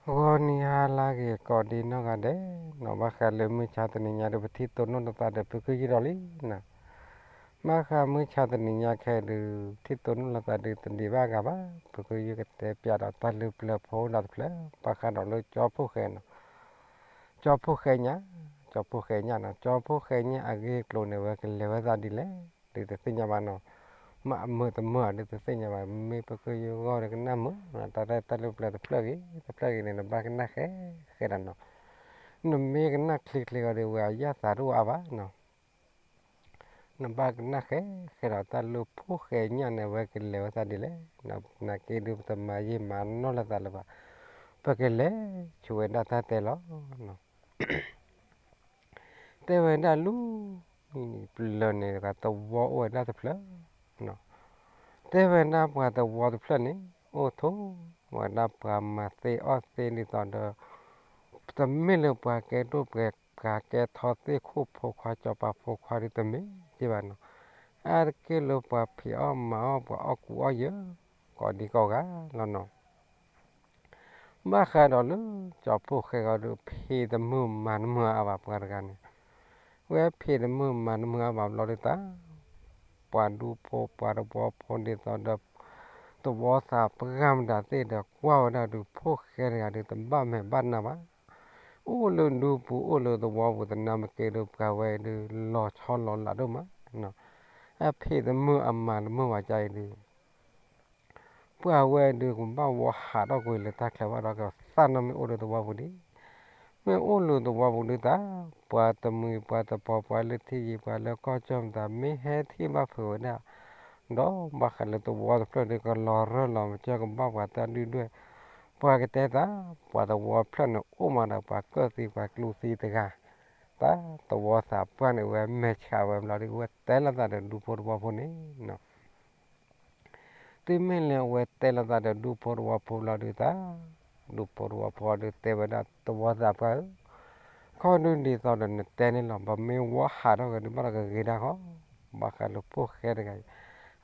ဂီၤနံၤဟါလၢအဂ့ၤကိးဒံနီၢ်ဂၤဒဲးနီၤ, ဘၣ်ဃးလၢမုၢ်ဆါတနံၤညါဒီး ပထံၣ်တိၢ်နီၣ်လိာ်သးဒီး ဖုခုယုၢ်ဒီးလံနီၤ. ဘၣ်ဃးမုၢ်ဆါတနံၤညါခဲအံၤဒီး ထံၣ်တိၢ်နီၣ်လိာ်သးဒီး တဒံးဘၣ်ဂၤဘၣ်, ဖုခုယုၢ်ကတဲပျးဒီးတၢ်လၢပျၢၤဖိဒၣ်တဖျၢၣ် ဘၣ်ဃးဒီးလၢကၠီဖှိၣ်ဃဲနီၤ. ကၠီဖှိၣ်ဃဲညါ, ကၠီဖှိၣ်ဃဲညါ, ကၠီဖှိၣ်ဃဲညါအဂ့ၢ်အကျိၤန့ၣ် ဝဲကလဲၤဝဲသးဒ်လဲၣ် ဒုးတသ့ၣ်ညါဘၣ်နီၤ. မ့ၢ်အမုာ်တမုာ်ဧါ ဒုးတသ့ၣ်ညါဘၣ်, မ့ၢ်ဖုခုယုၢ်ဂီၢ်ဒီးကနၣ်မုာ်နီၤ, တၢ်ရဲၣ်တၢ်လၢပျၢၤတဖျၢၣ်ဂ့ၤ တဖျၢၣ်ဂ့ၤန့ၣ် နဘၣ်ကနၣ်ဃဲဃဲဒီးနီၤ. နမ့ၢ်ကနၣ်ချ့ချ့အီၤဒီး ဝဲအယၣ်သးတအိၣ်အါဘၣ်နီၤ. နဘၣ်ကနၣ်ဃဲဃဲဒီး တၢ်လၢဖှိၣ်ဃဲညါန့ၣ် ဝဲကလဲၤဝဲသးဒ်လဲၣ်, နာ်က့ဒုး ပတမၤယံာ်မၤနီၢ်လိာ်သးလၢၤဘၣ်, ပကလဲၤဆူဝဲဒၣ်တၢ်တဲလီၤ. တဲဝဲဒၣ်လၢ ပျၢၤန့ၣ် သဝီအိၣ်ဝဲဒၣ်တဖျၢၣ်, တဲဝဲဒၣ်ပှၤသဝီတဖျၢၣ်န့ၣ် အိၣ်ထိးဝဲဒၣ်ပှၤမၤသ့အီၣ်သ့ဒ်သိးဒီး တမ့ၢ်လၢပှၤကဲဒိၣ်ပှၤကဲထီသ့ၣ်ခိၣ်ဖိခွါ စီၤပၤဖိခွါဒုး တမ့ၢ်က့ဘၣ်နီၤ. အါတက့ၢ်လၢပှၤဖံးအီၣ်မၤအီၣ် ပှၤအီၣ်ကူအီၣ်ယၢၤ ကိးဒံကိးဂၤလီၤနီၤ. ဘၣ်ဃးဒီးလၢကၠီဖှိၣ်ဃဲဂီၤဒီး ဖံးတမုာ်မၤတမုာ်အါဘၣ် ပှၤတဂၤန့ၣ်, ဝဲဖံးတမုာ်မၤတမုာ်အါဘၣ်ဘျီဒုးတၢ် ပှၤဒူဖိပှၤသဝီဖိဒ်သိးဒီး သဝီသးပှၢ်မတၤသ့ၣ်ဒီး ကွၢ်ဝဲဒၣ်ဒုး ဖှိၣ်ဃဲတဂၤဒုး တဘၣ်မဲာ်ဘၣ်နါဘၣ်, အိၣ်လၢဒူပူၤအိၣ်လၢသဝီပူၤ သနာ်က့ဒီး ပှၤဝဲဒုးလီၤဆီလီၤလးဒိၣ်မးနီၤ. အဖံးတမုာ်အမၤတမုာ်ဘၣ်ကအံၤဒုး ပှၤဝဲဒုးကဘၣ်ဝီဟးထီၣ်ကွံာ်လၢတၢ်ချၢဘၣ်ဒီး ကသၣ်နီၣ်မ့ၢ်အိၣ်လၢသဝီပူၤဒံး, မ့ၢ်အိၣ်လၢသဝီပူၤဒုးတၢ် ပှၤတမှံၤပှၤတပီၤ ပှၤလၢထံယံၤပှၤလၢကီၢ်ကၠီၣ်မတၤ မ့ၢ်ဟဲထံၣ်ဘၣ်ဖုးဝဲဒၣ်, ဒီးဘၣ်ဃးလၢသဝီတဖျၢၣ်ဒုး ကလီၤရၢၢ်လီၤမၢကၢၢ် ကဘၣ်ပှၤတၢ်ဒုၣ်ဒွဲၣ်, ပှၤကတဲသး ပှၤသဝီဖျၢၣ်န့ၣ် အိၣ်မးဒီးပှၤကၢၣ်သံပှၤကျူသံတဂၤ, တၢ်သဝီသးပှၢ်န့ၣ် ဝဲမဲာ်ဆှးဝဲဘျီဒုး ဝဲတဲလိာ်သးဒီးဒူဖိသဝီဖိန့ၣ် တုၤမ့ၢ်လၢအဝဲတဲလိာ်သးဒီးဒူဖိသဝီဖိဘျီဒုးတၢ်, ဒူဖိသဝီဖိဒုးတဲဝဲဒၣ် သဝီသးပှၢ်ဧၢ, ခီဒုးဒ်သိးဒီးနတဲန့ၣ်လီၤ, ပမ့ၢ်ဝီဟးထီၣ်က့ၤဒုးဘၣ်ဒီးကဂ့ၤဒၣ်ဃီ, ဘၣ်ဃးလၢဖှိၣ်ဃဲတဂၤအံၤ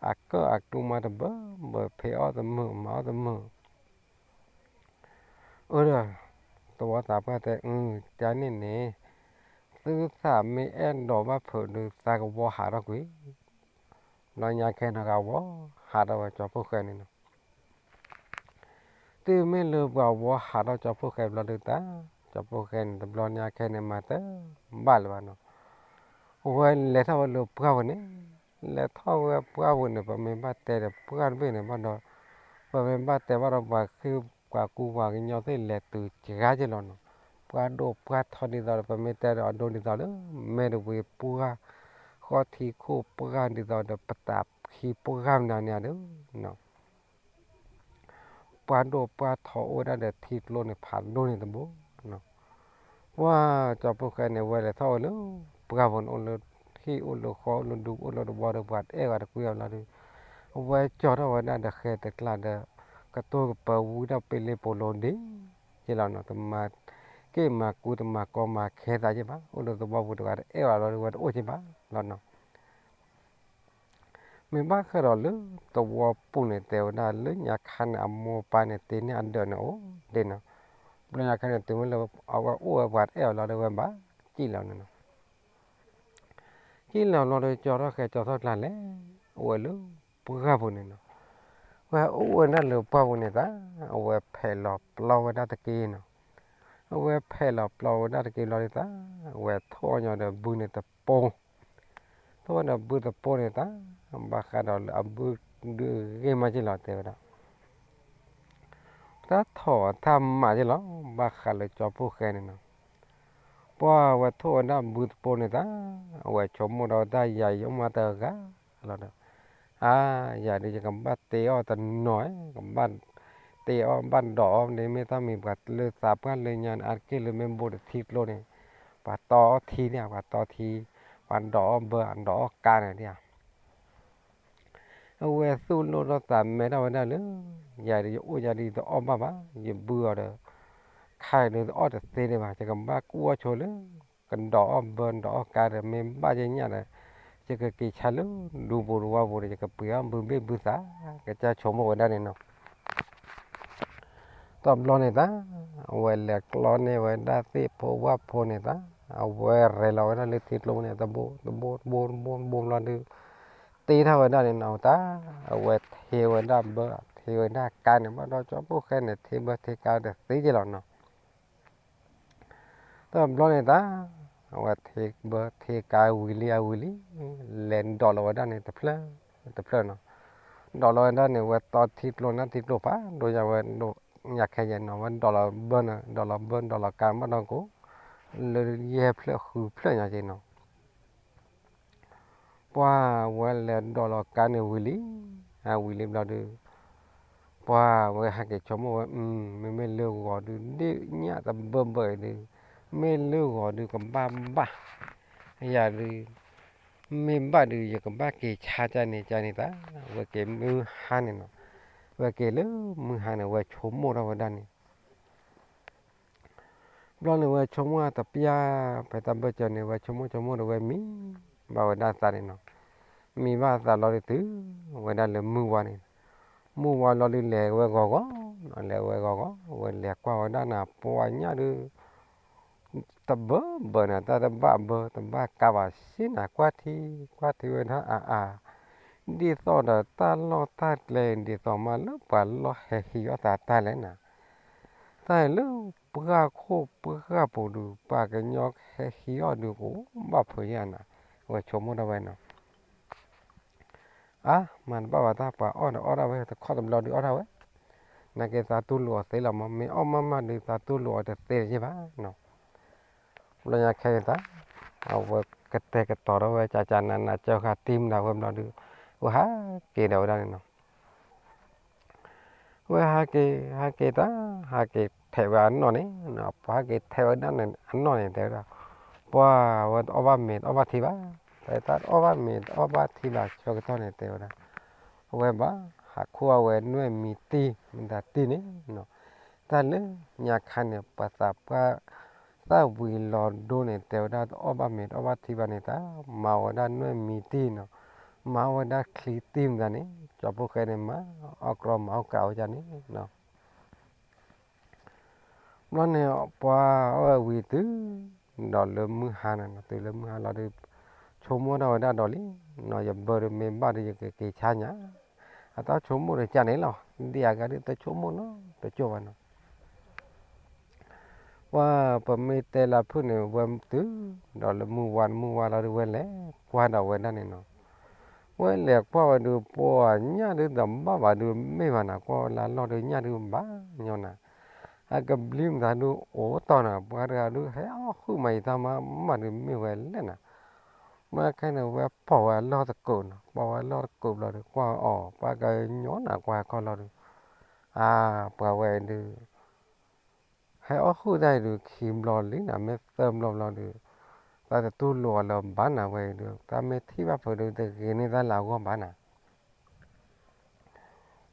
အကၢၣ်အကျူမးတဘၢဘၢ ဖံးအီၣ်တမုာ်မၤအီၣ်တမုာ် အၢ ဒီး သဝီသးပှၢ်တဲ အၢ ကန့ၣ်န့ၣ် သုသးမ့ၢ်အဲၣ်ဒိးဘၣ်ဖုးဒုး သးကဝီဟးထီၣ်ကွံာ်, ဘျီညါခဲန့ၣ်ကဝီဟးထီၣ်ဝဲကၠီဖှိၣ်ဃဲန့ၣ်နီၤ. တုၤမ့ၢ်လၢပှၤဝီဟးထီၣ်ကၠီဖှိၣ်ဃဲဘျီဒုးတၢ်, ကၠီဖှိၣ်ဃဲန့ၣ် တဘျီညါခဲန့ၣ် မၤတဘၣ်လၢၤဘၣ်နီၤ. အဝဲလဲၤထီၣ်ဝဲလၢပှၢ်ပူၤန့ၣ်, လဲၤထီၣ်ဝဲပှၢ်ပူၤန့ၣ် ပမ့ၢ်ဘၣ်တဲဒီးပှၢ်တဘ့ၣ်န့ၣ်ဘၣ်ဒီး, ပမ့ၢ်ဘၣ်တဲဘၣ်ဒီး ပှၤဃုပှၤကူပှၤကညီသ့ၣ်လဲၤတုၤကဂၤက့ၤလီၤနီၤ. ပှၢ်ဒိၣ်ပှၢ်ထီဒ်သိးဒီး ပမ့ၢ်တဲဒီးအဒိဒ်သိးလၢ မဲာ်တဝ့ၤပှၢ်, ဃီထံခိၣ်ပှၢ်ဒ်သိးဒီး ပတၢ်ခံပှၢ်မနုၤန့ၣ်ဧါဒုး ပှၢ်ဒိၣ်ပှၢ်ထီအိၣ်ဝဲဒၣ်ဒီးထံကျိန့ၣ် ဖးဒိၣ်န့ၣ်တဘိနီၤ. ပှၢ်ကၠီဖှိၣ်ဃဲန့ၣ် အဝဲလဲၤထီၣ်ဝဲလၢပှၢ်ပူၤန့ၣ် အိၣ်လၢဟံၣ်အိၣ်လၢဃီအိၣ်လၢဒူအိၣ်လၢသဝီဒီး ပှၤတအဲၣ်ဝဲတကွံအီၤလီၤဒီး အဝဲကၠီထီၣ်ဝဲဒၣ်ဒီးဃဲၤတကျါဒီး ကတိၤကပၢၤဝံဒၣ်ပ့လ့ပူၤလိၤဒ်က့လီၤနီၤ. တမၤက့ၢ်မၤကူတမၤကီမၤခဲသးက့ဘၣ်, အိၣ်လၢသဝီပူၤတဂၤတအဲၣ်ဝဲလီၤဒီး ဝဲတအိၣ်က့ဘၣ်လီၤနီၤ. မ့ၢ်ဘၣ်ဃးဒီးလၢသဝီပူၤန့ၣ် တဲဝဲဒၣ်လၢညါခါန့ၣ် အမိၢ်ပၢ်န့ၣ် တ့န့ၢ်အဒၢးန့ၣ်အိၣ်ဒ့နီၤ. ဘျီညါခါန့ၣ် တုၤမ့ၢ်လၢအဝဲအိၣ်ဝဲပှၤတအဲၣ်အီၤလီၤဒီး ဝဲဘၣ်ကံၣ်လီၤန့ၣ်နီၤ. ကံၣ်လီၤဘျီဒီး ကၠီထီၣ်ဃဲၤကၠီထီၣ်ကျါလဲၣ်, အိၣ်ဝဲလၢပှၢ်ပူၤန့ၣ်နီၤ. ဝဲအိၣ်ဝဲဒၣ်လၢပှၢ်ပူၤန့ၣ်သၣ်, အဝဲဖဲးလီၤပျီဝဲဒၣ်တက့ၢ်နီၤ. အဝဲဖဲးလီၤပျီဝဲဒၣ်တက့ၢ်ဘျီဒုးသၣ်, အဝဲထိၣ်ညီဒီးဘုန့ၣ်တပိ, ထိၣ်ဝဲဒီးဘုတပိန့ၣ်သၣ်, ဘၣ်ဃးဒီးလၢအဘုဒုးအဂ့ၢ်မးက့လီၤ တဲဝဲဒၣ် တၢ်ထီၣ်တၢ်မးက့လီၤ, ဘၣ်ဃးလၢကၠီဖှိၣ်ဃဲန့ၣ်နီၤ. ပှၢ်ဝဲထိၣ်ဝဲဒၣ်ဘုတပိန့ၣ်သၣ်, အဝဲဆိကမိၣ်ဒီးတၢ်ယၤယအိၣ်မးတဂၤလီၤဒီး, အါ, ယၤဒုးယကဘၣ်တ့အီၣ်တနီၤ, ကဘၣ်တ့အီၣ်ဘၣ်ဒိးအီၣ်န့ၣ် မ့ၢ်တၢ်မံၤပှၤလၢသးပှၢ်လၢညါန့ၣ် အါတက့ၢ်လၢမ့ၢ်ဘူးဒီးထံကျိန့ၣ်, ပှၤတီအီၣ်ထံန့ၣ်, ပှၤတီထံ, ပှၤဒိးအီၣ်ဘၢ, ဒိးအီၣ်ကါန့ၣ်ဒ်ဧါ အဝဲသူၣ်လိၣ်ထီၣ်သးမဲထီၣ်ဝဲဒၣ်လၢ, ယၤဒုးယအိၣ်ယၤဒုးယတအီၣ်ဘၣ်ဘၣ်, ယဘုအီၤဒီး, ခါအံၤဒုးတအီၣ်တသ့ဒံးဘၣ်, ယကဘၣ်ကူၣ်အီၣ်ဆိလၢ, ကဒိးအီၣ်ဘၢ ဒိးအီၣ်ကါဒီး မ့ၢ်ဘၣ်ယညၣ်ဒီး, ယကက့ၤဆါလၢဒူပူၤသဝီပူၤဒီး ယကပှ့ၤအီၣ်ဘုဘ့ၣ်ဘုသၣ်, ကစၢ်ဆိကမိၣ်ဝဲဒၣ်န့ၣ်နီၤ. တဘျီန့ၣ်သး အဝဲလဲၤကျီန့ၢ်ဝဲဒၣ်သ့ၣ်ဖိဝၣ်ဖိန့ၣ်သး အဝဲရဲၤလီၤဝဲဒၣ်လၢထံကျိန့ၣ် တဘိတဘိတဘိတဘိတဘိဘျီဒုး တ့ထီၣ်ဝဲဒၣ်န့ၣ်နီၤ တၢ် အဝဲထ့ဝဲဒၣ်ဘၢ ထ့ဝဲဒၣ်ကါန့ၣ် ဘၣ်ဒီးကၠီဖှိၣ်ဃဲန့ၣ် ထ့ဘၢထ့ကါတသ့က့လီၤနီၤ တဘျီန့ၣ်သး အဝဲထ့ဘၢထ့ကါဝံၤလံအဝံၤလံ လဲၤဒိးလီၤဝဲဒၣ်န့ၣ်တဖျၢၣ်တဖျၢၣ်နီၤ ဒိးလီၤဝဲဒၣ်န့ၣ် ဝဲတီထံကျိနၢ်ထံကျိဖးဒိၣ်ညါဝဲဒိၣ် ညါခဲယဲနီၤ ဝဲဒိးလီၤဘၢန့ၣ် ဒိးလီၤဘၢ ဒိးလီၤကါဘၣ်ဒီးကိး လၢယဲၢ်ဖျၢၣ်ဃုဖျၢၣ်ညါက့နီၤ ပှၢ်ဝဲလဲၤဒိးလီၤကါန့ၣ်ဝံၤလံ အဝံၤလံဘျီဒုး ပှၢ်ဝဲဟဲက့ၤဆိကမိၣ်ဝဲ မ့မ့ၢ်လၢဂီၤဒုး ဒ့ၣ်ညၣ်တဘၢဘၢအံၤဒုး မ့ၢ်လၢဂီၤဒုးကဘၣ်ဘၣ် ယၤဒုး မ့ၢ်ဘၣ်ဒုး ယကဘၣ်က့ၤဆါကန့ၣ်ကန့ၣ်သး ဝဲက့ၤမုၢ်ဟါန့ၣ်နီၤ ဝဲက့ၤလၢမုၢ်ဟါန့ၣ် ဝဲဆိကမိၣ်ထီၣ်ဝဲဒၣ်န့ၣ် ဘျီန့ၣ်ဝဲဆိကမိၣ်တပျၢ် ဖဲတၢ်ဘၢၣ်စၢၤန့ၣ် ဝဲဆိကမိၣ်ဆိကမိၣ်ဒီးဝဲမံဘၣ်ဝဲဒၣ်သးန့ၣ်နီၤ မံဘၣ်သးလီၤဒုးတုၤဝဲဒၣ်လၢမုၢ်ဝါန့ၣ် မုၢ်ဝါလီၤဒုးလဲၤဝဲဂီၤဂီၤနီၤ လဲၤဝဲဂီၤဂီၤ ဝဲလဲၤကွၢ်ဝဲဒၣ်နၤ ပှၢ်ညၣ်ဒုး တဘၢဘၢနၤ တၢ်တဘၣ်ဘၢ တဘၣ်ကါဘၣ်စ့နၤ ကွၢ်ထံ ကွၢ်ထံဝဲဒၣ်အါအါ ဒ်သိးဒီးတၢ်လီၢ်တၢ်ကျဲ ဒ်သိးမးလၢပှၤလီၢ်ဟဲဟံးအီၣ်သးတၢ်လဲၣ်နၤ တၢ်အံၤလၢပှၢ်ခိၣ်ပှၢ်ပူၤဒုး ပှၤကညီဟဲဟံးအီၣ်ဒုးကအိၣ်ဘၣ်ဖုးယဲၢ်နၤ ဝဲဆိကမိၣ်ထီၣ်ဝဲနီၤ အါ မၤတဘၣ်ဘၣ်တၢ် ပှၤအီၣ်ဒီးအီၣ်ဒၣ်ဝဲ တခီတဘျီဒုးအီၣ်ဒၣ်ဝဲ နာ်က့သးတူၢ်လိာ်အီၤသ့လီၤမး မ့ၢ်အီၣ်မးမးဒုး သးတူၢ်လိာ်အီၤတသ့တယဲၢ်ဘၣ်နီၤ ဘျီညါခဲန့ၣ်သး အဝဲကတဲာ်ကတီၤထီၣ်ဝဲ ကကနန ကၢဃာ်တံၢ်မနုၤဝဲဘျီဒုး ဝဲဟးက့ၤဒီးဝဲဒၣ်န့ၣ်နီၤ ဝဲဟးက့ၤ ဟးက့ၤတၢ် ဟးက့ၤထဲးဝဲအနီၣ်န့ၣ် ပှၤဟးက့ၤထဲးဝဲဒၣ်န့ၣ် အနီၣ်န့ၣ် တဲဝဲဒၣ် ပှၤဝဲတအီၣ်ဘၣ်မ့ၤတအီၣ်ဘၣ်ထံဘၣ် တၢ်တအီၣ်ဘၣ်မ့ၤတအီၣ်ဘၣ်ထံဘၣ် ဆၢကတီၢ်န့ၣ် တဲဝဲဒၣ် အဝဲဘၣ် ဟးခူၣ်အဝဲနွဲၣ်မံၤတံၢ် မတၤတံၢ်န့ၣ်နီၤ တၢ်လၢညါခါန့ၣ် ပှၤသးပှၢ် သၣ်ဝံၤလီၤဒိန့ၣ် တဲဝဲဒၣ်တအီၣ်ဘၣ်မ့ၤတအီၣ်ဘၣ်ထံဘၣ်န့ၣ် တၢ်မၤဝဲဒၣ်နွဲၣ်မံၤတံၢ်နီၤ မၤဝဲဒၣ်ချံတံၢ်မတၤန့ၣ် ကၠီဖှိၣ်ဃဲန့ၣ် မၤအီၣ်ကြီမၤအီၣ်ကးဝဲဒၣ်န့ၣ်နီၤ ဘျီန့ၣ် ပှၤအီၣ်ဝံၤတုၤ ဒီးလၢမုၢ်ဟါန့ၣ်နီၤ တုၤလၢမုၢ်ဟါလီၤဒုး ဆိကမိၣ်ထီၣ်ဝဲဒၣ်ဒီးလံနီၤ ယဘၢဒုးမ့ၢ်ဘၣ်ဒုး ယကက့ၤဆါညါ အတၢ်ဆိကမိၣ်တကၢ်န့ၣ်လီၤ ဒ်အဂၤဒုးတဆိကမိၣ်နီတကၠိၢ်ဘၣ်နီၤ ပှၤပမ့ၢ်တဲလၢဖုၣ်န့ၣ် ဝဲတုၤ ဒီးလၢမုၢ်ဝါမုၢ်ဝါလီၤဒုး ဝဲလဲၤကွၢ်ဒီးဝဲဒၣ်န့ၣ်နီၤ ဝဲလဲၤကွၢ်ဝဲဒုး ပှၤညၣ်ဒုးတဘၣ်ဘၣ်ဒုးမ့ၢ်ဘၣ်နၤ ကွၢ်ဝဲလၢအလီၢ်ဒုးညၣ်ဒုးဘၣ်ညီနၤ အကဘျံးမတၤဒုးအိၣ်တီၢ်နၤ ပှၤတဂၤဒုးဟဲအီၣ်ဃုာ်မးယံၤတၢ်မးမးဒုးမ့ၢ်ဝဲလဲၣ်နၤ မ့ၢ်ခဲန့ၣ် ဝဲပိာ်ဝဲအလီၢ်တကိးနီၤ ပိာ်ဝဲအလီၢ်တကိးဘျီဒုး ကွၢ်အီၤ ပှၤကညီနၤ ကွၢ်ဟဲခီလီၤဒုး အါ ပှၤဝဲဒုး ဟဲအီၣ်ဃုာ်တၢ်အံၤဒုး ခံဘျီလံနၤ မ့ၢ်သၢဘျီဘျီဒုး တၢ်တတူၢ်လိာ်အီၤလၢၤဘၣ်နၤဝဲအံၤဒုး တၢ်မ့ၢ်ထံၣ်ဘၣ်ဖုးဒုး တဂ့ၤန့ၢ်တၢ်လၢအဂီၢ်ဘၣ်နၤ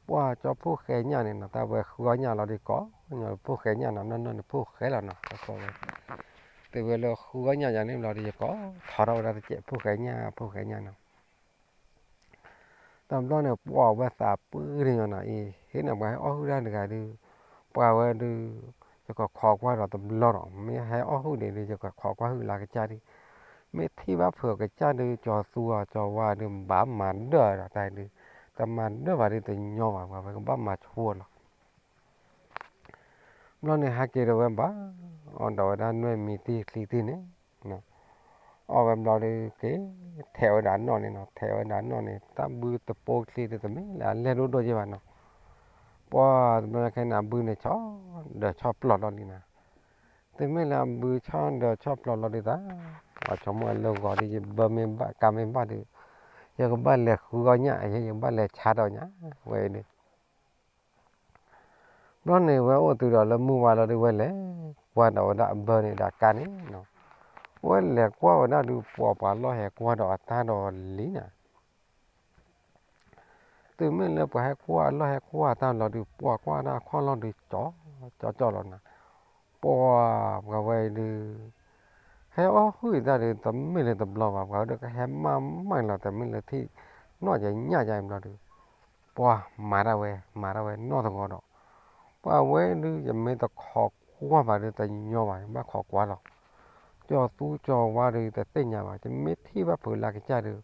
ပှၤကၠီဖှိၣ်ဃဲညၣ်န့ၣ်နီၤ တၢ်ဝဲဃုအီၣ်ညၣ်လီၤဒုးကိး ညီဖှိၣ်ဃဲညၣ်နီၤ နီၢ်နီၢ်န့ၣ်ဖှိၣ်ဃဲလီၤနီၤ ကီဝဲ တုၤဝဲလၢဃုအီၣ်ညၣ်ယၤန့ၣ်ဘျီဒုး ယကိးထီထီၣ်ဝဲဒၣ်တစဲး ဖှိၣ်ဃဲညၣ် ဖှိၣ်ဃဲညၣ်နီၤ တဘျီန့ၣ် ပှၤဝဲသးပှၢ်တညီနီၤအံၤ ဟ့ၣ်နၤပှၤဟဲအီၣ်ဟုၣ်တၢ်တဂၤဒုး ပှၤဝဲဒုး ယကခိးကွၢ်ဒီးတဘျီဒီး မ့ၢ်ဟဲအီၣ်ဟုၣ်ဒံးဒုး ယကခိးကွၢ်ဟုၣ်လၢကစၢ်ဒုး မ့ၢ်ထံၣ်ဘၣ်ဖုးအကစၢ်ဒုး ကၠီသူအီၤ ကၠီဝါဒုး ဘၣ်မၤဒၢၣ်ဒီးတၢ်ဒုး တမၤဒၢၣ်ဘၣ်ဒုးတညီဘၣ် ပှၤဝဲကဘၣ်မၤဆိလီၤ ဘျီန့ၣ်ဟဲက့ၤဒီးဝဲဘၣ် အီၣ်ဒီးဝဲဒၣ်နွဲၣ်မံၤတံၢ်ချံတံၢ်န့ၣ် အီၣ်ဝဲဘျီဒုးက့ၤ ထဲးဝဲဒၣ်နီၣ်န့ၣ်နီၤ ထဲးဝဲဒၣ်နီၣ်န့ၣ် တၢ်ဘုတပိချံဒုး တမ့ၢ်လၢအလဲၢ်ဒိၣ်ဒိၣ်ယဲၢ်ဘၣ်နီၤ ပှၤတဘျီခဲန့ၣ် အဘုန့ၣ်ဆီဒီးဆီပျီလီၤလံနၤ တမ့ၢ်လၢအဘုဆီဒီးဆီပျီလီၤဒုးသး အဆိကမိၣ်လၢဂီၤဒုး ယဘၢမ့ၢ်ဘၣ်ကါမ့ၢ်ဘၣ်ဒုး ယကဘၣ်လဲၤဃုအီၣ်ညၣ် ယကဘၣ်လဲၤဆါဒီးညၣ် ဝဲအံၤဒုး ဘျီန့ၣ် ဝဲအိၣ်တုၤဒီးလၢမုၢ်ဝါလီၤဒုး ဝဲလဲၤကွၢ်ဒီးဝဲဒၣ်အဘၢန့ၣ်ဒီးကါန့ၣ်နီၤ ဝဲလဲၤကွၢ်ဝဲဒၣ်ဒုး ပှၤပှၤလီၢ်ဟဲကွၢ်ဒီးအတၢ်ဒီးလံနၤ တုၤမ့ၢ်လၢပှၤဟဲကွၢ်အလီၢ်ဟဲကွၢ်အတၢ်လီၤဒုး ပှၤကွၢ်ဒၣ်ခီၣ်လီၢ်ဒုး ကၠီကၠီကၠီလီၤနၤ ပှၤပှၤဝဲအံၤဒုး ဟဲအီၣ်ဟုၣ်အံၤတၢ်ဒုး တမ့ၢ်လၢတဘျီဘၣ် ပှၤဒုးကဟဲမၤမၤလီၤ တမ့ၢ်လၢထံၣ်နီၣ်ယညၣ်ယါအံၤဘျီဒုး ပှၤမၤတၢ်ဝဲ မၤတၢ်ဝဲနီၢ်သဂီၤဒီး ပှၤဝဲဒုး ယမ့ၢ်တခိးကွၢ်ဘၣ်ဒီးတညီဘၣ် ယဘၣ်ခိးကွၢ်လီၤ. ကၠီၤသူကၠီၤဝါဒီး ယတသ့ၣ်ညါဘၣ်, ယမ့ၢ်ထံၣ်ဘၣ်ဖုးလၢကစၢ်ဒီး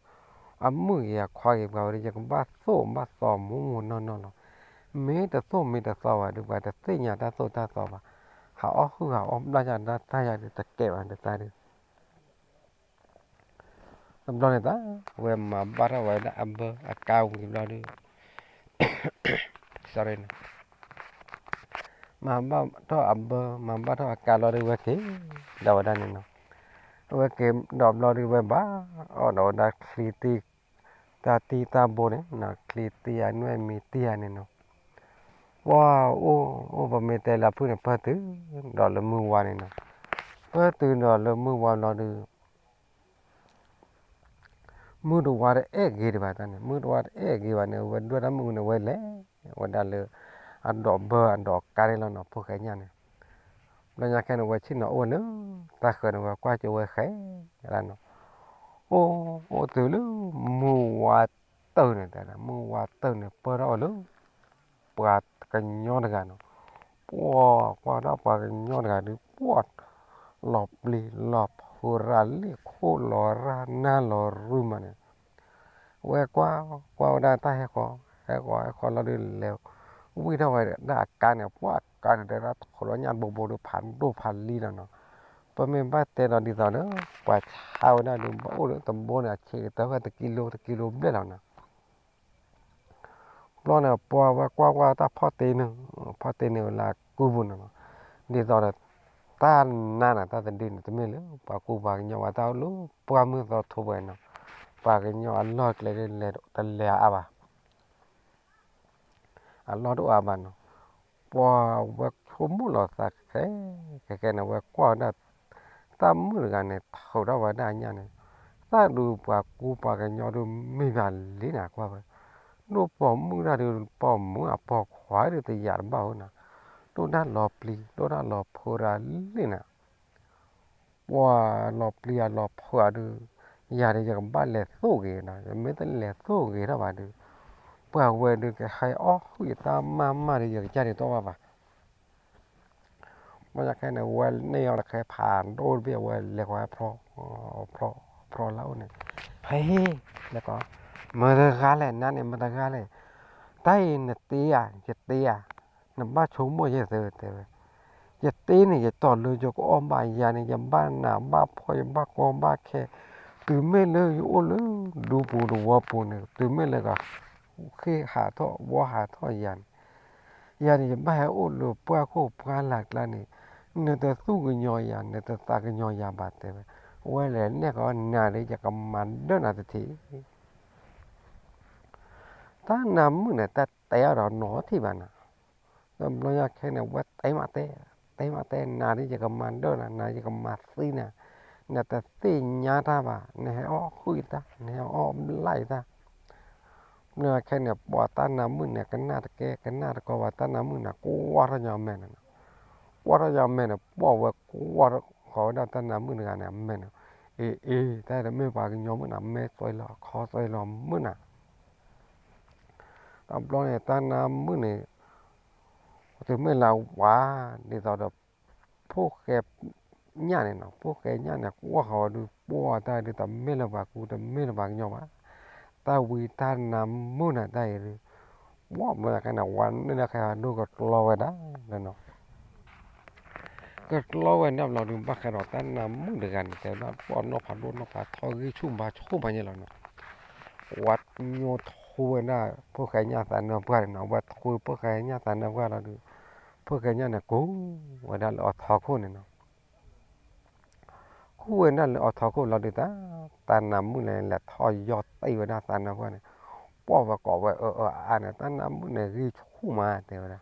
အမုၣ်ဂ့ၤအခွါဂ့ၤပှၤဝဲဒီး ယကဘၣ်သိၣ်ဘၣ်သီမူမူနီၢ်နီၢ်လီၤ. မ့ၢ်တသိၣ်မ့ၢ်တသီဘၣ်ဒီး ပှၤတသ့ၣ်ညါတၢ်သိၣ်တၢ်သီဘၣ်. ဟးအီၣ်ဟုၣ်ဟးအီၣ်ဘျၣ်ယၢ်တၢ်တၢ်ယၤဒီး တကဲဘၣ်ဒီးသးဒီး တဘျီန့ၣ်တၢ် ဝဲမၤဘၣ်ထီၣ်ဝဲဒၣ်အဘၢအကါဝံၤဘျီဒီး sorry န့ၣ် မၤဘၣ်ထီၣ်အဘၢ မၤဘၣ်ထီၣ်အကါလီၤဒီး ဝဲက့ၤဒီးဝဲဒၣ်န့ၣ်နီၤ. အဝဲက့ၤဒီးဘျီဒီး ဝဲဘၣ်အီၣ်ဒီးဝဲဒၣ်ချံတံၢ် တၢ်တံၢ်တၢ်ဘိန့ၣ်နီၤ, ချံတံၢ်အနွဲၣ်မံၤတံၢ်ဧါန့ၣ်နီၤ. ပှၤအိၣ်အိၣ် ပမ့ၢ်တဲလၢဖုၣ်န့ၣ် ပၢၢ်တုၤဒီးလၢမုၢ်ဝါန့ၣ်နီၤ. ပၢၢ်တုၤဒီးလၢမုၢ်ဝါဘျီဒီး မုၢ်တဝါတအဲၣ်ဂ့ၤဒံးဘၣ်တၢ်န့ၣ်, မုၢ်တဝါတအဲၣ်ဂ့ၤဘၣ်န့ၣ် ဝဲဒွဲၣ်တၢ်မုၢ်န့ၣ် ဝဲလဲၤဝဲဒၣ်လၢ အဒိးဘၢအဒိးကါန့ၣ်လီၤနီၤ, ဖိၣ်ဃဲညၣ်န့ၣ်. ဘျီညါခဲန့ၣ် ဝဲဆ့ၣ်နီၤအိၣ်လၢတၢ်ဃၢၤန့ၣ် ဝဲကွၢ်ကၠိဝဲဃဲလီၤနီၤ. အိၣ်အိၣ်တုၤလၢ မုၢ်ဝါတၢၢ်န့ၣ် တဲဒၣ် မုၢ်ဝါတၢၢ်န့ၣ် ပၢၢ်ထီၣ်အီၤလၢ ပှၤကညီတဂၤနီၤ. ပှၤကွၢ်ထီၣ်ပှၤကညီတဂၤဒီး ပှၤ လီၤပျံၤလီၤဖုးရၤ လ့ၣ်ခိၣ်လီၤရၢ် နၢ်လီၤရုၢ်မးန့ၣ်. ဝဲကွၢ်ကွၢ်ဝဲဒၣ်တၢ်ဟဲဃီၤ ဟဲဃီၤဟဲဃီၤလီၤဒီး လဲၤဝံၣ်ထီၣ်ဝဲဒၣ်အကါန့ၣ်, ပှၤအကါန့ၣ် တဲဒၣ်ထီၣ်လီၤညၣ်တဘိဘိဒီး ဖးဒိၣ်ဖးလံလီၤနီၤ. ပမ့ၢ်ဘၣ်တဲဒီးဒ်သိးဒီး ပှၤဆါဝဲဒၣ်ဒီး ဘၣ်အိၣ်လၢတဘိန့ၣ် အဆံးကတၢၢ်ဝဲတကံလိ တကံလိဘျဲၣ်လီၤနီၤ. ဘျီန့ၣ် ပှၤဝဲကွၢ်ကွၢ်တၢ်ဖီၣ်တ့န့ၣ်, ဖီၣ်တ့န့ၣ်ဝဲလၢကုပူၤန့ၣ်လီၤ. ဒ်သိးဒီး တၢ်နါန့ၣ် တၢ်တဒုန့ၣ် တမ့ၢ်လၢ ပှၤကူပှၤကညီဘၣ်, တၢ်အိၣ်လၢပှၢ်မုၢ်သီထိပှဲၤနီၤ. ပှၤကညီအလီၢ်ကျဲဒ်လဲၣ် တလဲၤအါဘၣ် အလီၢ်တအိၣ်အါဘၣ်နီၤ. ပှၤဝဲဆိကမိၣ်လီၤသးခဲ ခဲခဲန့ၣ် ဝဲကွၢ်ဝဲဒၣ် တၢ်မုၣ်တဂၤန့ၣ် ထုးထီၣ်ဝဲဒၣ်အညၣ်န့ၣ်, တၢ်ဒုးပှၤကူပှၤကညီဒုးမ့ၢ်ဘၣ်လံနၤကွၢ်ဝဲ, ဒိၣ်ပိာ်မုၣ်တၢ်ဒုးပိာ်မုၣ်အပိာ်ခွါဒုးတယာ်တဘၣ်ဧိၤနၤ, ဒိၣ်ဒၣ်လီၤပျံၤ ဒိၣ်ဒၣ်လီၤဖုးရၤလံနၤ. ပှၤလီၤပျံၤအလီၤဖုးအဒုး, ယၤဒီးယကဘၣ်လဲၤသိၣ်ဂ့ၤနၤ, ယမ့ၢ်တလဲၤသိၣ်ဂ့ၤထီၣ်ဘၣ်ဒုး, ပှၤဝဲဒုးကဟဲအီၣ်ဟုၣ်ယတၢ်မၤမးဒီး ယကစၢ်ဒုးတအိၣ်ဘၣ်ဘၣ်. ဘျီညါခဲန့ၣ် ဝဲန့ၢ်အီၤတခါဖးဒိၣ်တဘ့ၣ် အဝဲလဲၤကွၢ်ဖျီ, ဖျီလၢအအိၣ်န့ၣ်, ဟဲဟ့ၣ်, လဲၤကီး, မတၤတဂၤလဲၣ် နၤန့ၣ် မတၤတဂၤလဲၣ်, တၢ်အံၤနတ့ဧါ ယတ့ဧါ, နဘၣ်ဆိကမိၣ်ယဲၢ်သုတဲဝဲ, ယတ့န့ၣ် ယတီၢ်လၢယကအီၣ်ဘၣ်ယၤန့ၣ် ယဘၣ်နးဘၣ်ဖှီၣ် ယဘၣ်ကီဘၣ်ခဲ, တုၤမ့ၢ်လၢယအိၣ်လၢဒူပူၤတဝီပူၤန့ၣ် တုၤမ့ၢ်လၢကဃ့ၢ်ဟးထီၣ်ဝီဟးထီၣ်ယၤန့ၣ် ယၤန့ၣ် ယဘၣ်ဟဲအိၣ်လၢပှၢ်ခိၣ်ပှၢ်လၢ်ကျါန့ၣ်, နတသူၣ်ကညီၤယၤ နတသးကညီၤယၤဘၣ်တဲဝဲ, ဝဲလဲၤနဲၣ်ကီးနၤဒီး ယကမၤဒၢနၤတထံး. တၢ်နါမုၣ်န့ၣ် တၢ်တဲအီၤဒီးနီၤထံၣ်ဘၣ်နၤ, ဒီးဘျီညါခဲန့ၣ် ဝဲတဲမးတဲ, တဲမးတဲ နၤဒီးယကမၤဒၢနၤ နၤယကမၤသံနၤ, နတသ့ၣ်ညါတၢ်ဘၣ် နဟဲအီၣ်ဟုၣ်ယတၢ် နဟဲအီၣ်ဘျၣ်ယတၢ်. ဘျီညါခဲန့ၣ် ပှၤတၢ်နါမုၣ်န့ၣ် ကနၣ်တကဲ ကနၣ်တကီဘၣ် တၢ်နါမုၣ်န့ၣ် ကွၢ်ထီၣ်ညီအမဲာ်န့ၣ်, ကွၢ်ထီၣ်ညီအမဲာ်န့ၣ် ပှၢ်ဝဲကွၢ်ဃီၤဝဲဒၣ်တၢ်နါမုၣ်တဂၤန့ၣ် အမဲာ်န့ၣ်, အ့ အ့ တၢ်တမ့ၢ်ပှၤကညီမုၣ်န့ၣ် မဲာ်သွဲလီၤ ခီသွဲလီၤမုၣ်နၤ. တဘျီန့ၣ် တၢ်နါမုၣ်န့ၣ် တုၤမ့ၢ်လၢဝၤ ဒ်သိးဒီး ဖိၣ်ဃဲညၣ်န့ၣ်နီၤ ဖိၣ်ဃဲညၣ်န့ၣ် ကွၢ်ဃီၤဝဲဒုး ပှၢ်တၢ်ဒုး တမ့ၢ်လၢပှၤကူ တမ့ၢ်လၢပှၤကညီဘၣ်, တၢ်ဝံတၢ်နါမုၣ်န့ၣ်တၢ်အံၤဒုး, ပှၢ်ဘျီညါခဲန့ၣ် ဝၤန့ၣ်လၢခဲဒိကကျီဝဲဒၣ်လၢနီၤ ကကျီဝဲန့ၣ်ဘျီဒုး ဘၣ်ဃးဒီးတၢ်နါမုၣ်တဂၤန့ၣ် တဲဝဲဒၣ် ပှၢ်နီၢ်ဖးဒိၣ်နီၢ်ဖးထီ ဂံၢ်ဆူၣ်ဘါဆူၣ်ဘၣ်ညါလီၤနီၤ, ဝၤညိထူဝဲဒၣ် ဖိၣ်ဃဲညၣ်သးနၢပှၢ်န့ၣ်နီၤ, ဝဲထူဖိၣ်ဃဲညၣ်သးနၢပှၢ်လီၤဒုး, ဖိၣ်ဃဲညၣ်န့ၣ် ကူးဝဲဒၣ်လၢအီထီခိၣ်န့ၣ်နီၤ, ကူးဝဲဒၣ်လၢအီထီခိၣ်လီၤဒုး တၢ် တၢ်နါမုၣ်န့ၣ် လဲၤထီၣ်ယီၢ်တံၢ်ဝဲဒၣ်သးနၢပှၢ်န့ၣ်, ပှၢ်ဝဲကိးဝဲအအၢအအါန့ၣ် တၢ်နါမုၣ်န့ၣ် ဂံၢ်ဆူၣ်မးတဲဝဲဒၣ်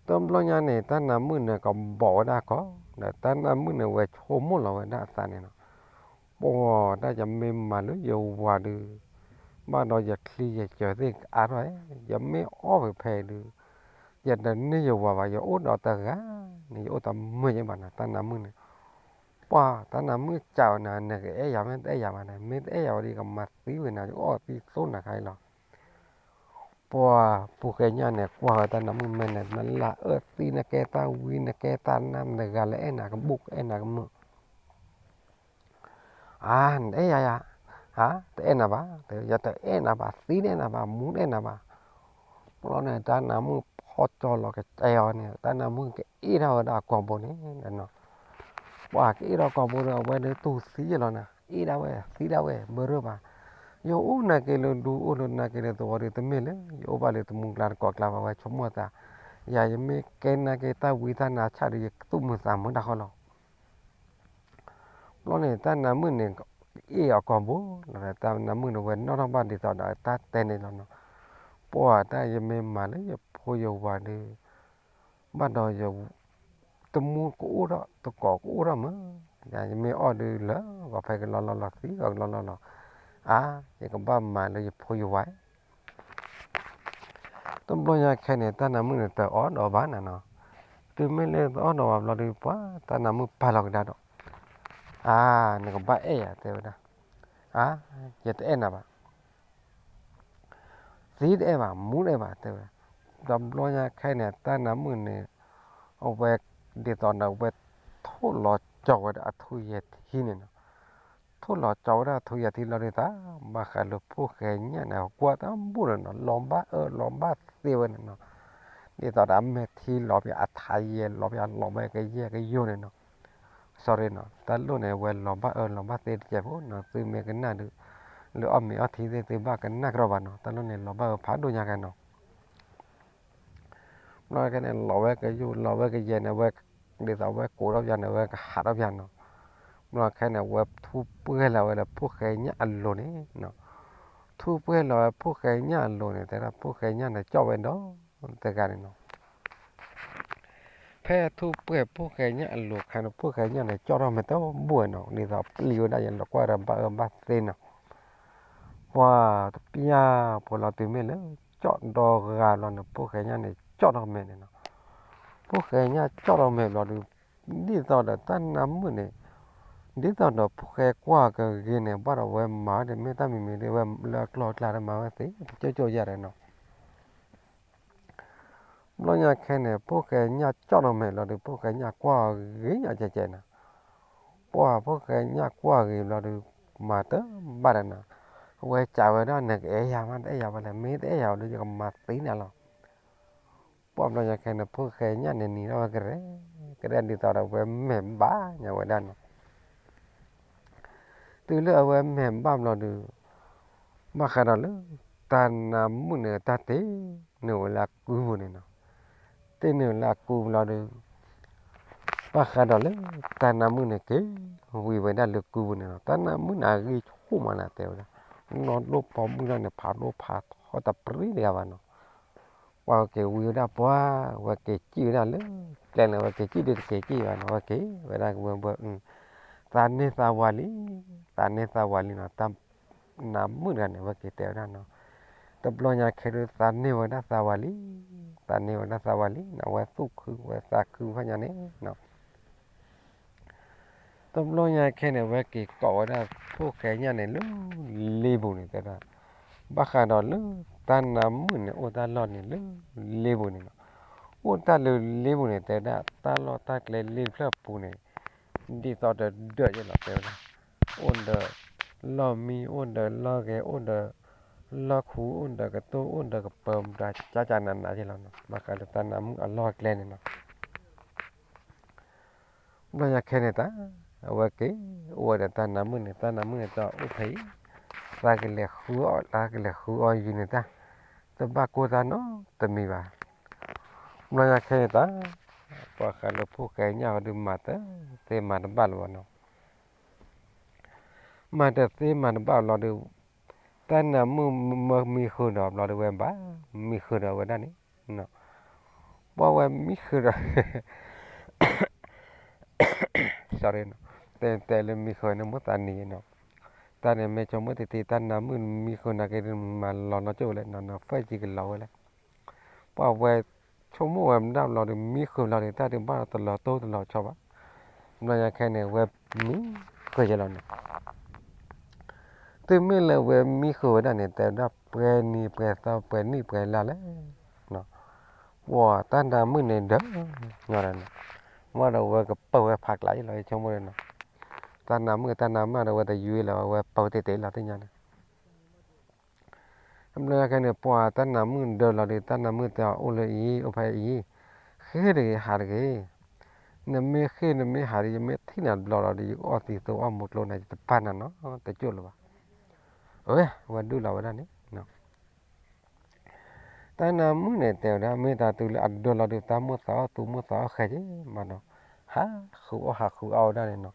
တဘျီညါန့ၣ် တၢ်နါမုၣ်န့ၣ် ကဘီးဝဲဒၣ်ကီး, ဒီးတၢ်နါမုၣ်န့ၣ် ဝဲဆိကမိၣ်လီၤဝဲဒၣ်အသးန့ၣ်လီၤ. ပှၢ်တၢ်ယမ့ၢ်မၤလၢယဝၤဒုး, ဘၣ်ဒီးယချံယကၢၤသ့ၣ်ကအါထီၣ်, ယမ့ၢ်အီၣ်ဖဲဖဲဒုး, ယတန့ၢ်ယဝၤဘၣ်, ယအိၣ်ဒီးတဂၤန့ၣ် ယအိၣ်တမုာ်ယဲဘၣ်နၤ တၢ်နါမုၣ်န့ၣ်. ပှၢ်တၢ်နါမုၣ်စံးဝဲနၤ နကအဲၣ်ယၤမ့ၢ်တအဲၣ်ယၤဘၣ်န့ၣ်, မ့ၢ်တအဲၣ်ယၤဝဲဒီး ယကမၤသံဝဲနၤ ယကအီၣ်သံသိနၤခါအံၤလီၤ. ပှၢ်ဖိၣ်ဃဲညၣ်န့ၣ် ကွၢ်ဝဲတၢ်နးမုၣ်မဲန့ၣ် နလၢအၢသံ နကဲတၢ်ဝံ နကဲတၢ်နါ မတဂၤလၢအဲၣ်နၤကဘူၣ် အဲၣ်နၤကမုာ် အါ နအဲၣ်ယၤယၤ, အါ တအဲၣ်နၤဘၣ်, ယတအဲၣ်နၤဘၣ်, သံတအဲၣ်နၤဘၣ်, မူတအဲၣ်နၤဘၣ်. ဘျီန့ၣ် တၢ်နးမုၣ်ဖီၣ်ကၠီလီၤကစဲအီၤန့ၣ် တၢ်နးမုၣ်ကအ့ၣ်ထီၣ်ဝဲဒၣ်အကိာ်ဘိန့ၣ်, ပှၢ်ကအ့ၣ်ထီၣ်ကိာ်ဘိဒီး အဝဲဒၣ်တူၢ်သံယဲလီၤနၤ, အ့ၣ်ဒၣ်ဝဲ သံဒၣ်ဝဲ ဘၣ်ရၢၢ်ဘၣ်. ယအိၣ်နာ်က့ၤလၢဒူ အိၣ်လၢနာ်က့ၤလၢသဝီဒီး တမ့ၢ်လၢ ယအိၣ်ဘၣ်လၢတမူကျါတကိးကျါဘၣ် ဝဲဆိကမိၣ်သး, ယၤယမ့ၢ်ကဲနာ်က့ၤတၢ်ဝံတၢ်နါဆၣ်ဒီး ယသူၣ်မုာ်သးမုာ်တၢ်ဃီလီၤ. ဘျီန့ၣ် တၢ်နးမုၣ်န့ၣ် အ့ၣ်အကိာ်ဘိလီၤ. တၢ်နးမုၣ်န့ၣ် ဝဲနီၣ်ထီၣ်ဘၣ်ဒ်သိးဒီးတၢ်တဲန့ၣ်လီၤနီၤ. ပှၢ်တၢ်ယမ့ၢ်မၤလၢယဖိယဝၤဒီး ဘၣ်ဒီးယ တမူကအိၣ်ထီၣ် တကိးကအိၣ်ထီၣ်မး, ယမ့ၢ်အီၣ်ဒုးလၢဂီၤဖဲကလီလီလီၤ သံဂီၤကလီလီလီၤ, အါ ယကဘၣ်မၤလၢယဖိယဝၤ တဘျီညါခဲန့ၣ် တၢ်နးမုၣ်န့ၣ် တအီၣ်ဒီးဘၣ်နၤနီၤ. တုၤမ့ၢ်လၢတအီၣ်ဒီးဘၣ်ဘျီဒီး ပှၢ်တၢ်နးမုၣ်ပာ်လီၤကဒါဒီး, အါ နကဘၣ်အဲၣ်ယၤ တဲဝဲဒၣ်, အါ ယတအဲၣ်နၤဘၣ်, သံတအဲၣ်ဘၣ် မူတအဲၣ်ဘၣ် တဲဝဲ. တဘျီညါခဲန့ၣ် တၢ်နးမုၣ်န့ၣ် အဝဲ ဒ်သိးဒီးဝဲ ထိၣ်လီၤကၠီဝဲဒၣ်အထူယဲၢ်ထံန့ၣ်နီၤ. ထိၣ်လီၤကၠီဝဲဒၣ်အထူယဲၢ်ထံလီၤဒုးသး, ဘၣ်ဃးလၢဖိၣ်ဃဲညၣ်န့ၣ် ကွၢ်တၢ်ဘူၣ်န့ၣ်နီၤ လီၤဘၣ်အၢလီၤဘၣ်သီဝဲန့ၣ်နီၤ. ဒ်သိးဒီးအမဲာ်ထံလီၤပၠး အထါယဲၢ်လီၤပၠး လီၤဝဲကယဲၢ်ကယိန့ၣ်နီၤ. sorry နီၤ တၢ်လိၣ်န့ၣ် ဝဲလီၤဘၣ်အၢလီၤဘၣ်သီတကဲးဖိနီၤ သုမ့ၢ်ကနၣ်ဒုး လၢအီၣ်မ့ၤအီထံသ့ၣ် သုဘၣ်ကနၣ်ကဒီးဘၣ်နီၤ တၢ်လိၣ်န့ၣ် လီၤဘၣ်အၢဖးဒိၣ်ညါကဲနီၤ. ဘျီခဲန့ၣ် လီၤဝဲကယိ လီၤဝဲကယဲၢ်န့ၣ် ဝဲ ဒ်သိးဝဲကိးထီၣ်ပၠးန့ၣ် ဝဲကဟးထီၣ်ပၠးနီၤ. ဘျီခဲန့ၣ် ဝဲထူၣ်ပှဲၢ်လီၤဝဲဒီးဖိၣ်ဃဲညၣ်အလိၤန့ၣ်နီၤ. ထူၣ်ပှဲၢ်လီၤဝဲဖိၣ်ဃဲညၣ်အလိၤန့ၣ် တဲဒၣ်ဖိၣ်ဃဲညၣ်န့ၣ် ကၠီၣ်ဝဲဒီးတဂၤန့ၣ်နီၤ. ဖဲထူၣ်ပှဲၢ်ဖိၣ်ဃဲညၣ်အလိၤခါန့ၣ် ဖိၣ်ဃဲညၣ်န့ၣ် ကၠီၣ်ထီၣ်မဲာ်တဘူၣ်နီၤ ဒ်သိးပျံၤဝဲဒၣ်ယလီၤကွၢ်ဒီးဘၣ်အၢဘၣ်သီနီၤ. ပှၢ်တပျၢ်ဖိလီၤတုၤမ့ၢ်လၢ ကၠီၣ်ဒီဂၤလီၤန့ၣ် ဖိၣ်ဃဲညၣ်န့ၣ် ကၠီၣ်ထီၣ်မဲာ်န့ၣ်နီၤ. ဖိၣ်ဃဲညၣ်ကၠီၣ်ထီၣ်မဲာ်ဘျီဒီး ဒ်သိးဒီးတၢ်နးမုၣ်န့ၣ် ဒ်သိးဒီးဖိၣ်ဃဲကွၢ်ကဂ့ၤန့ၣ် ဘၣ်ဒီးဝဲမၤဝဲန့ၣ် မ့ၢ်တၢ်မံၤမံၤဒ်ဝဲလၢအကျီၢ်အကျါဒီးမၤဝဲသ့ ပကၠိၣ်ကၠိၣ်ယၤဒီးနီၤ. ဘျီညါခဲန့ၣ် ဖိၣ်ဃဲညၣ်ကၠီၣ်ထီၣ်မဲာ်လီၤဒီး ဖိၣ်ဃဲညၣ်ကွၢ်ဂ့ၤညါကဲကဲနီၤ. ပှၢ်ဖိၣ်ဃဲညၣ်ကွၢ်ဂ့ၤဘျီဒီး မၤတဘၣ်ဒီးနီၤ. အဝဲစံးဝဲဒၣ် နကအဲၣ်ယၤမး တအဲၣ်ယၤဘၣ်လဲၣ် မ့ၢ်တအဲၣ်ယၤဘၣ်ဒီး ယကမၤသံနၤလီၤ. ပှၢ်ဘျီညါခဲန့ၣ် ဖိၣ်ဃဲညၣ်န့ၣ်နံၤထီၣ်ဝဲကရဲ ကရဲဒ်သိးဒီးဝဲမဲာ်ဘၣ်ညါဝဲဒၣ်နီၤ. တုၤလၢအဝဲမဲာ်ဘၣ်ဘျီဒီး ဘၣ်ဃးဒီးလၢ တၢ်နးမုၣ်န့ၣ် တၢ်တ့ၢ်န့ၢ်ဝဲလၢအကုပူၤန့ၣ်နီၤ. တ့ၢ်န့ၢ်ဝဲလၢအကုပူၤလီၤဒီး ဘၣ်ဃးဒီးလၢ တၢ်နးမုၣ်န့ၣ်က့ၤဝံၤဝဲဒၣ်လၢကုပူၤန့ၣ်နီၤ. တၢ်နးမုၣ်န့ၣ်အဂံၢ်ဆူၣ်မးနၤတဲဝဲဒၣ် နီၢ်ဒိၣ်ပိာ်မုၣ်ဒၣ်န့ၣ် ဖးဒိၣ်ဖးထီတပရံတဂၤဘၣ်နီၤ. ပှၢ်ဝဲက့ၤဝံၤဝဲဒၣ်ပှၢ် ဝဲက့ၤစံၣ်ဝဲဒၣ်လၢ ကျဲန့ၣ် ဝဲက့ၤစံၣ်ဒုးတက့ၤစံၣ်ဘၣ်နီၤ ဝဲက့ၤဝဲဒၣ်ဝဲဝဲ သးန့ၢ်သးဝးလံ, သးန့ၢ်သးဝးလံနီၤ တၢ်နးမုၣ်တဂၤန့ၣ် ဝဲက့ၤတဲဝဲဒၣ်နီၤ. တဘျီညါခဲဒုး သးန့ၢ်ဝဲဒၣ်သးဝးလံ, သးန့ၢ်ဝဲဒၣ်သးဝးလံနီၤ ဝဲသူၣ်ခုဝဲသးခုဖးညါန့ၣ်နီၤ. တဘျီညါခဲန့ၣ် ဝဲက့ၤကိးဝဲဒၣ်ဖိၣ်ဃဲညၣ်န့ၣ်လၢလ့ပူၤန့ၣ်တဲဒၣ်, ဘၣ်ဃးဒီးလၢတၢ်နးမုၣ်န့ၣ် အိၣ်တၢ်လီၢ်န့ၣ်လၢလ့ပူၤန့ၣ်နီၤ. အိၣ်တၢ်လၢလ့ပူၤန့ၣ် တဲဒၣ် တၢ်လီၢ်တၢ်ကျဲလ့တဖျၢၣ်အပူၤန့ၣ် ဒ်သိးဒီးဒၢးယဲလီၤတဲဝဲဒၣ်, အိၣ်ဒီးလီၢ်မံ အိၣ်ဒီးလီၢ်ဂဲၤ အိၣ်ဒီးလီၢ်ခူ အိၣ်ဒီးကတိၢ် အိၣ်ဒီးကပၢၤမတၤ ကၠၢ်ကၠၢ်နးနးယဲလီၤနီၤ. ဘၣ်ဃးလၢတၢ်နးမုၣ်အလီၢ်အကျဲန့ၣ်နီၤ. ဘျီညါခဲန့ၣ်တၢ် အဝဲက့ၤအိၣ်ဝဲဒီးတၢ်နးမုၣ်န့ၣ် တၢ်နးမုၣ်န့ၣ်တအိၣ်ဖဲအံၤ, သးကလဲၤဃုအီၣ် သးကလဲၤဃုအီၣ်ယုာ်န့ၣ်တၢ်, တဘၣ်ကိၢ်တၢ်နီတမံၤဘၣ်. ဘျီညါခဲန့ၣ်တၢ် ပှၤဃးလၢဖိၣ်ဃဲညၣ်ဝဲဒုးမၤတသ့မၤတဘၣ်လၢၤဘၣ်နီၤ. မၤတသ့မၤတဘၣ်ဘျီဒီး တၢ်နးမုၣ်မံဃုာ်ဒီးဘျီဒီး ဝဲဘၣ်မံဃုာ်ဒီးဝဲဒၣ်န့ၣ်, ပှၢ်ဝဲမံဃုာ်ဒီး sorry နီၤ, တဲတဲလၢမံဃုာ်န့ၣ် မိၢ်သးနံၤနီၤ, တၢ်န့ၣ်မ့ၢ်ဆိကမိၣ်တ့ၢ်တ့ၢ် တၢ်နးမုၣ်မံဃုာ်နာ်က့ မၤလီၤနီၢ်ကၠိၣ်ဝဲလဲၣ်နီၤ, နီၤ ဖဲကံကလီၤဝဲလဲၣ်. ပှၢ်ဝဲဆိကမိၣ်ဝဲမတၤဘျီဒီး မံဃုာ်ဘျီဒီး တၢ်ဒုးဘၣ်ဒီးတလီၤတိၢ်တလီၤဆီဘၣ်. ဘျီညါခဲန့ၣ် ဝဲမံဃုာ်ယဲလီၤနီၤ. တုၤမ့ၢ်လၢဝဲမံဃုာ်ဝဲဒၣ်န့ၣ် တဲဝဲဒၣ် ပှဲၤနံၤပှဲၤသီ ပှဲၤနံၣ်ပှဲၤလါလဲၣ်, ပှၤတၢ်နါမုၣ်န့ၣ်ဒၢးညီဒီးန့ၣ်, မ့ၢ်ဒီးဝဲကပၢၢ်ဝဲဖးကျးအံၤလီၤ ယဆိကမိၣ်န့ၣ်, တၢ်နါမုၣ်တၢ်နါမုၣ်ဒီးဝဲတယုလီၤ ဝဲပၢၢ်တ့ၢ်တ့ၢ်လီၤသ့ၣ်ညါန့ၣ် တဘျီညါခဲန့ၣ် ပှၤတၢ်နါမုၣ်ဒၢးလီၤဒီး တၢ်နါမုၣ်တဲအီၤ အိၣ်လၢအံၤ အိၣ်ဖဲအံၤ, ဃ့ၢ်တဂ့ၤ ဟးတဂ့ၤ, နမ့ၢ်ဃ့ၢ်နမ့ၢ်ဟးဒီး ယမ့ၢ်ထံၣ်နၤတဘျီလီၤဒီး ယအီၣ်သံသိအီၣ်မူကျိနၤ ယတပာ်နၤနီတကၠိၢ်လၢၤဘၣ်. အၢ ဝဲဒုးလီၤဝဲဒၣ်န့ၣ် တၢ်နါမုၣ်န့ၣ်တဲဝဲဒၣ် မ့ၢ်တၢ်တုၤလၢအဒၢးလီၤဒီး တၢ်မိၣ်သးအီၣ်သူမိၣ်သးအီၣ်ဃဲက့မးနီၤ, ဟးဃုအီၣ်ဟးဃုအီၣ်ဝဲဒၣ်န့ၣ်နီၤ,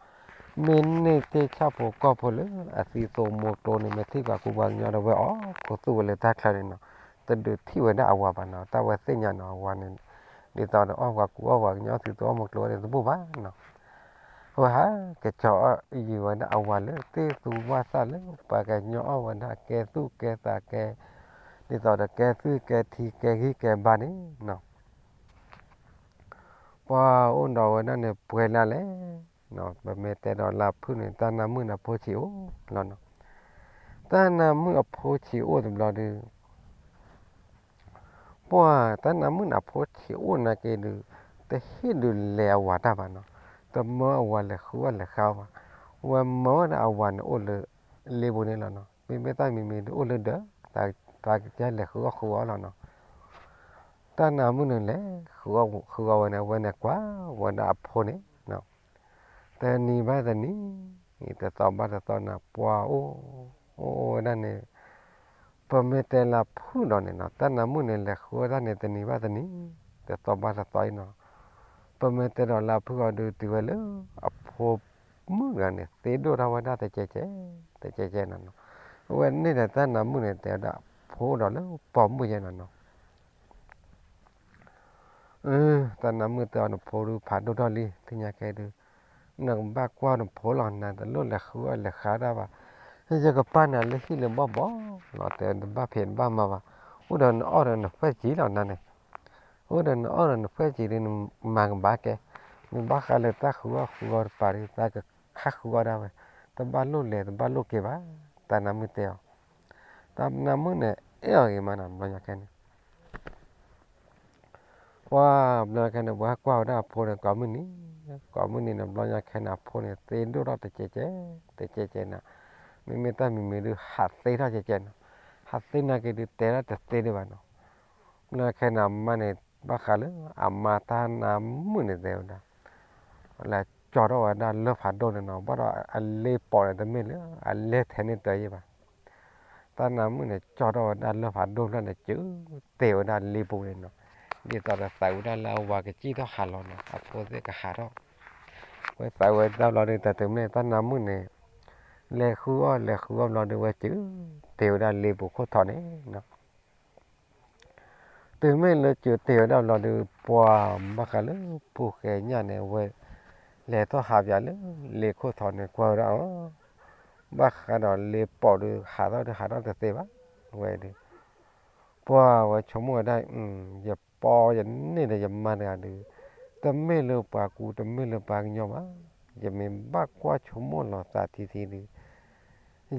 မ့ၢ်န့ၢ်တ့ၢ်ဆၣ်ဖိကီၢ်ဖိလၢအသံသိမိၢ်ကျိန့ၣ် မ့ၢ်ထံၣ်ပှၤကူပှၤကညီဒီးဝဲအီၣ်ခိးသူၣ်ဝဲလၢတၢ်ချၢန့ၣ်နီၤ, တဒုးထံၣ်ဝဲဒၣ်အဝၤဘၣ်နီၤ, တၢ်ဝဲသ့ၣ်ညါနီၤ အဝၤန့ၣ်, ဒ်သိးဒီးအီၣ်ပှၤကူအီၣ်ပှၤကညီ အီၣ်သံသိအီၣ်မူကျိဝဲန့ၣ် တဘူၣ်ဘၣ်နီၤ အဝဲဟးကစီၤအီၣ်ယံၤဝဲဒၣ်အဝၤလၢသ့ၣ်သူဝၣ်သၣ်လၢ ပှၤကညီအီၣ်ဝဲဒၣ်ကဲသူၣ်ကဲသးကဲ, ဒ်သိးဒီးကဲသွံၣ်ကဲထံကဲဂံၢ်ကဲဘါန့ၣ်နီၤ, ပှၤအိၣ်ဒီးဝဲဒၣ်န့ၣ်ပှဲၤလါလဲၣ်, ပမ့ၢ်တဲဒီးလၢဖုၣ်န့ၣ် တၢ်နါမုၣ်န့ၣ်အဖိဆံးအိၣ်လီၤနီၤ, တၢ်နါမုၣ်အဖိဆံးအိၣ်တဘျီဒီး ပှၤတၢ်နါမုၣ်န့ၣ်အဖိဆံးအိၣ်နာ်က့ဒီး တဟ့ၣ်ဒုးလဲၤအဝၤတၢ်ဘၣ်နီၤ, တမၢအဝၤလဲၤဃုအီၣ်လဲၤဃုအီၣ်ဘၣ်, ဝဲမၢဝဲဒၣ်အဝၤန့ၣ်အိၣ်လၢလ့ပူၤန့ၣ်လီၤနီၤ, မ့မ့ၢ်တၢ်မံၤမံၤဒုးအိၣ်လၢဒၢး, သးကလဲၤဃုအီၣ်ဃုအီၣ်လီၤနီၤ, တၢ်နါမုၣ်န့ၣ်လဲၤဃုအီၣ်ဃုအီၣ်ဝဲန့ၣ် အဝဲန့ၣ်ကွၢ်ဝဲဒၣ်အဖိန့ၣ် တနံၤဘၣ်တနံၤ, တသီဘၣ်တသီန့ၣ် ပှၤအိၣ်, အိၣ်ဝဲဒၣ်န့ၣ်, ပမ့ၢ်တဲလၢဖုၣ်ဒီးန့ၣ်နီၤ တၢ်နါမုၣ်န့ၣ် လဲၤဃုအီၣ်တၢ်န့ၣ် တနံၤဘၣ်တနံၤ, တသီဘၣ်တသီအံၤနီၤ, ပမ့ၢ်တဲဒီးလၢဖုၣ်အီၤဒုးတုၤဝဲလၢ အဖိမုၣ်တဂၤန့ၣ် သ့ဒိၣ်ထီၣ်ဝဲဒၣ်တကဲကဲ, တကဲကဲနီၤနီၤ, အဝဲန့ၣ်ဒီးတၢ်နါမုၣ်န့ၣ် တဲဝဲဒၣ်ဖိဒီးလၢပိာ်မုၣ်ယဲနီၤနီၤ တၢ်နါမုၣ်တဲအီၤ နဖိဒုးဖးဒိၣ်ထီၣ်လံ သ့ၣ်ညါခဲဒုး, နကဘၣ်ကွၢ်နဖိလီၤ နၤတလိၣ်လဲၤဃုအီၣ်လဲၤဃုတၢ်ဘၣ်, ယကပာ်နၤလၢဟံၣ်လၢဘီၣ်ဘီလီၤ တဲတဘၣ်ဖံးတဘၣ်မၤဘၣ်, အိၣ်ဒီးနအီၣ်ဒီးနဖှဲၣ်စံာ်လီၤနၤန့ၣ်, အိၣ်ဒီးနအီၣ်ဒီးနဖှဲၣ်စံာ်ဒီးနမၤကဘၣ်ကဲ, မ့ၢ်ဘၣ်ဃးလၢတၢ်ဃုအီၣ်ဃုအီတပၤဒီး သးကခါဃုအီၣ်ဒၣ်ဝဲ, တဘၣ်လိၣ်လဲၤတဘၣ်လိၣ်က့ၤဘၣ်, တၢ်နါမုၣ်တဲအီၤ တၢ်နါမုၣ်န့ၣ် အဲၣ်အီၤဂ့ၤမးနီၤ ဘျီညါခဲန့ၣ်, ပှၤဘျီညါခဲန့ၣ် ပှၤကွၢ်ဝဲဒၣ်အဖိန့ၣ် ကိးမုၢ်နံၤ, ကိးမုၢ်နံၤန့ၣ် ဘျီညါခဲန့ၣ် အဖိန့ၣ် သ့ဒိၣ်ထီၣ်တကဲကဲ, တကဲကဲနီၤ, မ့မ့ၢ်တၢ်မံၤမံၤဒုး ဟးသ့ထီၣ်ကဲကဲနီၤ, ဟးသ့နာ်က့ဒုး တဲထီၣ်တသ့ဒံးဘၣ်နီၤ, ဘျီညါခဲန့ၣ် အမါန့ၣ် ဘၣ်ဃးလၢအမါတၢ်နါမုၣ်န့ၣ်တဲဝဲဒၣ် လဲၤကၠီထီၣ်ဝဲဒၣ်လၢဖးဒိၣ်န့ၣ်နီၤ, ဘၣ်ဒီးအလ့ပိာ်န့ၣ် တမ့ၢ်လၢအလဲၤထဲန့ၣ်တၢ်ယံၤဘၣ်, တၢ်နါမုၣ်န့ၣ် ကၠီထီၣ်ဝဲဒၣ်လၢဖးဒိၣ်ဖျၢၣ်န့ၣ် စုတ့ၢ်ဝဲဒၣ်လ့ပူၤန့ၣ်နီၤ, ဒ်သိးဒီးသးဝဲဒၣ်လၢအဝၤကစံၣ်ထီၣ်ဟးလီၤနီၤ, အဖိသ့ၣ်ကဟးထီၣ်, ဝဲသးဝဲဒၣ်ဘျီဒီး တၢ်တမ့ၢ်တၢ်နါမုၣ်န့ၣ် လဲၤဃုအီၣ်လဲၤဃုအီၣ်ဘျီဒီး ဝဲစုတ့ၢ်ဝဲဒၣ်လ့ပူၤခိၣ်ထီၣ်န့ၣ်နီၤ တုၤမ့ၢ်လၢစုတ့ၢ်ဝဲဒၣ်ဘျီဒီး ပှၤဘၣ်ဃးလၢဖိၣ်ဃဲညၣ်န့ၣ် ဝဲလဲၤထီၣ်ဟးပၠးလၢလ့ခိၣ်ထီၣ်န့ၣ် ကွၢ်ဝဲဒၣ်အီၤ, ဘၣ်ဃးဒီးလ့ပိာ်ဒီး ဟးထီၣ်ဒီးဟးထီၣ်တသ့ဘၣ်, ဝဲဒီး ပှၤဝဲဆိကမိၣ်ဝဲဒၣ် ယပိာ်ယန့ၢ်ဒီးယမါတဂၤဒီး တမ့ၢ်လၢပှၤကူတမ့ၢ်လၢပှၤကညီဘၣ်, ယမ့ၢ်ဘၣ်ကွၢ်ဆိကမိၣ်လီၤသးထံထံဒီး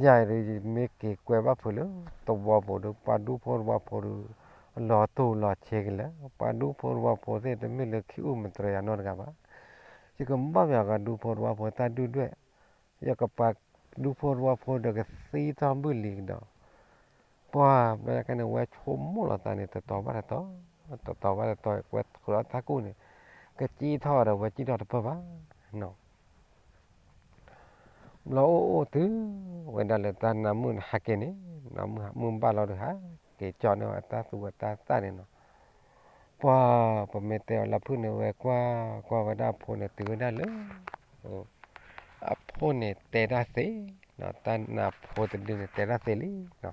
ယၤအံၤဒီး ယမ့ၢ်က့ၤကွဲဘၣ်ဖုးလၢသဝီပူၤဒီး ပှၤဒူဖိသဝီဖိဒီး လီၤတိၢ်လီၤဆဲးက့ၤလၢၤ, ပှၤဒူဖိသဝီဖိသ့ၣ်တမ့ၢ်လၢခံအိၣ်မတြီယၤနီတဂၤဘၣ်, ယကဘၣ်ပှၤဒူဖိသဝီဖိတၢ်ဒုၣ်ဒွဲၣ်, ယကပှၤဒူဖိသဝီဖိဒီးကသံထီၣ်ဘုၣ်လံကဒီး, ပှၤဘျီညါခဲန့ၣ် ဝဲဆိကမိၣ်လီၤသးန့ၣ် တတီၤဘၣ်တတီၤ, တတီၤဘၣ်တတီၤ ဝဲဃုာ်ဒီးတၢ်ကူၣ်န့ၣ် ကစံၣ်ထီၣ်ဒီးဝဲစံၣ်ထီၣ်တပၢၢ်ဘၣ်နီၤ ဘျီအိၣ်အိၣ်တုၤဝဲဒၣ်လၢတၢ်နါမုၣ်န့ၣ်ဟးက့ၤန့ၣ်, နါမုၣ်မုၢ်ဘၣ်လီၤဒီးဟးက့ၤကၠီန့ၢ်ဝဲအတၢ်သူၣ်အတၢ်သၣ်န့ၣ်နီၤ, ပှၤပမ့ၢ်တဲအီၤလၢဖုၣ်န့ၣ် ဝဲကွၢ်ကွၢ်ဝဲဒၣ်အဖိန့ၣ် တုၤဝဲဒၣ်လၢ အဖိန့ၣ်တဲတၢ်သ့နီၤ, တၢ်နါဖိတဒုန့ၣ် တဲတၢ်သ့လံနီၤ,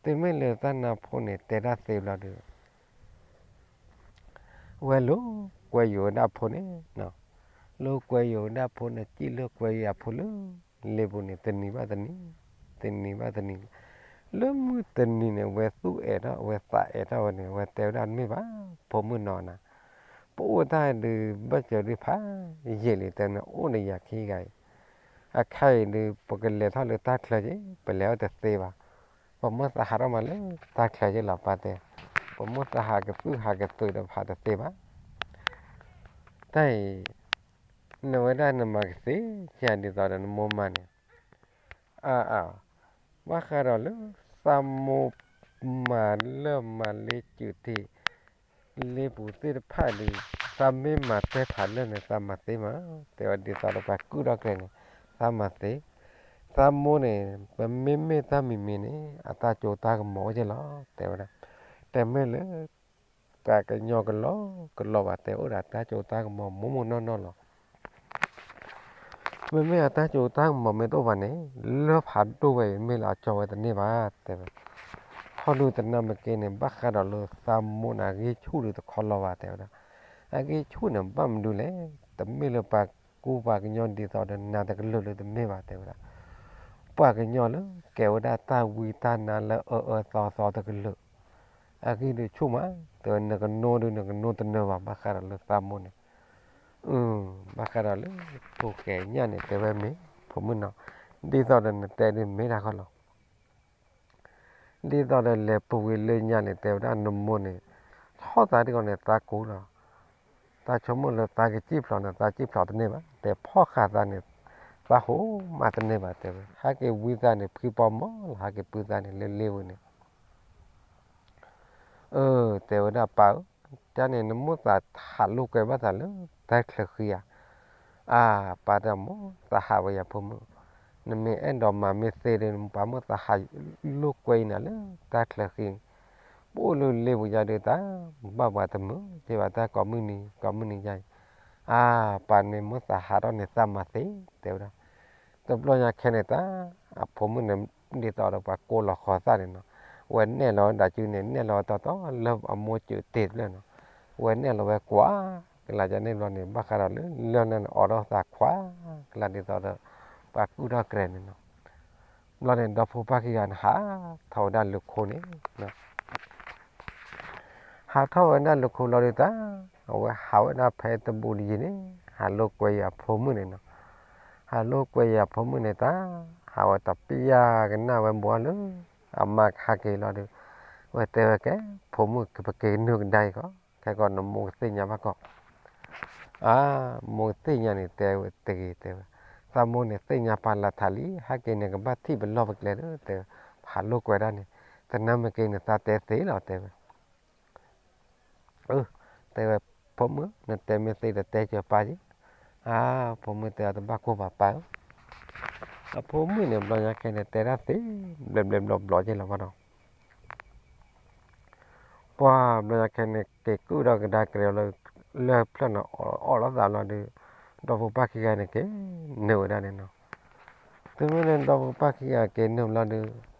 တုၤမ့ၢ်လၢတၢ်နါဖိန့ၣ် တဲတၢ်သ့ဘျီဒီး ဝဲလိာ်ကွဲယိာ်ဝဲဒၣ်အဖိန့ၣ်, လိာ်ကွဲယိာ်ဝဲဒၣ်အဖိန့ၣ် စံၣ်လိာ်ကွဲယိာ်အဖိလၢ လ့ပူၤန့ၣ် တနံၤဘၣ်တနံၤ, တနံၤဘၣ်တနံၤ, လၢမုၢ်တနံၤန့ၣ် ဝဲသူၣ်အဲၣ်ထီၣ် ဝဲသးအဲၣ်ထီၣ်ဝဲန့ၣ် ဝဲတဲဝဲဒၣ်တမ့ၢ်ဘၣ်, ဖိမုၣ်နီၤနၤ, ပအိၣ်တၢ်ဒုး ဘၣ်စၢၤဒုးဖးယံာ်လံ တဲန့ၣ် အိၣ်ဒီးယၤခံဂၤအံၤ, အခါအံၤဒုး ပကလဲၤထီၣ်လၢတၢ်ချၢက့ၤ ပလဲၤအီၣ်တသ့ဘၣ်, ပမိၢ်သးဟးထီၣ်မးလၢတၢ်ချၢက့လီၤ ပၢ်တဲ, ပမိၢ်သးဟးကသုၣ်ဟးကသုးဒီးဟးတသ့ဘၣ်. တၢ်အံၤ နဝဲဒၣ်နမၤကသ့ ယၤဒ်သိးဒီးနမိၢ်မၤန့ၣ်, အါအါ, ဘၣ်ဃးဒီးလၢသးမိၢ်မၤလၢမၤလ့စုးတ့ၢ် လ့ပူၤသ့ၣ်တဖၣ်ဒီး သးမ့ၢ်မၤတဲဖးလၢာ်န့ၣ် သးမၤသ့မး, တဲဝဲဒ်သိးဒီးပှၤကုၢ်ထီၣ်ကရဲန့ၣ် သးမၤသ့. သးမိၢ်န့ၣ် ပမ့မ့ၢ်တၢ်မံၤမံၤန့ၣ် အတၢ်စိတၢ်ကမီၤအိၣ်က့လီၤ တဲဝဲဒၣ်. တမ့ၢ်လၢ ပှၤကညီကလီကလီဘၣ် တဲအိၣ်ဒီးတၢ်စိတၢ်ကမီၤမိၢ်မိၢ်နီၢ်နီၢ်လီၤ. မ့မ့ၢ်အတၢ်စိတၢ်ကမီၤမ့ၢ်တအိၣ်ဘၣ်န့ၣ် လၢဖးဒိၣ်ဝဲအံၤ မ့ၢ်လၢအကၠီဝဲတန့ၢ်ဘၣ် တဲဝဲ. ထီၣ်ဒုးတနၢ်မ့ၢ်က့န့ၣ် ဘၣ်ဃးဒီးလၢသးမိၢ်န့ၣ် အဂံၢ်ဆူၣ်ဒုးတခီလီၤဘၣ် တဲဝဲဒၣ်. အဂံၢ်ဆူၣ်န့ၣ် ဘၣ်မနုၤလဲၣ်, တမ့ၢ်လၢပှၤကူပှၤကညီဒ်သိးဒီးနၤတကလုာ်လၢတမ့ၢ်ဘၣ် တဲဝဲဒၣ်. ပှၤကညီလၢကဲဝဲဒၣ်တၢ်ဝံတၢ်နါလၢအအၢအၢသီသီတကလုာ် အဂံၢ်ဒုးဆူၣ်မး, တဲဝဲ နကနိဒီးနကနိတနၢၤဘၣ် ဘၣ်ဃးဒီးလၢသးမိၢ်န့ၣ်. အၢ, ဘၣ်ဃးဒီးလၢဖိၣ်ဃဲညၣ်န့ၣ် တဲဝဲမ့ၢ်ဖိမုၣ်နီၤ, ဒ်သိးဒီးနတဲဒုးမ့ၢ်တၢ်ခီလီၤ. ဒ်သိးဒီးလဲၤပူၤဝံၤလၢညါန့ၣ် တဲဝဲဒၣ်နမိၢ်န့ၣ် ထီၣ်သးဒ်ကီးန့ၣ် သးကိၢ်လီၤ. သးဆိကမိၣ်လၢသးကစံၣ်ဖျိးန့ၣ် သးစံၣ်ဖျိးတန့ၢ်ဘၣ်, တဲဖီၣ်ဃာ်သးန့ၣ် သးဟိးမးတန့ၢ်ဘၣ် တဲဝဲ. ဟဲက့ၤဝံသးန့ၣ် ဖှံပီမီၢ်လီၤ, ဟဲက့ၤပုၢ်သးန့ၣ်လၢလ့ဝံၤန့ၣ် အၢ, တဲဝဲဒၣ်ပၢ်ဧၢ, တၢ်န့ၣ်နမိၢ်သးဟးလိာ်ကွဲဘၣ်သးလၢတၢ်ချၢဃံဧါ. အၢ, ပၢ်တဲမိၢ်သးဟးဝဲယၤဖိမုၣ်, နမ့ၢ်အဲၣ်ဒိးမၤမ့ၢ်သ့ဒီး ပၢ်မိၢ်သးဟးလိာ်ကွဲအံၤနၤလၢတၢ်ချၢဃံ, ပအိၣ်လၢလ့ပူၤယါဒုးတၢ် ဘၣ်ပှၤတမုာ်က့ဘၣ်တၢ်ကိးမုၢ်နံၤ ကိးမုၢ်နံၤယါအံၤ, အၢ, ပၢ်န့ၣ်မိၢ်သးဟးထီၣ်န့ၣ်သးမၤသ့ တဲဝဲဒၣ်. တဘျီညါခဲန့ၣ်တၢ် အဖိမုၣ်န့ၣ် ဒ်သိးဒီးပှၤကိၢ်လီၤဃီၤသးန့ၣ်နီၤ, ဝဲနဲၣ်လီၤဝဲဒၣ်စုန့ၣ် နဲၣ်လီၤဝဲတီတီလၢအမိၢ်စုးတ့ၢ်တဖျၢၣ်နီၤ, ဝဲနဲၣ်လီၤဝဲကွၢ်ကလးယါန့ၣ်ဘျီန့ၣ် ဘၣ်ဃးဒီးလၢလၢၢ်န့ၣ် အိးထီၣ်သးခွါကလးဒ်သိးဒီး ပှၤကုၢ်ထီၣ်ကရဲန့ၣ်နီၤ. ဘျီန့ၣ် ဒီဖိပၢ်ခံဂၤန့ၣ် ဟးထီၣ်ဝဲဒၣ်လၢခိန့ၣ် ဟးထီၣ်ဝဲဒၣ်လၢခိလီၤဒုးတၢ် အဝဲဟးဝဲဒၣ်ဖဲတဘူးတယံၤန့ၣ် ဟးလိာ်ကွဲအဖိမုၣ်န့ၣ်နီၤ, ဟးလိာ်ကွဲအဖိမုၣ်န့ၣ်တၢ် ဟးဝဲတပျၢ်ကနၣ်ဝဲဘှီလၢ အမါကဟးက့ၤလီၤဒုး ဝဲတဲဝဲကဲ ဖိမုၣ်ပက့ၤနုာ်ကဒါအံၤကီး ခဲကီးနမိၢ်ကသ့ၣ်ညါဘၣ်ကီး အၢ, မိၢ်ကသ့ၣ်ညါန့ၣ် တဲဝဲတဂ့ၤ တဲဝဲ, သးမိၢ်န့ၣ်သ့ၣ်ညါပာ်လၢထးလံ ဟဲက့ၤန့ၣ် ကဘၣ်ထံၣ်ပလီၢ်ပကျဲဒီး တဲဝဲ, ဟးလိာ်ကွဲဒၣ်န့ၣ် တနၢ်မ့ၢ်က့န့ၣ် သးတဲသ့လီၤ တဲဝဲ. အၢ, တဲဝဲ, ဖိမုၣ် နတဲမ့ၢ်သ့ဒီးတဲကၢၤပၢ်က့ၤ, အၢ, ဖိမုၣ်တဲအီၤတဘၣ်ကိၢ်ဘၣ်ပၢ်ဧၢ, အဖိမုၣ်န့ၣ် ဘျီညါခဲန့ၣ် တဲဒၣ်သ့ ဘျဲးဘျဲးဘျီဘျီက့ၤလီၤဘၣ်ဒီး ပှၢ်ဘျီညါခဲန့ၣ် က့ၤကုၢ်ဒီးကဒါကရဲလၢ လၢၢ်ဖျၢၣ်န့ၣ် အီၣ်လီၤသးလီၤဒီး ဒီဖိပၢ်ခံဂၤန့ၣ် က့ၤနုာ်ဝဲဒၣ်န့ၣ်နီၤ, တုၤမ့ၢ်လၢဒီဖိပၢ်ခံဂၤက့ၤနုာ်လီၤဒီး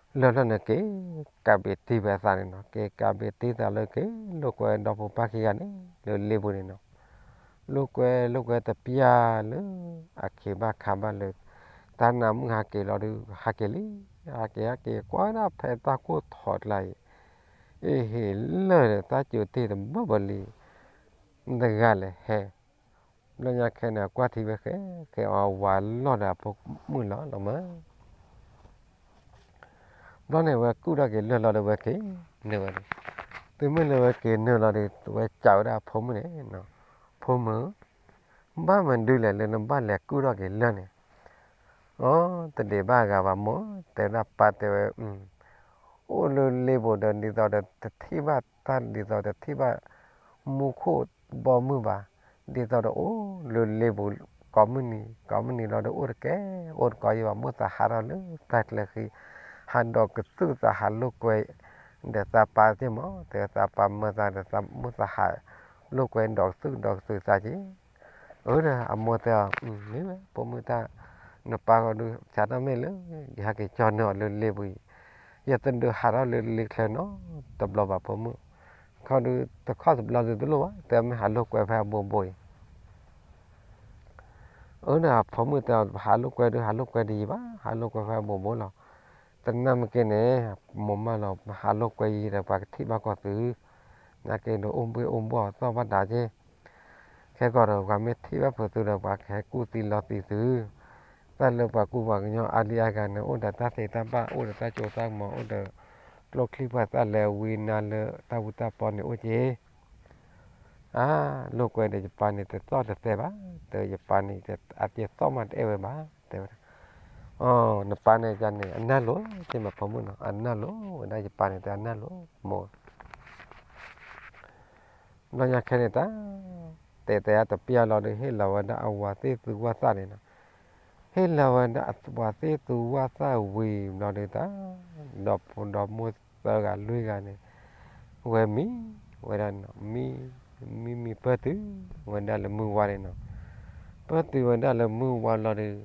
လၢၢ်ဖျၢၣ်န့ၣ် က့ၤကးဘ့းတံၢ်ဝဲအသးန့ၣ်နီၤ, က့ၤကးဘ့းတံၢ်သးလၢ က့ၤလိာ်ကွဲဒီဖိပၢ်ခံဂၤန့ၣ် လၢလ့ပူၤန့ၣ်နီၤ, လိာ်ကွဲလိာ်ကွဲတပျၢ်လၢ အခ့ဘၣ်ခးဘၣ်လၢ တၢ်နးမုၢ်ဟးက့ၤလီၤဒီး ဟးက့ၤလံ, ဟးက့ၤဟးက့ၤ ကွၢ်ဒၣ်ဖဲတၢ်ကိၢ်ထီၣ်ကျါအံၤ, အ့ဟ့ၣ်လၢာ်ဒီး တၢ်စူၤတ့ၢ်တဘၢဘၢလံ, တဂၤလဲၤဟဲ ဘျီညါခဲန့ၣ် အကွၢ်ထံဝဲဃဲ ဃဲအီၤဝၤလီၢ်ဒီးအဖိမုၣ်လီၤလီၤမၢ်, ဘျီန့ၣ် ဝဲကုၢ်ထီၣ်က့ၤလၢၢ်လီၤဒီးဝဲက့ၤနုာ်ဝဲန့ၣ်, တုၤမ့ၢ်လၢဝဲက့ၤနုာ်လီၤဒီး ဝဲစံးဝဲဒၣ်အဖိမုၣ်န့ၣ်, ဖိမုၣ်, ဘၣ်မနုၤလဲၣ်လၢနဘၣ်လဲၤကုၢ်ထီၣ်က့ၤလၢၢ်န့ၣ်, အိ, တဒံးဘၣ်အဂၤဘၣ်မိၢ်, တဲဝဲဒၣ်ပၢ်တဲဝဲ အိၣ်လၢလ့ပူၤဒီး ဒ်သိးဒီးတထံၣ်ဘၣ်တၢ် ဒ်သိးတထံၣ်ဘၣ် မူခိၣ်ဘီမုၢ်ဘၣ်, ဒ်သိးဒီးအိၣ်လၢလ့ပူၤ ကိးမုၢ်နံၤ ကိးမုၢ်နံၤလီၤဒီး အိၣ်တကဲ အိၣ်တကိးယံၤဘၣ်, မိၢ်သးဟးထီၣ်လၢတၢ်ချၢဃံ, ဟးဒိးကသုၣ်သးဟးလိာ်ကွဲ ဒီးသးပၢ်သ့ၣ်မး, တဲဝဲသးပၢ်မၢသးဒီး မိၢ်သးဟးလိာ်ကွဲ ဒိးကသုၣ်ဒိးကသုၣ်သးက့ၤ, အၢဒီး အမိၢ်တဲအီၤ မ့ၢ်ဝဲ ဖိမုၣ်တၢ်, နပၢ်ဂီၢ်ဒုး ဆါတၢ်မ့ၢ်လၢ ယဟဲက့ၤကၠီနုာ်အီၤလၢလ့ပူၤအံၤ, ယတဒုးဟးထီၣ်လၢလ့ချၢနီတဘျီဘၣ် ဖိမုၣ်, ခီဒုး တခီတဘျီဒုးတလိၣ်ဘၣ်, တဲမ့ၢ်ဟးလိာ်ကွဲဖဲအဘိဘိအံၤ အၢဒီး အဖိမုၣ်တဲအီၤ ဟးလိာ်ကွဲဒုး ဟးလိာ်ကွဲတယံၤဘၣ်, ဟးလိာ်ကွဲဖဲအဘိဘိလီၤ. တနၢ်မ့ၢ်က့န့ၣ် မိၢ်မၢလီၤ ဟးလိာ်ကွဲယံၤဒီး ပှၤကထံၣ်ဘၣ်ကီၢ်သု, နာ်က့ဒီး အိၣ်ဘှ့ၣ်အိၣ်ဘှီၣ်အသီၣ်ဘၣ်ဒၣ်က့, ခဲကီးဒီး ပှၤမ့ၢ်ထံၣ်ဘၣ်ဖုးသုဒီး ပှၤကဟဲကူၣ်သံလီၤသံသု, တၢ်လၢပှၤကူပှၤကညီအါလံအါဂၤန့ၣ် အိၣ်ဒီးတၢ်သ့တၢ်ဘၣ် အိၣ်ဒီးတၢ်စိတၢ်ကမီၤ အိၣ်ဒီး ကျိချံပှၤသၣ်လဲၤဝံနါလၢတၢ်ဝံတၢ်ပီန့ၣ်အိၣ်က့ၤ အါ လိာ်ကွဲဒီးယပၢ်န့ၣ် တသီၣ်တသဲဘၣ်, တဲယပၢ်န့ၣ် အသီၣ်မးတအဲၣ်ဝဲဘၣ်, တဲဝဲဒၣ်, အ နပၢ်န့ၣ်ယၤန့ၣ် အနၢ်လိၤသ့မး ဖိမုၣ်နီၤ, အနၢ်လိၤဝဲဒၣ် ယပၢ်န့ၣ် တဲအနၢ်လိၤမိၢ် ဘျီညါခဲန့ၣ်တၢ် တဲတဲအတပျၢ်လီၤဒီး ဟ့ၣ်လီၤဝဲဒၣ်အဝၤသ့ၣ်သူဝၣ်သၣ်န့ၣ်နီၤ, ဟ့ၣ်လီၤဝဲဒၣ်အဝၤသ့ၣ်သူဝၣ်သၣ်ဝံၤဘျီဒီးတၢ် ဒီဖိဒီမိၢ်သၢဂၤလွံၢ်ဂၤန့ၣ် ဝဲမံဝဲဒၣ်နီၤ, မံ မံမံပၢၢ်တုၤဝဲဒၣ်လၢမုၢ်ဝါန့ၣ်နီၤ, ပၢၢ်တုၤဝဲဒၣ်လၢမုၢ်ဝါလီၤဒီး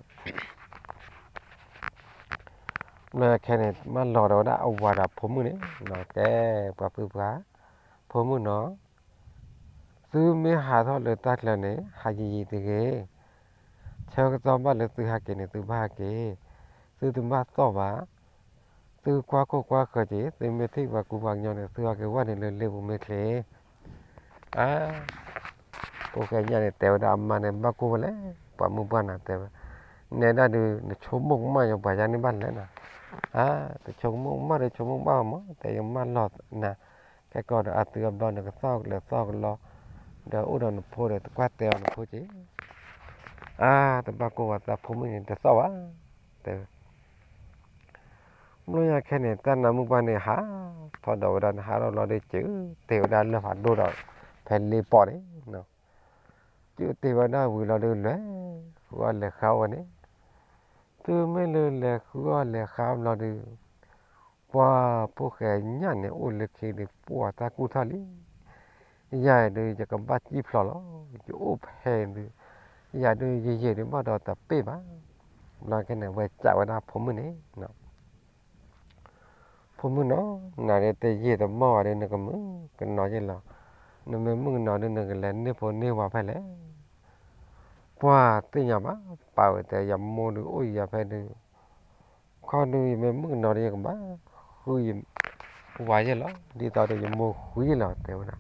ဘျီခဲန့ၣ် မၢလီၤဒီးဝဲဒၣ်အဝၤဒီးဖိမုၣ်န့ၣ်နီၤ, ကဲ ပှၤပုၢ်ပှၢ် ဖိမုၣ်နီၤ, သုမ့ၢ်ဟးထီၣ်လၢတၢ်ချၢန့ၣ် ဟးယံာ်ယံာ်တဂ့ၤ, ဆၢကတီၢ်ဘၣ်လၢသုဟးက့ၤန့ၣ် သုဘၣ်ဟးက့ၤ, သုတဘၣ်သီၣ်ဘၣ်, သုကွၢ်ခိၣ်ကွၢ်ဃၢၤက့ၤ, သုမ့ၢ်ထံၣ်ပှၤကူပှၤကညီန့ၣ် သုဟးက့ၤဝဲန့ၣ်လၢလ့ပူၤမ့ၢ်ချ့ အါ ဖိၣ်ဃဲညၣ်န့ၣ် တဲဝဲဒၣ်အမါန့ၣ် ဘၣ်ကိၢ်ဝဲလဲၣ်, ပှၤမုၢ်ပှၢ်နၤတဲဝဲ, နဲဒၣ်ဒုး နဆိကမိၣ်ကမၣ်ညီပှၤယါန့ၣ်ဘၣ်လဲၣ်နၤ, အါ တဆိကမိၣ်ကမၣ်ဒီးဆိကမိၣ်ဘၣ်မး တဲယမၢလီၤနၤ, ခဲကီးဒီးအသုအဘျီနကသီၣ်ကလဲၤသီၣ်ကလီ, ဒီးအိၣ်ဒီးနဖိဒီးတကွၢ်တဲအီၤနဖိက့ၤ, အါ တဘၣ်ကိၢ်ဝဲသးဖိမုၣ်န့ၣ် တသီၣ်ဘၣ်, တဲဝဲ ဘျီညါခဲန့ၣ် တၢ်နါမုၢ်ပှၢ်န့ၣ် ဟးထီၣ်ဒီးဝဲဒၣ်န့ၣ် ဟးထီၣ်လီၤဒီး စၢတ့ၢ်ဝဲဒၣ်လၢၢ်ဖးဒိၣ်ဒီးဖဲလ့ပီၣ်န့ၣ်, စၢတ့ၢ်ဝဲဒၣ်ဝံၤလီၤဒီး လဲၤဃုအီၣ်လဲၤဃါဝဲန့ၣ်, တုၤမ့ၢ်လၢလဲၤဃုအီၣ်လဲၤဃါဘျီဒီး ပှၤဖိၣ်ဃဲညၣ်န့ၣ် အိၣ်လၢခံဒီး ပှၤတၢ်ကူၣ်ထီၣ်လံ ယၤဒုး ယကဘၣ်စံၣ်ဖျိးလီၤ, ယအိၣ်ဖဲဒုး, ယၤဒုး ယယံာ်ဒုးဘၣ်ဒီးတပ့ၢ်ဘၣ်, ဘျီခဲန့ၣ် ဝဲစံးဝဲဒၣ်ဖိမုၣ်န့ၣ်, ဖိမုၣ်နီၤ, နၤဒုးတယံာ်တမီၢ်ဘၣ်ဒီး နကမုၣ်ကနီၤယ့ၢ်လီၤ, နမ့ၢ်မုၣ်ကနီၤဒုး နကလဲၤန့ၢ်ဖိန့ၢ်ဝၤဖဲလဲၣ်, ပှၤသ့ၣ်ညါဘၣ်, ပာ်ဝဲတဲ ယမိၢ်ဒုးအိၣ်ယၤဖဲဒုး ခီဒုး ယမ့ၢ်မုၣ်ကနီၤဒီး ယကဘၣ်ဃု ဝၤယ့ၢ်လီၤ, ဒ်သိးဒီးယမိၢ်ဃုယ့ၢ်လီၤ တဲဝဲဒၣ်,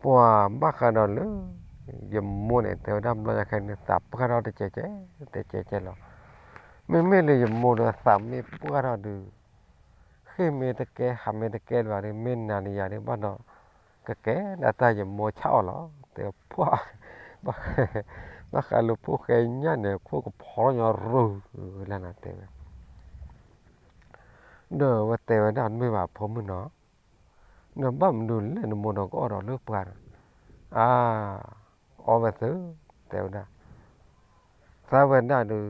ပှၤဘၣ်ဃးဒီးလၢ ယမိၢ်န့ၣ် တဲဝဲဒၣ် ဘျီယၤခဲန့ၣ် သးပှၢ်ထီၣ်တကဲးကဲး, တကဲးကဲးလီၤ, မ့မ့ၢ်လၢယမိၢ်ဒီးသးမ့ၢ်ပှၢ်ထီၣ်ဒုး ဃ့ၢ်မ့ၢ်တကဲ ဟးမ့ၢ်တကဲလၢၤဘၣ်ဒီး မ့ၢ်နၤဒီးယၤဒုးဘၣ်ဒီး ကကဲဒၣ်တၢ်ယမိၢ်ဆၣ်အီၤလီၤ, တဲပှၢ်, ဘၣ်ဃးလၢဖိၣ်ဃဲညၣ်န့ၣ် ခိၣ်ကဖီထီၣ်ညီရူၤလၢနၤတဲဝဲ ဒီးဝဲတဲဝဲဒၣ်မ့ၢ်ဘၣ်ဖိမုၣ်နီၤ, ဒီးဘၣ်မနုၤလဲၣ်နမိၢ်ဒီးကအီၣ်ဒီးလၢပှၤန့ၣ်, အါ, အီၣ်ဝဲသု, တဲဝဲဒၣ်, သးဝဲဒၣ်ဒုး,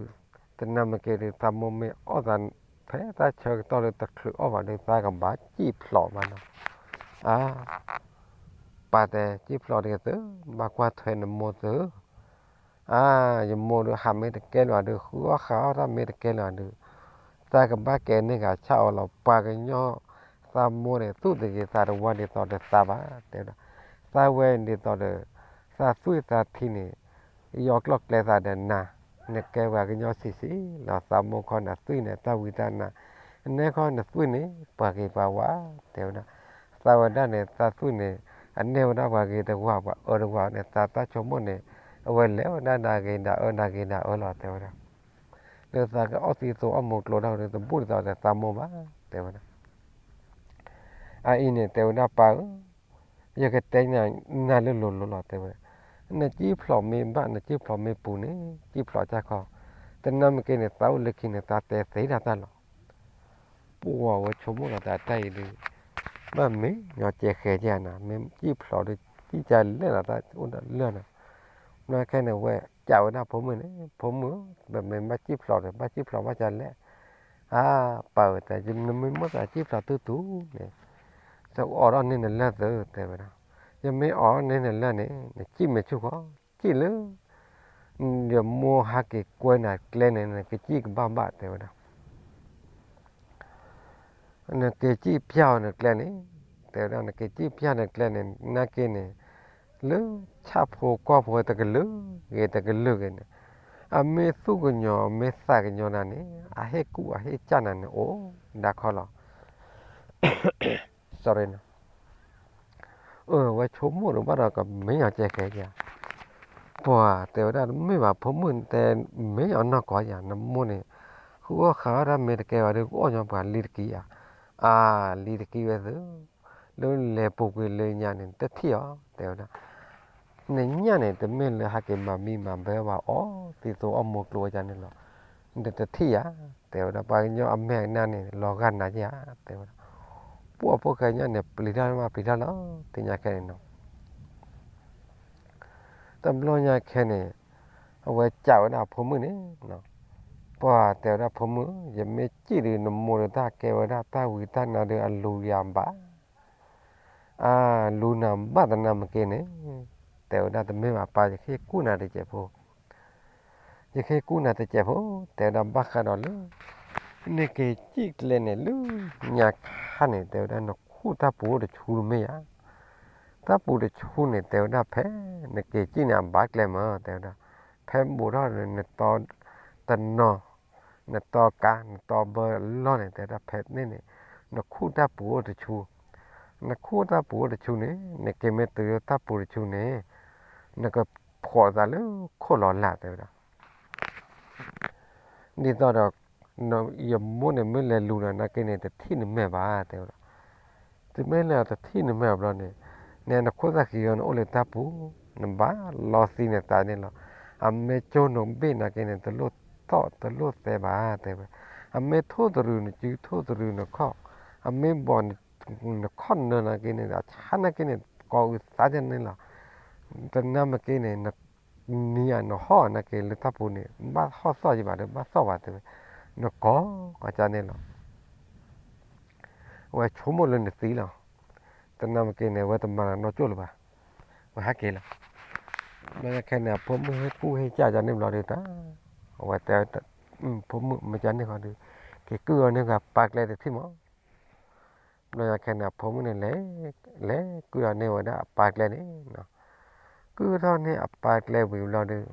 တနၤမ့ၢ်က့ၤဒုး သးမိၢ်မ့ၢ်အီၣ်သး ဖဲတၢ်ဆၢကတီၢ်လၢတချုးအီၣ်ဘၣ်ဒုး သးကဘၣ်စံၣ်ဖျိးမးနီၤ, အါ, ပာ်တဲစံၣ်ဖျိးတဂ့ၤသု, ဘၣ်ကွၢ်ထွဲနမိၢ်သု အါ, ယမိၢ်ဒုးဟးမ့ၢ်တကဲလၢၤဒုး ဃုအီၣ်ဃုအီၣ်တၢ်မ့ၢ်တကဲလၢၤဒုး, သးကဘၣ်ကဲန့ၢ်ဂၤဆၣ်အီၤလီၤ, ပှၤကညီ သးမိၢ်န့ၣ် သူၣ်တဂ့ၤသးတဝါဒ်သိးဒီးသးဘၣ်, တဲဝဲဒၣ်, သးဝဲဒ်သိးဒီး သးသွံၣ်သးထံန့ၣ် ယီၤကျီၢ်ကျဲသးဒီးနၤ, နကဲပှၤကညီဆံးဆံးလီၤ, သးမိၢ်ခီနသွံၣ်န့ၣ် တၢ်ဝံတၢ်နါ, နဲခီနသွံၣ်န့ၣ် ပှၤဂ့ၤပှၤဝါ, တဲဝဲဒၣ်, သးဝဲဒၣ်န့ၣ် သးသွံၣ်န့ၣ် အနဲၣ်ဝဲဒၣ်ပှၤဂ့ၤတဝါ ပှၤအၢတဝါန့ၣ် သးတၢ်ဆိကမိၣ်န့ၣ် အဝဲလဲၤဝဲဒၣ်ဒၣ်ဂ့ၤဒၣ်အၢ ဒၣ်ဂ့ၤဒၣ်အၢလီၤ တဲဝဲဒၣ်, လၢသးကအီၣ်သံသိအီၣ်မူကျိဒၣ်ဒီး တဘူၣ်ဒ်သိးဒီးသးမိၢ်ဘၣ် တဲဝဲဒၣ်, အအံၤန့ၣ် တဲဝဲဒၣ်ပၢ်ဧၢ, ယကတဲနၤလၢလိၤလိၤလီၤ တဲဝဲဒၣ်, နစံၣ်ဖျိးမ့ၢ်ဘၣ် နစံၣ်ဖျိးမ့ၢ်ပူၤန့ၣ် စံၣ်ဖျိးတခီ, တနၤမ့ၢ်က့ၤန့ၣ် သးအိၣ်လၢခံန့ၣ် သးတဲသ့ဒၣ်တၢ်လီၤ, ပှၤဝဲဆိကမိၣ်လီၤသးတၢ်အံၤဒုး, ဘၣ်မ့ၢ်ညီကဲဃဲကဲနၤ မ့ၢ်စံၣ်ဖျိးဒီး စံၣ်ကလဲၣ်လီၤ တၢ်အိၣ်ဒီးလၢာ်န့ၣ်, ဘျီခဲန့ၣ် ဝဲစံးဝဲဒၣ်ဖိမုၣ်န့ၣ် ဖိမုၣ်ဧၢ, ပမ့ၢ်ဘၣ်စံၣ်ဖျိးဒီး ဘၣ်စံၣ်ဖျိးဘၣ်ကလဲၣ်, အါ, ပၢ်ဧၢ တဲ နမ့ၢ်မိၣ်သးစံၣ်ဖျိးတူတူန့ၣ်, သးအိၣ်ဒီးန့ၢ်နလၢၢ်သု တဲဝဲဒၣ်, ယမ့ၢ်အိၣ်န့ၢ်နလၢၢ်န့ၣ် နစံၣ်မ့ၢ်ဆူၣ်ဃီ, စံၣ်လၢ ယမိၢ်ဟးက့ၤကွဲနၤကျဲန့ၣ် နကစံၣ်ကဘၣ်ဘၣ် တဲဝဲဒၣ် နက့ၤစံၣ်ဖျါအီၤနကျဲန့ၣ်, တဲဝဲဒၣ် နက့ၤစံၣ်ဖျါနကျဲန့ၣ် နာ်က့န့ၣ်, လၢဆၣ်ဖိကီၢ်ဖိတကလုာ်ဂ့ၤတကလုာ်ဂ့ၤန့ၣ်, အမ့ၢ်သူၣ်ကညီၤ အမ့ၢ်သးကညီၤနၤန့ၣ် အဟ့ၣ်ကူၣ်အဟ့ၣ်ကၢ်နၤန့ၣ် အိၣ်ဒၣ်ခီလီၤ. Sorry နီၤ. အဝဲဆိကမိၣ်တဘၣ်ဒီးကမ့ၢ်ညီကဲဃဲဧါ. ပှၤတဲဝဲဒၣ် တမ့ၢ်ဘၣ် ဖိမုၣ်တဲ, မ့ၢ်အီၤနီၢ်ကီးယၤ နမိၢ်န့ၣ် ဃုအီၣ်ဃုအီၣ်တၢ်မ့ၢ်တကဲဘၣ်ဒီး ကအီၣ်ညီပှၤလံတကံဧါ, အါ, လံတကံဝဲသု, လၢလဲၤပူၤကွံာ်လၢညါန့ၣ် တထံၣ်အီၤ တဲဝဲဒၣ်, နညၣ်န့ၣ် တမ့ၢ်လၢဟဲက့ၤမၤမံမၤဘၢဘၣ် အီၣ်သံသိအီၣ်မိၢ်ကျိဝဲဒၣ်န့ၣ်လီၤ, နတထံၣ်ဧါ, တဲဝဲဒၣ် ပှၤကညီအမဲာ်နါန့ၣ် လီၤဂာ်နၤဧါ တဲဝဲဒၣ်, ပှၤဖိၣ်ဃဲညါန့ၣ် ပျံၤတၢ်မးပျံၤတၢ်လီၤ သ့ၣ်ညါခဲန့ၣ်နီၤ တဘျီညါခဲန့ၣ် အဝဲစံးဝဲဒၣ်အဖိမုၣ်န့ၣ်, ပှၤတဲဝဲဒၣ်ဖိမုၣ် ယမ့ၢ်စံးဒုး နမိၢ်ဒီးတၢ်ကဲဝဲဒၣ်တၢ်ဝံတၢ်နါဒီးအလူၤယၤဘၣ်, အလူၤနၤဘၣ်သနာ်မ့ၢ်က့န့ၣ်, တဲဝဲဒၣ်တမ့ၢ်ဘၣ်ပၢ် ယကဟ့ၣ်ကူၣ်နၤတစဲးဖိ ယကဟ့ၣ်ကူၣ်နၤတစဲးဖိ, တဲဝဲဒၣ်ဘၣ်ဃးဒီးလၢ နက့ၤစံၣ်ကျဲန့ၣ် လၢညါခါန့ၣ် တဲဝဲဒၣ် နခူၣ်တၢ်ပူၤအိၣ်တဆူတမ့ၢ်ဧါ, တၢ်ပူၤတဆူန့ၣ် တဲဝဲဒၣ်ဖဲ နက့ၤစံၣ်န့ၣ် အဘၣ်ကျဲမး တဲဝဲဒၣ်, ဖဲဘူးထီၣ်န့ၣ် နတီတနီၤ နတီကါ နတီဘၢအလီၢ်န့ၣ် တဲဝဲဒၣ်ဖဲန့ၣ်န့ၣ် နခူၣ်တၢ်ပူၤအိၣ်တဆူ, နခူၣ်တၢ်ပူၤအိၣ်တဆူန့ၣ် နက့ၤမ့ၢ်တုၤလၢတၢ်ပူၤတဆူန့ၣ် နကဖှီၣ်သးလၢခိၣ်လီၤလၢ် တဲဝဲဒၣ် ဒ်သိးဒီး ယမိၢ်န့ၣ်မ့ၢ်လဲၤလူၤနၤနာ်က့န့ၣ် တထံၣ်နမဲာ်ဘၣ် တဲဝဲဒၣ်, တုၤမ့ၢ်လၢတထံၣ်နမဲာ်ဘျီန့ၣ် နနခိၣ်သၣ်ဃံအီၤန့ၣ် အိၣ်လၢတၢ်ပူၤ, နဘၣ်လီသံနသးန့ၣ်လီၤ, အမ့ၢ်ကၠိနဘ့ၣ်နာ်က့န့ၣ် တလိၣ်သီၣ်တလိၣ်သဲဘၣ် တဲဝဲ, အမ့ၢ်ထိၣ်သရူးနစု ထိၣ်သရူးနခီၣ်, အမ့ၢ်ဘီၣ် နခီၣ်နၢနာ်က့န့ၣ် အဆါနာ်က့န့ၣ် ကိးအုးသးန့ၣ်လီၤ, တနာ်မ့ၢ်က့န့ၣ် နနံၤဧါနဟီၣ်နာ်က့လၢတၢ်ပူၤန့ၣ် ဘၣ်ဟီၣ်သီၣ်ယံၤဘၣ်ဒီး ဘၣ်သီၣ်ဘၣ်တဲဝဲ, နကိးအီၤန့ၣ်လီၤ, အဝဲဆိကမိၣ်လၢနသံလီၤ, တနာ်မ့ၢ်က့န့ၣ် အဝဲတမၤနီၢ်ကၠိၣ်လၢၤဘၣ်, အဝဲဟဲက့ၤလီၤ, ဘျီညါခဲန့ၣ် အဖိမုၣ်ဟ့ၣ်ကူၣ်ဟ့ၣ်ကၢ်ယၤန့ၣ်ဘျီဒီး အဝဲတဲ ဖိမုၣ်မ့ၢ်ကန့ၣ်ဃီဒီး က့ၤကုၢ်အီၤန့ၢ်ဂၤပၢ်ကျဲတထံၣ်မး ဘျီညါခဲန့ၣ် အဖိမုၣ်န့ၣ် လဲၤလဲၤကုၢ်ထီၣ်န့ၢ်ဝဲဒၣ်အပၢ်ကျဲန့ၣ်, ကုၢ်ထီၣ်န့ၢ်အပၢ်ကျဲဝံၤဘျီဒီး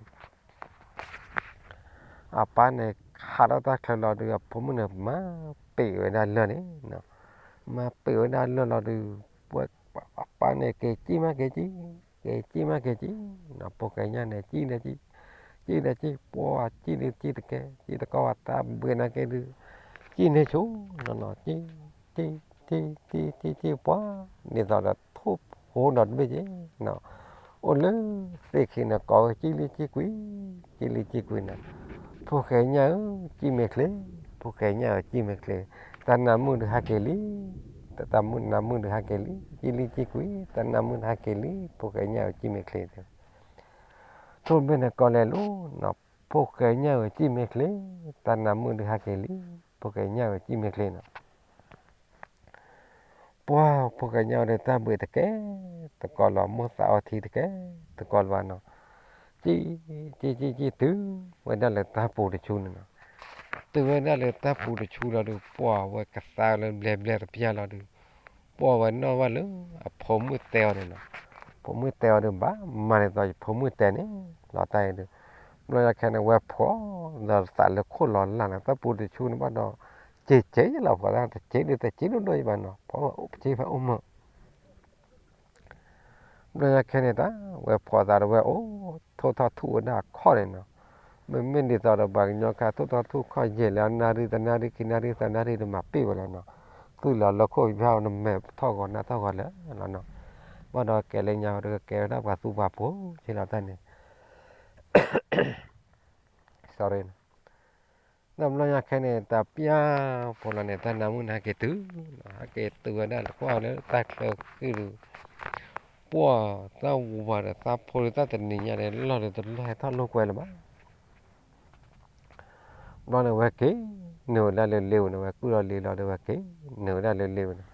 အပၢ်န့ၣ် ခးထီၣ်တၢ်ချၢလီၤဒီး အဖိမုၣ်န့ၣ် မၤပ့ၤဝဲဒၣ်လၢၢ်န့ၣ်, မၤပ့ၤဝဲဒၣ်လၢၢ်လီၤဒီး အပၢ်န့ၣ် က့ၤစံၣ်မးက့ၤစံၣ်, က့ၤစံၣ်မးက့ၤစံၣ်, ဖိၣ်ဃဲညါန့ၣ် စံၣ်ဒီးစံၣ်, စံၣ်ဒီးစံၣ် ပှၤစံၣ်ဒီးစံၣ်တကဲ စံၣ်တကီဘၣ် တၢ်ဘှံးနာ်က့ဒုး စံၣ်န့ၢ်ဆူနီၤနီၤ စံၣ် စံၣ် စံၣ် စံၣ် စံၣ် ပှၤ ဒ်သိးဒီးထိၣ်ဖိဒီးတဘ့ၣ်က့ၤနီၤ, အိၣ်လၢသ့ၣ်ခံန့ၣ် ကိးဝဲ စံၣ်လံစံၣ်ကွံာ်, စံၣ်လံစံၣ်ကွံာ်နီၤ, ဖိၣ်ဃဲညါဧၢ စံၣ်မဲာ်ချ့, ဖိၣ်ဃဲညါဧၢ စံၣ်မဲာ်ချ့, တၢ်နါမုၣ်ဒုးဟဲက့ၤလံ, တၢ်နါမုၣ်ဒုးဟဲက့ၤလံ, စံၣ်လံစံၣ်ကွံာ် တၢ်နါမုၣ်ဒုးဟဲက့ၤလံ ဖိၣ်ဃဲညါဧၢ စံၣ်မဲာ်ချ့, ထိၣ်ဘ့ၣ်န့ၣ်ကိးလဲၤလိၤနီၤ, ဖိၣ်ဃဲညါဧၢ စံၣ်မဲာ်ချ့, တၢ်နါမုၣ်ဒုးဟဲက့ၤလံ, ဖိၣ်ဃဲညါဧၢ စံၣ်မဲာ်ချ့နီၤ ပှၤဖိၣ်ဃဲညါဒီးတၢ်ဘှံးတကဲ, တကိးလီၤမိၢ်သးအီထံတကဲ, တကိးလၢၤဘၣ်နီၤ, စံၣ် စံၣ် စံၣ် စံၣ် တုၤဝဲဒၣ်လၢတၢ်ပူၤတဆူန့ၣ်နီၤ, တုၤဝဲဒၣ်လၢတၢ်ပူၤတဆူလီၤဒီး ပှၤဝဲကသါလၢဘျဲၣ်ဘျဲၣ်တပျၢ်လီၤဒီး ပှၤဝဲနီၣ်ဘၣ်လၢအဖိမုၣ်တဲအီၤန့ၣ်နီၤ, ဖိမုၣ်တဲအီၤဒီး ဘၣ်မၤဒ်သိးယဖိမုၣ်တဲန့ၣ် လီၤတၢ်အံၤဒီး, ဘျီညါခဲန့ၣ် ဝဲဖှီၣ်ဒီးသးလၢခိၣ်လီၤလၢ်န့ၣ် တၢ်ပူၤတဆူန့ၣ်ဘၣ်ဒီး စ့စ့လီၤ ဖှီၣ်သးတစ့ဒုးတစ့ဒိၣ်ဒိၣ်ယဘၣ်နီၤ, ဖှီၣ်အိၣ်ပစ့ဖဲအိၣ်မၢ ဘျီညါခဲန့ၣ်တၢ် ဝဲဖှီၣ်သးဒီးဝဲအိၣ်ထိၣ်ထီၣ်ထူၣ်ဝဲဒၣ်အခီၣ်န့ၣ်နီၤ, မ့မ့ၢ်ဒ်သိးဒီးပှၤကညီခါထိၣ်ထီၣ်ထူၣ်ခီၣ်ယဲၢ်လၢ နၣ်ရံၣ်တနၣ်ရံၣ်ခံနၣ်ရံၣ်သၢနၣ်ရံၣ်ဒီးမၤပ့ၢ်ဝဲလီၤနီၤ, သူၣ်လီၤလၢခိၣ်ဖျါနမဲာ်ထီၣ်ဂီၤနၢ်ထီၣ်ဂီၤလၢာ်လီၤနီၤ, ဘၣ်ဒီးကဲလၢညါဒီးကဲဝဲဒၣ်ပှၤသူပှၤဖိဆ့လီၤတၢ်န့ၣ် sorry နီၤ, တဘျီညါခဲန့ၣ် တၢ်ပျၢ်ဖိလီၤန့ၣ် တၢ်နါမုၣ်န့ၣ် ဟဲက့ၤတုၤ, ဟဲက့ၤတုၤဝဲဒၣ်လၢကွၢ်လၢတၢ်ချၢဃံဒီး, ပှၢ်တၢ်ဝူၤဘၣ်ဒီးသးဖိဒီးတၢ်တနံၤညါန့ၣ် လီၢ်ဒီးတလီၢ်ဟဲထီၣ်လိာ်ကွဲလၢၤဘၣ် ဘျီန့ၣ် ဝဲက့ၤ နုာ်ဝဲဒၣ်လၢလ့ဝဲန့ၣ် ဝဲကုၢ်လီၤလ့လီၤဒီးဝဲက့ၤ နုာ်ဝဲဒၣ်လၢလ့ဝဲန့ၣ်,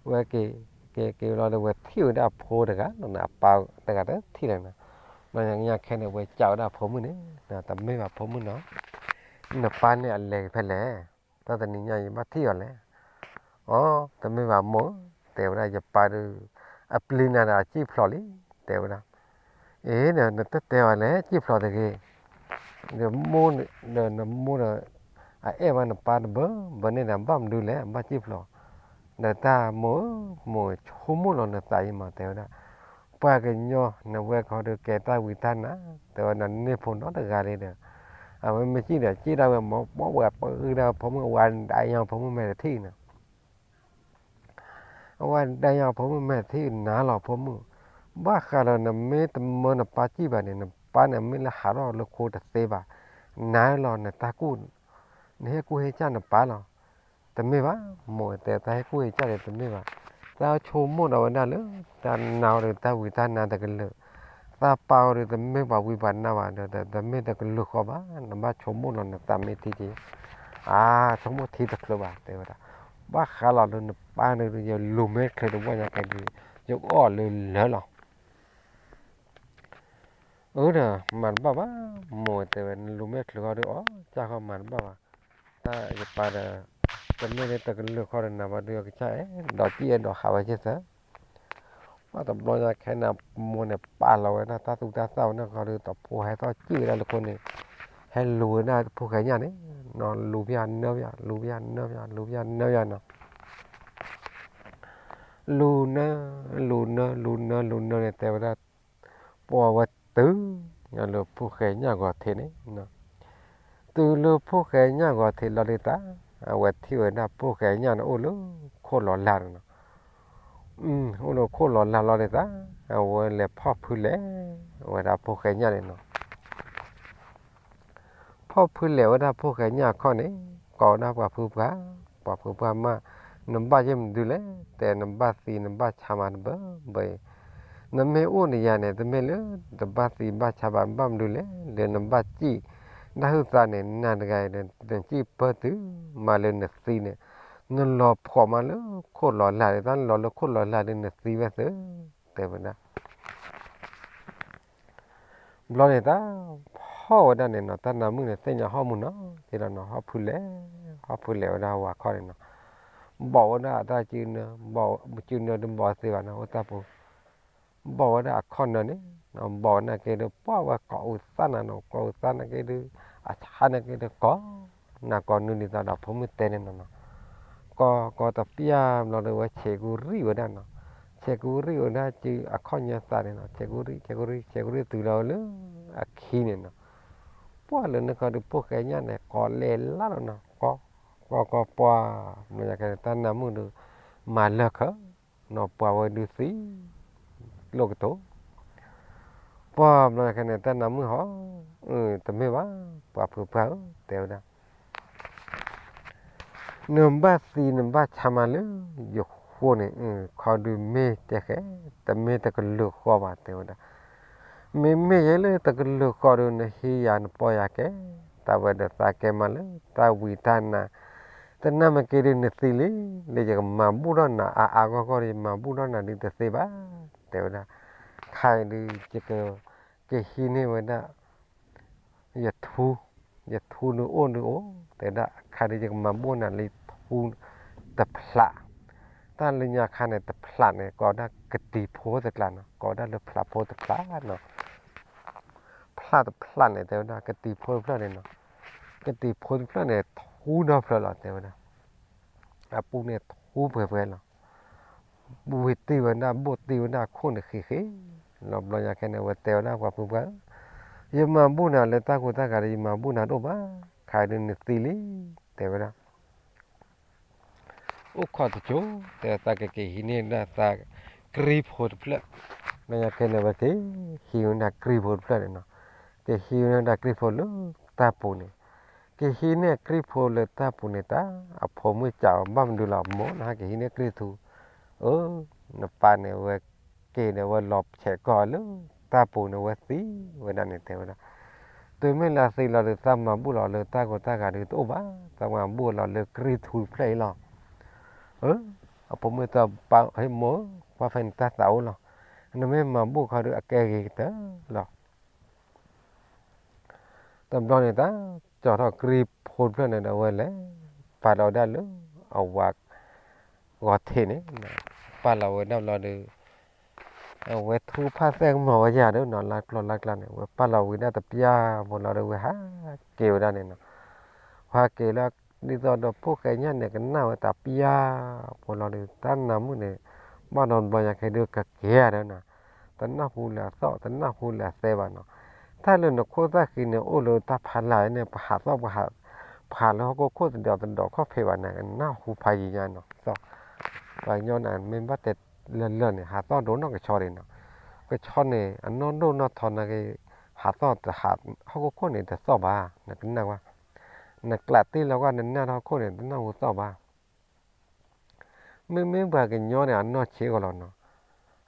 ဝဲက့ၤ က့ၤက့ၤလီၤဒီးဝဲထံၣ်ဝဲဒၣ်အဖိတဂၤလီၤန့ၣ် အပၢ်တဂၤတထံၣ်လၢၤန့ၣ်, ဘျီညါခဲန့ၣ် ဝဲစံးဝဲဒၣ်အဖိမုၣ်န့ၣ်, တမ့ၢ်ဘၣ်ဖိမုၣ်နီၤ, နပၢ်န့ၣ်အလဲၤဖဲလဲၣ်, တၢ်တနံၤညါယဘၣ်ထံၣ်အီၤလဲၣ်, အိ တမ့ၢ်ဘၣ်မိၢ်, တဲဝဲဒၣ်ယပၢ်ဒီး အပျံၤနၤဒီးအစံၣ်ဖျိးလံ, တဲဝဲဒၣ် အ့ ဒီးနတတဲအီၤလဲၣ် စံၣ်ဖျိးတဂ့ၤ, ဒီးမိၢ်ဒီးနမိၢ်ဒီး အအဲၣ်ဘၣ်နပၢ်တဘၢဘၢန့ၣ်ဒီး ဘၣ်မနုၤလဲၣ် ဘၣ်စံၣ်ဖျိး, ဒီးတၢ်မိၢ်ဧၢ မိၢ်ဆိကမိၣ်လီၤနသးအံၤမး တဲဝဲဒၣ်, ပှၤကညီနဝဲခီဒီးကဲတၢ်ဝံတၢ်နါ, တဲဝဲဒၣ်န့ၢ်ဖိနီတဂၤလံဒီး, အဝဲမ့ၢ်စံၣ်ဒီး စံၣ်ဒၣ်ဝဲမ့ၢ်ပှၢ်ဝဲပဂံၢ်ဒၣ်ဝဲဖိမုၣ် ဝဲဒၣ်ညါဖိမုၣ်မဲာ်တထံၣ်နီၤ, အဝဲဒၣ်ညါဖိမုၣ်မဲာ်တထံၣ်နါလီၤဖိမုၣ်, ဘၣ်ဃးဒီးနမ့ၢ်တမၢနပၢ်စံၣ်ဘၣ်န့ၣ် နပၢ်န့ၣ်မ့ၢ်လၢဟးထီၣ်လၢခိတသ့ဘၣ်, နါလီၤနတၢ်ကူၣ်, နဟ့ၣ်ကူၣ်ဟ့ၣ်ကၢ်နပၢ်လီၤ. တမ့ၢ်ဘၣ်, မိၢ်တဲတၢ်ဟ့ၣ်ကူၣ်ဟ့ၣ်ကၢ်န့ၣ်တမ့ၢ်ဘၣ်, တၢ်ဆိကမိၣ်ဒီးဝဲဒၣ်လၢ တၢ်နါအီၤဒီးတၢ်ဝံတၢ်နါတကလုာ်, တၢ်ပၢ်အီၤဒီးတမ့ၢ်ပှၤဝံပှၤနါဘၣ်ဒီး တမ့ၢ်တကလုာ်ဃီဘၣ်, နဘၣ်ဆိကမိၣ်လီၤနသးမ့ၢ်ထံက့ၤ, အါ ဆိကမိၣ်ထံတချုးဘၣ် တဲဝဲဒၣ်, ဘၣ်ဃးလီၤလၢနပၢ်န့ၣ်ဒီး ယလူၤမ့ၢ်ချုးတဝီညါကဲဒီး ယအီၣ်လၢလၢာ်လီၤ. အၢဒီး မၤတဘၣ်ဘၣ်, မိၢ်တဲဝဲ နလူၤမ့ၢ်ချုးဃီဒီး အီၣ်ကၢ်ဃီမၤတဘၣ်ဘၣ်, တၢ်ယပၢ်ဒီး တမ့ၢ်လၢတကလုာ်ဃီဒီးနၤဘၣ်ဒီး ကစၢ်အဲၣ်ဒိးစံၣ်အဲၣ်ဒိးဟးဝဲက့ၤသၢ, ပှၢ်တဘျီညါခဲန့ၣ် မိၢ်န့ၣ်ပာ်လီၤဝဲဒၣ်တၢ်သူတၢ်သၣ်ဝဲန့ၣ်ခီဒီး တဖိဟဲထီၣ်စံၣ်ဝဲဒၣ်လၢခိန့ၣ်, ဟဲလူၤဝဲဒၣ်ဖိၣ်ဃဲညၣ်န့ၣ်, နီၤလူၤပျၢ်နၢပျၢ် လူၤပျၢ်နၢပျၢ် လူၤပျၢ်နၢပျၢ်နီၤ လူၤနၢ လူၤနၢ လူၤနၢ လူၤနၢန့ၣ် တဲဝဲဒၣ်, ပှၤဝဲတုၤ လၢဖိၣ်ဃဲညၣ်ဂီၤထံးန့ၣ်, တုၤလၢဖိၣ်ဃဲညၣ်ဂီၤထံးလီၤဒုးတၢ်, အဝဲထံၣ်ဝဲဒၣ်ဖိၣ်ဃဲညၣ်န့ၣ်အိၣ်လၢခိၣ်လီၤလၢ်န့ၣ်နီၤ, အိၣ်လၢခိၣ်လီၤလၢ်လီၤဒုးတၢ်, အဝဲလဲၤဖီၣ်ဖုလဲၤဝဲဒၣ်ဖိၣ်ဃဲညၣ်န့ၣ်နီၤ ဖီၣ်ဖုလဲၤဝဲဒၣ်ဖိၣ်ဃဲညၣ်အခီၣ်န့ၣ်, ကိးဝဲဒၣ်ပှၤဖုပှၢ်, ပှၤဖုပှၢ်မး, နဘၣ်ယဲၢ်မနုၤလဲၣ်, တဲနဘၣ်သံနဘၣ်ဆါမးတဘၢဘၢအံၤ, နမ့ၢ်အိၣ်နယၤန့ၣ် တမ့ၢ်လၢတဘၣ်သံဘၣ်ဆါဘၣ် နဘၣ်မနုၤလဲၣ်, လၢနဘၣ်စံၣ်ဒၣ်ဟုၣ်သးန့ၣ် နၤတဂၤအံၤဒီး နစံၣ်ပၢၢ်တုၤမးလၢနသံန့ၣ်, နလီၤဖှီၣ်မးလၢခိၣ်လီၤလၢ်န့ၣ် တၢ်လီၤလၢခိၣ်လီၤလၢ်ဒီးနသံဝဲသၢ, တဲဝဲဒၣ် ဘျီန့ၣ်တၢ်ဖီၣ်ဝဲဒၣ်န့ၣ်နီၤ တၢ်နါမုၣ်န့ၣ် သ့ၣ်ညါဟီၣ်မုၢ်နီၤ က့လီၤနီၤ ဟီၣ်ဖုလဲၤ, ဟီၣ်ဖုလဲၤဝဲဒၣ်ဝၤခီန့ၣ်နီၤ, ဘီၣ်ဝဲဒၣ်တၢ်စုနၢ, စုနၢဒုးဘီၣ်သ့ဘၣ်နီၤ အိၣ်တၢ်ပူၤ, ဘီၣ်ဝဲဒၣ်အခီၣ်နၢန့ၣ်, ဘီၣ်ဝဲနာ်က့ဒီး ပှၢ်ဝဲကိးအုးသၣ်နၤနီၤ ကိးအုးသၣ်နာ်က့ဒီး အဆါနာ်က့ဒီး ကိးနၤကိးနုာ်ဒ်သိးဒီးဖိမုၣ်တဲန့ၣ်နီၤနီၤ ကိးကိးတပျၢ်ဘျီဒီး ဝဲဆဲးကူရံၣ်ဝဲဒၣ်နီၤ, ဆဲးကူရံၣ်ဝဲဒၣ် စုအခီၣ်ညၢသးန့ၣ်နီၤ, ဆဲးကူရံၣ် ဆဲးကူရံၣ် ဆဲးကူရံၣ်တုၤလီၤလၢအခံန့ၣ်နီၤ, ပှၢ်လၢန့ၣ်ခီဒီး ဖိၣ်ဃဲညၣ်န့ၣ် ကိးလဲၤလၢ်လီၤနီၤ, ကိး ကိးကိးပှၢ်, ဘျီညါခဲန့ၣ် တၢ်နါမုၣ်ဒီး မၤလၢၢ်ခၢၣ်နီၤ ပှၢ်ဝဲဒုးသံ လိၣ်ကတိၤ ပှၢ်ဘျီညါခဲန့ၣ် တၢ်နါမုၣ်ဟီ, တမ့ၢ်ဘၣ်, ပှၤဖုပှၢ်ဧၢ, တဲဝဲဒၣ် နဘၣ်သံနဘၣ်ဆါမးလၢယဃိန့ၣ် ခီဒုးမ့ၢ်တဲဃဲ, တမ့ၢ်တကလုာ်ဃီဘၣ် တဲဝဲဒၣ်, မ့မ့ၢ်ယဲလၢတကလုာ်ဃီဒီး နဟံးယၤနပီၢ်ယၤကဲ, တၢ်ဝဲဒီးသးကဲမးလၢတၢ်ဝံတၢ်နါ, တနာ်မ့ၢ်က့ၤဒုးနသံလံ, လၢယကမၤဘူၣ်ထီၣ်နၤအါအါဂီၢ်ဂီၢ်ဒီး ယမၤဘူၣ်ထီၣ်နၤဒုးတသ့ဘၣ်, တဲဝဲဒၣ်, ခါအံၤဒုး ယကဟံးန့ၢ်ဝဲဒၣ် ယထူ, ယထူဒုးအိၣ်ဒုးအိၣ်, တဲဒၣ်ခါဒုးယကမၤဘူၣ်နၤလၢထူတဖျး, တၢ်လၢညါခါန့ၣ် တဖျးန့ၣ် ကိးဝဲဒၣ်ကတံၤဖိတကျါနီၤ, ကိးဝဲဒၣ်လၢဖျးဖိတဖျးနီၤ, ဖျးတဖျးန့ၣ် တဲဝဲဒၣ် ကတံၤဖိတဖျၢၣ်န့ၣ်နီၤ, ကတံၤဖိတဖျၢၣ်န့ၣ် ထူဒီဖျၢၣ်လီၤ တဲဝဲဒၣ် အပူၤန့ၣ်ထူပှဲၤပှဲၤလီၤ. ဝံၤတ့ၢ်ဝဲဒၣ် ဘိၣ်တ့ၢ်ဝဲဒၣ်အခိၣ်န့ၣ်ဃံးဃံးလီၤ. ဘျီညါခဲန့ၣ် အဝဲတဲဝဲဒၣ်ပှၤဖုပှၢ်ဧၢ, ယမၤဘူၣ်နၤလၢတၢ်ကိၢ်တၢ်ဂီၤဒီး ယမၤဘူၣ်နၤတအိၣ်ဘၣ်, ခါဒုးနသံလံ, တဲဝဲဒၣ် အိၣ်ခိးတစိၤ, တဲသးကက့ၤဟံးန့ၢ်ဒၣ်သးကြံဖိတဖျၢၣ်, ဘျီညါခဲန့ၣ် အဝဲက့ၤဟံးဝဲဒၣ်ကြံဖိတဖျၢၣ်န့ၣ်နီၤ, ကဟံးဝဲဒၣ်ကြံဖိလၢတၢ်ပူၤန့ၣ်, ကဟံးန့ၢ်ကြံဖိလၢတၢ်ပူၤန့ၣ် တၢ်အဖိမုၣ်စံးအီၤဘၣ်မနုၤလီၤ မိၢ်နဟဲက့ၤဟံးန့ၢ်ကြံထူ, အၢ နပၢ်န့ၣ် အဝဲက့ၤဒီး အဝဲလီၤဆဲးကီၢ်လၢတၢ်ပူၤန့ၣ် အဝဲသံဝဲဒၣ်န့ၣ် တဲဝဲဒၣ်, တုၤမ့ၢ်လၢသံလီၤဒီး သးမၤဘူၣ်လီၤလၢတၢ်ကိၢ်တၢ်ဂီၤဒီးတအိၣ်ဘၣ်, သးမၤဘူၣ်လီၤလၢကြံထူတဖျၢၣ်အံၤလီၤ. အၢ အဖိမုၣ်တၢ်ပာ် ဟဲမိၢ်ဧၢ, ကွၢ်ဖဲန့ၣ်တၢ်သးအိၣ်လီၤ, နမ့ၢ်မၤဘူၣ်ခီဒီး အကဲဂ့ၤကတၢၢ်လီၤ. တဘျီန့ၣ် တၢ်ကၠီၤထီၣ်ကြံဖိတဖျၢၣ်န့ၣ်ဒီး အဝဲလဲၤ ပာ်လီၤဝဲဒၣ်လၢအဝၤဂီၤထံးန့ၣ်, ပာ်လီၤဝဲဒၣ်ဘျီဒီး အဝဲထူဖးသဲကမီၤဝဲယၤဒီးနီၤ လၢကျီၢ်လၢကျါန့ၣ် အဝဲပာ်လီၤဝံၤဒၣ်တပျၢ်ဖိလီၤဒီး အဝဲဟးက့ၤဝဲဒၣ်န့ၣ်နီၤ, ဟးက့ၤလၢ ဒ်သိးဒီးဖိၣ်ဃဲညၣ်န့ၣ် ကနၣ်ဝဲတပျၢ်ဖိလီၤဒီး တၢ်နါမုၣ်န့ၣ် ဘၣ်ဒီးဘျီညါခဲဒုးကက့ၤဧါဒီးနီၤ, တနၢ်ဟူလၢအသီၣ် တနၢ်ဟူလၢအသဲဘၣ်နီၤ. တၢ်လၢနခိၣ်သၣ်ဃံန့ၣ် အိၣ်လၢတၢ်ဖးလၢ်န့ၣ် ပဟးသီၣ်ပဟး ပဟးလၢဟီၣ်ခိၣ်ခိၣ်တဒီးတဒီးခီၣ်ဖံးဘၣ်န့ၣ် နၢ်ဟူဖးယံၤညါနီၤ သီၣ်. ပှၤကညီန့ၣ် မ့ၢ်ဘၣ်တဲလၢာ်လၢာ်န့ၣ် ဟးသီၣ်ဒိၣ်နီၢ်ကဆီဒံးနီၤ. ကဆီန့ၣ် အနီၢ်ဒိၣ်နီၢ်ထီနာ်က့ ဟးသီၣ်တဟး ဟီၣ်ခိၣ်ခိၣ်န့ၣ်တသီၣ်ဘၣ် နကနၣ်ကွၢ်. နကျးတ့ၢ်လီၤကွၢ် နနၢ်ထီၣ်ဟီၣ်ခိၣ်န့ၣ် တနၢ်ဟူသီၣ်ဘၣ်. မ့မ့ၢ်ပှၤကညီန့ၣ် အနီၢ်ဆံးအဂီၢ်လီၤနီၤ.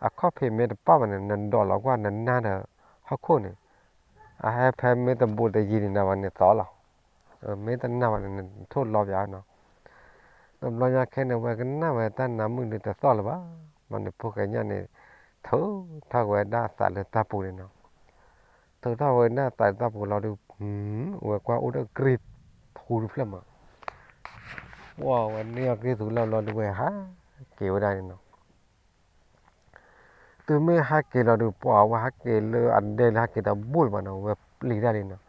အခီၣ်ဖံးမ့ၢ်တပၣ်ဘၣ်န့ၣ် နဒိးလီၤကွၢ်နနၢ်ဒီးဟီၣ်ခိၣ်န့ၣ် အဟဲဖဲမ့ၢ်တဘူးတယံၤန့ၣ်နၤဘၣ်န့ၣ်သီၣ်လီၤ. မ့ၢ်တနၢ်ဘၣ်န့ၣ် နထိၣ်လီၤပၠးနီၤ. တဘျီညါခဲန့ၣ် ဝဲကနၣ်ဝဲတၢ်နါမုၣ်ဒုးတသီၣ်လၢၤဘၣ်. ဘျီန့ၣ် ဖိၣ်ဃဲညၣ်န့ၣ် ထုးထီၣ်ဝဲဒၣ်အသးလၢတၢ်ပူၤန့ၣ်နီၤ. ထုးထီၣ်ဝဲဒၣ်အသးလၢတၢ်ပူၤလီၤဒုး ဝဲကွၢ်အိၣ်ဒီးကရံၢ်ထူတဖျၢၣ်မး. ပှၤဝဲန့ၢ်အကရံၢ်ထူလၢဘျီဒုး ဝဲဟးက့ၤဝဲဒၣ်န့ၣ်နီၤ. တုၤမ့ၢ်ဟးက့ၤလီၤဒုး ပှၤဝဲဟးက့ၤလၢအဒဲလၢဟးက့ၤတဘူၣ်လၢၤဘၣ်နီၤ ဝဲပျံၤတၢ်လံနီၤ.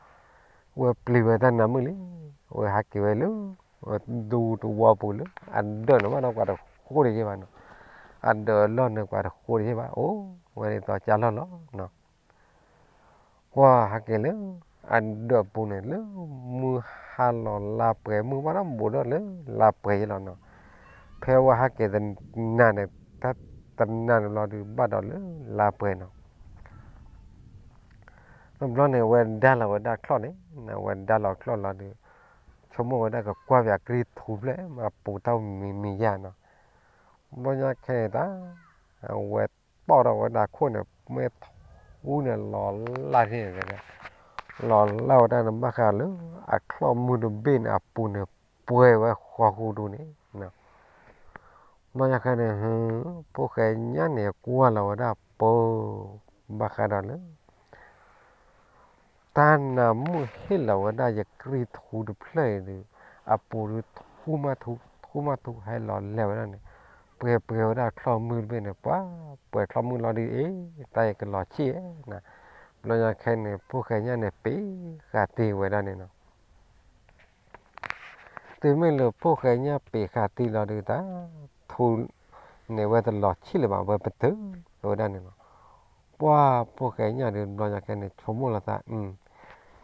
ဝဲပျံၤဝဲတၢ်နါမုၣ်လံ. ဝဲဟးက့ၤဝဲလၢ ဝဲဒူတဝီပူၤလၢအဒၢးန့ၣ်ဘၣ်ဒီးပှၤတဃိတယဲၢ်ဘၣ်နီၤ. အဒၢးအလီၢ်န့ၣ်ပှၤတဃိတယဲၢ်ဘၣ် အိၣ်ဝဲဒ်သိးကၢ်လီၢ်လီၤနီၤ. ကွၢ်ဟးက့ၤလၢ အဒၢးပူၤန့ၣ် လၢမုၢ်ဟါလီၤလါပှဲၤ မုၢ်ဘၣ်ဒီးဘူးဒီးလၢလါပှဲၤယဲၢ်လီၤနီၤ. ဖဲဝဲဟးက့ၤတနၤန့ၣ် တၢ်တနၤန့ၣ်လီၤဒုး ဘၣ်ဒီးလၢလါပှဲၤနီၤ. တဘျီန့ၣ် ဝဲဒါလီၤဝဲဒၣ်ချီၣ်န့ၣ် ဝဲဒါလီၤချီၣ်လီၤဒုး ဆိကမိၣ်ဝဲဒၣ်ကကွၢ်ပၠးကရံၢ်ထူဖျၢၣ် မၤပူၤတၢ်မံၤမံၤယါနီၤ. ဘျီညါခဲန့ၣ်တၢ် အဝဲတီၣ်ထီၣ်ဝဲဒၣ်ခိၣ်န့ၣ် မ့ၢ်ထူန့ၣ်လီၤလၢ်န့ၣ် လီၤလၢ်ဝဲဒၣ်န့ၣ် ဘၣ်ဃးလၢ အချီၣ်မုၢ်တဘ့ၣ်န့ၣ် အပူၤန့ၣ် ပှဲၤဝဲဃီဃူဒူန့ၣ် ဘျီညါခဲန့ၣ် ဖိၣ်ဃဲညၣ်န့ၣ် ကွၢ်လီၤဝဲဒၣ်ပူၤ ဘၣ်ဃးဒီးလၢ တၢ်နါမုၣ်ဟ့ၣ်လီၤဝဲဒၣ်ယကရံၢ်ထူတဖျၢၣ်အံၤဒုး အပူၤဒုးထူမးထူ ထူမးထူဟဲလီၤလဲၤဝဲဒၣ်န့ၣ် ပှဲၤပှဲၤဝဲဒၣ်ချီၣ်မုၢ်တဘ့ၣ်န့ၣ် ပှၤပှဲၤချီၣ်မုၢ်လီၤဒုး အ့ တၢ်အံၤကလီၤဆံၣ်ဧါ. ဘျီညါခဲန့ၣ် ဖိၣ်ဃဲညၣ်န့ၣ် ပ့ၤဃာ်တံၢ်ဝဲဒၣ်န့ၣ်နီၤ. တုၤမ့ၢ်လၢဖိၣ်ဃဲညၣ်ပ့ၤဃာ်တံၢ်လီၤဒုးတၢ် ထူန့ၣ်ဝဲတလီၤဆံၣ်လၢၤဘၣ် ဝဲပတုာ်ဝဲဒၣ်န့ၣ်လီၤ. ပှၤဖိၣ်ဃဲညၣ်ဒုး ဘျီညါခဲန့ၣ် ဆိကမိၣ်လီၤသး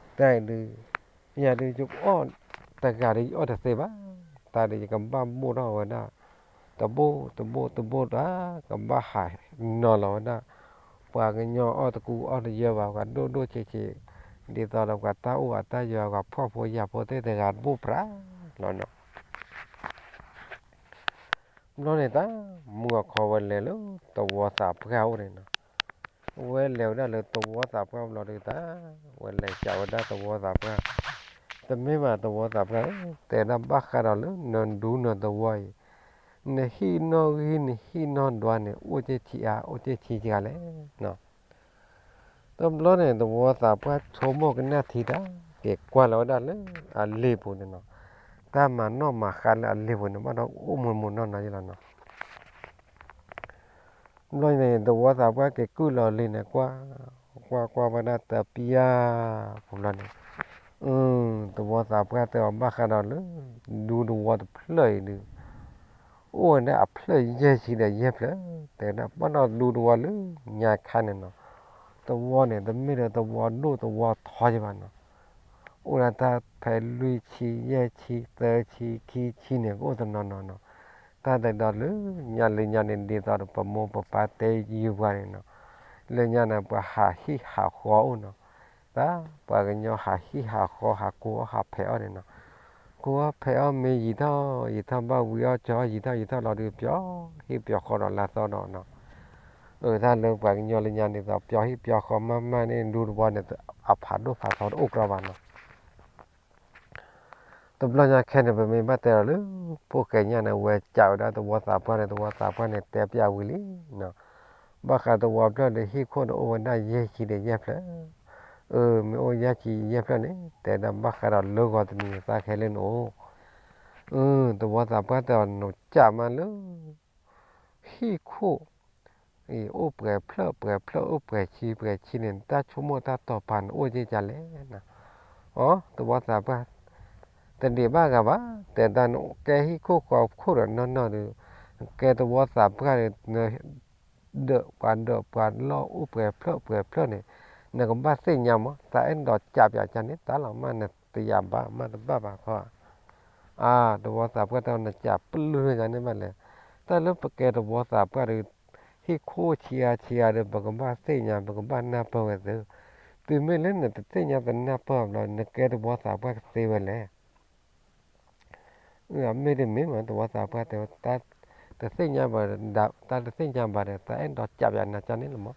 တၢ်အံၤဒုး ယၤဒုးယအီၣ်တဂၤဒီးယအီၣ်တသ့ဘၣ်. တၢ်ဒုးယကဘၣ်ဘိၣ်ထီၣ်ဝဲဒၣ် တဘိၣ်တဘိၣ်တဘိၣ်တၢ် ကဘၣ်ဟးနီၤလီၤဝဲဒၣ် ပှၤကညီအီၣ်တကူအီၣ်တယၢဘၣ် ပှၤဒိၣ်ဒိၣ်ဆံးဆံး ဒ်သိးဒီးပှၤတၢ်အိၣ်ဘၣ်တၢ်ယၢၤ ပှၤဖှီၣ်ဖိယာ်ဖိသ့ၣ်တဂၤတဘိၣ်ပြးလီၤနီၤ. ဘျီန့ၣ်တၢ် မုၢ်အခီဝဲလဲၤလၢသဝီသးပှၢ်အိၣ်န့ၣ်နီၤ. ဝဲလဲၤဝဲဒၣ်လၢသဝီသးပှၢ်ဘျီဒုးတၢ် ဝဲလဲၤစံးဝဲဒၣ်သဝီသးပှၢ် တမ့ၢ်ဘၣ်သဝီသးပှၢ်ဧၢ တဲဒၣ်ဘၣ်ဃးဒီးလၢနဒူနသဝီအံၤ နဟံၣ်နီၣ်ဂံၢ်နဟံၣ်နီၣ်ဒွးန့ၣ် အိၣ်က့ၢ်ဆံးအါ အိၣ်က့ၢ်ဆံးတဂၤလဲၣ်နီၤ. တဘျီန့ၣ် သဝီသးပှၢ်ဆိကမိၣ်ကနၣ်ထံတၢ် က့ၤကွၢ်လီၤဝဲဒၣ်လၢအလ့ၤပူၤန့ၣ်နီၤ. တၢ်မၤနီၣ်မၤဃါလၢအလ့ၤပူၤန့ၣ် ဘၣ်ဒီးအိၣ်မူမူနီၢ်နီၢ်ယဲလီၤနီၤ. ဘျီန့ၣ် သဝီသးပှၢ်က့ၤကုၢ်လီၤလ့ၤန့ၣ် ကွၢ် ကွၢ်ကွၢ်ဝဲဒၣ်တပျၢ်ပူၤဘျီန့ၣ် သဝီသးပှၢ်တဲအီၤဘၣ်ဃးဒီးလၢ ဒူသဝီတဖျၢၣ်အံၤဒုး အိၣ်ဝဲဒၣ်အဖျၢၣ်ယဲၢ်ဆံဒီးယဲၢ်ဖျၢၣ် တဲဒၣ်ဘၣ်ဒီးဒူသဝီလၢညါခါန့ၣ်နီၤ. သဝီန့ၣ် တမ့ၢ်ဒီးသဝီဒိၣ်သဝီထီယဲဘၣ်နီၤ. အိၣ်ဒၣ်တၢ်ဖဲလွံၢ်ဆံ ယဲၢ်ဆံ သၢဆံ ခံဆံန့ၣ် ကအိၣ်တနီၤနီၤနီၤ. တၢ်ဒဲးဒီးလၢညါလၢညါန့ၣ် ဒ်သိးဒီးပမိၢ်ပပၢ်တဲယုာ်ပှၤန့ၣ်နီၤ. လၢညါန့ၣ် ပှၤဟးဟံၣ်ဟးဃီအိၣ်နီၤ. တၢ်ပှၤကညီဟးဟံၣ်ဟးဃီ ဟးကူအီၣ်ဟးဖဲးအီၣ်န့ၣ်နီၤ. ကူအီၣ်ဖဲးအီၣ်မ့ၢ်ယံာ်ထီၣ်ယံာ်ထီၣ် ဘၣ်ဝံၤအီၣ် ကၠီအီၣ် ယံာ်ထီၣ်ယံာ်ထီၣ်လီၤဒုး ပျီဟံၣ်ပျီဃီဒီးလါသီဒီးနီၤ. အၢ တၢ်လၢပှၤကညီလၢညါန့ၣ်သိး ပျီဟံၣ်ပျီဃီမးမးန့ၣ် ဒူသဝီန့ၣ် အဖးဒိၣ်ဖးထီတအိၣ်ကြီဘၣ်နီၤ. တဘျီညါခဲန့ၣ် ပမ့ၢ်ဘၣ်တဲဒီးလၢ ဖိၣ်ဃဲညၣ်န့ၣ် ဝဲစံးဝဲဒၣ်သဝီသးပှၢ်န့ၣ် သဝီသးပှၢ်န့ၣ် တဲပျးဝံၤလံနီၤ. ဘၣ်ဃးသဝီဖျၢၣ်ဒီးဟံၣ်ခိၣ်ဒီးအိၣ်ဝဲဒၣ်ယဲၢ်ဆံဒီးယဲၢ်ဖျၢၣ်. အၢ မ့ၢ်အိၣ်ယဲၢ်ဆံယဲၢ်ဖျၢၣ်န့ၣ် တဲဒၣ်ဘၣ်ဃးဒီးလၢဂီၤတနံၤသးခဲလၢနအိၣ် အၢ သဝီသးပှၢ်တဲအီၤ နစံးမးလၢ ဟံၣ်ခိၣ်အံၤ အိၣ်ပှဲၤဖျၢၣ်ပှဲၤဖျၢၣ် အိၣ်ပှဲၤဆံပှဲၤဆံန့ၣ် တၢ်ဆိကမိၣ်တၢ်တီၤပာ်န့ၣ် အိၣ်က့ၢ်ကလဲၣ်နီၤ. အီ သဝီသးပှၢ် တဒံးဘၣ်ဂၤဘၣ် တဲဒၣ်နကဲဟံၣ်ခိၣ်ဃီခိၣ်ဒီးနီၢ်နီၢ်ဒီး ကဲသဝီသးပှၢ်ဒီး န ဒၢးပှၤဒၢးပှၤလီၢ်အိၣ်ပှဲၤဖျၢၣ်ပှဲၤဖျၢၣ်န့ၣ်, နကဘၣ်သ့ၣ်ညါမး သးအဲၣ်ဒိးကးပၠးကန့ၣ် တၢ်လီၤမၢ်နတယာ်ဘၣ် မၢ်တဘၣ်ဘၣ်ခီ, အါ တဝီသးပှၢ်တဲနကးပလုၢ်ညါန့ၣ်ဘၣ်လဲၣ်, တၢ်လၢပကဲတဝီသးပှၢ်ဒီး ဟံၣ်ခိၣ်ဆံးအါဆံးအါဒီး ပကဘၣ်သ့ၣ်ညါ ပကဘၣ်နၢ်ပၢၢ်ဝဲသု, တုၤမ့ၢ်လၢနတသ့ၣ်ညါတနၢ်ပၢၢ်ဘျီ နကဲတဝီသးပှၢ်ကသ့ဝဲလဲၣ်. အမ့ၢ်တမ့ၢ်မး တဝီသးပှၢ်တဲဝဲ, တသ့ၣ်ညါဘၣ်, တၢ်တသ့ၣ်ညါဘၣ်ဒီး သးအဲၣ်ဒိးကးပၠးနၤကန့ၣ်လီၤမး,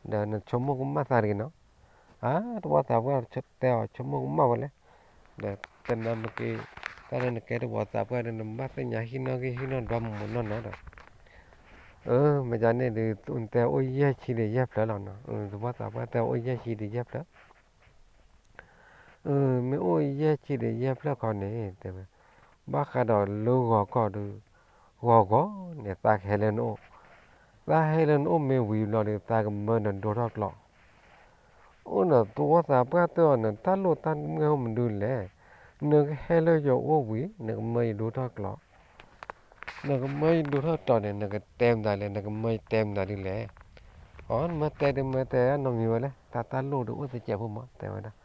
ဒီးနဆိကမိၣ်ကမၣ်သးတဂ့ၤနီၤ, အါ တဝီသးပှၢ်တဲအီၤဆိကမိၣ်ကမၣ်ဝဲလဲၣ်, ဒီးတနၤမ့ၢ်က့ၤ, တၢ်လၢနကဲတဝီသးပှၢ်ဒီး နဘၣ်သ့ၣ်ညါဟံၣ်နီၣ်ဂံၢ်ဟံၣ်နီၣ်ဒွးမုၢ်မုၢ်နီၢ်နီၢ်ဒီး, အၢ မ့ၢ်ကန့ၣ်ဒီး တဲအိၣ်ယဲၢ်ဆံဒီးယဲၢ်ဖျၢၣ်လီၤနီၤ, တဝီသးပှၢ်တဲအိၣ်ယဲၢ်ဆံဒီးယဲၢ်ဖျၢၣ် မ့ၢ်အိၣ်ယဲၢ်ဆံဒီးယဲၢ်ဖျၢၣ်ခီန့ၣ် တဲဝဲ, ဘၣ်ဃးဒီးလၢဂီၤခီဒီး, ဂီၤဂီၤန့ၣ် သးကဟဲလၢနအိၣ်, သးဟဲလၢနအိၣ်မ့ၢ်ဝံၤဘျီဒီး သးကမၢနဒိထီၣ်ကျိး, အိၣ်ဒီးတဝီသးပှၢ်တဲအီၤ နတၢ်လိၣ်တၢ်မုၢ်အိၣ်မနုၤလဲၣ်, နကဟဲလၢယအိၣ်ဝံၤ နကမၢယဒိထီၣ်ကျိး နကမၢယဒိထီၣ်ကျိးန့ၣ် နကတဲမတၤလဲၣ်, နကမၢယတဲမတၤဒ်လဲၣ်. အီ နမၢတဲဒုးမၢတဲနီတမံၤဝဲလဲၣ်, တၢ်တၢ်လိၣ်ဒီးအိၣ်တစဲးဖိမး တဲဝဲဒၣ်.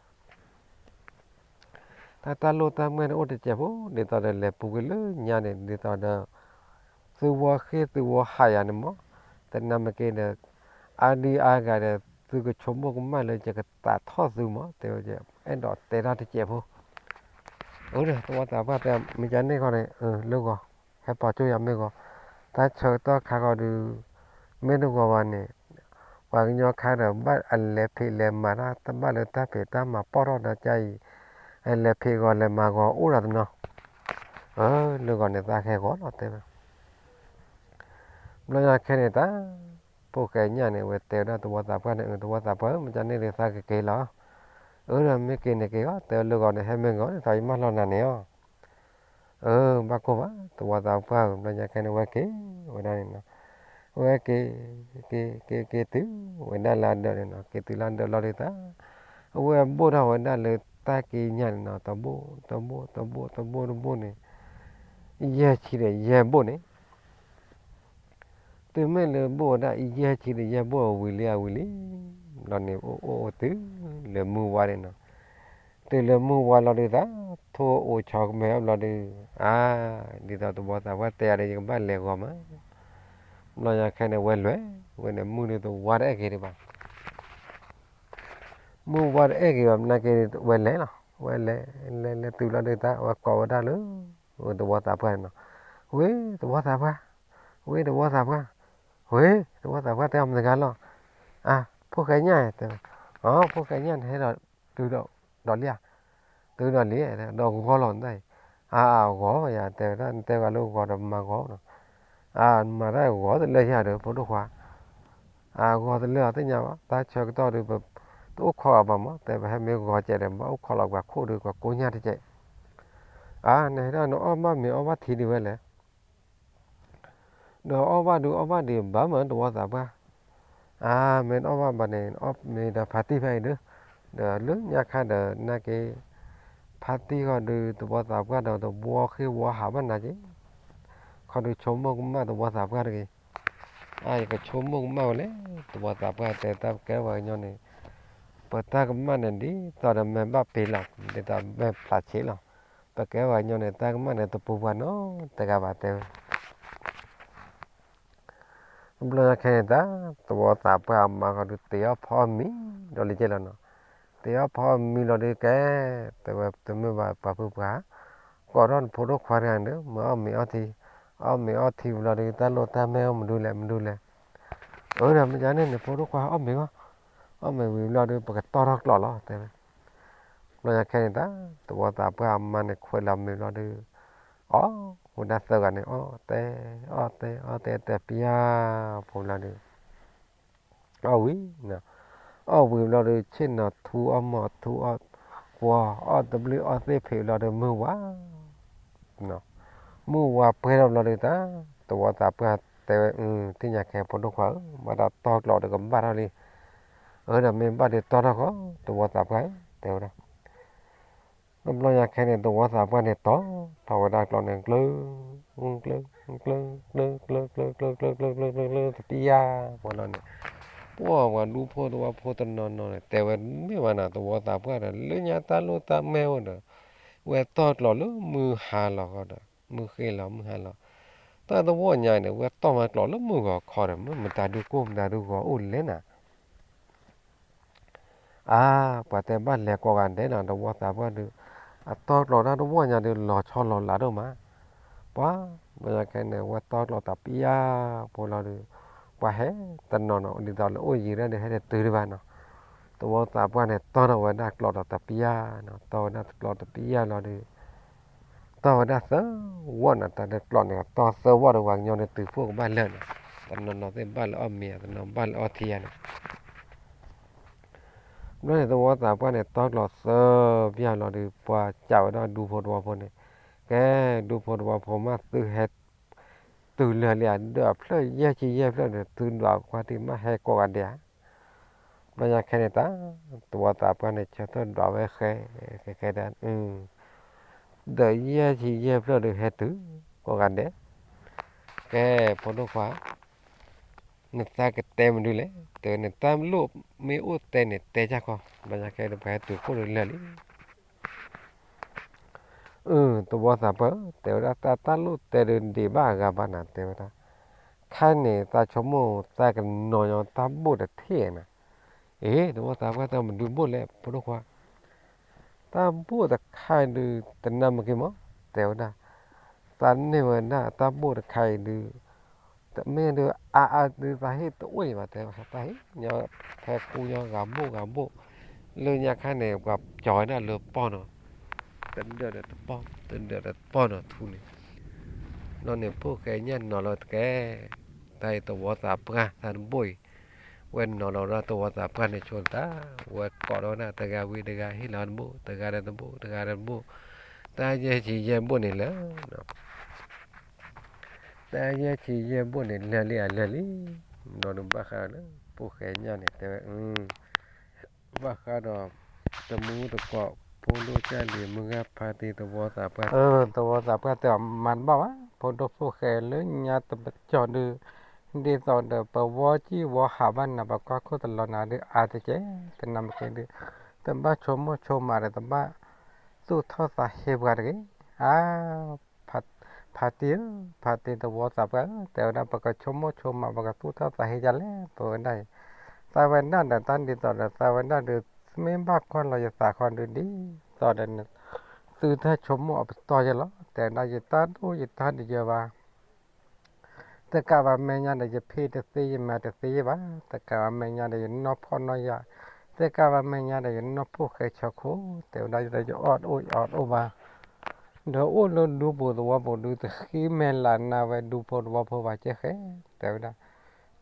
တၢ်တၢ်လိၣ်တၢ်မၢဒီးအိၣ်တစဲးဖိ ဒ်သိးဒီးလဲၤပူၤကွံာ်လၢညါန့ၣ် ဒ်သိးဒီး သုဝီဃ့ၢ်သုဝီဟးယၤန့ၣ်မး, တနၤမ့ၢ်က့ၤဒီး အါဒံအါဂၤဒီး သုကဆိကမိၣ်ကမၣ်လၢယကသးထီၣ်သုမး တဲဝဲ, အဲၣ်ဒိးတဲတၢ်တစဲးဖိ အၢ ဒီးတဝီသးပှၢ်တဲ မ့ၢ်ကန့ၣ်ခီန့ၣ် လၢဂီၤ ဟဲပိာ်ကၠိယၤမ့ၢ်ဂီၤ, တၢ်ဆၢကတီၢ်ခါခီဒီး မ့ၢ်တဂီၤဘၣ်န့ၣ် ပှၤကညီခါဒီး ဘၣ်အလဲၤဖံးလဲၤမၤတၢ် တဘၣ်လၢတၢ်ဖံးတၢ်မၤပီၣ်ထီၣ်ဒီးကါအံၤ, အလဲၤဖံးဂီၤလဲၤမၤဂီၤအိၣ်ဒီးတနီၤ, အၢ လၢဂီၤန့ၣ် သးဟဲဂီၤလီၤတဲဝဲ ဘျီညါခဲန့ၣ် တၢ် ဖိၣ်ဃဲညၣ်န့ၣ် အဝဲတဲဝဲဒၣ်တဝီသးပှၢ်န့ၣ် အၢ တဝီသးပှၢ်ဧၢ မ့ၢ်ကန့ၣ်ဒီးသးကက့ၤလီၤ, အၢ ဒီးမ့ၢ်က့ၤန့ၣ်က့ၤအီၤ တဲဝဲလၢဂီၤန့ၣ် ဟဲမ့ၢ်ဂီၤန့ၣ် သးယမၢလီၤနၤန့ၣ်အီၤ, အၢ ဘၣ်ကိၢ်ဘၣ် တဝီသးပှၢ်ဧၢ ဘျီညါခဲန့ၣ် ဝဲက့ၤဝဲဒၣ်န့ၣ်နီၤ, ဝဲက့ၤ က့ၤ က့ၤ က့ၤတုၤဝဲဒၣ်လၢအဒၢးန့ၣ်နီၤ, က့ၤတုၤလၢအဒၢးလီၤဒုးသး, အဝဲဘိၣ်ထီၣ်ဝဲဒၣ်လၢတၢ်က့ညၣ်န့ၣ်နီၤ တဘိၣ် တဘိၣ် တဘိၣ် တဘိၣ် တဘိၣ်န့ၣ် ယဲၢ်ဆံဒီးယဲၢ်ဘိၣ်န့ၣ် တုၤမ့ၢ်လၢဘိၣ်ဝဲဒၣ်အံၤယဲၢ်ဆံဒီးယဲၢ်ဘိၣ်အဝံၤလံအဝံၤလံ, ဘျီန့ၣ်အိၣ်အိၣ်အိၣ်တုၤလၢမုၢ်ဝါန့ၣ်နီၤ, တုၤလၢမုၢ်ဝါလီၤဒုးသး, ထိၣ်အိၣ်ဆီကမဲာ်အဘျီဒီး, အါ, ဒ်သိးတဝီသးပှၢ်တဲယၤဒီး ယကဘၣ်လဲၤဂီၤမး, ဘျီညါခဲန့ၣ် ဝဲလဲၤဝဲန့ၣ် မုၢ်ဒုးတဝါတအဲၣ်က့ၤဒံးဘၣ် မုၢ်ဝါတအဲၣ်က့ၤဘၣ် မနုၤက့ၤ ဝဲလဲၤလီၤ, ဝဲလဲၤ လဲၤလဲၤတုၤလီၤဒုးသး ဝဲကိးဝဲဒၣ်လၢ တဝီသးပှၢ်န့ၣ်နီၤ, ဝ့ၢ်တဝီသးပှၢ်, ဝ့ၢ်တဝီသးပှၢ်, ဝ့ၢ် တဝီသးပှၢ်တဲအီၤမတၤတဂၤလီၤ, အါ ဖိၣ်ဃဲညၣ်တဲ, အီ ဖိၣ်ဃဲညၣ်န့ၣ်ဟဲဒီး တုၤဒီးလံဧါ, တုၤဒီးလံ, ဒီးဂီၤလီၤနတၢ်အံၤ, အါ အဂီၤယၤ တဲဝဲဒၣ် နတဲဝဲလၢဂီၤဒီးမၤဂီၤနီၤ, အါ မၤတၢ်ဂီၤတလၢယၤဒီး ဖိဒိၣ်ခွါ အဂီၤတလၢအသ့ၣ်ညါဘၣ် တၢ်ဆၢကတီၢ်ဒီး ပတအိၣ်ခိးအီၤဘၣ်မး တဲပဟဲမ့ၢ်ဂီၤစဲးဒီး ဘၣ်အိၣ်ခိးလီၤပှၤခိၣ်ဒီး ပှၤကိညၢ်တစဲး, အါ နဟဲဒၣ်နအီၣ်ဘၣ်မ့ၤအီၣ်ဘၣ်ထံဒံးဝဲလဲၣ်, ဒီးအီၣ်ဘၣ်ဒုးအီၣ်ဘၣ်ဒံးဘၣ်မး တဝီသးပှၢ်, အါ မ့ၢ်နအီၣ်ဘၣ်ဘၣ်န့ၣ် အီၣ်မ့ၤဒီးဖါတံၢ်ဖဲအံၤဒုး, ဒီးလၢညါခါဒီး နက့ၤ ဖါတံၢ်ဃီဒီး တဝီသးပှၢ်ဒီး တဝီဃ့ၢ်ဝီဟးဘၣ်နၤက့ၤ ခီဒုးဆိကမိၣ်ကမၣ်တဝီသးပှၢ်တဂ့ၤ, အါ ယကဆိကမိၣ်ကမၣ်ဝဲလဲၣ် တဝီသးပှၢ်တဲတၢ်ပကဲပှၤကညီန့ၣ်, ပတၢ်ကမၣ်န့ၣ် ဒ်သိးဒီးမဲာ်ဘၣ်ပ့ၤလီၤ ဒ်သိးမဲာ်ဖျါဆံးလီၤ, ပကဲပှၤကညီန့ၣ် တၢ်ကမၣ်န့ၣ် တပူၤပှၤနီတဂၤဘၣ်တဲဝဲ ဘျီညါခဲန့ၣ်တၢ် တဝီသးပှၢ်အမါဃီဒုး တ့အီၣ်ဖီအီၣ်မံၤဒီးလံကဲလီၤနီၤ, တ့အီၣ်ဖီအီၣ်မံၤလီၤဒုးကဲ, တဲဝဲတမ့ၢ်ဘၣ်ပှၤဖုပှၢ်, ကိးထီၣ်နဖိဒိၣ်ခွါတဂၤန့ၣ်ဒီး မၤအီၣ်မ့ၤအီထံ, အီၣ်မ့ၤအီထံဘျီဒုး တၢ်လိၣ်တၢ်မဲအီၣ်မနုၤလဲၣ်မနုၤလဲၣ်, အၢ ဒီးမ့ၢ်ကန့ၣ် နဖိဒိၣ်ခွါအီၣ်မ့ၤဂီၢ်, အီၣ်မ့ၤဝံၤဘျီဒုး ပကတီၢ်ထီၣ်ကျိးလီၤ တဲဝဲ ဘျီညါခဲန့ၣ်တၢ် တဝီသးပှၢ်အမါန့ၣ်ခွဲးလီၤမ့ၤဘျီဒုး, အီၣ်ဝဲဒၣ်သၢဂၤန့ၣ် အီၣ်တဲ အီၣ်တဲ အီၣ်တဲတဲပျၢ် ဖိဘျီဒုး, အီၣ်ဝံၤ, အီၣ်ဝံၤဘျီဒုး ဆ့ၣ်နီၤထူအီၣ်မီၤထူအီၣ်ကွီၤ အီၣ်တဘျုးအီၣ်သ့ၣ်ဖံးဘျီဒုး မုၢ်ဝါ မုၢ်ဝါပှဲၤထီၣ်ဘျီဒုးတၢ် တဝီသးပှၢ်တဲဝဲ, သ့ၣ်ညါခဲဖိဒိၣ်ခွါဧၢ, ဘၣ်တၢ်တီၢ်ကျိးဒီးကဘၣ်ထီၣ်လံ, အၢ ဒီးမ့ၢ်ဘၣ်ဒုးတီၢ်ထီၣ်ဃီ တဝီသးပှၢ်ဧၢ တဲဝဲဒၣ် တဘျီညါခဲန့ၣ် သဝီသးပှၢ်န့ၣ်တီထီၣ်ဝဲဒၣ်ကျိးန့ၣ် ကျၢ ကျၢ ကျၢ ကျၢ ကျၢ ကျၢ ကျၢ ကျၢ ကျၢ ကျၢ တပံယါ ပှၤလီၤန့ၣ်, ပှၤဒူဖိသဝီဖိတနီၤနီၤန့ၣ် တဲဝဲမ့ၢ်ဘၣ်နၤ သဝီသးပှၢ်ဒီး လၢညါတၢ်လိၣ်တၢ်မဲအိၣ်ဒီး ဝဲတီကျိးလၢမုၢ်ဟါလီၤဃီဒီး မုၢ်ဃ့လီၤမုၢ်ဟါလီၤ, တၢ်တဝီညါန့ၣ် ဝဲတီမၤကျိးလၢမုၢ်ဂီၤခီဒီး မ့ၢ်မတၤဒုကိၢ်မတၤဒုဂီၤအိၣ်လဲၣ်နၤ အါ, ပှၤတဲဘၣ်လဲၤကိးဂၤဒဲးနီၤ သဝီသးပှၢ်ဒုး, အတီကျိးတၢ်တဝီညါဒုး လီၤဆီလီၤလးဒိၣ်မး, ပှၤ, ဘျီညါခဲန့ၣ် ဝဲတီကျိးတပံယါဖိလီၤဒုး, ပှၤဟဲတနီၤနီၤ ဒ်သိးလၢအိၣ်ယံၤဒၣ်ဒုး ဟဲတတုၤဒံးဘၣ်နီၤ, သဝီသးပှၢ်န့ၣ် တီထီၣ်ဝဲဒၣ်ကျိးဒီးတပံယါနီၤ တီဝဲဒၣ်ကျိးတပံယါလီၤဒုး တီဝဲဒၣ်သၢဝီနီၤ တၢ်လၢကျိးန့ၣ်တီသၢဝီဒီး ပှၤကညီဒုးတုၤဖှိၣ်ကဘၣ်လၢာ်နီၤ, တနီၤနီၤသ့ၣ်ဘၣ်လၢအီၣ်မ့ၤ တနီၤဘၣ်လၢအီထံယါနီၤ ဘျီန့ၣ် သဝီသးပှၢ်န့ၣ် တီကျိးသၢပျၢ်လီၤဒုး ပှၤစံးဝဲဒၣ်ဒူဖိသဝီဖိန့ၣ်, ကဲ, ဒူဖိသဝီဖိမးသုဟဲတုၤလၢာ်လံဧါ, ဒီးအဖျၢၣ်ယဲၢ်ဆံယဲၢ်ဖျၢၣ်ဒီး သုဒွးပှၢ်တံၢ်မးဟဲကိးဂၤဒဲးဧါ. ဘျီညါခဲန့ၣ်တၢ် သဝီသးပှၢ်န့ၣ် ဆၢထၢၣ်ဒွးဝဲဃဲ ဃဲဃဲဒၣ် ဒီးယဲၢ်ဆံယဲၢ်ဖျၢၣ်ဒီးဟဲတုၤကိးဂၤဒဲး, ကဲ, ဖိဒိၣ်ခွါ နသးကတဲမနုၤလဲၣ်, တဲဝဲန့ၣ် တၢ်လိၣ်မ့ၢ်အိၣ်တဲန့ၣ် တဲကၢ်ခီ, ဘျီညါခဲဒီး ပှၤဟဲတုၤဖှိၣ်ဒီးလၢာ်လံ. အၢ သဝီသးပှၢ်ဧၢ, တဲဝဲဒၣ် တၢ်တၢ်လိၣ်တဲဒုးဒံးဘၣ်အဂၤဘၣ်နၤ တဲဝဲဒၣ်, ခဲန့ၣ် သးဆိကမိၣ်သးကနီၤညီတၢ်ဘိၣ်တထံၣ်နၤ, အ့ သဝီသးပှၢ် တၢ်မနုၤဘိၣ်လဲၣ် ဖိဒိၣ်ခွါ တၢ်ဘိၣ်တခါအံၤဒုး တနၢ်မ့ၢ်က့ၤမး, တဲဝဲဒၣ်, သးန့ၢ်ဝဲဒၣ်တၢ်ဘိၣ်တခါအံၤဒုး, တမ့ၢ်ဒုး အါအါဒုး သးဟ့ၣ်တအိၣ်အံၤဘၣ် တဲဝဲ သးဟ့ၣ်ညီ ဖဲကူညီဂၤဘိၣ်ဂၤဘိၣ်, လၢညါခါန့ၣ် ပှၤကၠီၤဝဲဒၣ်လၢပီၢ်နီၤ, တဒၢးဒီးတပီၢ် တဒၢးဒီးတပီၢ်နီၤထူန့ၣ်, ဘျီန့ၣ် ဖိၣ်ဃဲညၣ်နီၤလီၤတကဲ, တၢ်အံၤသဝီသးပှၢ်တၢ်တဘိၣ်အံၤ, ဝဲနီၤလီၤဒီးသဝီသးပှၢ်န့ၣ်ဆိတၢ်, ဝဲကိးဒီးဝဲဒၣ်တဂၤဝံၤတဂၤ ဟ့ၣ်လီၤတဘိၣ် တဂၤဒီးတဘိၣ် တဂၤဒီးတဘိၣ်, တၢ်ယဲၢ်ဆံယဲၢ်ဘိၣ်န့ၣ်လၢ တၢ်ယဲၢ်ဆံယဲၢ်ဘိၣ်န့ၣ် လၢာ်လံဧါ လၢာ်လံ, ဒီးဒုးဘၣ်ဃးလၢ ဖိၣ်ဃဲညၣ်န့ၣ် တဲဝဲ ဘၣ်ဃးဒီး တမူတကိး ဖိဒိၣ်ကၢ်လံၤ မုၢ်ဂၢ်ဖါတံၢ် သဝီသးပှၢ်, သဝီသးပှၢ်တဲအီၤ မၤတဘၣ်ဘၣ် ဖိဒိၣ်ဖိၣ်ဃဲလၢညါတပကီၢ်ဒုး, ဒ်သိးဒီးပဝီကံၢ်ဝီဟးဘၣ်နၤ ပကွၢ်ခိၣ်တလီၤနၤဒုး အါတက့ၢ်, တနၢ်မ့ၢ်က့ၤဒုး, တဘၣ်ဆိကမိၣ်ဆိကမးဒီး တဘၣ်သူၣ်ထီၣ်သးဟ့ပှၤတဂ့ၤ, အါ ဖါတံၢ်ဧၢ, ဖါတံၢ်သဝီသးပှၢ်ဧၢ, တဲဝဲဒၣ် ပကဆိကမိၣ်ဆိကမး ပကသူၣ်ထီၣ်သးဟ့ဒ်လဲၣ် ပဝဲဒၣ်အံၤ, သးဝဲဒၣ်ဒီးတၢ်ဒ်သိးဒီး သးဝဲဒၣ်ဒုး မ့ၢ်ဘၣ်ကွၢ်လီၤယသးခီဒုး ဒ်သိးဒီး သုတၢ်ဆိကမိၣ်အပတီၢ်ယဲလီၤ, တဲဝဲဒၣ် ယတၢ်ဒိၣ်ယတၢ်ဒုးယဲဘၣ် တကးဘၣ်မဲာ်ညါဒီး ယဖံးတသ့ ယမၤတသ့ယဲဘၣ်, တကးဘၣ်မဲာ်ညါဒီး ယနီၢ်ဖှီၣ်နီၢ်ယာ်, တကးဘၣ်မဲာ်ညါဒီး ယနီၢ်ဖိၣ်ဃဲဆၢခိၣ်, တဲဝဲဒၣ် ယတၢ်ယအီၣ်တအိၣ် ယအီၣ်တအိၣ်ဘၣ်, ဒီးအိၣ်လၢဒူပူၤသဝီပူၤဒုး တဃံမဲာ်လးနါဝဲဒူဖိသဝီဖိဘၣ်ကဲဃဲ, တဲဝဲဒၣ်,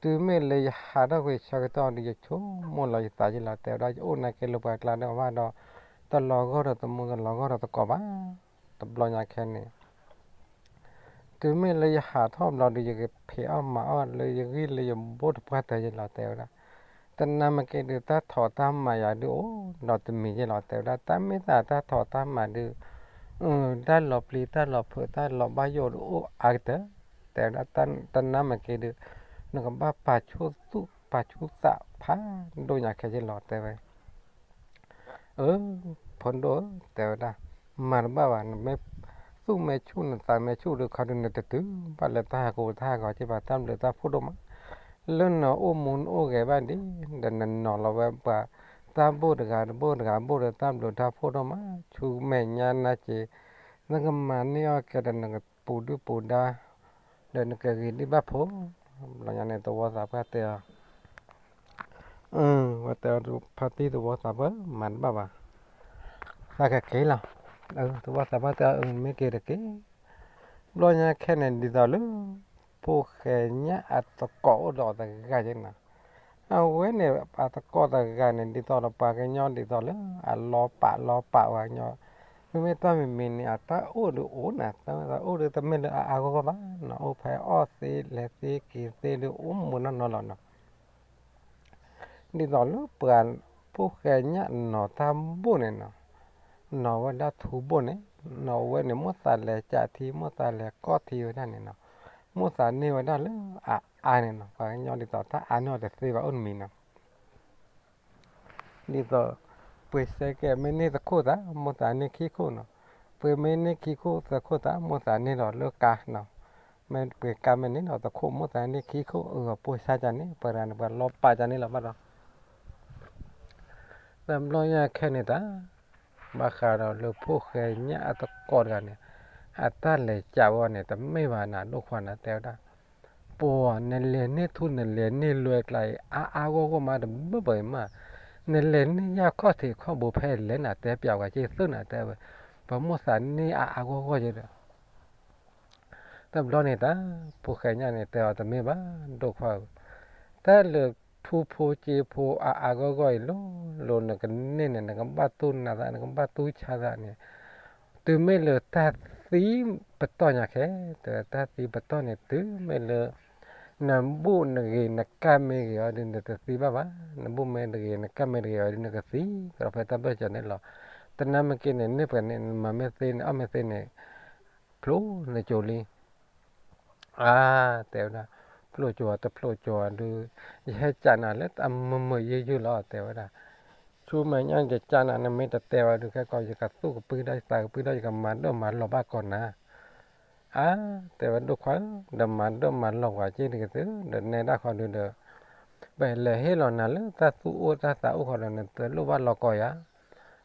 တုၤမ့ၢ်လၢယဟးထီၣ်ကွံာ်ဆၢကတီၢ်ဒုး ယဆိကမိၣ်လီၤယသးယဲလီၤ, တဲဝဲဒၣ် ယအိၣ်နာ်က့လၢပှၤကျါဒီးအီၤဘၣ်ဒီး တလီၤဂီၢ်ဒီးတမူ တလီၤဂီၢ်ဒီးတကိးဘၣ်, တဘျီညါခဲန့ၣ် တုၤမ့ၢ်လၢယဟးထီၣ်ဘျီဒုး ယကဖံးအီၣ်မၤအီၣ်လၢယဂံၢ်လၢယဘိၣ်တပှၢ်တၢၢ်ယဲလီၤ တဲဝဲဒၣ်, တနၢ်မ့ၢ်က့ၤဒုး တၢ်ထိးတၢ်မၤယၤဒုးအိၣ်ဒီးတမံၤယဲလီၤ တဲဝဲဒၣ်, တၢ်မ့ၢ်သးတၢ်ထိးတၢ်မၤဒုး တၢ်လီၤပျံၤတၢ်လီၤဖုးတၢ်လီၤဘၣ်ယိၣ်ဒုးအိၣ်အါကတၢၢ်, တဲဝဲဒၣ်, တနၢ်မ့ၢ်က့ၤဒုး နကဘၣ်ပာ်ဆူၣ်သူၣ်ပာ်ဆူၣ်သးဖးဒိၣ်ညါခဲယဲလီၤ တဲဝဲ အၢ ဖိဒိၣ်ဧၢ တဲဝဲဒၣ်, မၤတဘၣ်ဘၣ်, နမ့ၢ်သူၣ်မ့ၢ်ဆူၣ်နသးမ့ၢ်ဆူၣ်ဒုးခီဒုး နတတုၤဘၣ်လၢတၢ်ဟးဂီၤတၢ်ဟးဂီၤက့ဘၣ်, တၢ်ဘျုးတၢ်ဖှိၣ်ဒိၣ်မး, လၢနအိၣ်မူနအိၣ်ဂဲၤဘၣ်ဒ် ဒီးနနီၤလီၤဝဲပှၤ တၢ်ဘိၣ်တဂၤတဘိၣ်တဂၤဘိၣ်ဒီး တၢ်ဘျုးတၢ်ဖှိၣ်ဒိၣ်မး, ဆူမဲာ်ညါနာ်က့ၤ နကမၤန့ၢ်အီၣ်ကဲဒီး နကပူၤဒုၣ်ပူၤဒါ ဒီးနကဂ့ၤဒံးဘၣ်ဖိ, ဘျီညါန့ၣ် သဝီသးပှၢ်တဲအီၤ ဝဲတဲအီၤ ဖါတံၢ်သဝီသးပှၢ် မၤတဘၣ်ဘၣ်, သးကက့ၤလီၤ, သဝီသးပှၢ်တဲအီၤ မ့ၢ်က့ၤတက့ၢ်, ဘျီညါခဲန့ၣ် ဒ်သိးလၢ ဖိၣ်ဃဲညၣ်အသကိးအိၣ်ဒီးတဂၤယဲနီၤ, အဝဲန့ၣ် အသကိးတဂၤန့ၣ် ဒ်သိးဒီးပှၤကညီဒ်သိးလၢ အလီၤပာ်လီၤပာ်ပှၤကညီ, မ့မ့ၢ်တၢ်မံၤမံၤန့ၣ် အတၢ်အိၣ်ဒုးအိၣ်နၤ, တၢ်အိၣ်ဒုးတမ့ၢ်လၢအအါဂီၢ်ဂီၢ်ဘၣ်နီၤ, အိၣ်ဖဲအီၣ်သ့လဲၤသ့က့ၤသ့ဒုးအိၣ်မူနီၢ်နီၢ်လီၤနီၤ ဒ်သိးလၢပှၤဖိၣ်ဃဲညၣ်နီၤတၢ်ဘိၣ်န့ၣ်နီၤ, နီၢ်ဝဲဒၣ်ထူဘိၣ်န့ၣ်, နီၢ်ဝဲန့ၣ် မိၣ်သးလဲၤကးထံ မိၣ်သးလဲၤကီၢ်ထံဝဲဒၣ်န့ၣ်နီၤ, မိၣ်သးန့ၢ်ဝဲဒၣ်လၢအအါန့ၣ်နီၤ, ပှၤကညီဒ်သိးတၢ်အါန့ၢ်အီၤတသ့ဘၣ်အိၣ်တမံၤနီၤ. ဒ်သိး ပှ့ၤစဲကဲမ့ၢ်န့ၢ်သခိၣ်သး မိၣ်သးန့ၢ်ခံခိၣ်နီၤ, ပှ့ၤမ့ၢ်န့ၢ်ခံခိၣ်သၢခိၣ်သး မိၣ်သးန့ၢ်ဒီးလၢကါနီၤ, မ့ၢ်ပှ့ၤကါမ့ၢ်န့ၢ်ဒီးသခိၣ် မိၣ်သးန့ၢ်ခံခိၣ် အၢ ပိၢ်ဆါကန့ၣ် ပှၤတဂၤန့ၣ် ပှၤလီၤပာ်ကန့ၣ်လီၤဘၣ်ဒီး တဘျီညါခဲန့ၣ်တၢ်, ဘၣ်ဃးဒီးလၢဖိၣ်ဃဲညၣ်အတကိးတဂၤန့ၣ်, အတၢ်လဲၤကးဝဲန့ၣ် တမ့ၢ်ဘၣ်နၤဒိၣ်ခွါနၤ တဲဝဲဒၣ်, ပှၤနလဲၤန့ၢ်ထူနလဲၤန့ၢ်လွဲကျါအံၤ အါအါဂီၢ်ဂီၢ်မးတဘၣ်ဘၣ်အံၤမး, နလဲၤန့ၢ်ယၢ်ခီၣ်ထံးခီၣ်ဘိဖဲလဲၣ်နၤ တဲပျးဝဲက့ၤသုနၤ တဲဝဲ, ပှၤမိၣ်သးန့ၢ်အါအါဂီၢ်ဂီၢ်ယဲဒီး တဘျီန့ၣ်တၢ်, ဖိၣ်ဃဲညၣ်န့ၣ် တဲအီၤတမ့ၢ်ဘၣ် ဒိၣ်ခွါဧၢ, တၢ်လၢထူဖိက့ဖိအါအါဂီၢ်ဂီၢ်အံၤ လိၤလိၤနကန့ၢ်န့ၣ် နကဘၣ်တူၢ်နးသး နကဘၣ်တူၢ်ဆါသးန့ၣ်, တုၤမ့ၢ်လၢတၢ်သံပတီၢ်ညါခဲ, တၢ်သံပတီၢ်န့ၣ် တုၤမ့ၢ်လၢ နဘူးနဂ့ၤနကၢ်မ့ၢ်ဂ့ၤအီၤဒုး နတသံဘၣ်ဘၣ်, နဘူးမ့ၢ်တဂ့ၤ နကၢ်မ့ၢ်တဂ့ၤအီၤဒုး နကသံကဒီးဖဲတၢ်ဘၢၣ်စၢၤန့ၣ်လီၤ. တနၢ်မ့ၢ်က့န့ၣ် န့ၢ်ပှဲၤန့ၣ် နမၤမ့ၢ်သ့န့ၣ် အီၣ်မ့ၢ်သ့န့ၣ် ဖျိနကၠိလံ အါ, တဲဝဲဒၣ်, ဖျိကၠိတဖျိကၠိဒုး, ယဟဲကးနၤလၢတၢ်မုာ်မုာ်ယုၢ်ယုၢ်လီၤ တဲဝဲဒၣ်, ဆူမဲာ်ညါယကးနၤ နမ့ၢ်တတဲဝဲဒုး ခဲကီး ယကသူၣ်ကပှံၤဒီးယသးကပှံၤဒီး ယကမၤဒၢၣ်မၤလီၤဘၣ်ကီးနၤ, အါ, တဲဝဲဒိၣ်ခွါဧၢ, ဒီးမၤဒၢၣ်မၤလီၤပှၤက့တက့ၢ်သု, ဒီးနဲဒၣ်ဃီဒုးဒီး ပလဲၤဟ့ၣ်လီၤနၤလၢတၢ်သူၣ်အိၣ်တၢ်သးအိၣ်ဃီဒီး နတလိၣ်ဘၣ်လီၤကီးယၤ,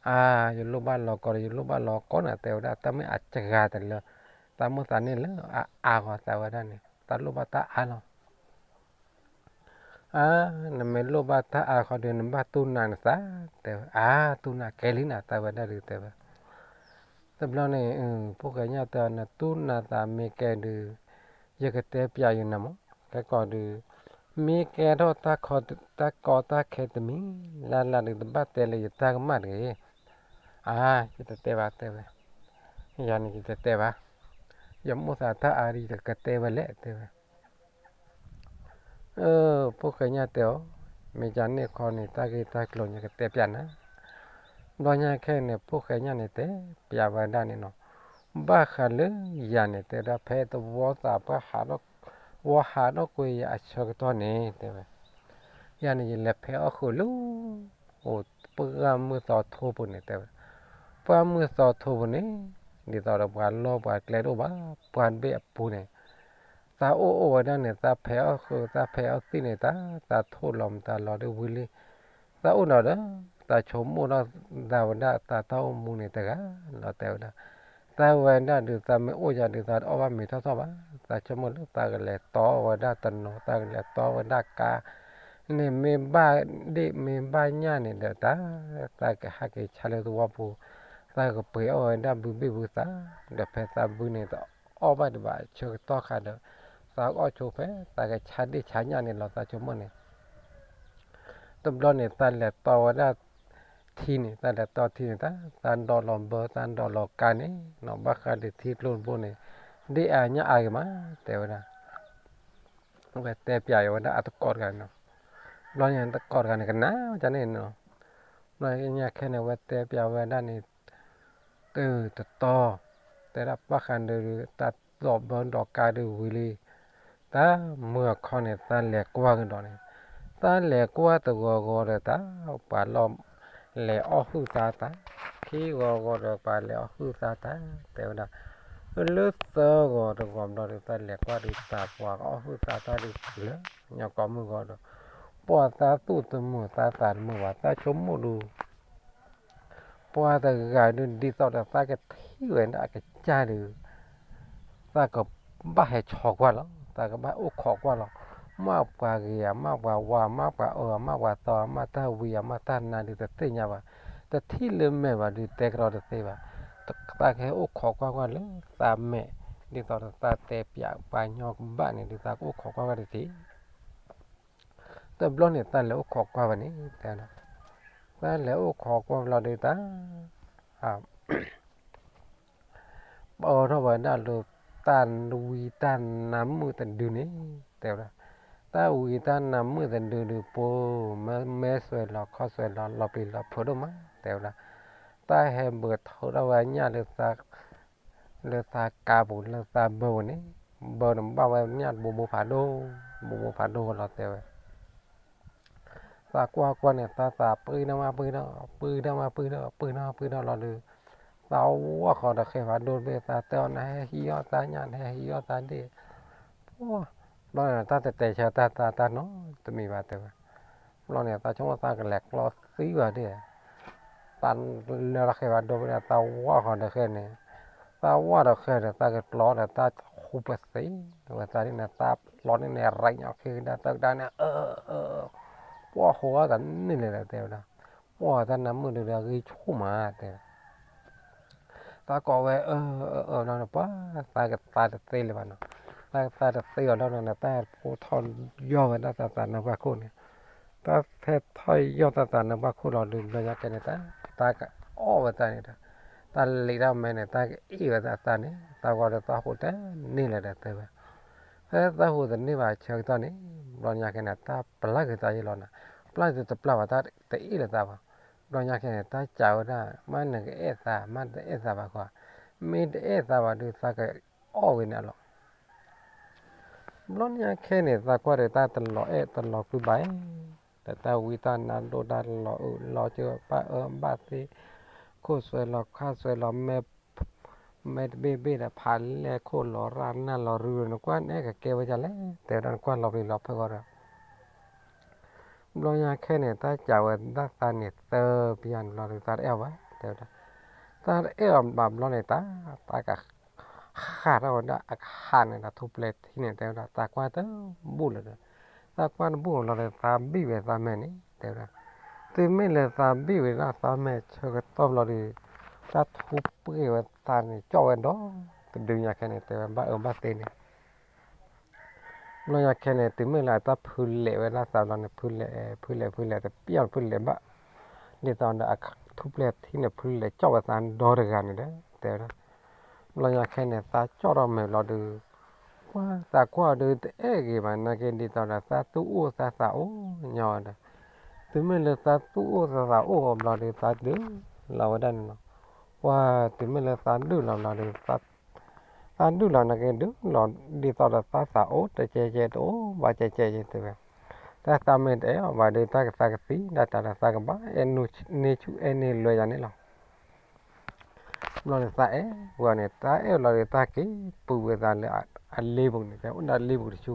အါ, ယလိၣ်ဘၣ်လီၤကီးဒီး ယလိၣ်ဘၣ်လီၤကီးနၤ တဲဝဲဒၣ်, တၢ်မ့ၢ်အစှၤတလၢ တၢ်မိၣ်သးန့ၢ်လၢအအါဂီၤ သးဝဲဒၣ်န့ၣ် တၢ်လိၣ်ဘၣ်တၢ်အါလီၤ အါ, နမ့ၢ်လိၣ်ဘၣ်တၢ်အါဃီဒီး နဘၣ်တူၢ်နးနသး, တဲဝဲ, အါ, တူၢ်နးကဲလံနၤ သးဝဲဒၣ်ဒုးတဲဝဲ, တဘျီန့ၣ် ဖိၣ်ဃဲညၣ်တဲအီၤ နတူၢ်နးသးမ့ၢ်ကဲဒုး, ယကတဲပျးယနၤမး, ခဲကီးဒုး, မ့ၢ်ကဲထီၣ် တၢ်ကီတၢ်ခဲတမံၤလၢ်လၢ်ဒုး တဘၣ်တဲလၢယတၢ်ကမၣ်တဂ့ၤ, အါ, ယတတဲဘၣ်တဲဝဲ, ယၤန့ၣ်ယတတဲဘၣ်, ယမိၣ်သးတၢ်အါဒုး ယကတဲဝဲလဲၣ် တဲဝဲ အၢ, ဖိၣ်ဃဲညၣ်တဲအီၤ, မ့ၢ်ယၤန့ၣ်ခီန့ၣ် တၢ်ဂ့ၢ်တၢ်ကျိၤန့ၣ် ကတဲပျးနၤ, ဘျီညါခဲန့ၣ် ဖိၣ်ဃဲညၣ်န့ၣ် တဲပျးဝဲဒၣ်န့ၣ်နီၤ, ဘၣ်ဃးလၢယၤန့ၣ် တဲဝဲဒၣ် ဖဲတဝီသးပှၢ်ဟးထီၣ်, ဝီဟးထီၣ်ကွံာ်ယၤအဆၢကတီၢ်န့ၣ် တဲဝဲ, ယၤန့ၣ် ယလဲၤဖဲးအီၣ်ဃုာ်လၢ အိၣ်ပှၢ်မုၢ်သီထိပူၤန့ၣ် တဲဝဲ, ပှၢ်မုၢ်သီထိပူၤန့ၣ်, ဒ်သိးဒီးပှၤလီၢ်ပှၤကျဲတအိၣ်ဘၣ်, ပှၢ်တဘ့ၣ်အပူၤန့ၣ်, သးအိၣ်အိၣ်ဝဲဒၣ်န့ၣ် သးဖဲးအီၣ်ဃုာ် သးဖဲးအီၣ်သံၣ်န့ၣ် တၢ်, သးထိၣ်လီၤမတၤလီၤဒ်ဝံၤလံ, သးအိၣ်ဒီးဒီး, သးဆိကမိၣ်ထီၣ်သးဝဲဒၣ်သးတၢ်အိၣ်မူန့ၣ်တဂၤလီၤ တဲဝဲဒၣ်, သးဝဲဒၣ်ဒုး သးမ့ၢ်အိၣ်ယၤဒုး သးတအီၣ်ဘၣ်မ့ၤထီၣ်ထီၣ်ဘၣ်, သးဆိကမိၣ်လၢသးကလဲၤတီဝဲဒၣ်တနီၤ သးကလဲၤတီဝဲဒၣ်ကါ န့ၣ်မ့ၢ်ဘၣ်ဒ့ၣ်မ့ၢ်ဘၣ်ညၣ်န့ၣ်ဒီးတၢ်, သးကဟးက့ၤဆါလၢသဝီပူၤ, သးကပှ့ၤအီၣ်ဝဲဒၣ်ဘုဘ့ၣ်ဘုသး, ဒီးဖဲသးဘုန့ၣ် တအီၣ်ဘၣ်ဒံးဘၣ်ဆၢကတီၢ်ခါဒီး, သးကအီၣ်ဆိဖဲ သးကဆါဒ့ၣ်ဆါညၣ်န့ၣ်လီၤ သးဆိကမိၣ်န့ၣ် တဘျီန့ၣ် သးလဲၤတီဝဲဒၣ်ထံန့ၣ်, သးလဲၤတီထံန့ၣ်တၢ်, သးဒိးလီၤဘၢ သးဒိးလီၤကါန့ၣ်နီၤ, ဘၣ်ဃးဒီးထံကျိတဘိန့ၣ်, ဒ့ၣ်အါညၣ်အါဂ့ၤမး တဲဝဲဒၣ်, ဝဲတဲပျးအီၤဝဲဒၣ်အတကိးတဂၤန့ၣ်နီၤ, ဘျီန့ၣ်တကိးတဂၤန့ၣ် ကနၣ်ဝဲဒၣ်န့ၣ်နီၤ, ဘျီညါခဲန့ၣ် ဝဲတဲပျးဝဲဒၣ်န့ၣ် တၢ်တတီ, တဲဒၣ်ဘၣ်ဃးဒီး တၢ်ဒိးဘၢဒိးကါဒုးဝံၤလံ, တၢ်မုၢ်အခီန့ၣ် သးလဲၤကွၢ်ကဒီးန့ၣ်, သးလဲၤကွၢ်တဂီၤဂီၤဒီးတၢ်, ပှၤလီၤလဲၤအီၣ်ဟုၣ်သးတၢ်, ခံဂီၤဂီၤဒီးပှၤလဲၤအီၣ်ဟုၣ်သးတၢ်, တဲဝဲဒၣ်, လၢသၢဂီၤတဂီၤဘျီဒီး သးလဲၤကွၢ်ဒုးတၢ် ပှၤကအီၣ်ဟုၣ်သးတၢ်ဒုးလၢညါကိးမုၢ်ဂီၤဒီး, ပှၤသးသူၣ်တမုာ်သးသးတမုာ်ဘၣ် သးဆိကမိၣ်ဒုး ပှၤတဂၤဒုး ဒ်သိးဒီးသးကထံၣ်ဝဲဒၣ်အကစၢ်ဒုး, သးကဘၣ်ဟဲဆီကွၢ်လီၤ, သးကဘၣ်အိၣ်ခိးကွၢ်လီၤ, မ့ၢ်ပှၤဂ့ၤဧါ မ့ၢ်ပှၤဝါ မ့ၢ်ပှၤအၢ မ့ၢ်ပှၤသီ မ့ၢ်တၢ်ဝံၤဧါ မ့ၢ်တၢ်နါဒုးတသ့ၣ်ညါဘၣ်, တထံၣ်လၢမဲာ်ဘၣ်ဒုး တဲကဒီးတသ့ဘၣ်, သးကဟဲအိၣ်ခိးကွၢ်ကွၢ်လၢသးမဲာ်, ဒ်သိးဒီးသးတဲပျးပှၤညီကဘၣ်န့ၣ်ဒုး သးကအိၣ်ခိးကွၢ်ကွၢ်တထံၣ် တဘျီန့ၣ် သးလဲၤအိၣ်ခိးကွၢ်ဝဲန့ၣ် တဲဝဲဒၣ်, သးလဲၤအိၣ်ခိးကွၢ်ဘျီဒုးတၢ်, ပအၢထီၣ်ဝဲဒၣ်လၢ တၢ်ဝံတၢ်နါမုၣ်တဒုန့ၣ် တဲဝဲဒၣ်, တၢ်ဝံတၢ်နါမုၣ်တဒုဒုး ပှၤမ့ၢ်မဲာ်စွဲးလီၤခီၣ်စွဲးလီၤ လီၤပျံၤလီၤဖုးဒိၣ်မး တဲဝဲဒၣ်, တၢ်ဟဲဘၢၣ်ထီၣ်ဒၣ်ဝဲညၣ်လၢ လၢသးကါပူၤ လၢသးဘၢပူၤန့ၣ်, ဘၢန့ၣ်ဘၣ်ဝဲညၣ်တဘိဘိဖးဒိၣ်, ဘိဘိဖးဒိၣ်လီၤတဲဝဲ. သးကွၢ်ကွၢ်န့ၣ် သးသးပှ့ၤနီၣ်မးပှ့ၤနီၣ်, ပှ့ၤနီၣ်မးပှ့ၤနီၣ်, ပှ့ၤနီၣ်ပှ့ၤနီၣ်လီၤဒီး, သးဝၢ်ဃီၤဒီးဃဲဖးဒိၣ်တဘ့ၣ်, သးတဲအီၤ နဟဲဟံးအီၣ်သးညၣ် နဟဲဟံးအီၣ်သးဒ့ၣ်, ပှၢ်, ဘျီန့ၣ် တၢ်တတဲဆၢတၢ်သးတၢ်နီတမံၤဘၣ်တဲဝဲ. ဘျီန့ၣ် သးဆိကမိၣ်သးကလဲၤကျီသံဘၣ်ဒ့ၣ်, သးလၢလီၤဃဲဖးဒိၣ်ဖဲန့ၣ် သးဝၢ်ဃီၤဒီးဃဲန့ၣ်, သးဝၢ်ဒီးဃဲဒီး သးကကျီဒီး သးဟူးပသ့ဝဲသးန့ၣ်, သးလီၤန့ၣ်န့ၣ် ရံးညါခ့ကဒါသၢကဒါန့ၣ်, ပှၢ်ဟူးအီၣ်သးန့ၣ်လဲၣ်ဒီးတဲဝဲဒၣ်, ပှၢ်တၢ်နါမုၣ်ဒုးဒီးဂံၢ်ဆူၣ်မးတဲဝဲ. သးကိးဝဲအၢအၢအၢလီၤန့ၣ် ပှၢ် သးကသါတသ့လၢၤဘၣ်နီၤ, သးကသါတသ့အီၤလီၤန့ၣ် တၢ်ဖိထီၣ်ယီၢ်ဝဲဒၣ်သးသးနါပှၢ်ခိၣ်န့ၣ်, တၢ်ဖဲထီၣ်ယီၢ်သးသးနါပှၢ်ခိၣ်လီၤဒုး ဘျီညါခဲန့ၣ် တၢ် တၢ်ကအီၣ်ဝဲသးန့ၣ်ဒီး, တၢ်လံးတၢ်မဲန့ၣ် တၢ်ကအ့ၣ်ဝဲသးသးန့ၣ် သးဂီၤဒီးသးဟူးတန့ၢ်လၢၤဒီးတဲဝဲ. ဖဲသးဟူးတန့ၢ်ဘၣ်ဆၢကတီၢ်န့ၣ် ဘျီညါခဲန့ၣ် တၢ်ပျၢ်က့ၤသးယဲလီၤနီၤ, ပျၢ်ဒုးတပျၢ်ဘၣ် တၢ်တအ့ၣ်လၢၤသးဘၣ်. ဘျီညါခဲန့ၣ် တၢ်စံးဝဲဒၣ် မ့ၢ်နကအဲၣ်သး မ့ၢ်တအဲၣ်သးဘၣ်ကွၢ်, မ့ၢ်တအဲၣ်သးဘၣ်ဒုး သးကအီၣ်ဝဲန့ၣ်အလီၢ်. ဘျီညါခဲန့ၣ် သးကွၢ်ဒီးတၢ်တလီၤအဲၣ်တလီၤကွံဘၣ်, ဒီးတၢ်ဝံတၢ်နါဒိၣ်တၢ်လီၤအုးလီၤကၢ ဘၣ်အၢဘၣ်သီ, ခိၣ်စွဲလီၤခါစွဲလီၤမဲ, မဲတဘ့ၣ်ဘ့ၣ်ဒီး ဖးလဲၢ်ခိၣ်လီၤရၣ်နၢ်လီၤရူ နကွၢ်နအဲၣ်ကကဲဝဲဒ်လဲၣ် တဲဝဲဒၣ် နကွၢ်လီၤပျံၤလီၤဖုးဃီဒီး ဘျီညါခဲန့ၣ် တၢ်စံးဝဲဒၣ်သးန့ၣ် သၢပယါန့ၣ်ဘျီဒီး သးတအဲၣ်အီၤဘၣ် တဲဝဲဒၣ်. သးတအဲၣ်အီၤဘၣ်ဘျီန့ၣ် တၢ် တၢ်က ဃၣ်ထီၣ်ဝဲဒၣ်အကဟးန့ၣ်ဒီး ထူပျဲၢ်ထံန့ၣ် တဲဝဲဒၣ် သးကွၢ်တဘူၣ်လၢၤဒီး, သးကွၢ်တဘူၣ်ဘျီဒီး သးဘံၣ်ဝဲသးမဲာ်န့ၣ် တဲဝဲဒၣ်. တုၤမ့ၢ်လၢသးဘံၣ်ဝဲဒၣ်သးမဲာ်ဆၢကတီၢ်ဘျီဒီး တၢ်ထူပှ့ၤဝဲသးန့ၣ် ကၠီၣ်ဝဲဒီး တဒုညါခဲန့ၣ် တဲဝဲ ဘၣ်အၢဘၣ်သီန့ၣ် ဘျီညါခဲန့ၣ် တုၤမ့ၢ်လၢတၢ်ဖုလဲးဝဲဒၣ်သးဘျီန့ၣ် ဖုလဲး ဖုလဲး ဖုလဲး တပျၢ်ဖုလဲးဘၣ်, ဒ်သိးဒီးအထူပျဲၢ်ထံန့ၣ် ဖုလဲးကၠီၣ်ဝဲသးဒီတဂၤန့ၣ်ဒီး တဲဝဲဒၣ်. ဘျီညါခဲန့ၣ် သးကၠီၣ်ထီၣ်မဲာ်ဘျီဒီး ပှၤသးကွၢ်ဒီးတအဲၣ်ဂ့ၤဘၣ် နာ်က့ဒ်သိးဒီးသးသူၣ်အိၣ်သးသးအိၣ်ညီဝဲဒီး, တုၤမ့ၢ်လၢသးသူၣ်အိၣ်သးသးအိၣ်ဘျီဒီး သးဒုးလီၤဝဲဒၣ်န့ၣ်လီၤ. ပှၤတုၤမ့ၢ်လၢသးဒုးလီၤဘျီဒီး သးဒုးလီၤနာ်က့ဒုးလီၤ ဒ်သိးဒီးသးသးအိၣ်တကဲကဲတအိၣ်ဘၣ်ကဲကဲကဲတဲဝဲ, တၢ်သးမ့ၢ်တအဲၣ်အီၤဘၣ်ဒီး တၢ်ကသးကသံဒၣ်တၢ်ဒီး သးကဘၣ်အဲၣ်န့ၢ်ဆူၣ်အဲၣ်န့ၢ်လွဲယၤန့ၣ်လီၤ. ဘျီန့ၣ်သးအဲၣ်ဝဲန့ၣ် တၢ်အဲၣ်လီၤဒီး တၢ်က့ၤပုၢ်ဝဲသးလၢအလ့ပူၤန့ၣ် တဲအိၣ်ဒၣ်လ့ပူၤတဆူ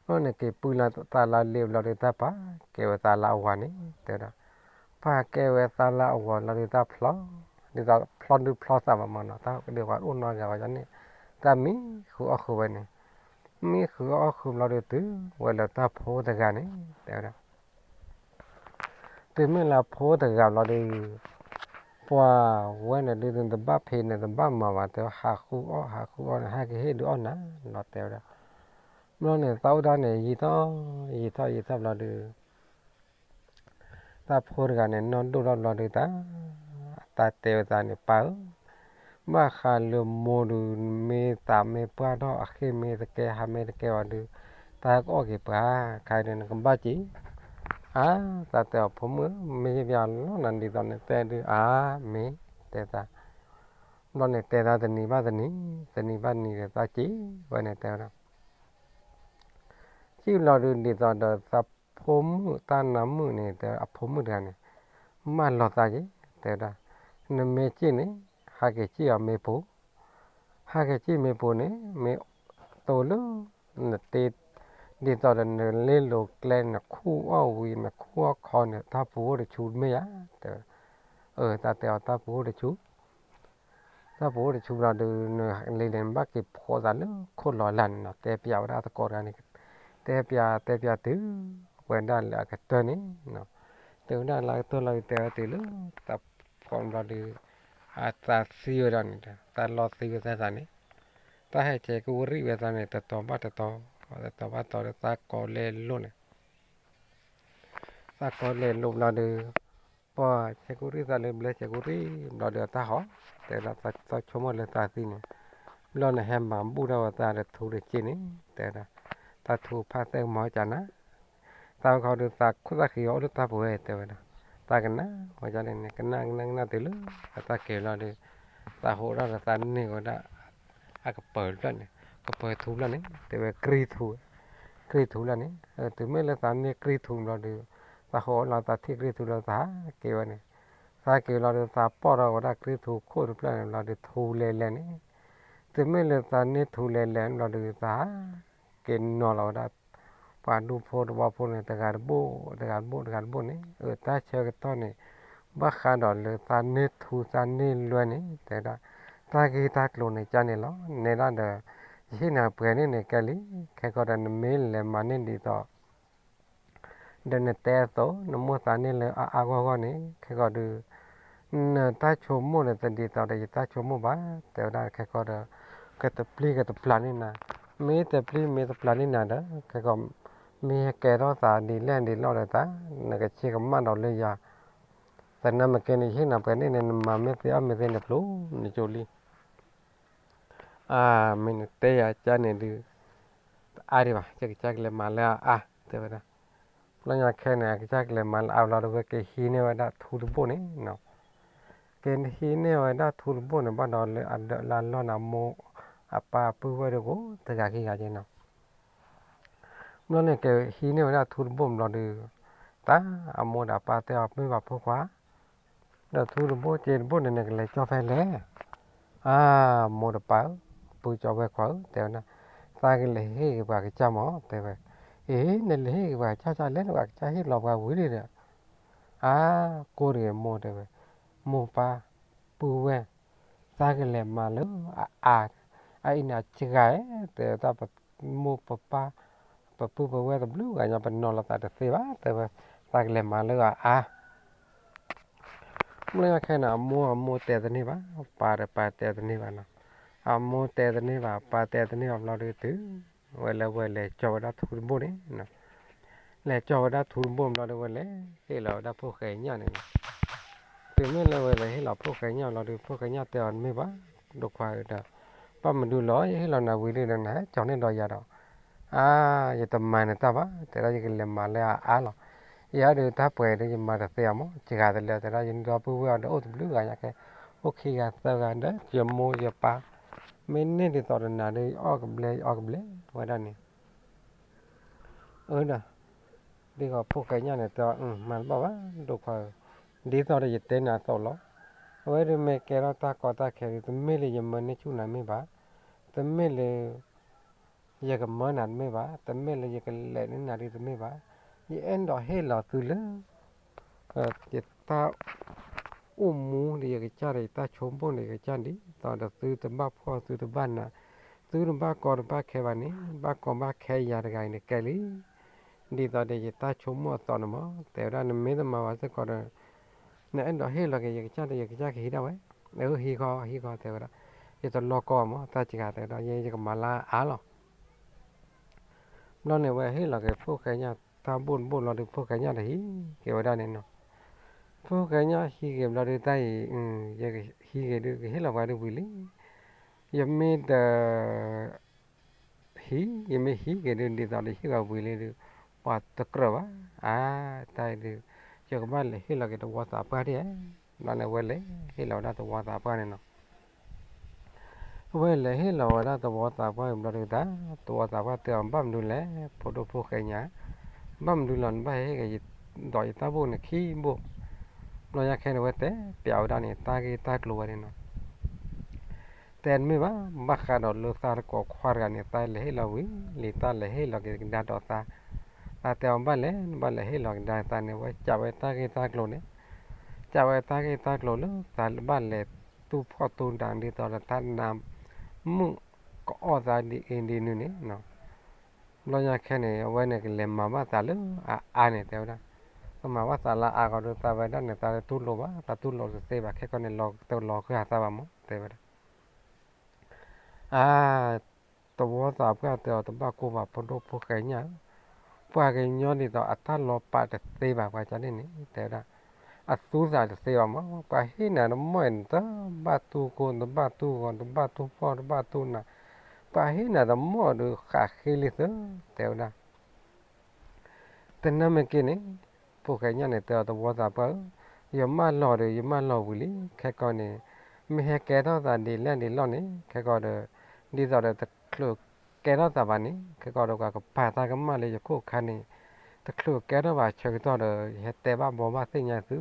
ဘျီန့ၣ်က့ၤပုၢ်လၢသးလၢအလ့ဘျီဒီး တၢ်ပာ်ကဲဝဲသးလၢအဝၤန့ၣ် တဲဝဲဒၣ်, ပာ်ကဲဝဲသးလၢအဝၤလီၤဒီး တၢ်ဖျီ, ဒ်သိးဖျီဒုးဖျီသးဘၣ်မးနီၤ တၢ်ဒုးပှၤအိၣ်နီတဂၤဘၣ်န့ၣ်, တၢ်မံဃုာ်အီၣ်ဃုာ်ဝဲန့ၣ်, မံဃုာ်အီၣ်ဃုာ်ဘျီဒီးတုၤဝဲလၢတၢ်ဖိတဂၤန့ၣ် တဲဝဲဒၣ် တုၤမ့ၢ်လၢဖိတဂၤဘျီဒီး ပှၤဝဲန့ၣ်ဒုးတဘၣ်ဖံးန့ၣ် တဘၣ်မၤဘၣ် တဲဝဲ ဟးဃုအီၣ် ဟးဃုအီၣ်န့ၣ် ဟဲက့ၤဟ့ၣ်ဒုးအီၣ်နၤလီၤ တဲဝဲဒၣ်. ဘျီန့ၣ် သးအိၣ်ဒၣ်န့ၣ် ယံာ်ထီၣ် ယံာ်ထီၣ် ယံာ်ထီၣ်ဘျီဒီး တၢ်ဖိတဂၤန့ၣ် နီၢ်ဒိၣ်ထီၣ်ဘျီဒီး တၢ် တၢ်တဲဝဲသးန့ၣ် ပၢ်ဧၢ, ဘၣ်ဃးလၢမိၢ်ဒုး မ့ၢ်သးမ့ၢ်ပှၢ်ထီၣ် အဃ့ၢ်မ့ၢ်တကဲ ဟးမ့ၢ်တကဲဘၣ်ဒီး တၢ်ကအီၣ်က့ၤပှၤ ခါအံၤဒီးနကဘၣ်က့ၤ အါ, သးတဲအီၤ ဖိမုၣ်ဧၢ မ့ၢ်ယဘၣ်လီၤနၤဒ်သိးနတဲဒုး အါ မ့ၢ် တဲသး, ဘျီန့ၣ် တဲသးတနံၤဘၣ်တနံၤ တနံၤဘၣ်တနံၤဒီး သးက့ၤဝဲန့ၣ် တဲဝဲဒၣ် က့ၤလီၤဒုး ဒ်သိးဒီးသးဖိမုၣ်တၢ်နါမုၣ်န့ၣ် တဲအဖိမုၣ်တဂၤန့ၣ် မၢလီၤသးက့ၤ တဲဝဲဒၣ်, နမ့ၢ်က့ၤန့ၣ် ဟးက့ၤက့ၤအီၤမ့ၢ်ပူၤ, ဟးက့ၤက့ၤမ့ၢ်ပူၤန့ၣ် မ့ၢ်တိၢ်လၢ နတ့ ဒ်သိးဒီးနလ့လိၤကျဲ နခူၣ်အီၣ်ဝံၤ နခူၣ်အီၣ်ခီန့ၣ် တၢ်ပူၤအိၣ်တဆူမ့ၢ်ဧါ တဲဝဲ, အၢ တၢ်တဲအီၤ တၢ်ပူၤအိၣ်တဆူ တၢ်ပူၤအိၣ်တဆူဘျီဒီး နလ့န့ၣ် နဘၣ်က့ၤဖိးသးလၢခိၣ်လီၤလၢ်န့ၣ်နီၤ တဲပျးဝဲဒၣ်သကိးတဂၤန့ၣ်, တဲပျး တဲပျးတုၤဝဲဒၣ်လၢအကတၢၢ်န့ၣ်, တုၤဝဲဒၣ်လၢအကတၢၢ်လီၤ တဲဝဲတုၤလၢ တၢ်ဖီဘျီဒီး အသးသံဝဲဒၣ်န့ၣ်ဒီး သးလီၤသံဝဲသးသးန့ၣ်, တၢ်ဟဲဆဲးကဝံၣ်ဝဲသးန့ၣ် တတီၤဘၣ်တတီၤ, တတီၤဘၣ်တတီၤဒီး သးကိးလဲၤလိာ်န့ၣ် သးကိးလဲၤလိာ်ဘျီဒီး ပှၤဆဲးကူရံၣ်သးလၢဘျဲဆဲးကူရံၣ်ဘျီဒီးအတၢ်ဟီၣ်, တဲဒၣ်သးဆိကမိၣ်လၢသးသံန့ၣ်, ဘျီန့ၣ်ဟဲမၤဘူၣ်ထီၣ်ဝဲသးဒီးထူတက့ၢ်န့ၣ် တဲဝဲဒၣ်, တၢ်ထူဖးသဲကမီၤကနၤ, သးဝဲခီဒီးသးခိၣ်သးဃံအီၤအိၣ်လၢတၢ်ပဝဲ တဲဝဲဒၣ်, သးကနၣ်ဝဲန့ၣ် ကနၣ်ကနၣ်ကနၣ်တုၤလၢ အသးက့ၤလီၤဒီး သးဟိးထီၣ်ဒီးသးန့ၢ်ဝဲဒၣ် အကပၤတဖျၢၣ်န့ၣ် ကပၤထူဖျၢၣ်န့ၣ် တဲဝဲ ကြံထူ, ကြံထူဖျၢၣ်န့ၣ် တုၤမ့ၢ်လၢသးန့ၢ်ကြံထူဘျီဒီး သးဟိးလီၤသးထံၣ်ကြံထူလီၤသးက့ၤဝဲန့ၣ်, သးက့ၤလီၤဒီးသးပိာ်ထီၣ်ဝဲဒၣ်ကြံထူခိၣ်တဖျၢၣ်န့ၣ်လီၤဒီး ထူလဲၤလဲၤန့ၣ်, တုၤမ့ၢ်လၢသးန့ၢ်ထူလဲၤလဲၤန့ၣ်ဘျီဒီး သးက့ၤနီၤလီၤဝဲဒၣ် ပှၤဒူဖိတဝီဖိန့ၣ် တဂၤတဘိၣ် တဂၤတဘိၣ် တဂၤတဘိၣ်န့ၣ် အတၢ်ဆၢကတီၢ်န့ၣ် ဘၣ်ဃးဒီးလၢသးန့ၢ်ထူသးန့ၢ်လွဲန့ၣ် တဲဝဲဒၣ် တၢ်ဂ့ၢ်တၢ်ကျိၤန့ၣ်ကန့ၣ်လီၤ. နဲဒၣ်ဒီး ယဟ့ၣ်နၤပှဲၤန့ၣ်န့ၣ်ကဲလံ, ခဲကီးဒီးနမ့ၢ်လဲၤမၤန့ၢ်ဒ်သိး ဒီးနတဲအသိး နမိၢ်သးန့ၢ်လၢအအါဂီၢ်ဂီၢ်န့ၣ် ခဲကီးဒီး နတၢ်ဆိကမိၣ်န့ၣ်တဒ်သိးဒီးယတၢ်ဆိကမိၣ်ဘၣ်, တဲဝဲဒၣ်ခဲကီးဒီး ကတပျံၤကတပျၢ်န့ၢ်နၤ, မ့ၢ်တပျံၤမ့ၢ်တပျၢ်န့ၢ်နၤဒီး ခဲကီး မ့ၢ်ဟဲကဲထီၣ်သးဒ်လဲၣ်ဒ်လဲၣ်ဒီးသး နကဆ့ကမၣ်ဒီးလၢယၤ, သနာ်မ့ၢ်ကဲန့ၣ် ယဟ့ၣ်နၤပှဲၤန့ၣ်န့ၣ် နမၤမ့ၢ်သ့အီၣ်မ့ၢ်သ့န့ၣ် ဖျိနကၠိလံ အါ မ့ၢ်နတဲယၤကန့ၣ်ဒုး တအါဒံးဘၣ်, ယကစၢ်ကလဲၤမၤလၢအအါ တဲဝဲဒၣ်. ဘျီညါခဲန့ၣ် အကစၢ်ကလဲၤမၤလၢအအါလီၤဒီး ဝဲက့ၤဟံးန့ၢ်ဝဲဒၣ်ထူတဘိၣ်န့ၣ်နီၤ, က့ၤဟံးန့ၢ်ဝဲဒၣ်ထူတဘိၣ်န့ၣ် ဘၣ်ဒီးလၢအဒၢးလၢအလီၢ်န့ၣ် အမိၢ်အပၢ်ပုၢ်ဝဲၢ်ဒီးကိးတဂၤခံဂၤက့နီၤ. ဘျီန့ၣ်က့ၤဟံးန့ၢ်ဝဲဒၣ်ထူတဘိၣ်ဘျီဒီး တၢ်အမိၢ်ဒီးအပၢ်တဲအီၤ မ့ၢ်ဘၣ်ဖိခွါ ဒီးထူတဘိၣ်စ့တဘိၣ်န့ၣ် နကလဲၤကၠီၣ်ဖဲလဲၣ်. အါ မိၢ်တပၢ်ဧၢ, ပုၢ်ကၠီဝဲၢ်ခွါဧၢ တဲဝဲဒၣ်, သးကလဲၤဟ့ၣ်က့ၤပှၤကစၢ်မၢ် တဲဝဲ. အ့ နလဲၤဟ့ၣ်က့ၤပှၤကစၢ်လဲၣ်န့ၣ် ပှၤကစၢ်ဟ့ၣ်လီၤပှၤဝံၤလံဒီး အါ ကိးတဂ့ၤမိၢ် တဲဝဲ, မိၢ်ပၢ် ပုၢ်ဝဲၢ် သးကလဲၤမၤလၢအအါ, အအံၤန့ၣ်အစှၤဧါ တဲဝဲဒၣ်, ပမိၢ်ပပၢ် ပပုၢ်ပဝဲၢ်တဘျုးဂၤညါ ပနီၤလီၤသးတသ့ဘၣ် တဲဝဲ, သးကလဲၤမၤလၢအအါ မ့ၢ်ခဲန့ၣ် အမိၢ်အမိၢ်တဲတန့ၢ်ဘၣ်, ပၢ်ဒီးပၢ်တဲတန့ၢ်ဘၣ်နီၤ, အမိၢ်တဲတန့ၢ်ဘၣ် ပၢ်တဲတန့ၢ်ဘၣ်ဘျီဒီးတုၤ ဝဲလၢဝဲလဲၤကၠီၣ်ဝဲဒၣ်ထူတဘိၣ်န့ၣ်, လဲၤကၠီၣ်ဝဲဒၣ်ထူတဘိၣ်ဘျီဒီးဝဲလဲၤဟ့ၣ်လီၤဝဲဒၣ်ဖိၣ်ဃဲညၣ်န့ၣ်နီၤ, တုၤမ့ၢ်လၢဝဲလဲၤဟ့ၣ်လီၤဖိၣ်ဃဲညၣ်ဘျီဒီး ဖိၣ်ဃဲညၣ်တဲအီၤတမ့ၢ်ဘၣ်, ဒိၣ်ခွါဧၢဒီး ဘၣ်မနုၤလီၤ ယဟ့ၣ်လီၤနၤဝံၤလံဒီး နဟဲကၠီၣ်န့ၢ်ဒီးယၤဒီး အါ ယတမၤနတၢ်ဘၣ် တဲဒၣ် ယကလဲၤမၤလၢအအါလီၤ, ယၤဒီးတၢ်ပှဲၤဒီး ယမၤတသ့အီၤမး စှၤတလၢ တဲဒၣ် ယဒီပုၢ်ဝဲၢ်အီၤဒီးအိၣ်တဘျုးဂၤညါခဲ အိၣ်ခံဂၤသၢဂၤဒီး ယမိၢ်ယပၢ် မ့ၢ်န့ၢ်ဒ်သိးဒီးနၤဒီး ယအီၣ်ကဘျဲၣ်ယအီၣ်ကဘျဲၣ်ဝဲဒၣ်န့ၣ် အၢဒီး ဒ်သိးဖိၣ်ဃဲညၣ်န့ၣ်တဲအီၤ မၤတဘၣ်ဘၣ် ဒိၣ်ခွါဧၢ, ဒ်သိးဒီးယတဲနၤအသိးလီၤ, အဝဲဒၣ်မ့ၢ်ကဲထီၣ်တၢ်ကီတၢ်ခဲဒီး တမ့ၢ်လၢယမၢန့ၢ်ဆူၣ်နၤမ့ၢ်ဘၣ်, တမ့ၢ်လၢ ယကမၢနၤတမ့ၢ်ဘၣ်, တမ့ၢ်လၢယကလဲၤန့ၢ်နၤဒ်တမ့ၢ်ဘၣ်, ယအဲၣ်ဒိးဟ့ၣ်လီၤသုလၢ ယတၢ်အိၣ်မူဒီးယကစၢ်ဒီး ယတၢ်ဆိကမိၣ်ဒီးယကစၢ် ဒ်သိးဒီးသုတဘၣ်ဖှီၣ်သုတဘၣ်နး, သုတဘၣ်ကီတဘၣ်ခဲဘၣ်န့ၣ် ဘၣ်ကီဘၣ်ခဲယၤတဂၤအံၤန့ၣ်ကဲလံ, ဒ်သိးဒီးယတၢ်ဆိကမိၣ်အသိးန့ၣ်မး တဲဝဲဒၣ် နမ့ၢ်တမၤဘၣ်စ့ၢ်ကီးဒီး နအဲၣ်ဒိးဟ့ၣ်လီၤက့ၤယကစၢ်ဒီး ယကစၢ်ကဟံးဒၣ်ဝဲ, အၢ ဟံးဃီ ဟံးဃီ တဲဝဲဒၣ်, ယတလီၢ်ကီမး တၢ်စှၤ တဲဝဲဒၣ် ယဲယကမၤလၢအအါလီၤ ဘျီန့ၣ် ဝဲဟ့ၣ်လီၤက့ၤဖိၣ်ဃဲညၣ်တၢ်ဘိၣ်တဘိၣ်လီၤဒီး ဖိၣ်ဃဲညၣ်တဟံးက့ၤဝဲဒၣ်န့ၣ်နီၤ, ဖိၣ်ဃဲညၣ်ဟံးက့ၤဘျီဒီး တၢ်အံၤ ယဟံးက့ၤဒုး ကဟ့ၣ်လီၤပှၤဒုးဝံၤလံ, ယမ့ၢ်တ ဟံး ယမ့ၢ်ဟံးက့ၤဒုး ဒ်သိးဒီးဟ့ၣ်ဝဲဝံၤလံဒုး ပှၤတကြၢးဘၣ်, အါ တၢ်အံၤဒုး ယကဘၣ်လဲၤဟ့ၣ်လီၤက့ၤသဝီသးပှၢ်ဒၣ်ဧါ, ဘျီန့ၣ် ဝဲလဲၤဟ့ၣ်လီၤဝဲဒၣ်သဝီသးပှၢ်န့ၣ်နီၤ အဝဲလဲၤဟ့ၣ်လီၤဝဲဒၣ်သဝီသးပှၢ်အံၤဘျီဒုးတၢ် သဝီသးပှၢ်တဲအီၤ ဘၣ်မနုၤလဲၣ် ဖိဒိၣ်ဖိၣ်ဃဲညါ, ဘၣ်မနုၤလီၤ နဘၣ်ဟဲဟ့ၣ်က့ၤဒီးယတၢ်ဘိၣ်န့ၣ်ခံဘိၣ်, ဘျီညါခဲန့ၣ် ဝဲတဲပျးဝဲဒၣ်န့ၣ် တၢ်ဂ့ၢ်တၢ်ကျိၤဝဲန့ၣ်နီၤ တဲတမ့ၢ်ဘၣ်, ဘၣ်ဃးဒီးလၢသးတကိးခွါတဂၤန့ၣ် သးလဲၤဟ့ၣ်လီၤဝံၤလံ တၢ်လဲၤဟ့ၣ်လီၤက့ၤကဒါဒီးသး, သးတဲအီၤဘၣ်လဲၣ် နဘၣ်လဲၤဟ့ၣ်လီၤကဒါသးန့ၣ် ဝဲကးဝဲတၢ်ဂ့ၢ်တၢ်ကျိၤန့ၣ်, ကးဝဲတၢ်ဂ့ၢ်တၢ်ကျိၤလၢ သးဘၣ်လဲၤတူၢ်ဖှီၣ်တူၢ်တၢ်ဒ်သိးဒီးတၢ်နါမုၣ်ကအီၣ်သးဒ်အံၤဒ်နုၤန့ၣ် ဘျီညါခဲန့ၣ် အဝဲန့ၣ်ကလဲၤမၤဘၣ်သးလၢအအါန့ၣ် တဲဝဲဒၣ်, ကမၤဘၣ်သးလၢအအါဂီၢ်ဒီး သးဝဲဒၣ်န့ၣ် သးတတူၢ်လိာ်ဘၣ် သးတူၢ်လိာ်တသ့ဘၣ် ခဲကီန့ၣ် လီၤတလီၤဃံအသးဘၣ်မး တဲဝဲဒၣ် အါ သဝီသးပှၢ်တဲအီၤ တဘၣ်ကိၢ်ဘၣ် ဖိဒိၣ်ဖိၣ်ဃဲညါဧၢ, ပှၤကညီဒ်သိးအတၢ်လီၤပာ်တသ့ဘၣ် ပှၤကန့ၣ်န့ၣ် တဲဝဲဒၣ်, အသူသးတသ့ဘၣ်မး ပှၤဟ့ၣ်နၤတမီၢ်အံၤန့ၣ် တဘၣ်တူၢ်ကိၢ် တဘၣ်တူၢ်ဂီၤ တဘၣ်တူၢ်ဖှီၣ် တဘၣ်တူၢ်နး, ပှၤဟ့ၣ်နၤတမီၢ်ဒီးဃးဃ့လံသု တဲဝဲဒၣ် တနၢ်မ့ၢ်က့န့ၣ် ဖိၣ်ဃဲညၣ်န့ၣ်တဲအီၤ သဝီသးပှၢ်ဧၢ, ယမၢလီၤဒီး ယမၢလီၤဝံၤလံ, ခဲကီန့ၣ် မ့ၢ်ဟဲကဲထီၣ်သးဒ်လဲၣ်ဒ်လဲၣ်န့ၣ် ခဲကီဒီး ဒ်သိးဒီး တချုးကဲထီၣ်သးဘၣ်န့ၣ် ခဲကီဒီး ပှၤကပာ်တၢ်ကမၣ်လၢယခိၣ်ခါန့ၣ် တချုးကဲထီၣ်ဘၣ်ဆၢကတီၢ်ဒီး ယဟဲတဲဘၣ်ဘီဘၣ်သ့ၣ်ညါသု,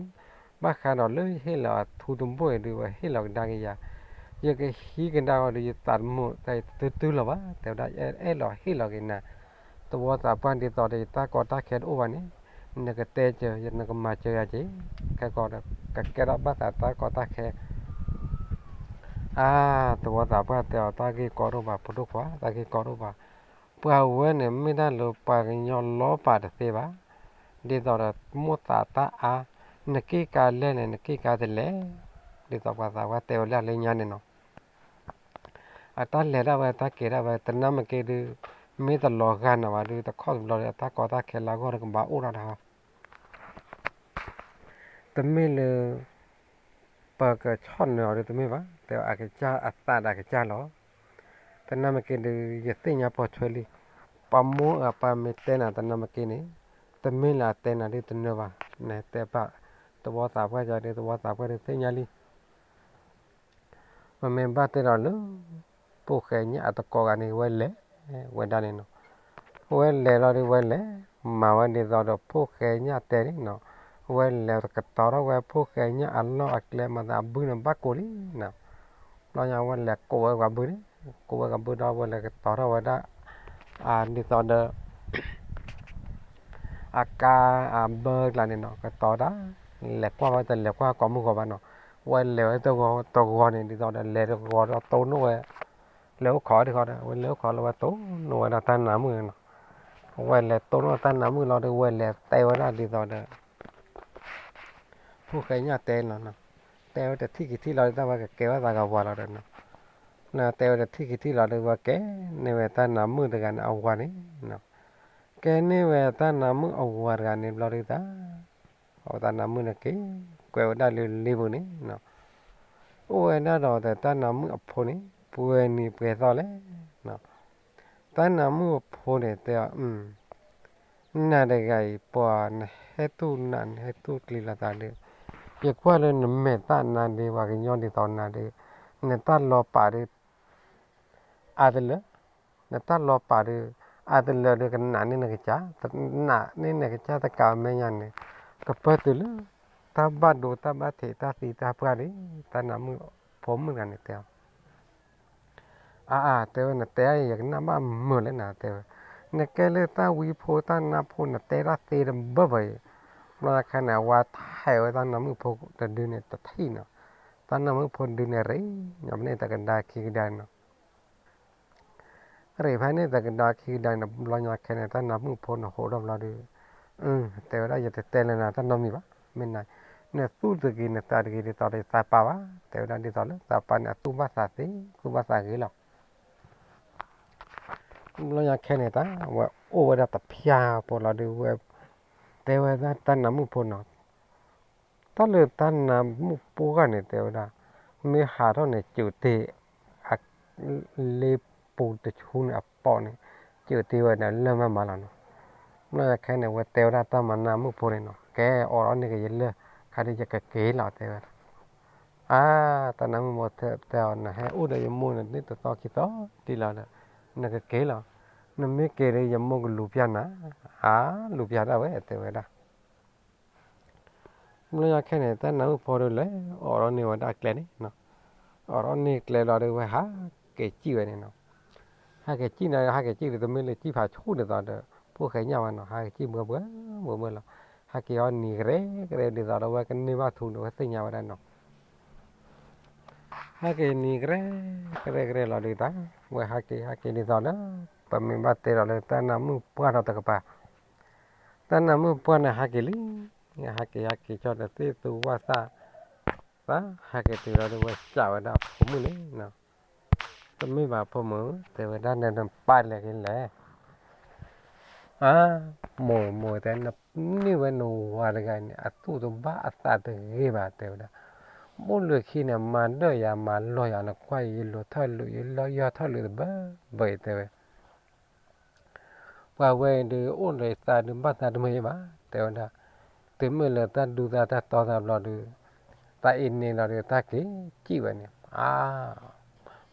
ဘၣ်ဃးဒီးလၢယဟ့ၣ်လီၤအထူတဘိအံၤဒုး ပှၤဟ့ၣ်လီၤကဒါက့ၤယၤ, ယကဟံးကဒါအီၤဒီး ယသးတမုာ်တၢ် ယတတုၤလီၤဘၣ်, တဲဝဲဒၣ် အဲၣ်လီၤဟ့ၣ်လီၤက့ၤနၤ, သဝီသးပှၢ် ဒ်သိးဒီးယတၢ်ကီတၢ်ခဲတအိၣ်ဘၣ်န့ၣ် နကတဲစၢၤ နကမၤစၢၤယၤက့ၤ, ခဲကီဒီး ကကဲထီၣ်ဘၣ်သးတၢ်ကီတၢ်ခဲ အါ, သဝီသးပှၢ်တဲအီၤ တၢ်ဂ့ၢ်ကီတအိၣ်ဘၣ် ဖိဒိၣ်ခွါ တၢ်ဂ့ၢ်ကီတအိၣ်ဘၣ်, ပှၤဝဲန့ၣ်မ့ၢ်တၢ်လၢပှၤကညီလီၤပာ်တသ့ဘၣ်, ဒ်သိးဒီးမိၢ်သးတၢ်အါ, နက့ၢ်ကါလဲၣ်န့ၣ် နက့ၢ်ကါတလဲၣ်, ဒ်သိးပှၤသးပှၢ်တဲဝဲလၢအလၢညါန့ၣ်နီၤ အတၢ်လဲၤဒၣ်ဝဲ တၢ်ကဲၤဒၣ်ဝဲ တနၢ်မ့ၢ်က့ဒုး မ့ၢ်တလီၤဂာ်နၤဘၣ်ဒုး တခီတဘျီဒီး အတၢ်ကီတၢ်ခဲလၢအဂီၢ်ဒီးကဘၣ်အိၣ်ဒီးတၢ် တမ့ၢ်လၢ ပကဆီၣ်နၢၤအီၤဒုးတမ့ၢ်ဘၣ်, တဲအကစၢ်အသးဒီးအကစၢ်လီၤ. တနၢ်မ့ၢ်က့ဒုး ယသ့ၣ်ညါပိာ်ထွဲလံ, ပှၤမိၢ်အပၢ်မ့ၢ်တဲနၤတနၢ်မ့ၢ်က့န့ၣ် တမ့ၢ်လၢအတဲနၤဒုးတနၢၤဘၣ်, နတဲဘၣ် သဝီသးပှၢ်ယၤဒုး သဝီသးပှၢ်ဒုးသ့ၣ်ညါလံ ပမ့ၢ်ဘၣ်တဲဒီးလၢ ဖိၣ်ဃဲညၣ်အတကိးဂၤန့ၣ် ဝဲလဲၤဝဲဒၣ်န့ၣ်နီၤ, ဝဲလဲၤလီၤဒုးဝဲလဲၤ မၤဝဲဒ်သိးဒီးဖိၣ်ဃဲညၣ်တဲန့ၣ်နီၤ, ဝဲလဲၤကတီၤထီၣ်ဝဲဖိၣ်ဃဲညၣ်အလီၢ်အကျဲ မၤသးအဘုန့ၣ်ဘၣ်ကိးလံနီၤ, ဘျီညါဝဲလဲၤကိးဝဲပှၤဘုန့ၣ် ကိးဝဲပှၤဘုဒီး ဝဲလဲၤကတီၤထီၣ်ဝဲဒၣ် ဒ်သိးဒီး အကါအဘၢကျါန့ၣ်နီၤ ကတီၤဒၣ် လဲၤကွၢ်ဝဲတလဲၤကွၢ်ကိးမုၢ်ဂီၤဘၣ်နီၤ, ဝဲလဲၤဝဲတဂီၤတဂီၤန့ၣ် ဒ်သိးဒီးလဲၤတဂီၤဒီးတိၢ်နီၣ်ဝဲ လဲၤအိၣ်ခိးဒ်ဃီဒီး ဝဲလဲၤအိၣ်ခိးလၢဝဲတိၢ်နီၣ်ဝဲဒၣ်တၢ်နါမုၣ်နီၤ, ဝဲလဲၤတိၢ်နီၣ်တၢ်နါမုၣ်လီၤဒီး ဝဲလဲၤတဲဝဲဒၣ်ဒ်သိးဒီး ဖိၣ်ဃဲညၣ်တဲနီၤ, တဲဝဲတထံၣ်က့ၤထံၣ်လီၤဒ်သိးဝဲကကဲဝဲသးကဝၤလီၤဒီးနီၤ, တဲဝဲတထံၣ်က့ၤထံၣ်လီၤဒီး ဝဲကဲန့ၢ်ဝဲတၢ်နါမုၣ်တဂၤန့ၣ်အဝၤန့ၣ်နီၤ, ကဲန့ၢ်ဝဲတၢ်နါမုၣ်အဝၤတဂၤန့ၣ်ဘျီဒုးတၢ် အဝဲတၢ်နါမုၣ်န့ၣ်က့ၤ ကွဲးဝဲဒၣ်လၢလ့ပူၤန့ၣ်နီၤ, အိၣ်ဝဲဒၣ်ဒီးတၢ်နါမုၣ်အဖိန့ၣ် ပှဲၤနံၤပှဲၤသီလဲၣ်နီၤ, တၢ်နါမုၣ်အဖိန့ၣ်တဲအီၤ နၤတဂၤအံၤ ပှၤနဟဲတူၢ်နး နဟဲတူၢ်ကျံၤလိာ်သးဒီး ယကွၢ်လၢနမဲာ်သၣ်နါဒုး ပှၤကညီဒ်သိးနၤဒီး နတၢ်လီၤပာ်ဒီး အါတလၢာ်, နတၢ်လီၤပာ်ဒီး အါတလၢာ်ဒီး ကနးန့ၢ်နကစၢ်, နးန့ၢ်နကစၢ်တကးအမဲာ်ညါန့ၣ် ကပၢၢ်တုၤလၢ တၢ်ဘၣ်ဒိတၢ်ဘၣ်ထံးတၢ်သံတၢ်ပှၢ်ဒီး တၢ်နါမုၣ်ဖိမုၣ်တဂၤန့ၣ်တဲအီၤ အါအါ တဲဝဲ နတဲအါအံၤ ယကနၣ်ဘၣ်မုာ်လၢနၤ တဲဝဲ, နကဲလၢတၢ်ဝံဖိတၢ်နါဖိ နတဲတၢ်သ့တဘၢဘၢအံၤ, ဘျီညါခဲန့ၣ် အဝၤထဲးဝဲတၢ်နါမုၣ်ဖိတဒုန့ၣ်တထံၣ်နီၤ, တၢ်နါမုၣ်ဖိဒုန့ၣ်ရ့ၣ် ညီဖဲန့ၣ်တကဒါခံကဒါနီၤ ရ့ၣ်ဖဲန့ၣ်တကဒါခံကဒါန့ၣ် ဘျီညါခဲန့ၣ် တၢ်နါမုၣ်ဖိန့ၣ်ဟးထီၣ်ဘျီဒီး, တဲဝဲဒၣ် ယတတဲလၢၤနၤတၢ်နီတမံၤဘၣ်, မ့ၢ်နၤ နသူၣ်တဂ့ၤနသးတဂ့ၤဒ်သိးဒီးယသးပၢ်ဘၣ်, တဲဝဲဒၣ်ဒ်သိးလၢသးပၢ်န့ၣ် အသူၣ်ဘၣ်သးသ့ သူၣ်ဘၣ်သးဂ့ၤလီၤ. ဘျီညါခဲန့ၣ်တၢ် ဝဲအိၣ်ဝဲဒၣ်တဖျၢၣ်ဖိလီၤဒီး ဝဲ တဲဝဲဒၣ်တၢ်နါမုၣ်ဖိနီၤ တၢ်လၢတၢ်နါမုၣ်ဖိဂၤန့ၣ် တဲဝဲဒၣ် မ့ၢ်ဟးထီၣ်န့ၣ် စူးတ့ၢ် အ လ့ပူၤတဆူန့ၣ်အပိာ်န့ၣ် စူးတ့ၢ်ဝဲဒၣ်လၢမၤမၤလီၤနီၤ. ဘျီညါခဲန့ၣ် ဝဲတဲဝဲဒၣ်တၢ်မၤနါမုၣ်ဖိန့ၣ်နီၤ ကဲအိးထီၣ်န့ၢ်က့ၤယလၢၢ် ခါဒုးယကက့ၤလီၤ တဲဝဲဒၣ်. အါ တၢ်နါမုၣ်ဖိတဲအီၤ နဟဲအိၣ်ဒီးယမိၢ်န့ၣ် တသီခံသီဒံးလီၤဒီး နကက့ၤလီၤ. နမ့ၢ်က့ၤဒီး ယမိၢ်ကလူၤပျၢ်နၤ. အါ လူၤပျၢ်ဒၣ်ဝဲ တဲဝဲဒၣ် ဘျီညါခဲန့ၣ် တၢ်နါမုၣ်ဖိဒီးလဲၤအိးထီၣ်န့ၢ်ဝဲဒၣ်ကျဲန့ၣ်နီၤ. အိးထီၣ်န့ၢ်ကျဲလီၤဒီး ဝဲဟးက့ၤစံၣ်ဝဲန့ၣ်နီၤ. ဟဲက့ၤစံၣ်န့ၣ် ဟဲက့ၤစံၣ်ဒီး တမ့ၢ်လၢစံၣ်ဖးဆူၣ်ဒ်သိးဒီး ဖိၣ်ဃဲညၣ်ဝဲနီၤ. ဟဲက့ၤစံၣ်ဘှဲဘှဲဘှဲဘှဲလီၤ. ဟဲက့ၤအီၤနံၤကရဲကရဲဒ်သိးဒီး ဝဲကန့ၢ်ဘၣ်ထူန့ၣ် ဝဲသ့ၣ်ညါဝဲဒၣ်နီၤ. ဟဲက့ၤနံၤကရဲကရဲကရဲလီၤဒုးတၢ် ဝဲဟဲက့ၤဟဲက့ၤဒ်သိးလၢ ပမ့ၢ်ဘၣ်တဲဒီးလၢတၢ်နါမုၣ်ပှၢ်ထီၣ်တကပၤ တၢ်နါမုၣ်ပှၢ်န့ၣ် ဟးက့ၤလံ. ဟးက့ၤဟးက့ၤကၠီတသ့သူၣ်ဝၣ်သၣ်သး ဟးက့ၤတုၤလီၤဒီး ဝဲစံးဝဲဒၣ်အဖိမုၣ်န့ၣ်နီၤ. တမ့ၢ်ဘၣ်ဖိမုၣ် တဲဝဲဒၣ် နပာ်လဲၣ်က့ၤလဲၣ်. အါ မိၢ်မိၢ်တဲ နန့ၢ်ဝဲနဝၤတဂၤန့ၣ် အသူၣ်တဘၣ်အသးတဂ့ၤဘၣ် တဲဝဲဒၣ်. ဘိၣ်လၢခံန့ၣ် မၤဒၢၣ်ယၤမၤလီၢ်ယၤ နကွၢ်ယလီၤထီၣ်လုာ် ယလီၢ်ယီၢ်ထီၣ်လုာ်တဘၢဘၢအံၤ တဲဝဲ ပှၤဝဲအံၤဒုး အိၣ်ဒီးယသးဒုး ဘၣ်သးတမုာ်ယဲဘၣ် တဲဝဲဒၣ်. တ တုၤမ့ၢ်လၢတၢ်ဒူသးတၢ်တီသးဘျီဒီး, တၢ်အ့န့လီၤဒီး တၢ်က့ၤစံၣ်ဝဲန့ၣ်, အါ,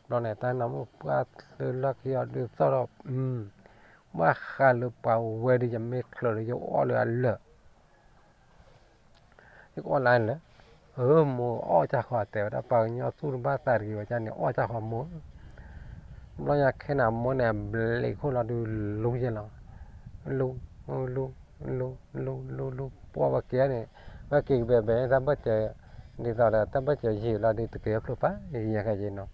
ဘျီန့ၣ် တၢ်နးမုၣ်ပှၢ်လၢလီၢ်ခံအီၤဒုးသီၣ်ထီၣ်, ဘၣ်ဃးလၢပှၤဝဲဒီး ယမ့ၢ်ချၢးဒီး ယအီၣ်လၢအလၢာ် ယကအီၣ်လၢအလၢာ်, အၢ မိၢ်အီၣ်တၢ်ဃီတဲဝဲဒၣ် ပှၤကညီသူၣ်တဘၣ်သးတဂ့ၤဝဲဒၣ်န့ၣ် အီၣ်တၢ်ဃီမိၢ်, ဘျီညါခဲန့ၣ် မိၢ်န့ၣ် ဘျ့ခိၣ်လီၤဒုးလူယဲလီၤ, လူ, လူ, လူ, လူ, လူ, လူ, ပှၢ်ဝဲက့ၤန့ၣ်, ဝဲက့ၤကဘဲဘဲ တၢ်ဘၢၣ်စၢၤ, ဒ်သိးဒီး တၢ်ဘၢၣ်စၢၤယံာ်လီၤဒုး တက့ၤဖျိဖး ယဲခါယဲနီၤ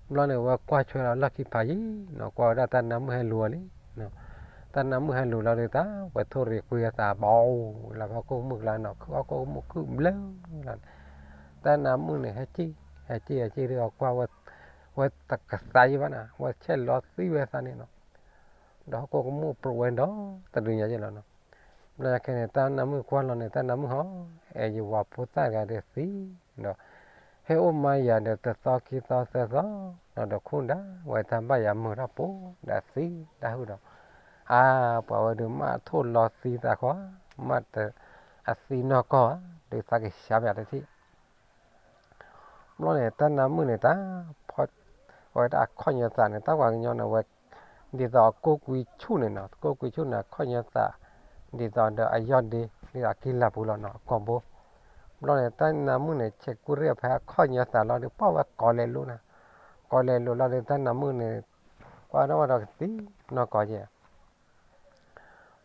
ဘျီန့ၣ် ဝဲကွၢ်ဆွဲလီၤလီၢ်ခံဖးယံာ်နီၤ ကွၢ်ဝဲဒၣ်တၢ်နးမုၣ်ဟဲလူၤအီၤလံ, တၢ်နးမုၣ်ဟဲလူၤလီၤဒုး တၢ်ဝဲထိၣ်ရ့ၤကွံအသးဘီ, လၢဖီခိၣ်မုၢ်ကျါနီၤ ခုၣ်အီၣ်ကိၣ်ကမူၣ်ခုၣ်ဘျၢလီၤ, တၢ်နးမုၣ်န့ၣ် ဟဲက့ၤ, ဟဲက့ၤ ဟဲက့ၤဒုး အကွၢ်ဝဲ, ဝဲတကသးယံာ်ဘၣ်နီၤ ဝဲဆဲးလီၤသံဝဲသးန့ၣ်နီၤ, ဒီးဟီၣ်ခိၣ်ကမူၣ်ပြိးဝဲဒီး တဒုညါယဲလီၤနီၤ, ဘျီညါခဲန့ၣ် တၢ်နးမုၣ်ကွၢ်လီၤန့ၣ် တၢ်နးမုၣ်ဟီ, အဲၣ်ယဝၤဖိသၣ်တဂၤဒီးသံ, ဒီး ဟဲအိၣ်မါယၤဒီးတသီခံသီသၢသီ, ဒီးခိၣ်ဒၣ်ဝဲတၢ်ဘၣ်ယၤမုာ်ထီၣ်ပူၤဒီးသံတၢ်ဟုၣ်ဒီး, အါ, ပှၤဝဲဒုးမ့ၢ်ထိၣ်လီၤသံသးဃီ, မ့ၢ်တ, အသံနီၢ်ကီၢ်ဧါ, ဒုးသးကဆါပယၤတထံၣ် ဘျီန့ၣ် တၢ်နးမုၣ်န့ၣ် တၢ်ဖီၣ်ဝဲဒၣ်အခီၣ်ညီသးန့ၣ် တၢ်ပှၤကညီန့ၣ်ဝဲ, ဒ်သိးအကိၢ်ကွံဆူၣ်န့ၣ်နီၤ ကိၢ်ကွံဆူၣ်န့ၣ် အခီၣ်ညီသး, ဒ်သိးဒီးအယီၢ်ဒ့ ဒ်သိးအကံၢ်လၤပူၤလီၤနီၤ အကိာ်ဘိ, ဘျီန့ၣ် တၢ်နးမုၣ်န့ၣ် ဆဲးကူၣ်ရံၣ်ဖဲအခီၣ်ညီသးလီၤဒီး ပှၢ်ဝဲကိးလဲၤလိၤနၤ, ကိးလဲၤလိၤလီၤဒီး တၢ်နးမုၣ်န့ၣ် ကွၢ်ဒီးဝဲဒီးကသံနီၢ်ကီၢ်ယဲ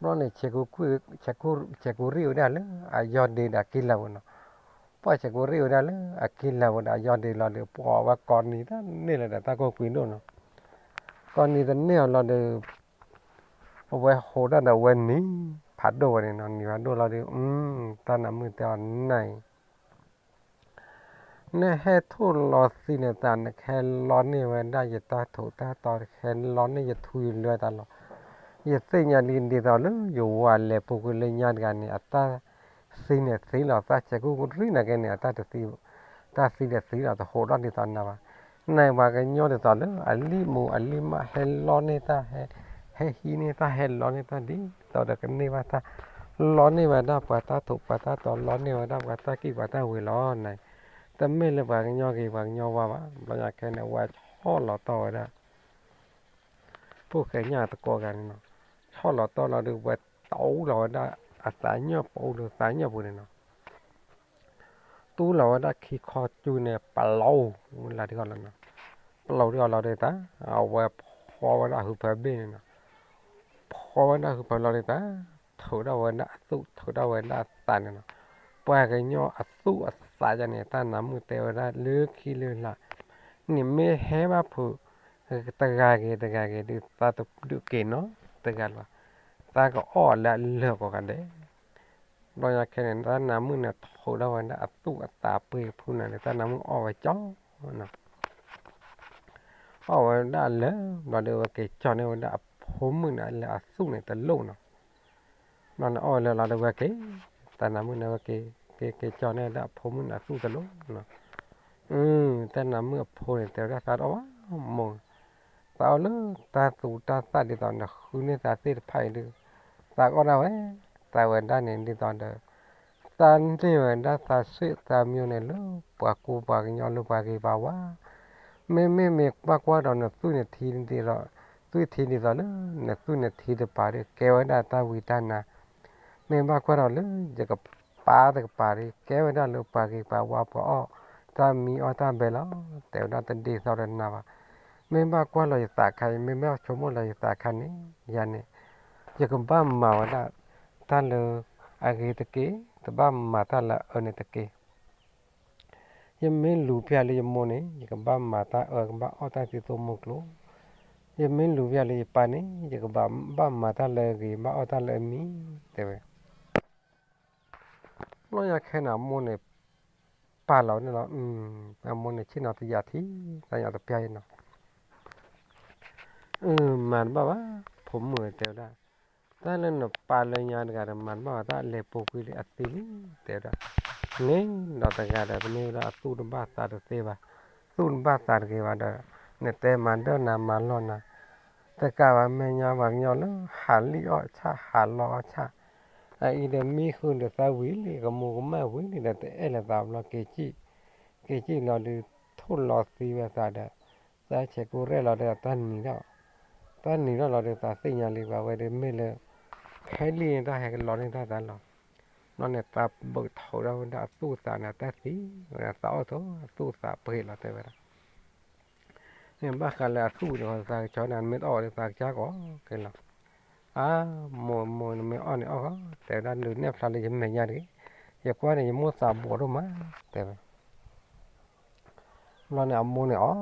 ဘျီန့ၣ် ဆဲးကူရံၣ်ဝဲဒၣ်လၢအယီၢ်ဒ့ဒီးအကံၢ်လၤပူၤနီၤ, ပှၢ်ဆဲးကူရံၣ်ဝဲဒၣ်လၢအကံၢ်လၤပူၤဒီးအယီၢ်ဒ့လီၤဒီး ပှၢ်ဝဲကိးနံၤတန့ၢ်လၢၤဒီးတၢ်ကိၢ်ကွံဒိၣ်နီၤ, ကိးနံၤတန့ၢ်အီၤလီၤဒီး အဝဲဟိးဒၣ်ဒီးဝဲနံၤဖးဒိၣ်ဝဲန့ၣ်နီၤ နံၤဖးဒိၣ်လီၤဒီး တၢ်နးမုၣ်တဲအီၤနၤအံၤ နဟဲထိၣ်လီၤသံန့ၣ်သး နကဟဲလီန့ၢ်ဝဲဒၣ်ယတၢ်ထိးတၢ်တီ နကဟဲလီန့ၢ်ယထူယလွဲသးလီၤ. ယသ့ၣ်ညါလံဒ်သိးလၢယဝၤလဲၤပူၤကွံာ်လၢညါတဂၤန့ၣ် အတၢ်သံန့ၣ်သံလီၤ သးဆဲးကူကရံၣ်နာ်က့န့ၣ် တၢ်သံန့ၣ်သံလီၤ တဟိးထီၣ်ဒ်သိးနၤဘၣ်. နပှၤကညီဒ်သိးလၢအလံၣ်မူးအလံၣ်မး ဟဲလီန့ၢ်တၢ် ဟဲဟံးန့ၢ်တၢ် ဟဲလီန့ၢ်တၢ်ဒ်သိးဒီးကန့ၢ်ဘၣ်တၢ် လီန့ၢ်ဝဲဒၣ်ပှၤတၢ်ထိးပှၤတၢ်တီ လီန့ၢ်ဝဲဒၣ်ပှၤတၢ်ကံၢ်ပှၤတၢ်ဝ့ၤလီၤန့ၣ်, တမ့ၢ်လၢပှၤကညီဂ့ၤပှၤကညီဝါဘၣ်. ဘျီညါခဲန့ၣ် ဝဲဆီၣ်လီၤတီၢ်ဝဲဒၣ် ဖိၣ်ဃဲညၣ်တကိးဂၤန့ၣ်နီၤ, ဆီၣ်လီၤတီၢ်လီၤဒီး ဝဲတူလီၤဝဲဒၣ်အသးညၣ်ပူၤဒီးသးညၣ်ပူၤန့ၣ်နီၤ, တူလီၤဝဲဒၣ်ခံခီကၠူန့ၣ် ပလီၤလၢတဂီၢ်လီၤနီၤ, ပလီၤတဂီၢ်လီၤဒီးတၢ် အဝဲဖီဝဲဒၣ်ဟုဖၢဘ့ၣ်န့ၣ်နီၤ, ဖီဝဲဒၣ်ဟုဖၢလီၤဒီးတၢ် ထုးထီၣ်ဝဲဒၣ်အသူၣ် ထုးထီၣ်ဝဲဒၣ်အသးန့ၣ်နီၤ, ပှၤကညီအသူၣ်အသးယါန့ၣ် တၢ်နးမုၣ်တဲဝဲဒၣ်လၢခံလၢလာ် နမ့ၢ်ဟဲဘၣ်ဖုး တဂၤဂ့ၤတဂၤဂ့ၤဒီး သးတဒုးက့ၤနီတဂၤလၢၤဘၣ်, သးကအီၣ်လၢအလၢာ်ကိးဂၤဒဲး. ဘျီညါခဲန့ၣ် တၢ်နးမုၣ်န့ၣ် ထုးထီၣ်ဝဲဒၣ်အသူၣ်အသးပှ့ၤဖုနၤန့ၣ် တၢ်နးမုၣ်အီၣ်ဝဲကၠီနီၤ အီၣ်ဝဲဒၣ်လၢာ် ဘျီဒီးဝဲက့ၤကၠီန့ၢ်ဝဲဒၣ်အဖိမုၣ်န့ၣ်လၢအသူၣ်န့ၣ်တလိၣ်နီၤ, ဘျီန့ၣ်အီၣ်ဝဲလၢာ်လီၤဒီးဝဲက့ၤ, တၢ်နးမုၣ်န့ၣ်ဝဲက့ၤ က့ၤက့ၤကၠီန့ၢ်ဝဲဒၣ်အဖိမုၣ်န့ၣ်အသူၣ်တလိၣ်နီၤ, တၢ်နးမုၣ်အဖိန့ၣ် တဲဝဲဒၣ်သးတအီၣ်ဘၣ်မိၢ်, သးအီၣ်လၢတၢ်သူတၢ်သၣ်ဒ်သိးနဃုန့ၢ်သးသ့ၣ်တဖၣ်အံၤဒီး သးကအီၣ်ဒၣ်ဝဲ, သးဝဲဒၣ်န့ၣ်ဒ်သိးဒီး သးန့ၢ်ဝဲဒၣ်သးဆံးသးမံၤန့ၣ်လၢ ပှၤကူပှၤကညီလၢပှၤဂ့ၤပှၤဝါ, မ့မ့ၢ်မ့ၢ်ကွၢ်ကွၢ်ဒီးနသွံၣ်နထံဒ်သိး, သွံၣ်ထံဒ်သိးလၢ နသွံၣ်နထံတပၤဒီး ကဲဝဲဒၣ်တၢ်ဝံတၢ်နါ, မ့ၢ်ဘၣ်ကွၢ်ဒီးလၢ ယကပၤတကပၤဒီး ကဲဝဲဒၣ်လၢပှၤဂ့ၤပှၤဝါပှၤအီၣ်တၢ်မံအီၣ်တၢ်ဘဲလီၤ, တဲဝဲဒၣ်တဒ်သိးဒီးနၤဘၣ်. မ့ၢ်ဘၣ်ကွၢ်လီၤယသးခါအံၤ မ့ၢ်ဘၣ်ဆိကမိၣ်လီၤယသးခါန့ၣ် ယၤန့ၣ် ယကဘၣ်မၤဝဲဒၣ်တၢ်လၢအဂ့ၤတက့ၢ်, တဘၣ်မၤတၢ်လၢအအၢန့ၣ်တက့ၢ်. ယမ့ၢ်လူၤဖျါလၢယမိၢ်န့ၣ် ယကဘၣ်မၤတၢ်အၢ ကဘၣ်အီၣ်တၢ်သံသိမိၢ်ကျိၤ, ယမ့ၢ်လူၤဖျါလၢယပၢ်န့ၣ် ယကဘၣ်မၤတၢ်လၢအဂ့ၤ ဘၣ်အီၣ်တၢ်လၢအမံၤ, တဲဝဲ. ဘျီညါခဲန့ၣ် အမိၢ်န့ၣ် ပာ်လီၤန့ၣ်လီၤ, အမိၢ်န့ၣ်ဆ့ၣ်နီၤတယၤထံ တၢ်ညီတပျၢ်အံၤနီၤ, မၤတဘၣ်ဘၣ် ဖိမုၣ်တဲဝဲဒၣ်, တၢ်လၢနပာ်လၢညါတဂၤဒီး မၤတဘၣ်ဘၣ် တၢ်လဲၤပူၤကွံာ်လံအသံလံ တဲဝဲဒၣ်, န့ၣ်ဒီးတဂၤဒီးတမ့ၢ်ဝဲဒၣ်အသူၣ်တဘၣ်သးတသ့ဘၣ်, သူၣ်တဘၣ်သးတဂ့ၤဘၣ်ဒီး နတဲမၤဒၢၣ်နၤမၤလီၢ်နၤ တကးဘၣ် မဲာ်ညါပှၤကညီလၢ ဟးလံၣ်အီၣ်ဆၣ် ဟးလီအီၣ်ဆၣ်, အအံၤဒီးမံဃုာ်ဒီးသးဝံၤလံ ကမူၤကမၣ်ဝံၤလံဒီး တအဲၣ်လၢၤသးဘျီ က့ၤစံၣ်လီၤဒုး ထိၣ်လီၤသံဝဲသးဒီး သးဆဲးကိးရဲၣ်လီၤဒီးတၢ်နံၤထီၣ်, တၢ်နံၤထီၣ်လီၤဒီး သးသ့ၣ်ညါလံ ပှၤဝဲဒၣ်မ့ၢ်လၢ ခဲလံာ်န့ၣ် တၢ်ဟဲကလီန့ၢ်တၢ်သးလီၤ. ဘျီန့ၣ် သးဘၢၣ်ထီၣ်ဒၣ်ဝဲဒၣ်အသူၣ်အသးန့ၣ် တၢ်သံဝဲဒၣ်သးအီၣ်ထိၣ် အသူၣ်အသးပှ့ၤလီၤ တဲဝဲဒၣ် န့ၣ်ဘၣ်ဃးလၢအသူၣ်ဒီးသးကဆှီန့ၣ် မ့ၢ်တအီၣ်ဒီးသးကဆှီကီးက့ၤလီၤ. အမိၢ် မိၢ် နမ့ၢ်အီၣ်န့ၣ်အီၣ်ဃီ တဲဝဲဒၣ် လုာ်နဲၣ်ဖျါလၢယမဲာ်ညါတဂ့ၤ, ယကွၢ်န့ၣ် ယမိၢ်သးဘှီးဒိၣ်မး တဲဝဲ ဘျီန့ၣ် အမိၢ်န့ၣ်အီၣ်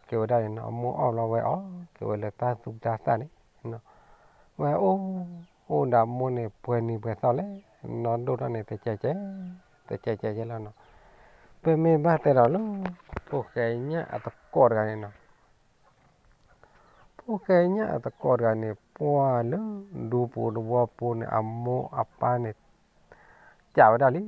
က့ၤဝဲဒၣ်န့ၣ်နီၤ, အမိၢ်အီၣ်ဘျီဝဲအီၣ်က့ၤဝဲလၢတၢ်သူၣ်တၢ်သၣ်န့ၣ်, ဝဲအိၣ် အိၣ်ဒီးအမိၢ်န့ၣ် ပှဲၤနံၤပှဲၤသီလဲၣ်, နီၢ်ဒိၣ်ထီၣ်န့ၣ် တကဲးကဲး တကဲးကဲးကဲလီၤနီၤ. ပမ့ၢ်ဘၣ်တဲဒီးလၢ ဖိၣ်ဃဲညၣ်အသကိးတဂၤန့ၣ်နီၤ ဖိၣ်ဃဲညၣ်အသကိးတဂၤန့ၣ် ပှၢ်လၢဒူပူၤသဝီပူၤန့ၣ် အမိၢ်အပၢ်န့ၣ် ကးဝဲဒၣ်လံနီၤ,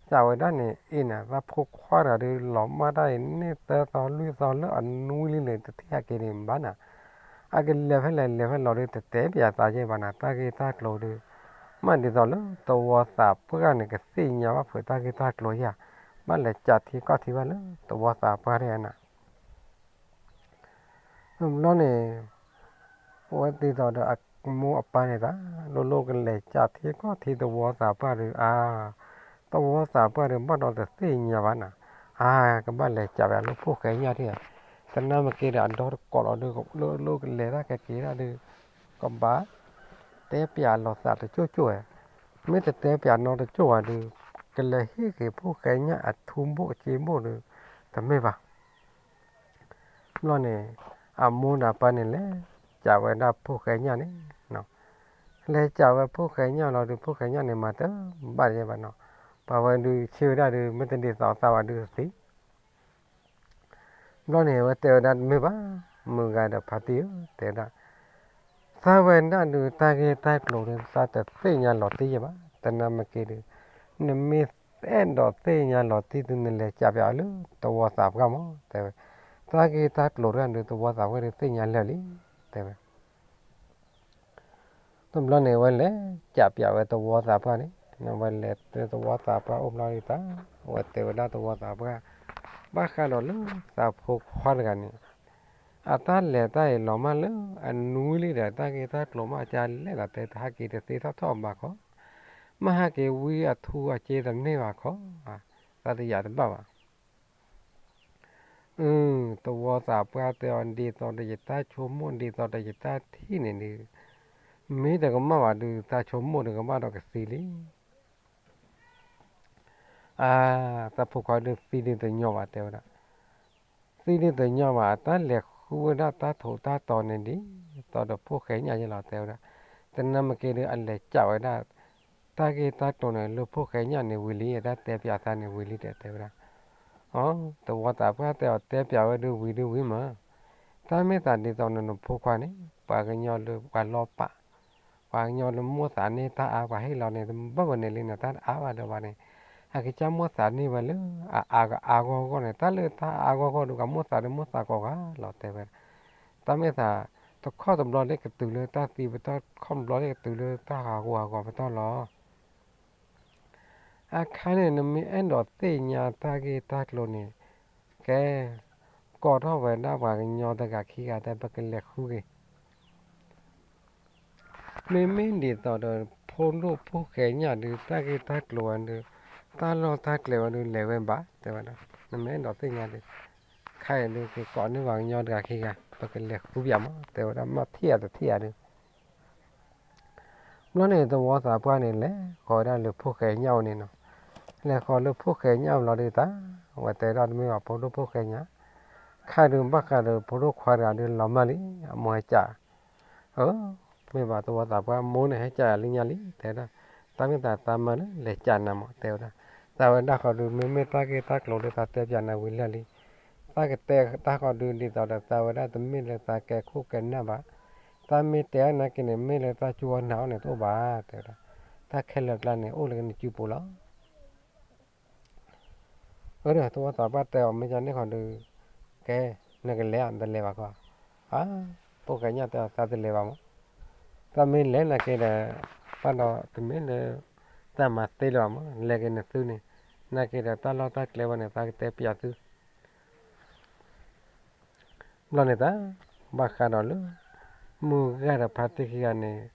ကးဝဲဒၣ်န့ၣ် အ့ၣ်န့ၣ် သးဖိခွါတဂၤဒုး လီၤမၢ်တၢ်အံၤ န့ၢ်သၢသီလွံၢ်သီလၢအနွံလံန့ၣ် တထံၣ်ဟဲက့ၤန့ၣ်ဘၣ်နၤ, အကလဲၤဖဲလဲၣ်လဲၤဖဲလဲၣ်လီၤဒုး တတဲပၠးသးက့ၤဘၣ်နၤ, တၢ်ဂ့ၢ်တၢ်ကျိၤဒုး မ့ၢ်ဒ်သိးလၢသဝီသးပှၢ်န့ၣ် ကသ့ၣ်ညါဘၣ်ဖုးတၢ်ဂ့ၢ်တၢ်ကျိၤယၤ, ဘၣ်လဲၤကးထံကီၢ်ထံဘၣ်လၢသဝီသးပှၢ်တဂၤနၤ ဘျီန့ၣ် အဝဲဒ်သိးဒီးအမိၢ်အပၢ်န့ၣ်သး လိၤလိၤကလဲၤကးထံကီၢ်ထံသဝီသးပှၢ်ဒီး အါ, သဝီသးပှၢ်ဒီး ဘၣ်ဒီးတသ့ၣ်ညါဘၣ်နၤ, အါ, ကဘၣ်လဲၤကးပၠးလၢဖိၣ်ဃဲညၣ်ထံၣ်ဧါ, သနာ်မ့ၢ်က့ၤဒီးအဒီသကိးလီၤဒုး လိၤလိၤကလဲၤတၢ်ကဲက့ၤဒၣ်ဒုး ကဘၣ် တဲပၠးလီၤသးတကၠိၢ်ကၠိၢ်ဧါ, မ့ၢ်တတဲပၠးနီတကၠိၢ်ဘၣ်ဒုး ကလဲၤဟ့ၣ်က့ၤဖိၣ်ဃဲညၣ်အထူဘိၣ်အစ့ဘိၣ်ဒီး တမ့ၢ်ဘၣ် ဘျီန့ၣ် အမိၢ်ဒီးပၢ်န့ၣ်လဲၤကးဝဲဒၣ်ဖိၣ်ဃဲညၣ်န့ၣ်, လဲၤကးဝဲဖိၣ်ဃဲညၣ်လီၤဒုး ဖိၣ်ဃဲညၣ်န့ၣ် မၤတဘၣ်ယဲဘၣ်နီၤ, ပှၤဝဲဒုးဆ့ဝဲဒၣ်ဒုး မ့ၢ်တဒ်သိးသးဘၣ်ဒုးသံ ဘျီန့ၣ် အဝဲတဲဝဲဒၣ်တမ့ၢ်ဘၣ်, မုၢ်ဂၤဒီးဖါတံၢ်ဧၢ တဲဝဲဒၣ် သးဝဲဒၣ်ဒုး တၢ်ဂ့ၢ်တၢ်ကျိၤဒုး သးတသ့ၣ်ညါလီၤတံၢ်ယဲဘၣ်, သနာ်မ့ၢ်က့ၤဒုး နမ့ၢ်အဲၣ်ဒိးသ့ၣ်ညါလီၤတံၢ်ဒုး နလဲၤကးပၠးအီၤလၢသဝီသးပှၢ်မး တဲဝဲ, တၢ်ဂ့ၢ်တၢ်ကျိၤတဂၤဒုး သဝီသးပှၢ်ဒုးသ့ၣ်ညါလၢာ်လံ တဲဝဲ တဘျီန့ၣ် အဝဲလဲၤကးပၠးဝဲသဝီသးပှၢ်န့ၣ်, အဝဲလဲၤတဲသဝီသးပှၢ်အိၣ်ဘျီဒ်သး, အဝဲတဲဝဲဒၣ်သဝီသးပှၢ်, ဘၣ်ဃးဒီးလၢသးဖိခွါတဂၤန့ၣ်, အတၢ်လဲၤတၢ်အံၤလီၤမၢ်လၢအနွံလံဒီး တၢ်ဂ့ၢ်တၢ်ကျိၤမ့ၢ်အကလဲၣ်ဒီး တဲတဟဲက့ၤတသ့ထီၣ်ထီၣ်ဘၣ်ခီ, မ့ၢ်ဟဲက့ၤဝံအထူအစ့တန့ၢ်ဘၣ်ခီ, သးတယာ်တဘၣ်ဘၣ် အၢ သဝီသးပှၢ်တဲအီၤ ဒ်သိးဒီးယတၢ်ဆိကမိၣ် ဒ်သိးဒီးယတၢ်ထံၣ်န့ၣ်ဒုး, မ့ၢ်တကမၣ်ဘၣ်ဒုး သးဆိကမိၣ်ဒုးကဘၣ်ဒီးကသံလံ. အါ, သးဖိခွါဒုးသံဒုးတညီဘၣ် တဲဝဲဒၣ်, သံဒုးတညီဘၣ် အတၢ်လဲၤဃုဝဲဒၣ်တၢ်ထိးတၢ်တီၤန့ၣ်ဒ်သိးဒီးဖိၣ်ဃဲညၣ်ယဲလီၤ တဲဝဲဒၣ်, သနာ်မ့ၢ်က့ၤဒုး အလဲၤကးဝဲဒၣ် တၢ်ဂ့ၢ်တၢ်ကျိၤန့ၣ် လၢဖိၣ်ဃဲညၣ်န့ၣ်ဝံၤလံ အတၢ်တဲပၠးသးန့ၣ်ဝံၤလံ တဲတဲဝဲဒၣ် အၢ, သဝီသးပှၢ်တဲအီၤ တဲပၠးဝဲဒုးဝံၤဒုးဝံၤမး, တၢ်မ့ၢ်သးဒ်သိးနနဖိခွါန့ၣ် ပှၤကညီလၢပှၤလီၤပာ်, ပှၤကညီလၢမိၣ်သးန့ၢ်တၢ်အါ ပှၤဟ့ၣ်လီၤန့ၣ် တဘၣ်ဝဲန့ၣ်လံန့ၣ် တၢ်အါဘၣ်ဒီးဘၣ်န့ၣ်, အကစၢ်မိၣ်သးန့ၢ်ဝဲလၢအအါဂီၢ်ဂီၢ်န့ၣ် တၢ်လၢတၢ်အါဂီၢ်ဂီၢ်ဒီး ကမိၣ်သးဒီးမိၣ်သးကိးဂၤလီၤ တဲဝဲဒၣ်, တၢ်မ့ၢ်သး တခီတဘျီလၢကတုၤလၢတၢ်သံပတီၢ် တခီတဘျီလၢကတုၤလၢတၢ်ဟးဂူာ်ဟးဂီၤပတီၢ်လီၤ. အခါန့ၣ် နမ့ၢ်အဲၣ်ဒိးသ့ၣ်ညါတၢ်ဂ့ၢ်တၢ်ကျိၤန့ၣ်, ကဲ, ကိးထီၣ်ဝဲဒၣ်ပှၤကညီတဂၤခံဂၤဒီး ပကလဲၤဃုက့ၤ မ့မ့ၢ်ဒ်သိးဒီး ဖိဒိၣ်ဖိၣ်ဃဲညၣ်ဒုး တၢ်ဂ့ၢ်တၢ်ကျိၤဝဲဒုး, တၢ်လီၢ်တၢ်ကျဲဝဲဒုး လဲၤဝဲဘၣ် တဲဝဲဒၣ်, နမ့ၢ်အဲၣ်ဒိးသ့ၣ်ညါဒီး ခဲအံၤဒုး က့ၤကိးန့ၢ်ပှၤကညီတဂၤခံဂၤ ပကလဲၤဃုပၠးမး တဲဝဲဒၣ်, မ့ၢ်ထံၣ်အတထံၣ်အဒုး ဘျီန့ၣ် သဝီသးပှၢ်န့ၣ် လဲၤဃီၤဝဲဒၣ်လၢဖိၣ်ဃဲညၣ်အိၣ်န့ၣ်နီၤ, လဲၤဃီၤလၢဖိၣ်ဃဲညၣ်အိၣ်ဘျီဒုးသး, အဝဲတဲဒၣ်တမ့ၢ်ဘၣ် ဖိဒိၣ်ဖိၣ်ဃဲညၣ်, ခါဒုးဘၣ်ဃးဒီးဖိဒိၣ်ခွါတဂၤဒုးလီၤမၢ်လံ, အမိၢ်ဟဲကး, အၢ, မ့ၢ်ဘၣ်သဝီသးပှၢ် မိၢ်န့ၣ်ဟဲကးယၤလၢညါလံ တဲဒၣ်, တၢ်မ့ၢ်သးသးမၢလၢလဲၤကးနၤမး တဲဝဲဒၣ်, သးဝဲဒၣ်ဃီဒုး မ့မ့ၢ်တၢ်ဂ့ၢ်တၢ်ကျိၤဒုး သးတဲပၠးနၤဝံၤလၢာ်လံ တၢ်ကတဲတၢ်ဃီဒုး ဒ်သိးဒီးသးဝဲဒၣ်တမ့ၢ်လၢသးကဲခိၣ်ကဲနၢ်ဘၣ်, တၢ်မ့ၢ်တဲအါနာ်က့န့ၣ် မ့ၢ်လၢတၢ်စူၢ်အီၣ်နာ်အီၣ်န့ၣ်တအိၣ်ဘၣ် တဲဝဲဒၣ်, တၢ်ခဲလၢာ်ကျါန့ၣ် အိၣ်လၢနစုပူၤလီၤ. အၢ ဒီးသဝီသးပှၢ်တဲအီၤ မ့ၢ်ကန့ၣ်ဃီဒုး, ကဲ, နကလဲၤဧါ နတလဲၤဘၣ်ခီ, အါ, ဖိၣ်ဃဲညၣ်တဲအီၤ သးတလဲၤဘၣ်မး, သးမ့ၢ်လဲၤနာ်က့ဒီး ဘၣ်ဒီးတမ့ၢ်လၢ တၢ်မၤသ့လၢၤဘၣ်မး လဲၤက့ၤနသုန့ၣ်, နာ်က့ဒီးတၢ်လီၢ်တၢ်ကျဲဘၣ်န့ၣ် သးကတဲပျးသု ဘျီန့ၣ်တၢ် ဘၣ်ဃးဒီးလၢ မုၢ်ဂၤတဖါတံၢ်ခံဂၤန့ၣ်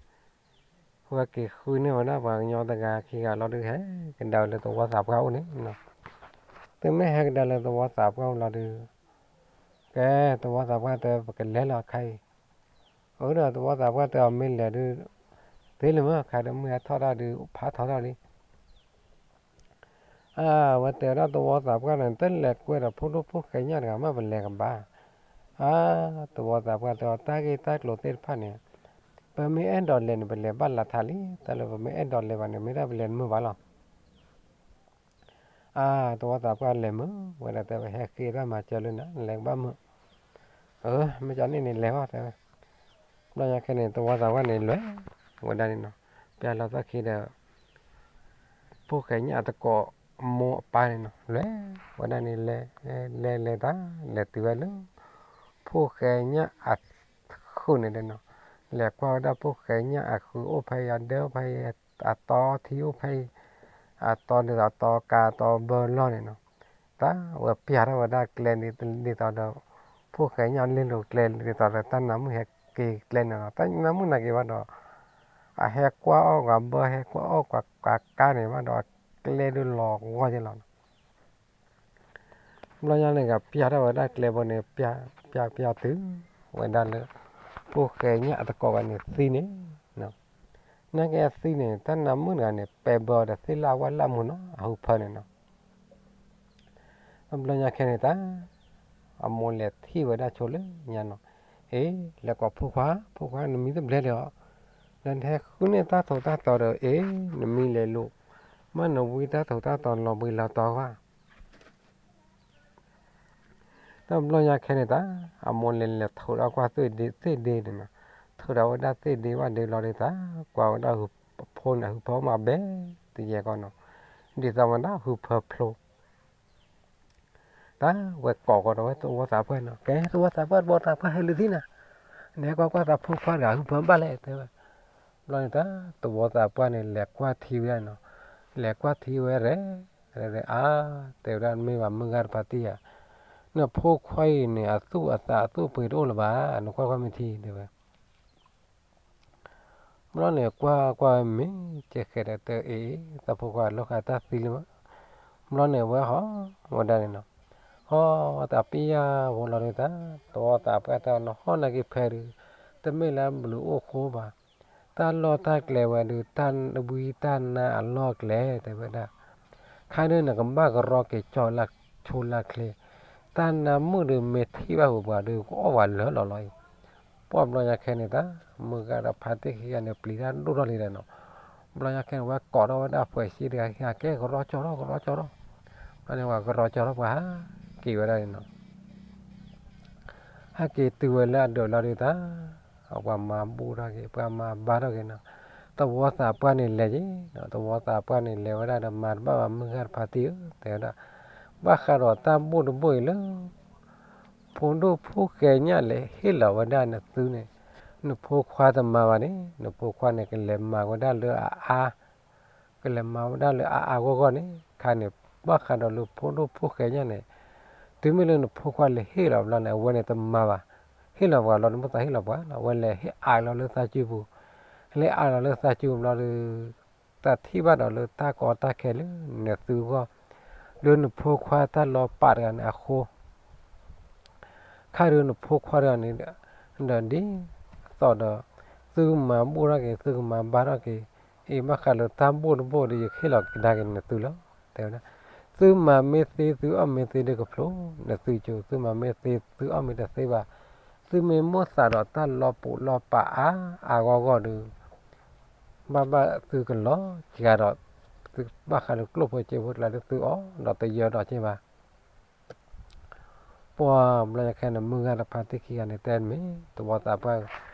ဝဲက့ၤဃုန့ၢ်ဝဲဒၣ်ပှၤကညီတဂၤခံဂၤလီၤဒုး ဟဲကဒါဝဲလၢသဝီသးပှၢ်အိၣ်န့ၣ်, သုမ့ၢ်ဟဲကဒါလၢသဝီသးပှၢ်အိၣ်လီၤဒုး, ကဲ သဝီသးပှၢ်တဲပကလဲၤလီၤခါအံၤ, အၢဒီးသဝီသးပှၢ်တဲအီၤမ့ၢ်လဲၤဒုး, သ့လံမး ခါဒီးမုၢ်ဟဲထီၣ်တၢ်ဒုး ဖးထီထီၣ်လံ အါ ဝဲတဲဝဲဒၣ်သဝီသးပှၢ်န့ၣ် တလဲၤကွဲဒီးဖိဒိၣ်ဖိၣ်ဃဲညၣ်တဂၤမး ပလဲၤကဘၣ်, အါ သဝီသးပှၢ်တဲအီၤ တၢ်ဂ့ၢ်တၢ်ကျိၤသ့ၣ်တဖၣ်န့ၣ် ပမ့ၢ်အဲၣ်ဒိးလဲၤန့ၣ် ပလဲၤဘၣ်လၢထးလံ, တၢ်လၢပမ့ၢ်အဲၣ်ဒိးလဲၤဘၣ်န့ၣ် မ့ၢ်ဒၣ်ပလဲၤတမုာ်ဘၣ်လီၤ. အါ သဝီသးပှၢ်လဲၤမုာ်ဝဲဒၣ် တဲဝဲ ဟဲဃ့တၢ်မၤစၢၤလၢနၤ နလဲၤကဘၣ်မုာ်, အၢ မ့ၢ်ကန့ၣ်န့ၣ်လဲၤဃီတဲဝဲ, ဘျီညါခဲန့ၣ် သဝီသးပှၢ်န့ၣ်လဲၤဝဲဒၣ်န့ၣ်နီၤ, ပျၢ်လီၤတၢ်ခံဒီး ဖိၣ်ဃဲညၣ်အတကိး မိၢ်အပၢ်န့ၣ်နီၤ လဲၤဝဲဒၣ်န့ၣ် လဲၤလဲၤလဲၤတၢ် လဲၤတုၤဝဲလၢ ဖိၣ်ဃဲညၣ်အဃုာ်န့ၣ်ဒီးနီၤ, လဲၤကွၢ်ဝဲဒၣ်ဖိၣ်ဃဲညၣ်အဃုာ်အိၣ်ဖဲအံၤ အဒၢအိၣ်ဖဲအံၤ အတီထံအိၣ်ဖဲအံၤ, အတီဒ်သိးအတီကါအတီဘၢလီၢ်န့ၣ်နီၤ, တၢ်ဝဲပျၢ်ထီၣ်ဝဲဒၣ်ကျဲဒ်သိးဒီး ဖိၣ်ဃဲညၣ်လ့လိာ်ကျဲဒ်သိးဒီး တၢ်နါမုၣ်ဟဲက့ၤကျဲန့ၣ်နီၤ, တၢ်နါမုၣ်နာ်က့ၤဘၣ်ဒီး အဟဲကွၢ်အီၣ်ပှၤဘၢ ဟဲကွၢ်အီၣ်ပှၤကါန့ၣ်ဘၣ်ဒီး အကျဲဒုးလီၤဂီၢ်က့ၤလီၤနီၤ ဘျီညါန့ၣ် ကပျၢ်ထီၣ်ဝဲဒၣ်ကျဲဘိန့ၣ် ပျၢ်ပျၢ်ပျၢ်တုၤဝဲဒၣ်လၢ ဖိၣ်ဃဲညၣ်အတကိးဘၣ်န့ၣ်သံန့ၣ်, နာ်က့အသံန့ၣ် တၢ်နါမုၣ်တဂၤန့ၣ် ပဲာ်ဘၢအီၤဒီးသ့ၣ်လၣ်ဝၣ်လၣ်မူနီၤ အဟုဖၢန့ၣ်နီၤ. ဘျီညါခဲန့ၣ်တၢ် အမိၢ်လဲၤထံၣ်ဝဲဒၣ်ဆိလၢညါနီၤ, အ့ လဲၤကိးဖိခွါ, ဖိခွါ နမံတဘျဲလဲၣ်အီၤ, လၢနဟဲဃုန့ၢ်တၢ်ထူးတၢ်တီၤဒီး အ့ နမံလဲၤလိာ်, မ့ၢ်နဝံတၢ်ထူးတၢ်တီၤလီၤဘှံးလီၤတီၤကွၢ် တဘျီညါခဲန့ၣ်တၢ် အမိၢ်လဲၤလဲၤထုးဒီးကွၢ်သ့ၣ်ဒ့န့ၣ်နီၤ, ထုးဒီးဝဲဒၣ်သ့ၣ်ဒ့ဝၣ်ဒ့လီၤဒ်တၢ် ကွၢ်ဝဲဒၣ်အဖိန့ၣ် အဟုဖၢမးဘဲ တယဲၢ်ကီးနီၤ, ဒ်သိးဝဲဒၣ်ဟုဖၢဖျိ တၢ်ဝဲကိးကီးဒီးဝဲသဝီသးပှၢ်နီၤ, ကဲ သဝီသးပှၢ် သဝီသးပှၢ်ဟဲလၢသံနၤ, နဟဲကွၢ်ကွၢ်သးဖိခွါတဂၤဟုဖၢဘၣ်လဲၣ် တဲဝဲ, ဘျီန့ၣ်တၢ် သဝီသးပှၢ်န့ၣ် လဲၤကွၢ်ထံဝဲဒၣ်နီၤ, လဲၤကွၢ်ထံဝဲရဲၣ်ရဲၣ် အါ တဲဝဲဒၣ်မ့ၢ်ဘၣ်မုၢ်ဂၤတဖါတံၢ်ဧါ, နဖိခွါအံၤန့ၣ် အသူၣ်အသးအသူၣ်ပှ့ၤတအိၣ်လၢၤဘၣ်, နကွၢ်ကွၢ်မ့ၢ်ထံ တဲဝဲ ဘျီန့ၣ် ကွၢ်ကွၢ်မ့ၢ်ကဲဃဲးဒီးတဲအ့ၣ် တၢ်ဖိခွါလီၤဃာ်တၢ်သံလံမး, ဘျီန့ၣ် ဝဲဟီၣ်ဝဲဒၣ်န့ၣ်နီၤ, ဟီၣ်တၢ်ပံယၢ်ဖိလီၤဒုးတၢ် သဝီသးပှၢ်တဲအီၤ နဟီၣ်နာ်က့ၤဖဲဒုး တမ့ၢ်လၢဘျုးအိၣ်ဃိဘၣ်, တၢ်လီၢ်တၢ်ကျဲဝဲဒုး တၢ်ဝံတၢ်နါအလီၢ်ကျဲ တဲဝဲဒၣ် ခါဒုးနကဘၣ်ကရီက့ၤကၠီလၢဆိလၢချ့, တၢ်နါမုၣ်ဒုးမ့ၢ်ထံၣ်ဘၣ်ဝဲပှၤဒုး ကအီၣ်ဝဲလၢာ်လီၤလီၤအံၤ, ပှၢ်ဘျီညါခဲန့ၣ်တၢ် မုၢ်ဂၤဒီးဖါတံၢ်ခံဂၤန့ၣ် ပျံၤတၢ်ဒိၣ်ထီၣ်လံဒီးနီၤ, ဘျီညါခဲန့ၣ် ဝဲကိးထီၣ်ဝဲဒၣ်ပှဲၤစံတဂၤခံဂၤ ကဲကရီကၠီထီၣ် ကရီကၠီထီၣ်, ဘျီန့ၣ် ပှၤကရီကၠီထီၣ်ပှၤဟးက့ၤဝဲဒၣ်န့ၣ်နီၤ ဟဲက့ၤတုၤဝဲလၢအဒၢးလီၤဒုးတၢ်, ပှၤမၤဘူၣ်ထီၣ်က့ၤ ပှၤမၤဘါထီၣ်က့ၤနီၤ, သဝီသးပှၢ်န့ၣ်လဲၤက့ၤ, သဝီသးပှၢ်န့ၣ်လဲၤဝဲဒၣ်ဒီးမၤတဘၣ်ဘၣ်မုၢ်ဂၤတဖါတံၢ်ဧၢ တဲဝဲဒၣ်, ဘၣ်ဃးဒီးတၢ်ဘူၣ်တဘူၣ်အံၤလၢ ဖိဒိၣ်ဖိၣ်ဃဲညၣ်လဲၤဟ့ၣ်လီၤဝဲဒၣ်နသုန့ၣ်, နဖိခွါတမၤဘၣ်န့ၣ် နဖိခွါန့ၣ် ကလဲၤမၤဝဲဒၣ်လၢအအါ ကလဲၤမၤဝဲဒၣ်လၢအအါဂီၢ်ဂီၢ်န့ၣ် ခါန့ၣ် ဘၣ်ဃးဒီးလၢဖိဒိၣ်ဖိၣ်ဃဲညၣ်န့ၣ်, တုၤမ့ၢ်လၢနဖိခွါလဲၤဟ့ၣ်လီၤဘျီန့ၣ် အဝဲန့ၣ်တမၤဘၣ်, ဟ့ၣ်လီၤပှၤလီၤ တမ့ၢ်သးဟ့ၣ်လီၤပှၤလီၤ အဝဲလဲၤဟ့ၣ်အါလီၤလၢသးစုပူၤ, လဲၤအါလီၤလၢသးစုပူၤဘျီဒီး တၢ်ထံၣ်ဘၣ်ဒီးလၢတၢ်ကီတၢ်ခဲလၢနသုဂီၢ်, လၢနဖိခွါတၢ်လီၤပာ်တဂၤန့ၣ်အဃိ ခါဒုးနဖိခွါတဂၤန့ၣ်ဒီး ဒ်သိးဒီး သုကမၤဘူၣ်ထီၣ်က့ၤ သုကမၤဘါထီၣ်က့ၤ, အံၤဘၣ်ဃးလၢတၢ်ဘူၣ်တဘူၣ်ဒီး ယဟ့ၣ်လီၤကဒါက့ၤနသုလီၤ, တဲဝဲဒၣ်, သုမၤမ့ၢ်သ့ သုအီၣ်မ့ၢ်သ့ဒီးကဖျိ နသုကၠိ, သုမၤမ့ၢ်သ့ သုအီၣ်မ့ၢ်တသ့ဘၣ်, သုမ့ၢ်မိၣ်သးဒီးတၢ်လီၤပူၤလီၤပာ်အါအါဂီၢ်ဂီၢ်ဒီး ဘၣ်ဘၣ်သုကလီၤကဒီး, ဘၣ်ဃးလၢကျိၣ်ဖိစ့ဖိတကျါဒီးသုအီၣ်ဒီးတယၢဒီးက့ဘၣ် ပှၢ်ဘျီညါခဲန့ၣ် မုၢ်ဂၤတဖါတံၢ်ခံဂၤန့ၣ်တဲမ့ၢ် သဝီသးပှၢ်,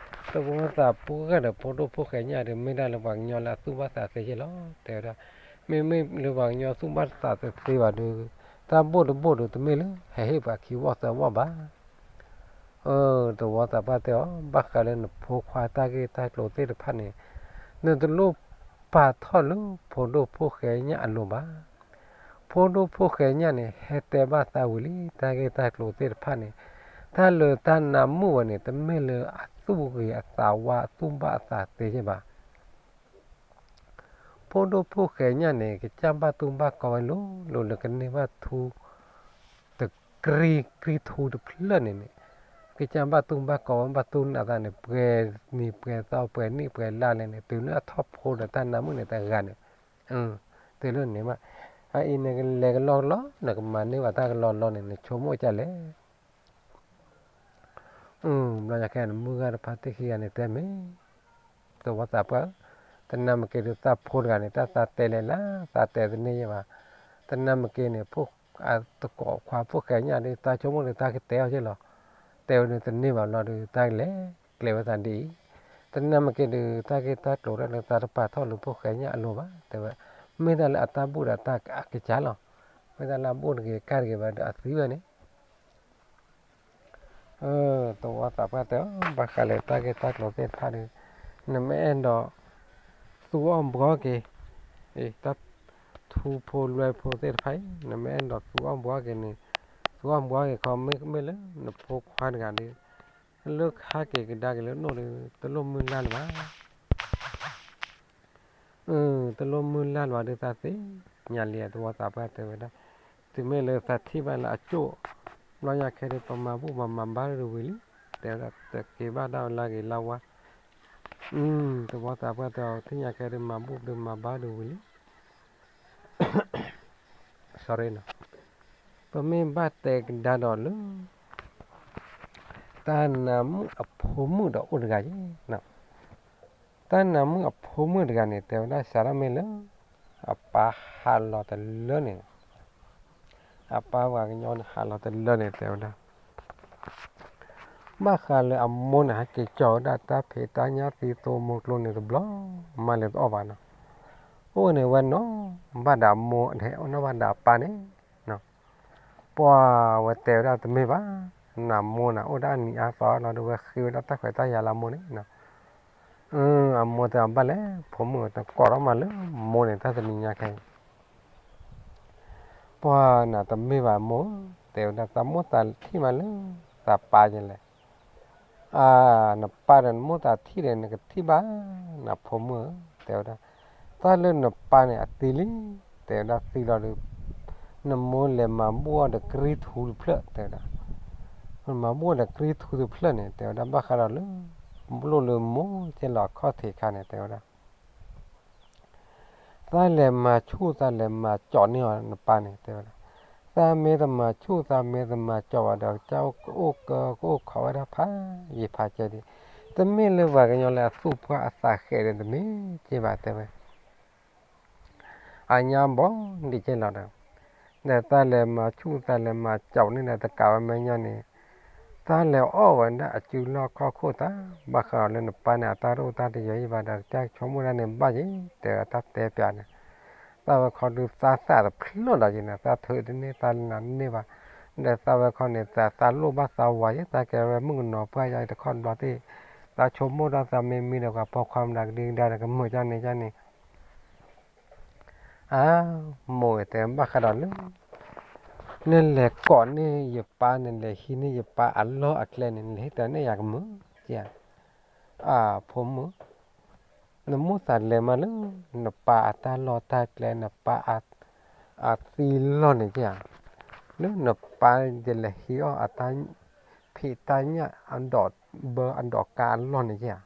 သဝီသးပှၢ်ဂၤဒီးဖိဒိၣ်ဖိၣ်ဃဲညၣ်ဒီး မ့ၢ်ဒၣ်လၢပှၤကညီလၢအသူၣ်ဘၣ်သးသ့က့လီၤ, တဲဝဲဒၣ်, မ့မ့ၢ်လၢပှၤကညီသူၣ်ဘၣ်သးတသ့ဘၣ်ဒီး တၢ်ဘူၣ်တဘူၣ်ဒီးတမ့ၢ်လၢ ဟဲဟ့ၣ်ပှၤခံဝီၢ်သၢဝီၢ်ဘၣ် အၢ သဝီသးပှၢ်တဲအီၤ ဘၣ်ဃးလၢနဖိခွါတၢ်ဂ့ၢ်တၢ်ကျိၤသ့ၣ်တဖၣ်န့ၣ် နတလိၣ် တပာ်ထီၣ်လၢဖိဒိၣ်ဖိၣ်ဃဲညၣ်အလိၤဘၣ်. ဖိဒိၣ်ဖိၣ်ဃဲညၣ်န့ၣ် ဟဲတဲဘၣ်သးဝံၤလံ တၢ်ဂ့ၢ်တၢ်ကျိၤသ့ၣ်တဖၣ်န့ၣ်, တၢ်လၢတၢ်နါမုၣ်ဝဲန့ၣ် တမ့ၢ်လၢအသူၣ်ဂ့ၤအသးဝါ အသူၣ်ဘၣ်အသးသ့က့ဘၣ်. ဖိဒိၣ်ဖိၣ်ဃဲညၣ်န့ၣ် ကစၢ်ဘၣ်တူၢ်ဘၣ်ကီဝဲလိၤလိၤ လၢကန့ၢ်ဘၣ်ထူ တကြံ ကြံထူတဖျၢၣ်န့ၣ်န့ၣ်, ကစၢ်ဘၣ်တူၢ်ဘၣ်ကီဝဲ ဘၣ်တူၢ်နးသးန့ၣ် ပှဲၤနံၤပှဲၤသီ ပှဲၤနံၣ်ပှဲၤလါလဲၣ်န့ၣ် တုၤလၢအထီၣ်ဖိဒီးတၢ်နါမုၣ်န့ၣ်တဂၤန့ၣ်, တုၤလၢန့ၣ်မး, အအံၤနကလဲၤကလီကလီ နကမၤန့ၢ်ဘၣ်တၢ်ကလီလီန့ၣ် နဆိကမိၣ်ကလဲၣ်. ဘျီညါခဲအံၤန့ၣ် မုၢ်ဂၤတဖါတံၢ်ခံဂၤန့ၣ်တဲမ့ၢ်, သဝီသးပှၢ်ဧၢ, တနၢ်မ့ၢ်က့ၤဒုး သးဖိတဂၤန့ၣ် တၢ်သးတဲလဲၣ်လၢ သးတဲတန့ၢ်ယဲဘၣ်. တနၢ်မ့ၢ်က့ၤန့ၣ် ဖိသကိးခွါဖိၣ်ဃဲညၣ်ဒီး သးဆိကမိၣ်ဒီး သးကတဲအီၤက့လီၤ. တဲဝဲဒုးတန့ၢ်ဘၣ်ဘျီဒီး သးကလဲၤကျဲၤဝဲသးဒ်အံၤ, တနၢ်မ့ၢ်က့ၤဒုး တၢ်ဂ့ၢ်တၢ်ကျိၤတၢ်ဒီး သးတပာ်ထီၣ်လၢဖိၣ်ဃဲညၣ်အလိၤဘၣ် တဲဝဲ, မ့ၢ်တၢ်လၢအတၢ်ဘူၣ်ဒီးတၢ်အကစၢ်လီၤ. မ့ၢ်တၢ်လၢအဘူၣ်တဂ့ၤကၢ်တဂ့ၤဘၣ်ဒီးအသံဝဲန့ၣ် သဝီသးပှၢ်တဲအီၤ ဘၣ်ဃးလၢတၢ်ဂ့ၢ်တၢ်ကျိၤသ့ၣ်တဖၣ်ဒီး နမ့ၢ်အဲၣ်ဒိးသူအီၣ်ဘှီက့ၤ, တၢ်ထူဖိလွဲဖိသ့ၣ်တဖၣ်အံၤ နမ့ၢ်အဲၣ်ဒိးသူအီၣ်ဘှီက့ၤန့ၣ်, သူအီၣ်ဘှီက့ၤခီ မ့မ့ၢ်လၢနဖိခွါတဂၤဒီး လၢခါက့ၤကဒါက့ၤလၢနိၣ်ဒီး တလိၣ်မုၢ်လၢ်လၢၤဘၣ်. တလိၣ်မုၢ်လၢ်လၢၤဘၣ်ဒီးသးသ့ၣ်ညါလံ သဝီသးပှၢ်တဲဝဲဒၣ်, တုၤမ့ၢ်လၢသးထံၣ်ဘၣ်လၢအကၠိၣ်, ဘျီညါခဲဒုး ပမၤဘူၣ်ပမၤဘါဒၣ်ဝံၤလံ, တဲဝဲဒၣ်တက့ၤဘၣ်ဒၣ်ဝဲလၢဂ့ၤလၢဝါ, သဝီသးပှၢ်တဲအီၤ ထံၣ်ညါခဲဒုး မၤဘူၣ်ဒုးမၤဘါဒၣ်ဝံၤလံ sorry နီၤ, ပမ့ၢ်ဘၣ်တဲကဒါဒီးလၢ တၢ်နါမုၣ်အဖိမုၣ်ဒီးအိၣ်တဂၤယဲ, တၢ်နါမုၣ်အဖိမုၣ်တဂၤန့ၣ် တဲဝဲဒၣ်စးထီၣ်မ့ၢ်လၢ အပၢ်ဟးလီၤတလၢန့ၣ်, အပၢ်ပှၤကညီန့ၣ် ဟးလီၤတလၢန့ၣ် တဲဝဲဒၣ် ဘၣ်ဃးလၢအမိၢ်န့ၣ် ဟဲက့ၤကၠီၤဝဲဒၣ်တၢ်ဖံးတၢ်ညၣ်သံသိမိၢ်ကျိန့ၣ်တဘျီ မၤလဲၤတအီၣ်ဘၣ်နီၤ, အိၣ်န့ၣ်ဝဲနီၤ, ဘၣ်ဒီးအမိၢ် ဟဲအိၣ်နီၤဘၣ်ဒီးအပၢ်န့ၣ် ပှၤဝဲတဲဝဲဒၣ်တမ့ၢ်ဘၣ်, နမိၢ်န့ၣ် အိၣ်ဒၣ်အနံၤအါသီလီၤဒီး ဝဲဃ့ဝဲဒၣ်တၢ်ခွဲးတၢ်ယာ်လၢအမိၢ်န့ၣ်, အမိၢ်တဲအီၤဘၣ်လဲၣ် ဖိမုၣ်တကိးထီၣ်မးလၢမိၢ်န့ၣ် တၢ်တနံၤညါခဲအံၤ ပှၤန့ၣ်တမ့ၢ်ဘၣ်မိၢ်, တဲဝဲဒၣ်သးမိၢ်သးထံၣ်မးလၢ သးပၢ်ယဲလဲၣ်, နပၢ်ဒီးနမိၢ်သးထံၣ်ဒီး နကထံၣ်ဘၣ်, နဖိမုၣ်ဧၢ, တဲဝဲဒၣ်, တၢ်လၢနပၢ်န့ၣ်အသံလံ, တဲဝဲဒၣ်သံလီၤဒီး နမိၢ်လဲၤမၤဘူၣ်အီၤဒီးကြံထူတဖျၢၣ် တဲဝဲဒၣ်, မၤဘူၣ်အီၤဒီးကြံထူတဖျၢၣ်န့ၣ် တဲဝဲဒၣ် ဘၣ်ဃးဒီးလၢ ဘျိၣ်လၢမိၢ်ကဲလီၤအခီၣ်ထံးခါန့ၣ် တဲဝဲဒၣ် သးလဲၤမၤဆူၣ်သးလဲၤမၤကၠီၣ်န့ၢ်အီၤနပၢ်န့ၣ် တဲဝဲဒၣ်, သးမ့ၢ်တမၤဆူၣ်သးမ့ၢ်တမၤကၠီၣ်ဘၣ်ဒီး ကစၢ်အိၣ်ကအိၣ်ကီးဝဲဒၣ်ဖးယံာ်ဖးကဲဒံး, တမ့ၢ်လၢပှၤကညီလၢအသူၣ်ဖှၢ်အသးဃဲးဒီးတမ့ၢ်က့ဘၣ် တဲဝဲ အညါဘီဒံးကဲလီၤဒီး, ဒီးသးလဲၤမၤဆူၣ်သးလဲၤမၤကၠီၣ်န့ၢ်ဒီးတကးဝဲမဲာ်ညါန့ၣ်, သးလဲၤအီၣ်ဝဲဒၣ်အစုလီၢ်ခီၣ်ခိၣ်သး, ဘၣ်ဃးဒီးလၢနပၢ်န့ၣ် အတၢ်တအိၣ်တၢ်တယီၤယံၤဘၣ်ဒီး ကစၢ်ဆိကမိၣ်ဒၣ်န့ၣ်ဘၣ်ယံၤ တဲဝဲတၢ်တဲပျးန့ၣ်, သးဝဲခီဒုးသးသးတဖျၢၣ်ဒီးယံၤန့ၣ် သးထုးတန့ၢ်သးနးန့ၢ်ဘၣ်, ဒီးသးဝဲခီန့ၣ် သးသးလိၣ်ဘၣ်သးဝၤယံၤ သးကဲဝဲမုၣ်ကနီၤပှၢ်ယါတခီဘျီသ့ၣ်, သးဆိကမိၣ်ဒၣ်သးမ့ၢ်မံဒီးပှၤပိာ်ခွါမတၤကဒံကဒါဒီးကမုာ်ကၢ်န့ၣ်ကၢ်န့ၣ် အမိၢ်တဲဘၣ်ဃးဒီးလၢ နလဲၤကိးန့ၢ်ယပၢ် နလဲၤဟံးန့ၢ်ယပၢ်အလီၢ်အကျဲန့ၣ် နလဲၤဟ့ၣ်တၢ်န့ၢ်ယၤကမုာ်, အဖိမုၣ်, နမိၢ်သးလဲၤမးလၢ နပၢ်အတၢ်လီၢ်တၢ်ကျဲ နပၢ်အသံလီၢ်န့ၣ်ဧါ, လၢနပၢ်ယလဲၤဟံးအီၣ်အတၢ်ဖံးတၢ်ညၣ် အဒိးဘၢအဒိးကါအလီၢ်န့ၣ်ဧါ,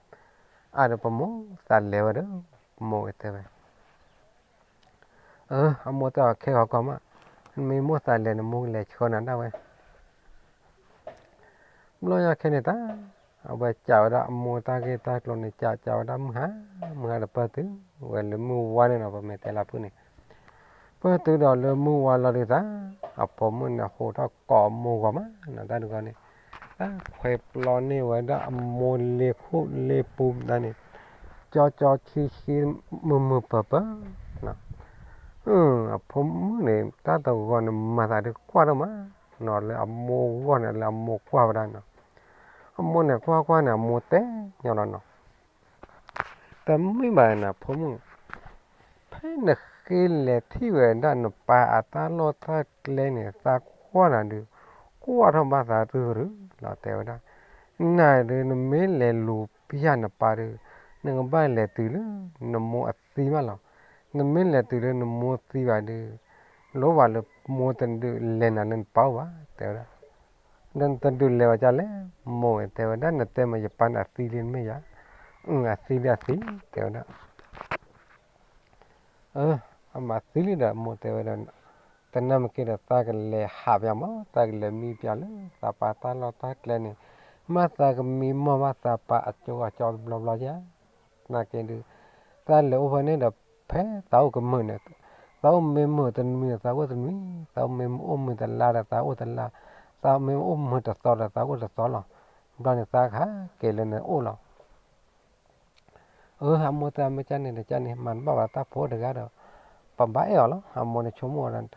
အဒီးပမိၢ်သးလဲၤဝဲဒီး ပမိၢ်တဲဝဲ အမိၢ်တဲအီၤခဲဂီၤကီမး, မ့ၢ်မိၢ်သးလဲၤန့ၣ် မိၢ်ကလဲၤဆှၢနၤဒၣ်ဝဲ, ဘျီညါခဲန့ၣ်တၢ်, အဝဲကးဝဲဒၣ်အမိၢ်တၢ်ဂ့ၢ်တၢ်ကျိၤန့ၣ် ကးကးဝဲဒၣ်မုၢ်ဟါ, မုၢ်ဟါတပၢၢ်တုၤ, ဝဲလၢမုၢ်ဝါန့ၣ်နီၤ ပမ့ၢ်တဲလၢဖုၣ်န့ၣ်, ပၢၢ်တုၤဒီးလၢမုၢ်ဝါလီၤဒုးတၢ်, အဖိမုၣ်န့ၣ်ဟိးထီၣ်ကိးမိၢ်ဂီၤမး, တၢ်တဂီၤန့ၣ်, တၢ်ခွဲးပျီန့ၢ်ဝဲဒၣ်အမိၢ်လ့ခိၣ်လ့ပူၤတၢ်န့ၣ်, ကၠီကၠီဆံဆံ မုာ်မုာ်ပၢၤပၢၤ အဖိမုၣ်န့ၣ် တၢ်တဂီၤန့ၣ် မၤသးဒုးကွၢ်ဒိၣ်မးနီၤ လၢအမိၢ်ဂီၢ်န့ၣ် လၢအမိၢ်ကွၢ်ဝဲဒၣ်နီၤ, အမိၢ်န့ၣ်ကွၢ်ကွၢ်န့ၣ် အမိၢ်တဲညီလီၤနီၤ, တမ့ၢ်ဘၣ်န့ၣ် ဖိမုၣ်, ဖဲနဃ့လဲၤထံၣ်ဝဲဒၣ်နပၢ်အတၢ်လီၢ်တၢ်ကျဲန့ၣ် သးကွၢ်နၤဒုး, ကွၢ်ထီၣ်ဘၣ်သးတရုၢ်တရုၢ်လီၤ တဲဝဲဒၣ်. နၤဒုး နမ့ၢ်လဲၤလူၤပျၢ်နပၢ်ဒုး, နကဘၣ်လဲၤတုၤလၢနမိၢ်အသံဘၣ်လီၤ. နမ့ၢ်လဲၤတုၤလၢနမိၢ်သံဘၣ်ဒုး, လိၣ်ဘၣ်လၢမိၢ်တဒုးလဲၤနၤလၢနပၢ်အိၣ်ဘၣ် တဲဝဲဒၣ်. ဒီးနတဒုးလဲၤဘၣ်ဒ်လဲၣ် မိၢ်ဧၢ တဲဝဲဒၣ်. နတဲမ့ၢ်ယပၢ်န့ၣ်အသံလံ မ့ၢ်ယၤ, အသံလံအသံ တဲဝဲဒၣ်. အမၤသံလံဒီး မိၢ်တဲဝဲဒၣ်, တနၢ်မ့ၢ်က့ၤဒီး သးကလဲၤဟးပၠးမး, သးကလဲၤမံပၠးလၢသးပၢ်တၢ်လီၢ်တၢ်ကျဲန့ၣ်, မ့ၢ်သးကမံမီၢ်ဘၣ်သးပၢ်အကၠိအကၠိတဘျီဘျီဧါ. နာ်က့ဒုး, သးလဲၤအိၣ်ဖဲန့ၣ်ဒီး ဖဲသးအိၣ်ကမုာ်န့ၣ်, သးအိၣ်မ့ၢ်မုာ်တနွံန့ၣ် သးအိၣ်တနွံ, သးအိၣ်မ့ၢ်အိၣ်မုာ်တလါဒီး သးအိၣ်တလါ, သးမ့ၢ်အိၣ်မုာ်တသီဒီး သးအိၣ်တသီလီၤ. ဘျီန့ၣ်သးကဟးက့ၤလၢနအိၣ်လီၤ. အၢ အမိၢ်တဲ မ့ၢ်ကန့ၣ်ဒီး ကန့ၣ်မၤတဘၣ်ဘၣ်တၢ်ဖိတဂၤဒီး ပဘၣ်အဲၣ်အီၤလီၤ. အမိၢ်န့ၣ်ဆိကမိၣ်ဒီး,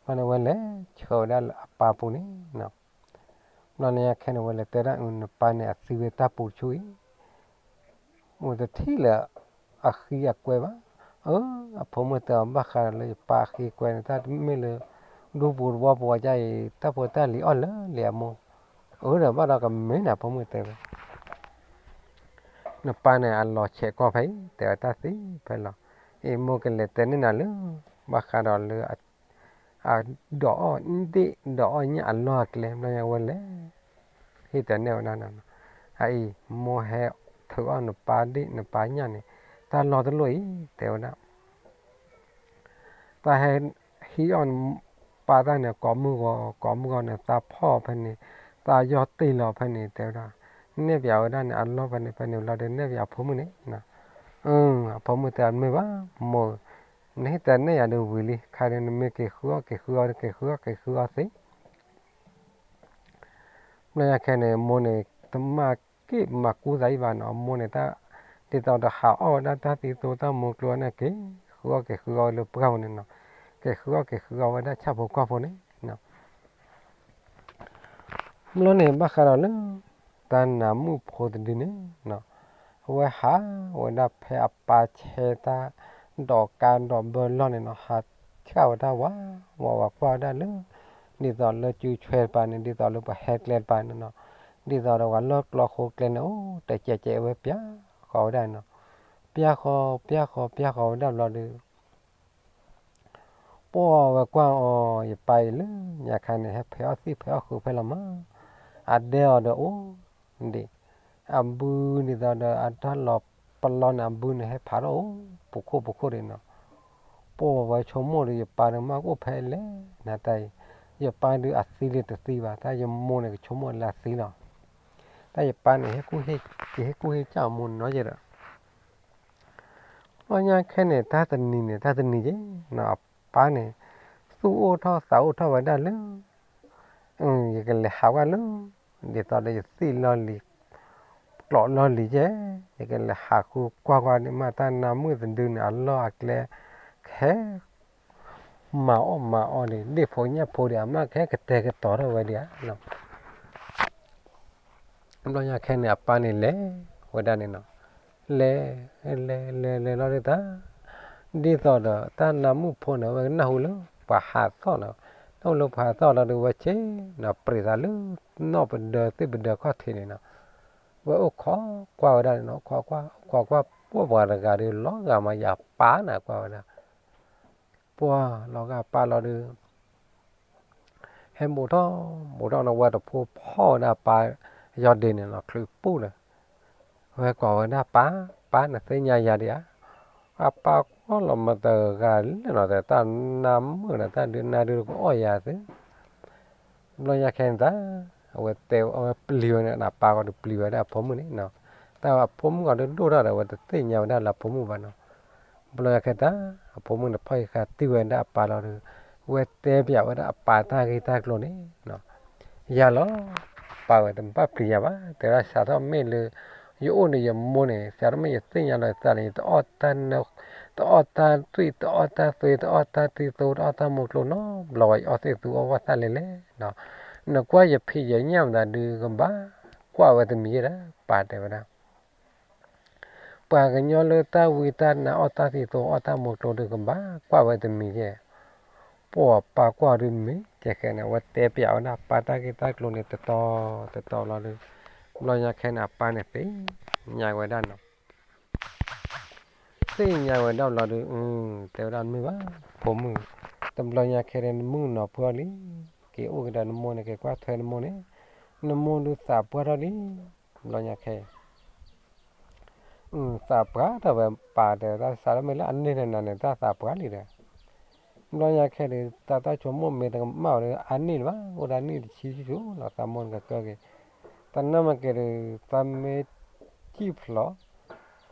ဘျီန့ၣ်ဝဲလဲၤဆှၢဝဲဒၣ်လၢအပၢ်ပူၤန့ၣ်, ဘျီန့ၣ်ခဲန့ၣ် ဝဲလဲၤတဲဒၣ် နပၢ်န့ၣ်အသံဝဲတၢ်ပူၤတဆူအံၤ အိၣ်တထံၣ်လၢအဃံအကွဲဘၣ်. အၢ အဖိမုၣ်တဲအီၤ ဘၣ်ဃးဒီးလၢယပၢ်အဃံအကွဲန့ၣ် တၢ်မ့ၢ်လၢ ဒူပူၤတဝီပူၤအီၤဒ်အံၤ တၢ်ဖိတၢ်လံၤအီၣ်လၢလံအမိၢ်. အၢ ဒီးဘၣ်ဒီးကမ့ၢ်န့ၣ် အဖိမုၣ်တဲဝဲ နပၢ်န့ၣ် အလီၤဆဲးကီၢ်ဖဲအံၤ တဲဝဲတၢ်သံဖဲလီၤ. အံၤ မိၢ်ကလဲၤတဲန့ၢ်နၤလၢ ဘၣ်ဃးဒီးလၢ အဒိးအီၣ်ဒ့ၣ်ဒိးအီၣ်ညၣ်အလီၢ်အကျဲ ဘျီညါဝဲလဲၤ ဟ့ၣ်တဲာ်နဲၣ်ဝဲဒၣ်နၤ, အအံၤ မိၢ်ဟဲထုးအီၣ်နပၢ်ဒ့ၣ်နပၢ်ညၣ်န့ၣ် တၢ်လီၢ်တလိၣ်အံၤ တဲဝဲဒၣ် တၢ်ဟဲဟံးအီၣ်နပၢ်တၢ်န့ၣ် ကိးမုၢ်ဂီၤ ကိးမုၢ်ဂီၤန့ၣ် သးဖီၣ်ဖဲန့ၣ် သးယီၢ်တ့ၢ်လီၤဖဲန့ၣ် တဲဝဲဒၣ်. နဲၣ်ပၠးဝဲဒၣ်န့ၣ် အလီၢ်ဖဲန့ၣ် ဖဲန့ၣ်လီၤဒီး နဲၣ်ပၠးအဖိမုၣ်န့ၣ်, အဖိမုၣ်တဲ မ့ၢ်ဘၣ် မိၢ်ဧၢ, နဟ့ၣ်တဲာ်နဲၣ်ယၤဒီးဝံၤလံ ခါဒီးနမ့ၢ်က့ၤဃုအီၣ်က့ၤဃုအီၣ် က့ၤဃုအီၣ်က့ၤဃုအီၣ်သ့ ဘျီညါခဲန့ၣ် မိၢ်န့ၣ် တမၤက့ၢ်မၤကူသးအံၤဘၣ်နီၤ, မိၢ်န့ၣ် ဒ်သိးဒီးဟးအီၣ်ဝဲဒၣ်တၢ်သံသိတၢ်မူကျိန့ၣ် က့ၤဃုအီၣ်က့ၤဃုအီၣ်လၢပှၢ်ပူၤန့ၣ်နီၤ, က့ၤဃုအီၣ်က့ၤဃုအီၣ်ဝဲဒၣ်ဆၣ်ဖိကီၢ်ဖိန့ၣ် ဘျီန့ၣ် ဘၣ်ဃးဒီးလၢ တၢ်နးမုၣ်ဖိတဒုန့ၣ်, အဝဲဟးဝဲဒၣ်ဖဲအပၢ်ဆဲတၢ် ဒိးကါဒိးဘၢလီၢ်န့ၣ်နီၤ, ဟးဆှၣ်ဝဲဒၣ်ဝးဝး ဝဲကွၢ်ဝဲဒၣ်လၢ ဒ်သိးလၢစုဆွဲတပၤန့ၣ် ဒ်သိးလၢပှၤဟဲကျဲတပၤန့ၣ်နီၤ, ဒ်သိးဒီးပှၤလၢကျီဃိကျဲန့ၣ် အိၣ်တကဲးကဲးဝဲပျၢ်ဃီဝဲဒၣ်နီၤ, ပျၢ်ဃီ ပျၢ်ဃီ ပျၢ်ဃီဝဲဒၣ်ဘျီဒီး ပှၢ်ဝဲကွၢ်အီၤ ယပၢ်အံၤလၢညါခါန့ၣ် ဟဲဖဲးအီၣ်သံၣ်ဖဲးအီၣ်ဃုဖဲလီၤမး, အဒဲအီၤဒီးအိၣ်ဒံး, အဘုန့ၣ်သိးဒီးအတၢ်လီၤပလီၢ်န့ၣ် အဘုန့ၣ် ဟဲဖးထီၣ်အိၣ် ပူၤခိၣ်ပူၤခိၣ်ဒံးနီၤ, ပှၢ်ဝဲဆိကမိၣ်ဒီး ယပၢ်န့ၣ်မ့ၢ်ကအိၣ်ဖဲလဲၣ်နတၢ်အံၤ, ယပၢ်ဒုးအသံလံတသံဘၣ်, တၢ်ယမိၢ်န့ၣ် ကဆိကမိၣ်လၢအသံလီၤ, တၢ်ယပၢ်န့ၣ် ကဟ့ၣ်ကူၣ်ဟ့ၣ်ကၢ်အမိၢ်နီၤယဲဒီး ဘျီညါခဲန့ၣ် တၢ်တနံၤန့ၣ် တၢ်တနံၤက့ၤနီၤ အပၢ်န့ၣ် သူၣ်အိၣ်ထီၣ်သးအိၣ်ထီၣ်ဝဲဒၣ်လၢ ယကလဲၤဟးကွၢ်လၢ ဒ်သိးဒီးယသ့ၣ်လီၢ်လံၤ ကျိးလီၢ်လံၤကဲ, ယကလဲၤဟးဃုကွၢ်ကွၢ်န့ၣ်မး တၢ်နးမုၣ်တဒုန့ၣ် အလီၢ်အကျဲ ကဟဲ မၤအီၣ်မၤအီဒံး ဒ့ၣ်ဖိညၣ်ဖိဒံး အမ့ၢ်ကဟဲကတဲာ်ကတီၤထီၣ်ဝဲဒံးဧါ. ဘျီညါခဲန့ၣ် အပၢ်န့ၣ်လဲၤဝဲဒၣ်န့ၣ်နီၤ, လဲၤ လဲၤ လဲၤ လဲၤလီၤဒုးတၢ် ဒ်သိးဒီးတၢ်နးမုၣ်ဖိန့ၣ် အဝဲကနၢ်ဟူလၢပှၤဟးသီၣ်နီၤ, နၢ်ဟူလၢပှၤဟးသီၣ်လီၤဒီး ဝဲဆ့နီၤ ပြံးသးလၢနီၢ်ပဒၢသ့ၣ်ပဒၢခီၣ်ထံးန့ၣ်နီၤ, ဝဲအိၣ်ခိးကွၢ်ဝဲဒၣ်န့ၣ်နီၤ, အိၣ်ခိးကွၢ် အိၣ်ခိးကွၢ် ပှၢ်ပှၤတဂၤဒီး လီၤဂာ်မး ယပၢ်န့ၣ်ကွၢ်ဝဲဒၣ် ပှၢ်လီၤဂာ်ပၢ်လီၤဒီး ဟဲဘူးထီၣ် ဘူးထီၣ်န့ၣ် ဝဲတဖိဖီၣ်ဝဲဒၣ်ပၢ်ယီၤဒ့န့ၣ်နီၤ ချုးပူၣ်ဒီး ဝဲကိးဝဲဒၣ်ပၢ်, ပၢ်နသ့ၣ်ညါယၤဒံးဧါ, အပၢ်ကွၢ်လီၤမတၤဂၤလဲၣ်နီၤ တၢ်နးမုၣ်ဒီး တၢ်ဒုးနါဒုးကအီၣ်ယၤသု ဘျီညါခဲန့ၣ်တၢ် အဝဲတဲ အဝဲပျံၤဝဲန့ၣ် အပၢ်ဂီၢ်ဒီးပျံၤဝဲဒၣ်အဖိမုၣ်န့ၣ်နီၤ, တၢ်အဖိမုၣ်ဂီၢ်ဒိၣ်ထီၣ်ဒီး အဝဲတသ့ၣ်ညါဝဲဒၣ်လၢအဖိမုၣ်ဘၣ်နီၤ, ဘျီညါခဲတၢ် အဖိမုၣ်န့ၣ်ဖီၣ်ဃာ်တံၢ်ဝဲဒၣ်အပၢ်လီၤဒီး ဝဲတဲပျးဝဲဒၣ်အပၢ်တၢ်ဂ့ၢ်တၢ်ကျိၤန့ၣ်နီၤ ယၤလီၤ ပၢ်ဝဲတဘၣ်ပျံၤယၤဘၣ် တဲဒၣ်စးထီၣ်မ့ၢ်လၢ ယအိၣ်န့ၣ်ယမိၢ်န့ၣ် စးထီၣ်မ့ၢ်ယသ့ၣ်ညါလီၤယသးန့ၣ် ယတအီၣ်တၢ် တအီၣ်တၢ်သွံၣ် တအီၣ်တၢ်သွ့ တအီၣ်တၢ်သံသိ တအီၣ်တၢ်မူကျိၤနီတဘျီဘၣ် ယအီၣ်သ့ၣ်သူအီၣ်ဘၣ်သၣ်လဲၣ်လဲၣ်နီၤ, နကွၢ်ယဖံးယညၣ်မတၤဒုးကဘၣ် ကွၢ်ဝဲတမံၤယဲဒၣ် ပၢ်တဲဝဲဒၣ် ပှၤကညီလၢတၢ်ဝံတၢ်နါအီၣ်တၢ်သံသိအီၣ်တၢ်မူကျိၤဒုးကဘၣ်ကွၢ်ဝဲတမံၤယဲၢ်, ပှၤပၢ်ကွၢ်ဒုးမ့ၢ်ကဲဃဲန့ၣ် အဝဲတဲပၠးဝဲဒၣ်ပၢ်တၢ်ဂ့ၢ်တၢ်ကျိၤန့ၣ်တတီၤတတီၤလီၤဒီး, ဘျီညါခဲန့ၣ် အပၢ်န့ၣ်သ့ၣ်ညါဝဲဒၣ်နီၤ သ့ၣ်ညါဝဲဒၣ်ဘျီဒီး, တဲဝဲဒၣ်မ့ၢ်ဘၣ်, ဖိမုၣ်, တဘျီညါခဲဒၣ်နမုၣ်ကနီၤဖှီၣ်လံ, က့ၤအိၣ်ကဒီးနမိၢ်န့ၣ် က့ၤကွၢ်ထွဲနမိၢ်န့ၣ်, နမိၢ်ဒုးသးပှၢ်ထီၣ်လံ, ဘျီညါခဲ သးပှၢ်ထီၣ်ဝဲပၢ်တဲဝဲဒၣ် စးထီၣ်မ့ၢ်လၢအန့ၢ်နၤန့ၣ် တၢ်သးပှၢ်လံဒီး, ဘျီညါခဲဒီး တၢ်တၢ်ဆိကမိၣ်မ့ၢ်တကမၣ်ဝဲဒီး အန့ၢ်တဘၣ် အိၣ်ဒၣ်န့ၢ်တဆံဆူၣ်ဆူၣ်လီၤ သးမိၢ်န့ၣ်ကကၢက့ၤ, တၢ်နၢ်မ့ၢ်က့ၤဒီး သးမ့ၢ်စံၣ်ဖျိး,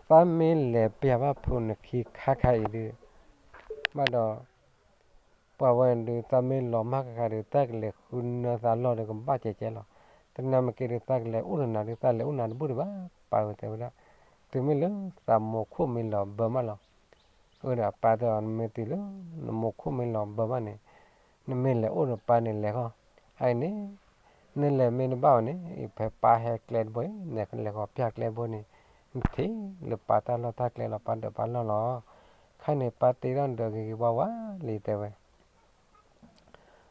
သးမ့ၢ်လဲၤပျၢ်ဘၣ်ဖိနခံခါခါအံၤဒီး, ဘၣ်ဒီး ပှၤဝဲဒုး သးမ့ၢ်လီၤမၢ်ဃၣ်ဃၣ်ဒီး တၢ်ကလဲၤဃုနၢသးလီၢ်ဒီးကဘၣ်ကဲကဲလီၤ. တနၤမ့ၢ်က့ၤဒီး သးကလဲၤအိၣ်ဒီးနၤဒီး သးလဲၤအိၣ်နၤတဘူၣ်ဒံးဘၣ်, ပၢ်ဝဲတဲဝဲဒၣ်. တုၤမ့ၢ်လၢသးမိၢ်ခိၣ်မ့ၢ်လီၤဘၢမးလီၤ. အၢဒီးအပၢ်တဲအီၤ နမ့ၢ်တုၤလၢ နမိၢ်ခိၣ်မ့ၢ်လီၤဘၢမးန့ၣ်, နမ့ၢ်လဲၤအိၣ်ဒီးပၢ်န့ၣ်လဲၤဃီ, အအံၤန့ၣ် နလဲၤမ့ၢ်တဘၣ်အီၤန့ၣ် အံၤဖဲပၢ်ဟဲကျဲတဘိအံၤ နကလဲၤဃီၤပျၢ်ကျဲတဘိန့ၣ်, နထံၣ်လၢပၢ်တၢ်လီၢ်တၢ်ကျဲလီၤ ပၢ်ဒၢးပၢ်လီၢ်လီၤ. ခါန့ၣ်ပၢ်တ့ထီၣ်ဒၢးဂ့ၤဂ့ၤဝါဝါလံတဲဝဲ.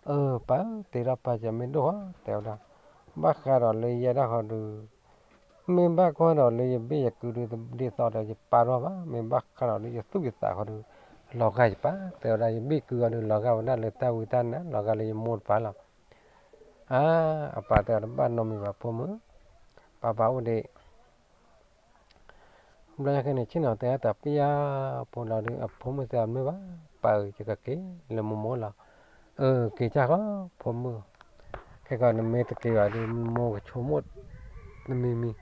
အၢ ပၢ်တ့ထီၣ်ပၢ်ကမ့ၢ်ဒိၣ်ဃီ တဲဝဲဒၣ်. ဘၣ်ဃးဒီးလၢယဲဒၣ်ဃီဒီး မ့ၢ်ဘၣ်ကွၢ်ဒီးလၢယဘ့ၣ်ယကုဒီးဒ်သိးဒီးယပၢ်ထီၣ်ဘၣ်, မ့ၢ်ဘၣ်ဃးဒီးလၢယသူၣ်ယသးဃီဒီး လီၤဂာ်ယပၢ်, တဲဝဲဒၣ် ယဘ့ၣ်ကုအီၤဒီးလီၤဂာ်ဝဲဒၣ်လၢတၢ်ဝံတၢ်နါ လီၤဂာ်လၢယမိၢ်တပၢ်လီၤ. အါ အပၢ်တဲအီၤတဘၣ်နီတမံၤဘၣ်ဖိမုၣ်, ပၢ်ပၢ်အိၣ်ဒံး ဘျီညါခဲန့ၣ် ဆ့ၣ်နီၤတဲတၢ်ပျၢ်ဖိလီၤဒီး အဖိမုၣ်တဲအီၤမ့ၢ်ဘၣ်, ပၢ်ဧၢ ယကက့ၤလၢမိၢ်မိၢ်လီၤ. အၢ က့ၤကၢ်ဃီ ဖိမုၣ်, ခဲကီးနမ့ၢ်တက့ၤဘၣ်ဒီး နမိၢ်ကဆိကမိၣ်တမံၤမံၤ,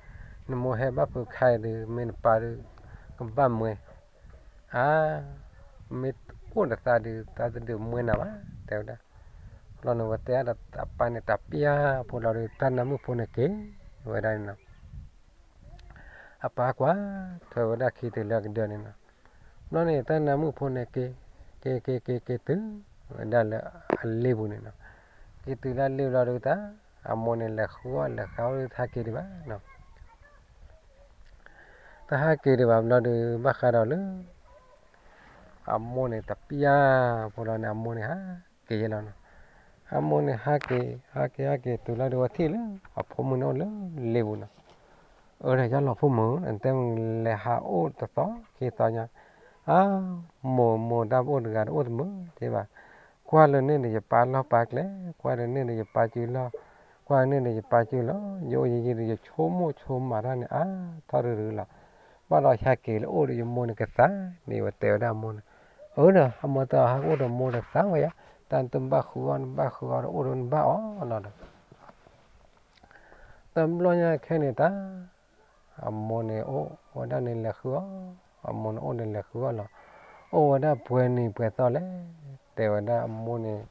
နမိၢ်ဟဲဘၣ်ဖုးခါအံၤဒီး မ့ၢ်နပၢ်ဒီး ကဘၣ်မွဲ, အါ မ့ၢ်အိၣ်ဒီးသးဒီး သးတဒုးမွဲနၤဘၣ် တဲဝဲဒၣ်. ဘျီန့ၣ် ဝဲတဲအါဒီးအပၢ်န့ၣ်တၢ်ပျၢ်ဖိလီၤဒီး တၢ်နါမုၣ်ဖိန့ၣ်က့ၤဝဲဒၣ်န့ၣ်လီၤ. အပၢ်ကွၢ်ထွဲဝဲဒၣ်ခံတုၤလၢအကဒၢန့ၣ်လီၤ. ဘျီန့ၣ် တၢ်နါမုၣ်ဖိန့ၣ်က့ၤ က့ၤက့ၤက့ၤက့ၤတုၤဝဲဒၣ်လၢအလ့ပူၤန့ၣ်လီၤ. က့ၤတုၤလၢအလ့ပူၤလီၤဒီးတၢ် အမိၢ်န့ၣ်လဲၤဃုအီၣ်လဲၤဃုအီၣ်ဒီးတဟးက့ၤဒံးဘၣ်နီၤ. တဟးက့ၤဒံးဘၣ်ဘျီဒီး ဘၣ်ဃးဒီးလၢ အမိၢ်န့ၣ်တပျၢ်ဖိလီၤန့ၣ် အမိၢ်န့ၣ်ဟးက့ၤယဲလီၤနီၤ. အမိၢ်န့ၣ်ဟးက့ၤ ဟးက့ၤဟးက့ၤတုၤလီၤဒီး အဝဲထံၣ်လၢအဖိမုၣ်န့ၣ်အိၣ်လၢလ့ပူၤနီၤ. အၢ ဒီးယလီၤဖိမုၣ် နတဲမ့ၢ်လဲၤဟးအိၣ်တသီခံသီညါ, အါ မိၢ်မိၢ်တၢ်အိၣ်တဂၤဒီး အိၣ်တမုာ်က့ဘၣ်. ကွၢ်လၢန့ၣ်ဒီးယပၢ်လီၢ်ပၢ်ကျဲ, ကွၢ်လၢန့ၣ်ဒီးယပၢ်စုလီၢ်, ကွၢ်လၢန့ၣ်ဒီးယပၢ်စုလီၢ်, ယအိၣ်ယံၤယံၤဒီး ယဆိကမိၣ်ဆိကမးတၢ်န့ၣ် အါထီၣ်ရုရုလီၤ. ဘၣ်ဒီးဟဲက့ၤလၢအိၣ်ဒီးယမိၢ်န့ၣ်ကသါန့ၣ် ဝဲတဲဝဲဒၣ်အမိၢ်န့ၣ်. အၢ ဒီးအမိၢ်တဲအီၤ ဟးကအိၣ်ဒီးမိၢ်ဒီးသါဝဲယါ, တၢ်နတဘၣ်ဃုအီၣ် နဘၣ်ဃုအီၣ်ဒီးအိၣ်ဒီးနဘၣ်အီၣ်လီၤဒီး တဘျီညါခဲန့ၣ်တၢ် အမိၢ်န့ၣ်အိၣ်ဝဲဒၣ်န့ၣ်လဲၤဃုအီၣ်, အမိၢ်န့ၣ်အိၣ်န့ၣ်လဲၤဃုအီၣ်လီၤ. အိၣ်ဝဲဒၣ်ပှဲၤနံၤပှဲၤသီလဲၣ်, တဲဝဲဒၣ်အမိၢ်န့ၣ်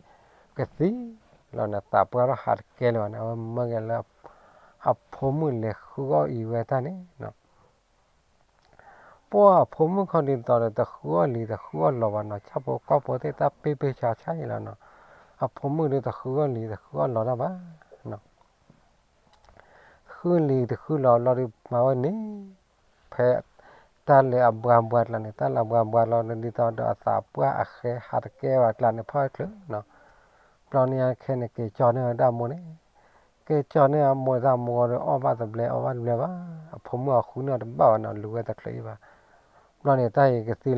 ကသံလီၤန့ၣ် သးပှၢ်ထီၣ်ဟးတကဲလၢၤဘၣ်န့ၣ် အဝဲမၢက့ၤလၢ အဖိမုၣ်လဲၤဃုအီၣ်အံၤဝဲတၢ်န့ၣ် ပှၤအဖိမုၣ်ခီဒ်သိးဒီး တဃုအီၣ်လံၤတဃုအီၣ်လီၤဘၣ်နီၤ, ဆၣ်ဖိကီၢ်ဖိသ့ၣ်တၢ်ပ့ပ့ဆါဆါအံၤလီၤနီၤ. အဖိမုၣ်ဒုးတဃုအီၣ်လံၤတဃုအီၣ်လီၤတၢ်ဘၣ်နီၤ. ဃုလံၤတဃုလီၤဘျီဒီး မၤဝဲန့ၣ် ဖဲတၢ်လၢအဘှါဘှါကျါန့ၣ် တၢ်လၢအဘှါဘှါလီၤဒီး ဒ်သိးဒီးအသးပှၢ်အဃဲဟးတကဲဘၣ်ကျါန့ၣ် ဖီၣ်ချုးနီၤ. ဘျီန့ၣ်ခဲန့ၣ် က့ၤကၠီန့ၢ်ဝဲဒၣ်အမိၢ်န့ၣ် က့ၤကၠီန့ၢ်အမိၢ်တၢ်အမိၢ်ဒီး အီၣ်ဘၣ်တဘျဲအီၣ်ဘၣ်တဘျဲဘၣ်, အဖိမုၣ်အဃုန့ၢ်တဘၣ်ဘၣ်နီၤ လူၤဝဲတချုးအံၤဘၣ်. ဘျီန့ၣ်တၢ်အံၤကသံလီၤ. ဘျီ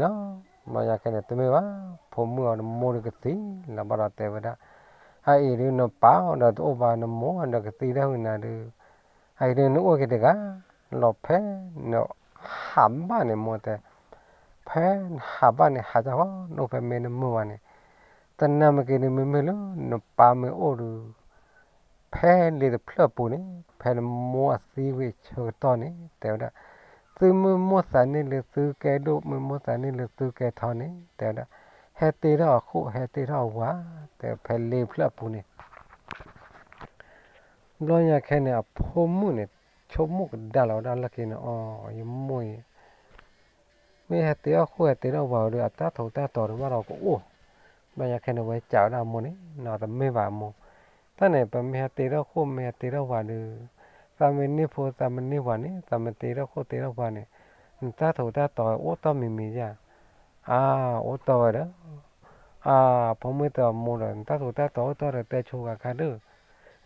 ညါခဲန့ၣ် တမ့ၢ်ဘၣ် ဖိမုၣ်အီၤနမိၢ်ဒီးကသံလီၤဘၣ်ဒီးတဲဝဲဒၣ်, အအံၤဒုးနပၢ်အီၤဒီးတအိၣ်ဘၣ် နမိၢ်ဒီးကသံဒၣ်ဝံၤနၤဒုး အအံၤဒုးနအိၣ်က့ၤတဂၤလီၤ ဖဲနဟးဘၣ်န့ၣ်မိၢ်တဲ, ဖဲနဟးဘၣ်န့ၣ် ဟးတၢ်ဃီ နအိၣ်ဖဲမ့ၢ်နမုာ်ဘၣ်န့ၣ်, တနၤမ့ၢ်က့ၤဒုး မ့မ့ၢ်လၢနပၢ်မ့ၢ်အိၣ်ဒုး ဖဲလ့တဖျၢၣ်ပူၤန့ၣ် ဖဲနမိၢ်အသံဝံၤဆၢကတီၢ်န့ၣ် တဲဝဲဒၣ်, သုမ့ၢ်မိၣ်သးန့ၢ်လၢသုကဲဒိၣ် မ့ၢ်မိၣ်သးန့ၢ်လၢသုကဲထီန့ၣ် တဲဝဲဒၣ်, ဟဲတ့ထီၣ်အခိၣ် ဟဲတ့ထီၣ်အဝၤ တဲဖဲလ့တဖျၢၣ်ပူၤန့ၣ် ဘျီညါခဲန့ၣ် အဖိမုၣ်န့ၣ် ဆိကမိၣ်ကဒါလီၤဝဲဒၣ်လၢခံန့ၣ် အီ ယမိၢ်အံၤ မ့ၢ်ဟဲတ့ထီၣ်ခိၣ်ဟဲတ့ထီၣ်ဝၤဒီး အတၢ်ထူးတၢ်တီၤတဘၣ်ဒီးကအိၣ်, ဘျီညါခဲန့ၣ် ဝဲစံးဝဲဒၣ်အမိၢ်န့ၣ် နီၤတမ့ၢ်ဘၣ်အမိၢ်, တၢ်န့ၣ် ပမ့ၢ်ဟဲတ့ထီၣ်ခိၣ်မ့ၢ်ဟဲတ့ထီၣ်ဝၤဒီး သးမ့ၢ်န့ၢ်ဖိသးမ့ၢ်န့ၢ်ဝၤန့ၣ် သးမ့ၢ်တ့ထီၣ်ခိၣ်တ့ထီၣ်ဝၤန့ၣ် နတၢ်ထူးတၢ်တီၤအိၣ်တီၢ်မံၤမံၤဧါ. အါ, အိၣ်တီၢ်ဝဲဒီး, အါ, ဖိမုၣ်တဲအမိၢ်ဒီး နတၢ်ထူးတၢ်တီၤအိၣ်တီၢ်ဒီး တဲဆိဂၤခါဒုး,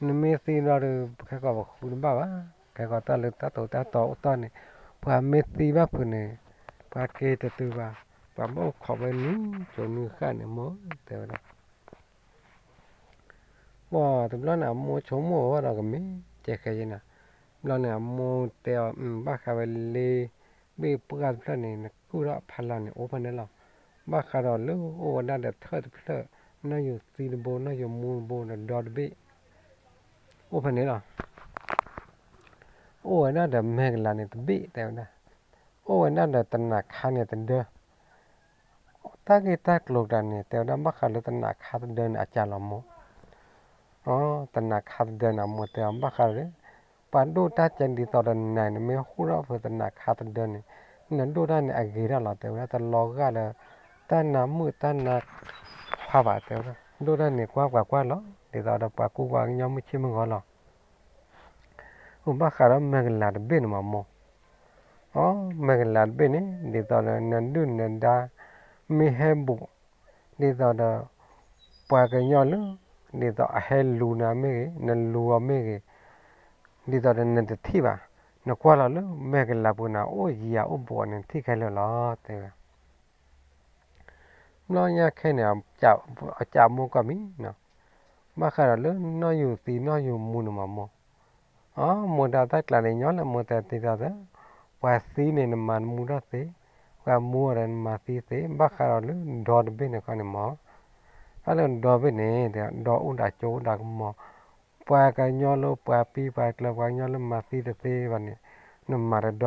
နမ့ၢ်သံဘျီဒီး ခဲကီးပဃုတဘၣ်ဘၣ်. ခဲကီးတၢ်လၢတၢ်ထူးတၢ်တီၤအိၣ်တီၢ်န့ၣ် ပှၤမ့ၢ်သံဘၣ်ဖုးန့ၣ် ပှၤက့ၤတတုၤဘၣ်, ပှၤဘၣ်အိၣ်ခိးဝဲနွံစိၤနွံဃၣ်န့ၣ် မိၢ်တဲဝဲဒၣ်. ပှၤတဘျီန့ၣ် အမိၢ်ဆိကမိၣ်ဝဲဒီးကမ့ၢ်ကဲဃဲယဲနီၤ. ဘျီန့ၣ် အမိၢ်တဲအီၤ ဘၣ်ဃးဝဲလ့ ဘ့ၣ်ပှၢ်တဖျၢၣ်န့ၣ် နကုၢ်ထီၣ်အဖီလာ်န့ၣ် အိၣ်ဖဲန့ၣ်လီၤ. ဘၣ်ဃးဒီးလၢအိၣ်ဝဲဒၣ်ဒီးထၢၣ်တဖျၢၣ်, နီၢ်ယူၤသံတဘိ, နီၢ်ယူၤမူတဘိဒီးဒီတဘ့ၣ် အိၣ်ဖဲန့ၣ်လီၤ. အိၣ်ဝဲဒၣ်ဒီးမဲာ်ကလၤန့ၣ်တဘ့ၣ် တဲဝဲဒၣ်, အိၣ်ဝဲဒၣ်ဒီးတနးခါန့ၣ်တဒၢ. တၢ်ဂ့ၢ်တၢ်ကျိၤကျါန့ၣ် တဲဝဲဒၣ် ဘၣ်ဃးလၢတနးခါတဒၢန့ၣ် အကၢ်လီၤမိၢ်. အ တနးခါတဒၢန့ၣ် အမိၢ်တဲအီၤ ဘၣ်ဃးဒီး ပှၤဒိၣ်တၢ်ကဲဒ်သိးဒီးနၤ နမ့ၢ်ဟူထီၣ်ဖဲတနးခါတဒၢန့ၣ် နဒိၣ်တၢ်န့ၣ်အဂ့ၤတၢ်လီၤ တဲဝဲဒၣ်. တလီၤဂာ်လၢ တၢ်နါမုၣ်တၢ်နါခွါဘၣ် တဲဝဲဒၣ်. ဒိၣ်တၢ်န့ၣ် ကွၢ်ပှၤကွၢ်လီၤ ဒ်သိးဒီးပှၤကူပှၤကညီမုၢ်ဆ့ၣ်မုၢ်ဂီၤလီၤ. အိၣ်ဘၣ်ဃးဒီးမဲာ်ကလၤတဘ့ၣ်န့ၣ်မးမိၢ်. အ မဲာ်ကလၤတဘ့ၣ်န့ၣ် ဒ်သိးဒီးနဒုၣ်နဒါ မ့ၢ်ဟဲဘူး ဒ်သိးဒီး ပှၤကညီလၢ ဒ်သိးအဟဲလူၤနၤမ့ၢ်ဂ့ၤ, နလူၤအီၤမ့ၢ်ဂ့ၤ, ဒ်သိးဒီးနတထံၣ်ဘၣ်, နကွၢ်လီၤလၢမဲာ်ကလၤပူၤန့ၣ် အိၣ်ယံၤဧါအိၣ်ဘူးဧါန့ၣ် နထံၣ်ခဲလၢာ်လီၤ တဲဝဲ. ဘျီညါခဲန့ၣ် အကးမိၢ်ကီၢ်မံၤနီၤ, ဘၣ်ဃးဒီးလၢနီၢ်ယူၤသံနီၢ်ယူၤမူန့ၣ်မးမိၢ်. အ မိၢ်တဲတၢ်ကျါန့ၣ် ညီလၢမိၢ်တဲတံၤသးသၢ, ပှၤသံန့ၣ်နမၤမူထီၣ်သ့, ပှၤမူအီၤဒီးနမၤသံသ့, ဘၣ်ဃးဒီးလၢဒီတဘ့ၣ်န့ၣ်ခီန့ၣ်မး, တၢ်လၢဒီဘ့ၣ်န့ၣ် ဒီအိၣ်ဒီးကၠိအိၣ်ဒီးကမီၤ, ပှၤကညီလၢပှၤပံၤပှၤကျၢၤ ပှၤကညီလၢမၤသံတသ့ဘၣ်န့ၣ် နမၤဒီးဒီဘ့ၣ်န့ၣ်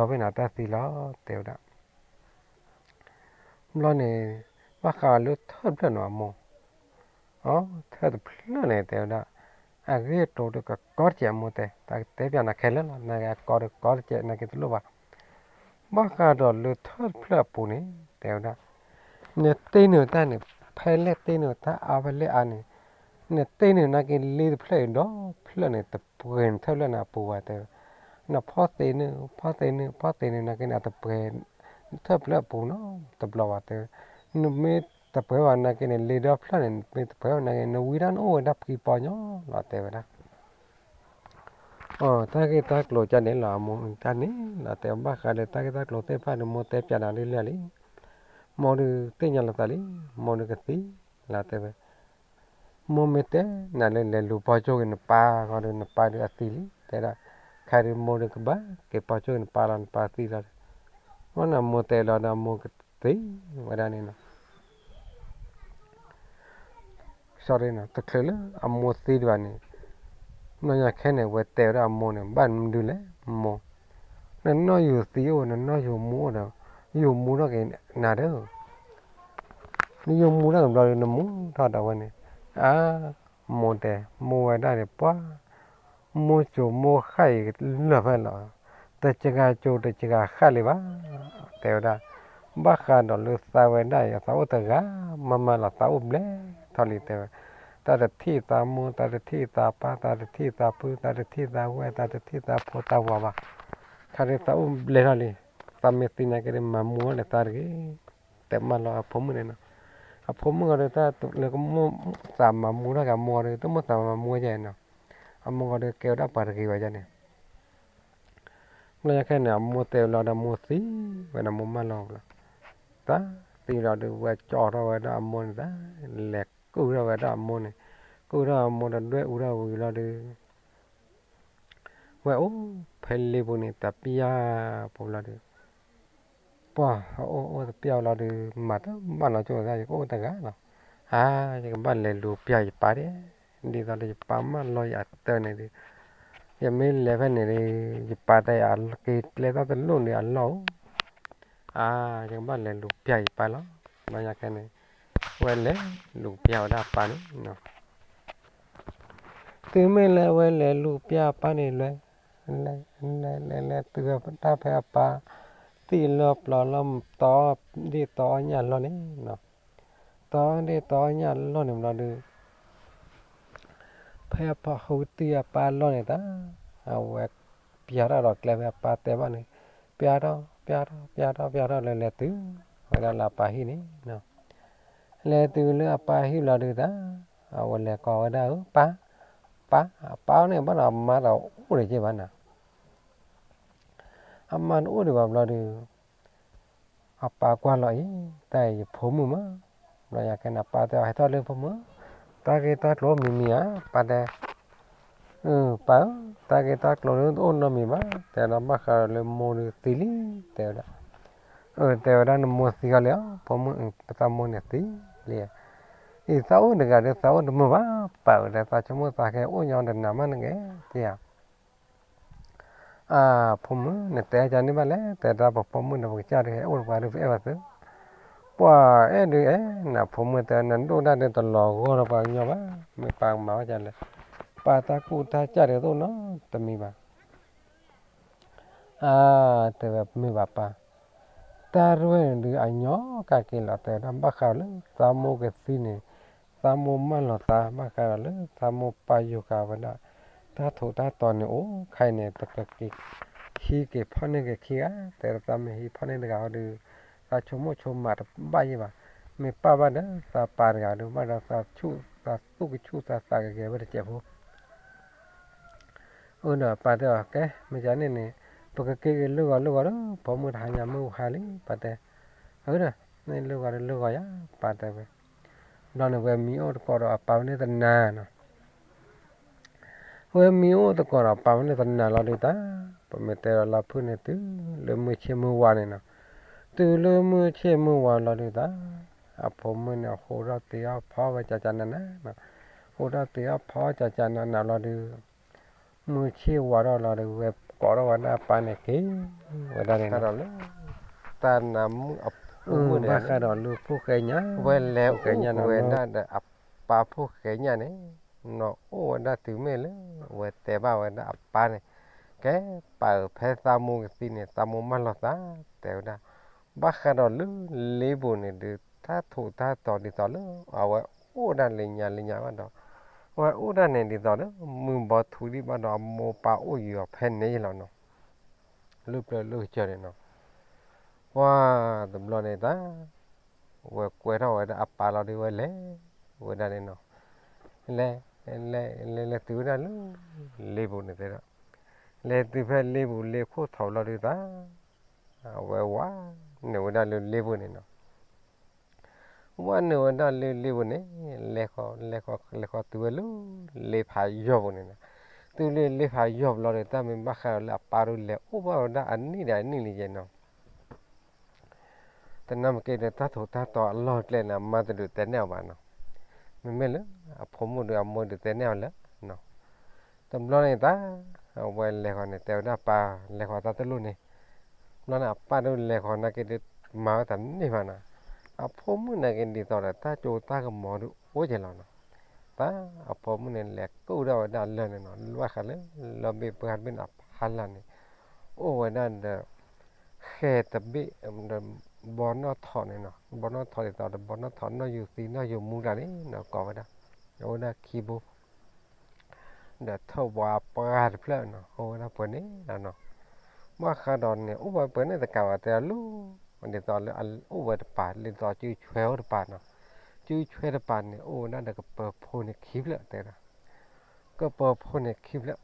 တၢ်သံလီၤ တဲဝဲဒၣ်. ဘျီန့ၣ် ဘၣ်ဃးလၢထၢၣ်တဖျၢၣ်န့ၣ်မးမိၢ်. အ ထၢၣ်တဖျၢၣ်န့ၣ် တဲဝဲဒၣ်, အဂ့ၢ်အကျိၤဒီးကကီတစဲးမိၢ်တဲ, တၢ်ကတဲပျးနၤခဲလၢာ်လီၤ, နကကီဒီးကီတစဲး နက့ၤတလိၣ်ဘၣ်. ဘၣ်ဃးဒီးလၢထၢၣ်တဖျၢၣ်အပူၤန့ၣ် တဲဝဲဒၣ်, နတ့နုာ်တၢ်န့ၣ် ဖဲလဲၣ်တ့နုာ်တၢ်အါဖဲလဲၣ်အါန့ၣ်, နတ့နုာ်နာ်က့လ့တဖျၢၣ်အံၤဒီဖျၢၣ်န့ၣ် တပှဲၤနထၢၣ်ဖျၢၣ်န့ၣ်အပူၤဘၣ် တဲဝဲ. နဖီၣ်သ့နုာ် ဖီၣ်သ့နုာ် ဖီၣ်သ့နုာ်နာ်က့န့ၣ် အတပှဲၤထၢၣ်ဖျၢၣ်အပူၤနီတဘျီဘၣ် တဲဝဲ. နမ့ၢ်တပှဲၤဘၣ်နာ်က့န့ၣ် လ့ဒီဖျၢၣ်န့ၣ် မ့ၢ်တပှဲၤဘၣ်နာ်က့ နဝံတၢ်နအိၣ်ဝဲဒၣ်ဖှံပီညီလီၤ တဲဝဲဒၣ်. အ တၢ်ဂ့ၢ်တၢ်ကျိၤကန့ၣ်လီၤ အမိၢ်တၢ်န့ၣ်လီၤ တဲဘၣ်ဃးဒီးတၢ်ဂ့ၢ်တၢ်ကျိၤသ့ၣ်တဖၣ်ဒီး မိၢ်တဲပျးနၤလံလၢာ်လံ, မိၢ်ဒုးသ့ၣ်ညါလီၤသးလံ, မိၢ်ဒုးကသံလီၤ တဲဝဲ. မိၢ်မ့ၢ်တဲနၤလၢလဲၤလူၤပီၢ်ကၠိဂ့ၤနပၢ်ဃီဒီး နပၢ်ဒုးအသံလံ တဲဒၣ်. ခဲဒုးမိၢ်ဒုးကဘၣ်က့ၤပီၢ်ကၠိဂ့ၤနပၢ်လီၤ နပၢ်သံလီၤဒီး, မ့ၢ်နမိၢ်တဲလီၤဒီးမိၢ်ကသံဝဲဒၣ်န့ၣ်နီၤ. တချုးလၢအမိၢ်သံဒံးဘၣ်န့ၣ်, ဘျီညါခဲန့ၣ် ဝဲတဲဝဲဒၣ်အမိၢ်န့ၣ် ဘၣ်မနုၤလဲၣ်မိၢ်, နနီၢ်ယူၤသံအိၣ် နနီၢ်ယူၤမူအိၣ်ဒီး, ယူၤမူထီၣ်က့ၤနၤဒီး, နယူၤမူထီၣ်က့ၤဘျီဒီး နမူထီၣ်ဒီးဝဲန့ၣ်, အါ, မိၢ်တဲ, မိၢ်ဝဲဒၣ်န့ၣ် ပှၤ မိၢ်စိၤမိၢ်ဃၣ်အံၤလၢာ်ဖဲလီၤ, တကဂၤစိၤတကဂၤဃၣ်လံဘၣ်, တဲဝဲဒၣ်. ဘၣ်ဃးဒီးလၢသးဝဲဒၣ်အံၤ သးအိၣ်တဂၤမးမးလီၤ သးအိၣ်ဘျဲၣ်ထီၣ်လံ တဲဝဲ. သးတထံၣ်သးမိၢ် သးတထံၣ်သးပၢ် သးတထံၣ်သးဖု သးတထံၣ်သးဝဲၢ် သးတထံၣ်သးဖိသးဝၤဘၣ်. ခဲဒုးသးအိၣ်ဘျဲၣ်ထီၣ်လံ, သးမ့ၢ်သံနာ်က့ဒီး မၤမူထီၣ်န့ၣ်သးတဂ့ၤ, တဲမးလီၤအဖိမုၣ်န့ၣ်နီၤ. အဖိမုၣ်ဂီၤဒီး တၢ်လၢကမိၣ်သးမၤမူထီၣ်က့ၤအမိၢ်ဂီၤဒီး တမိၣ်သးမၤမူဝဲဒ်န့ၣ်နီၤ. အမိၢ်ဂီၤဒီးကဲဝဲဒၣ်ပှၤတဂ့ၤဝဲဒ်န့ၣ်. ဘျီညါခဲန့ၣ် အမိၢ်တဲဝဲလီၤဒီး မိၢ်သံဝဲန့ၣ် မိၢ်မၢလီၤလီၤ. တၢ်သံလီၤဒီး ဝဲကၠီထီၣ်ဝဲဒၣ်အမိၢ်န့ၣ် တၢ်လဲၤကုၢ်ထီၣ်ဝဲဒၣ်အမိၢ်န့ၣ်, ကုၢ်ထီၣ်အမိၢ်ဒီး ဒွဲၣ်အူထီၣ်ဝံၤလီၤဒီး ဝဲအိၣ်ဖဲလ့ပူၤန့ၣ် တပျၢ်ပူၤလီၤဒီး, ပှၤအိၣ်အိၣ်တပျၢ်လီၤဒီး မၤတဘၣ်နီကၠိၢ်တၢ် ယကအိၣ်တဂၤလီၤ. အါ, ယကဘၣ်လဲၤလူၤပျၢ်ယပၢ်ဒၣ်, ဒ်သိးဒီးယပၢ်မၢလီၤယၤအတၢ်န့ၣ်ဒီး, ယမ့ၢ်လဲၤဖဲန့ၣ်ဒီး ယပၢ်တဲယၤက့ၤကျဲတၢ်တလိၣ်န့ၣ်အလီၢ်ဧိၤ, အါ, ယကဘၣ်လဲၤလူၤပျၢ်ယပၢ်လီၤ. ဘျီညါခဲန့ၣ် ဝဲလဲၤလူၤပျၢ်ဝဲဒၣ်အပၢ်န့ၣ် တုၤမ့ၢ်လၢအဝဲလဲၤလူၤပျၢ်အပၢ်န့ၣ် လဲၤ, လဲၤလဲၤလဲၤတုၤတၢ်ဖဲအပၢ် သံၣ်လၢပျီလၢ တီဒ့ၣ်တီအီၣ်ညၣ်လီၢ်န့ၣ်, တီဒ့ၣ်တီအီၣ်ညၣ်လီၢ်န့ၣ်ဘျီဒီး ဖဲအပၢ်ဟူးတံၢ်အပၢ်လီၢ်န့ၣ်တၢ်, အဝဲပျၢ်ထီၣ်ဒီးကျဲဖဲအပၢ်တဲဘၣ်န့ၣ်, ပျၢ်ထီၣ် ပျၢ်ထီၣ်ပျၢ်ထီၣ်ပျၢ်ထီၣ်လၢလဲၤတုၤဝဲဒၣ်လၢအပၢ်ဟံၣ်န့ၣ်, လဲၤတုၤလၢအပၢ်ဟံၣ်လီၤဒုးတၢ်, အဝဲလဲၤကိးဝဲဒၣ်ဧၢ ပၢ်, ပၢ်, အပၢ်န့ၣ် ဘၣ်ဒီးအမါတအိၣ်ဒံးက့ဘၣ်နၤ, အမါတအိၣ်ဒံးဘၣ်ဘျီဒုး အပၢ်ကွၢ်လီၤအံၤ, တၢ်အံၤယဖိမုၣ်မး, ဘျီညါကဲန့ၣ် ပၢ်တဲအီၤ ဟဲထီၣ်လၢဖိမုၣ်, တၢ်ဂ့ၢ်တၢ်ကျိၤမံၤမံၤဧါ, ပၢ်တဲ, ပၢ်ဧၢ, တၢ်ဂ့ၢ်တၢ်ကျိၤဒုးတအိၣ်နီတမံၤဘၣ်, တဲဒီးဘၣ်ဃးဒီးလၢမိၢ်ဒုးသံလံ, တဲဝဲဒၣ်, အၢ တဲဝဲဒၣ်နမိၢ်သံဃီလံဧါ, ဖိမုၣ် ပသးမိၢ်န့ၣ်သံလံ, အံၤသးအိၣ်တဂၤဒီးသးအိၣ်တမုာ်ဘၣ်, ပၢ်ဧၢ တဲသးဆိကမိၣ်သးကဟဲအိၣ်ညီဒီးနၤမးနကဲ, တဲယၤ အၢ ဖိမုၣ် နတဲကန့ၢ်ဘၣ်လဲၣ်, တဲဒၣ်ပဖိမုၣ်ဒီးပကစၢ်ဒုးဟဲအိၣ်တပှၤဒုးပအဲၣ်ဘၣ်သု, ပှၤအဲၣ်ဒုးအဲၣ်နၤ ဖိမုၣ် တဲနဒိၣ်ဒၣ်ဒီးတလီၤဂီၢ်ဒီးပှၤကညီဘၣ်, မ့ၢ်ပၢ်ကမၤဝဲဒ်လဲၣ်, ပၢ်တၢ်ကူၣ်တၢ်ကၢ်ဒုးတအိၣ်နီတမံၤဘၣ် အၢ တဲဝဲမ့ၢ်ဘၣ်ပၢ်, တၢ်ရဲၣ်န့ၣ်ဒုးအညီကးက့ၤလီၤ, တဲဝဲဒၣ်ဘၣ်ဃးဒီးလၢသးမိၢ်ကသံန့ၣ်, သးမိၢ်မၢလီၤသး, ဘၣ်ဃးဒီးလၢသးမိၢ်ပာ်ယိၤဃာ်ဝဲဒၣ် တၢ်ထိးတၢ်တီၤန့ၣ်အိၣ်ခါအံၤန့ၣ် ပကက့ၤဟံးက့ၤဖီၣ်န့ၢ်က့ၤခံဂၤ, တဲသးမ့ၢ်ဟံးဖီၣ်န့ၢ်တဂၤဟီဒုး သးဆိကမိၣ်ဆိကမးတဘၣ်ယဲၢ်ဘၣ်, မ့ၢ်ပၢ်ဘၣ်ဒီးသးပၢ်တဂၤဒီး ဘၣ်ဒီးသးဆူၣ်သးသူၣ်ကဆူၣ်သးသးကဂဲၤဝဲတစဲးဖိ အၢ ဒီးပၢ်တဲအီၤ ကဲ မ့ၢ်ကန့ၣ်န့ၣ် ပကက့ၤက့ၤလၢဂီၤလၢဂီၤဒီး ဖိမုၣ်တဟါညါမုၢ်ဟါလံ ပၢ်တဲ, အၢ ဒီး မ့ၢ်လၢဂီၤဒီးလၢဂီၤယါ ပၢ်တဲဝဲ, ဘျီန့ၣ် ဝဲမံအိၣ်သကိးဒီးအပၢ်ဝဲန့ၣ်တနၤနီၤ, ဝဲမံအိၣ်သကိးဒီးအပၢ်ဝဲန့ၣ်တနၤလီၤဒုးတၢ်, ပမ့ၢ်တဲဒီးလီၤဖုၣ်န့ၣ် တုၤလၢမုၢ်ဆ့ၣ်မုၢ်ဝါန့ၣ်နီၤ, တုၤလၢမုၢ်ဆ့ၣ်မုၢ်ဝါလီၤဒုးတၢ်, အဖိမုၣ်န့ၣ် အဃိထီၣ်တ့ၢ်အီၣ်ဖီဝဲကကနနနီၤ, ဃိထီၣ်တ့ၢ်အီၣ်ဖီကကနနလီၤဒုး မုၢ်ဆ့ၣ်ဝါထီၣ်လီၤဒီး ဝဲကိးထီၣ်ဝဲဒၣ်အပၢ်န့ၣ်က့ၤဝဲဒၣ်န့ၣ်, တၢ်နးမုၣ်အဖိမုၣ်န့ၣ် ဘၣ်ဃးဒီးလၢဖိၣ်ဃဲညါ, ဝဲလဲၤအိၣ်ဝဲဒၣ်ဒီးအပၢ်ဖိၣ်ဃဲညါန့ၣ်, နီၢ်အိၣ်ဝဲဒၣ်တုၤမ့ၢ်လၢ ဝဲတဲဘၣ်ဝဲဒၣ်အပၢ်န့ၣ်, ကဲ ပၢ်ဧၢ ဖဲသးမိၢ်ကသံန့ၣ် သးမိၢ်မၢလီၤသး တဲဝဲဒၣ်, ဘၣ်ဃးဒီးလၢလ့ပူၤန့ၣ်ဒုး တၢ်ထိးတၢ်တီၤဒ်သိးလၢ အဝဲအိၣ်ဒၣ်လၢညါလၢညါဘၣ်ဒီး, အဝဲအိၣ်ဒၣ်န့ၣ်ဒ်သိးလၢ မုၢ်ဘီထူဒံးဘၣ်ဒီး အမိၢ်ပၢ်အိၣ်ယံၤအီၤဖဲန့ၣ်လီၤနီၤ, လၢပျၢၤလၢကစၢၢ်န့ၣ်နီၤ, ပှၤတဘျီန့ၣ်တၢ် ဝဲကွဲထီၣ်ဝဲဒၣ်အပၢ်လီၤဒုးဝဲလဲၤဝဲဒၣ်န့ၣ်နီၤ, လဲၤ လဲၤ လဲၤ လဲၤတုၤဝဲဒၣ်လၢ လ့ပူၤန့ၣ်တဲဒီး, လဲၤတုၤဖဲလ့ပူၤလ့ခိၣ်ထီၣ်လီၤဒုးတၢ်, အဝဲဝဲနုာ်ဝဲဒၣ်လၢလ့ပူၤန့ၣ်နီၤ, ဝဲနုာ်ဝဲဒၣ်လၢလ့ပူၤန့ၣ် လဲၤဃီ လဲၤဃီ လဲၤဃီတုၤဝဲလၢ လ့ဖးယီၢ်ပူၤန့ၣ်နီၤ, တုၤလၢလ့ဖးယီၢ်ပူၤလီၤဒီး တၢ်မ့ၢ်ဘၣ်ဃးဒီးလၢအပၢ်ဒုးလဲၤအိၣ်ဘၣ်ဝဲဒၣ်အနံၣ်ဒီးအနံၣ်လံယဲနီၤ တနၢ်မ့ၢ်က့ၤဒီးတၢ်ထိးတၢ်တီၤအလီၢ်ကျဲန့ၣ် အမါတဒုးတဲနဲၣ်အီၤဘၣ်နီၤ, မ့မ့ၢ်လၢ အဖိမုၣ်ဒီးအမိၢ်ဒုးတဲနဲၣ်အီၤလၢနီၤ, တဘျီန့ၣ်တၢ် အဝဲလဲၤဃီၤန့ၣ် တဲဝဲဒၣ်ပၢ်လဲၤဃီၤတၢ်တလိၣ်န့ၣ်, ဘျီန့ၣ်အပၢ်ဒုးလဲၤဃီၤနာ်က့ဒုး မၤဝဲတန့ၢ်ဘၣ်နီၤ, အဖိမုၣ်နာ်က့ဒ်သိးဒီးတၢ်ကၠိတၢ်ကမီၤဒုးအိၣ်က့ၤလီၤနီၤ, တၢ်အဖိမုၣ်န့ၣ် လဲၤကူၣ်ဒၣ်ဝဲဒၣ်လၢာ်န့ၣ်နီၤ, ဘၣ်ဃးလၢ လီၢ်ဘ့ၣ်ပှၢ်ဘ့ၣ်န့ၣ်အဖီလာ်န့ၣ် အိၣ်ဝဲဒၣ်ဒီး ဃဲၤတဘ့ၣ် ဒီး ဘီနီၣ်ထိးန့ၣ်နီၤ, ဘီနီၣ်ထိးဒ်သိးဒီး ဘီနီၣ်ထိးနီၣ်ယိၤသံနီၣ်ယိၤမူတၢ်န့ၣ်နီၤ ကိးဝဲဒၣ်, အိၣ်ဝဲဒၣ်ခံဘိ ဒီးထၢၣ်ဝါပှၢ်တဖျၢၣ်နီၤ အိၣ်ဝဲဒၣ်ပှဲၤန့ၣ်လီၤနီၤ, ဘၣ်ဃးဒီးန့ၣ် အိၣ်ဝဲပှဲၤန့ၣ်တကးဘၣ် တဲလီၤ ဒ်သိးလၢအအိၣ်ဝဲတပၤ ဒ်သိးစုဆွဲအိၣ်တပၤနီၤ, စုဆွဲတပၤန့ၣ် အိၣ်ဝဲဒၣ်ဒီးကပၢၤဖိန့ၣ်ခံဖျၢၣ်တဲဒၣ် ကပၢၤဖိန့ၣ်ခံဖျၢၣ်,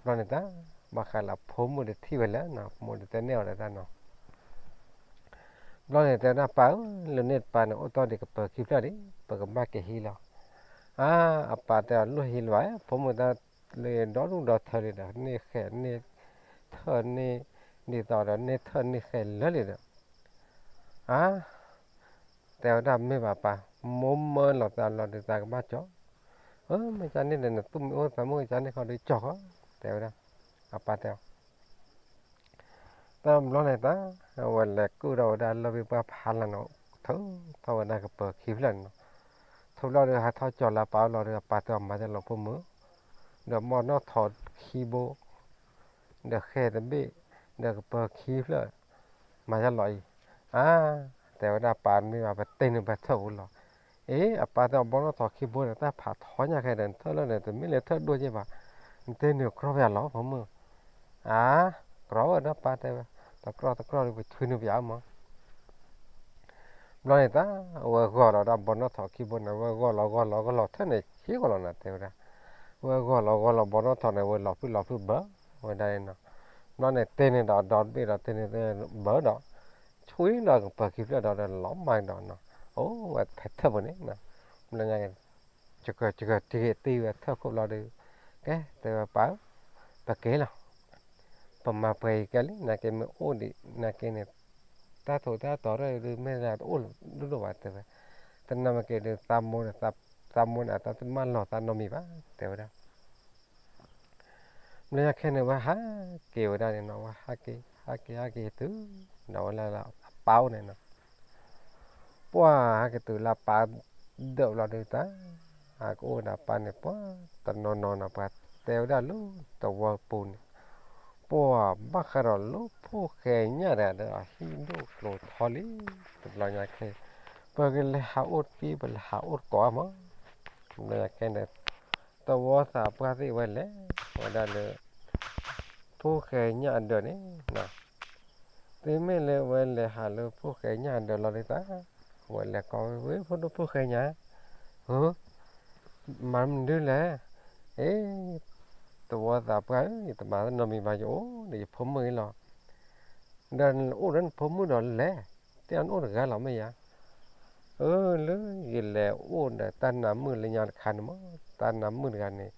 ဘျီန့ၣ်တၢ် ဘၣ်ဃးလၢအဖိမုၣ်တထံၣ်ဝဲလၢနီၤ မိၢ်တတဲန့ၢ်အီၤလၢတၢ်နီၤ ဘျီန့ၣ်တဲဝဲဒၣ်ပၢ်ဧၢ လၢန့ၣ်တပၤန့ၣ် အိၣ်တီၢ်ဒံးကပၢၤခံဖျၢၣ်ဒံး ပကဘၣ်က့ၤဟံးလီၤ, အါ အပၢ်တဲအီၤလိၣ်ဟံးလၢၤဘၣ် ဖိမုၣ်တၢ်လၢဒီဒူၣ်ဒီထၢလံဒီး န့ၢ်ဃဲၤန့ၢ်ထၢၣ်န့ၢ် ဒ်သိးဒီးန့ၢ်ထၢၣ်န့ၢ်ဃဲၤလၢာ်လံဒီး အါ တဲဝဲဒၣ်မ့ၢ်ဘၣ်ပၢ် မိၢ်မၢလီၤသးလီၤဒုးသးကဘၣ်ကၠီ, အၢ မ့ၢ်ကန့ၣ်ဒီး နသူၣ်မံၤအိၣ်သးမုၣ်ကန့ၣ်ဃီဒီးကၠီဃီ, တဲဝဲဒၣ်, အပၢ်တဲအီၤ, တၢ်ဘျီန့ၣ်တၢ် အဝဲလဲၤကူၣ်ဒီးဝဲဒၣ်လီၢ်ဘ့ၣ်ပှၢ်ဖးလၢ်နီၤ, ထၢထီၣ်ဝဲဒၣ်ကပၢၤခံဖျၢၣ်န့ၣ်နီၤ, ထီၣ်ဘျီဒီးဟးထီၣ်ကၠီၤလၢပၢ်အအိၣ်လီၤဒီး အပၢ်တဲအီၤမၤတၢ်လီၤဖိမုၣ်, ဒီးဘီနီၣ်ထိးခံဘိ ဒီးဃဲၤတဘ့ၣ် ဒီးကပၢၤခံဖျၢၣ် မၤယါလီၤအံၤ, အါ တဲဝဲဒၣ်ပၢ်မ့ၢ်ဘၣ် ပတဲနုာ်ပထၢၣ်ပူၤလီၤ, အ့ အပၢ်တဲအီၤဘီနီၣ်ထိးခံဘိန့ၣ် တၢ်ဖးထီညါခဲဒီး နထၢၣ်လၢန့ၣ် တမ့ၢ်လၢထၢၣ်ဒိၣ်က့ဘၣ်, နတဲနုာ်ကြီပယါလီၤဖိမုၣ်, အါ ကြီဝဲဒီးပၢ်တဲဝဲ, တကြီတကြီဒီး ပထုးန့ၢ်ပယၤမး. ဘျီန့ၣ်တၢ် အဝဲဂီၤလီၤဒၣ်ဘီနီၣ်ထိးခံဘိန့ၣ် အဝဲဂီၤလီၤဂီၤလီၤဂီၤလီၤထၢၣ်န့ၣ် ခံဂီၤလီၤနၤတဲဝဲဒၣ်, အဝဲဂီၤလီၤဂီၤလီၤဘီနီၣ်ထိးန့ၣ် အဝဲလီၤဖုၣ်လီၤဖုၣ်ဘၢဝဲဒၣ်န့ၣ်နီၤ. ဘျီန့ၣ်တဲန့ၣ်ဒီးဒီဘ့ၣ်ဒီးတဲန့ၣ်ဘၢဒီး ဆွံလီၤကပၢၤခံဖျၢၣ်ဒီးလီၤမၢ်ဒီးနီၤ, အိၣ်ဝဲဖဲထၢၣ်ပူၤန့ၣ်, ဘျီညါ ကကတံၤက့ၤတံၤဝဲထၢၣ်ခိၣ်ဘျီဒီး ကဲတဲဝဲပၢ်ဧၢ, ပက့ၤလီၤ, ပမၤပှဲၤအံၤကဲလံ နာ်က့မ့ၢ်အိၣ်ဒံး နာ်က့န့ၣ် တၢ်ထိးတၢ်တီၤရၢၢ်ဒုး မ့ၢ်ဒၣ်တအိၣ်ဒိၣ်ဒိၣ်ဘၣ်တဲဝဲ, တနၤမ့ၢ်က့ၤဒုး သးမိၢ်န့ၣ် သးမိၢ်န့ၣ် အတၢ်တမၢလီၤသးနီတမံၤဘၣ် တဲဝဲဒၣ်. ဘျီညါခဲန့ၣ် ဝဲဟးက့ၤဝဲဒၣ်န့ၣ်နီၤ, ဝဲဟးက့ၤ ဟးက့ၤ ဟးက့ၤတုၤ ဒီးဝဲလၢအပၢ်အိၣ်န့ၣ်နီၤ. ပှၢ်ဟဲက့ၤတုၤလၢအပၢ်ဒၢးဘျီဒုးတၢ် ဟးကအိၣ်ဝဲဒၣ်အပၢ်န့ၣ် ပှၢ်တနီၤနီၤနီၤ ပှၤတဲဝဲဒၣ်လၢသဝီပူၤန့ၣ်, ပှၢ်ဘၣ်ဃးဒီးလၢဖိၣ်ဃဲညၣ်တဂၤဒီး အဟံၣ်ဒိၣ်ကျိၤထီလံ, တဘျီညါခဲ ပကလဲၤဟးအိၣ်တက့ၢ် ပလဲၤဟးအိၣ်တကိးမး. ဘျီညါခဲန့ၣ် သဝီသးပှၢ်သ့ၣ်ဝဲလဲၤဝဲဒၣ်လၢ ဖိၣ်ဃဲညၣ်အဒၢးန့ၣ်, သုမ့ၢ်လၢဝဲလဲၤဟးလၢဖိၣ်ဃဲညၣ်အဒၢးလီၤဒုးတၢ်, ဝဲလဲၤကိးဝဲ ဖိဒိၣ်ဖိၣ်ဃဲညၣ်, မၤမနုၤလဲၣ်, အ့ သဝီသးပှၢ်ဧၢ, ယတမၤနီတမံၤဘၣ် ယအိၣ်ဒီးယဖိမုၣ်အံၤလီၤ. ဒီးနအိၣ်ဒီးနဖိမုၣ်ဒီးလဲၤ, တဲအီၤနအိၣ်တဂၤလီၤမ့ၢ်ယၤ. အၢ လၢယလဲၤအိၣ်ဒီးတၢ်နါမုၣ်လၢညါတခါန့ၣ်မး, တၢ်နါမုၣ်တဂၤန့ၣ်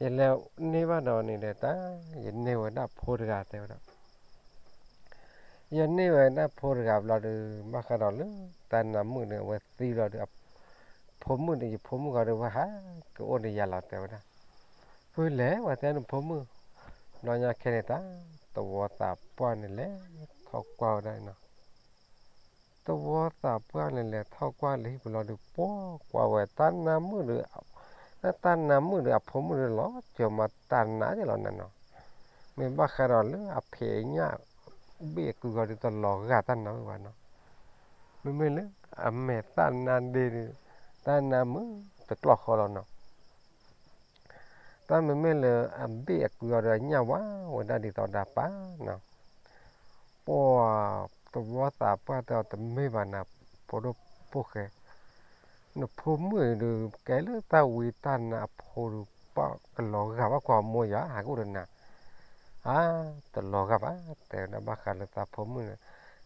ယလဲၤန့ၢ်ဘၣ်ဒီးန့ၣ်ဒီးတၢ် ယန့ၢ်ဝဲဒၣ်ဖိတဂၤတဲဝဲဒၣ်. ယန့ၢ်ဝဲဒၣ်ဖိတဂၤဘျီဒီး ဘၣ်ဃးဒီးလၢ တၢ်နါမုၣ်န့ၣ် အဝဲသံလီၤဒီး ဖိမုၣ်ဒီး ယဖိမုၣ်ဂီၤဒီး ဝဲဟးက့ၤအိၣ်ဒီးယၤလီၤတဲဝဲဒၣ်. ဖုလဲၣ် ဝဲတဲနဖိမုၣ်, ဘျီညါခဲန့ၣ်တၢ် သဝီသးပှၢ်န့ၣ်လဲၤထီၣ်ကွၢ်ဝဲဒၣ်နီၤ. သဝီသးပှၢ်န့ၣ်လဲၤထီၣ်ကွၢ်လၢဟံၣ်ပူၤလီၤဒီး ပှၢ်ကွၢ်ဝဲတၢ်နါမုၣ်ဒီး တၢ်နါမုၣ်ဒီး အဖိမုၣ်ဒီးလီၤစၢၤမးတၢ်နါယလီၤနၤနီၤ. မ့ၢ်ဘၣ်ဃးဒီးလၢအဖံးအညၣ် ဘ့ၣ်အကုဂီၤဒီးတလီၤဂာ်တၢ်နါမုၣ်ဘၣ်နီၤ. မ့မ့ၢ်လၢ အမဲာ်သၣ်နါဒ့ဒီး တၢ်နါမုၣ်တကျီၢ်ဃီလီၤနီၤ. တၢ်မ့မ့ၢ်လၢအဘ့ၣ်အကုအီၤဒီးအညၣ်ဝါဝဲဒၣ်ဒ်သိးဒီးပၢ်နီၤ. ပှၢ်သဝီသးပှၢ်တဲအီၤတမ့ၢ်ဘၣ်နၤ ဖိဒိၣ်ဖိၣ်ဃဲ, နဖိမုၣ်အံၤဒီး ကဲလၢတၢ်ဝံတၢ်နါအဖိဒီး ပှၢ်ကလီၤဂာ်ဘၣ်ကွၢ်အမိၢ်ယၤ ဟးကအိၣ်ဒီးနၤ အါ တလီၤဂာ်ဘၣ် တဲဝဲဒၣ်ဘၣ်ဃးလၢသးဖိမုၣ်န့ၣ်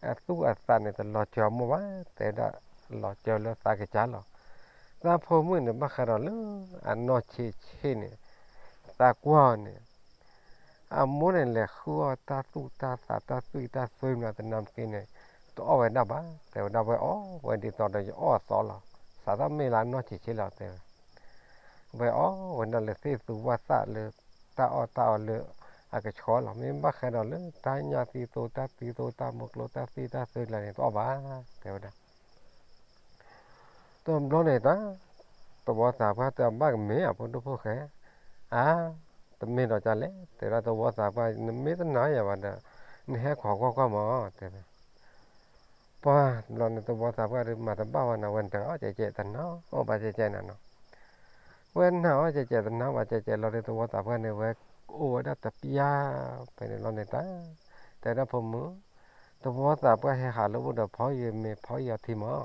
အသူၣ်အသးန့ၣ် တလီၤစၢၤအမိၢ်ဘၣ် တဲဝဲဒၣ် လီၤစၢၤလၢသးကစၢ်လီၤ. သးဖိမုၣ်န့ၣ် ဘၣ်ဃးဒီးလၢ အနီၢ်ဆံးဆံးန့ၣ် သးကွၢ်အီၤန့ၣ် အမိၢ်န့ၣ် လဲၤဃုအီၣ်တၢ်သူၣ်တၢ်သး တၢ်သွံၣ်တၢ်သွဲမနုၤသနာ်က့န့ၣ် တအီၣ်ဝဲဒၣ်ဘၣ် တဲဝဲဒၣ် ဝဲအီၣ်ဝဲဒ်သိးဒီးယအီၣ်အသီလီၤ. စးထီၣ်မ့ၢ်လၢအနီၢ်ဆံးဆံးလီၤ တဲဝဲ ဝဲအီၣ်ဝဲဒၣ်လၢသ့ၣ်သူဝၣ်သၣ်လၢ တၢ်အီၣ်တၢ်အီလၢအကဆှီလီၤ. မ့ၢ်ဘၣ်ဃးဒီးလၢတၢ်ညၣ်သံသိ တၢ်သံသိ တၢ်မိၢ်ကျိ တၢ်သွံၣ်တၢ်သွဲလၢန့ၣ် တအီၣ်ဘၣ် တဲဝဲဒၣ်. တဘျီန့ၣ်တၢ် သဝီသးပှၢ်တဲအီၤ ဘၣ်ကမ့ၢ်အဖိဒိၣ်ဖိၣ်ဃဲ, အါ တမ့ၢ်ဒီးကလဲၣ် တဲဝဲဒၣ် သဝီသးပှၢ် နမ့ၢ်တနာ်ယၤဘၣ်ဒီး နဟဲခိးကွၢ်ကွၢ်မး တဲဝဲ ပှၢ်ဘျီန့ၣ် သဝီသးပှၢ်ဒီး မၤတဘၣ်ဝဲနၤ ဝဲနတနာ်အီၣ်ကဲကဲ တနာ်အီၣ်ဘၣ်ကဲကဲနၤနီၤ. ဝဲနာ်အီၣ်ကဲကဲ တနာ်ဘၣ်ကဲကဲလီၤဒီး သဝီသးပှၢ်န့ၣ် ဝဲအိၣ်ဝဲဒၣ်တပျၢ်ဖဲန့ၣ်လီၤန့ၣ်တၢ် တဲဝဲဒၣ် ဖိမုၣ်, သဝီသးပှၢ်ဟဲဟးလၢအိၣ်ဒီးဖီယမ့ၤဖီယီၤထံမး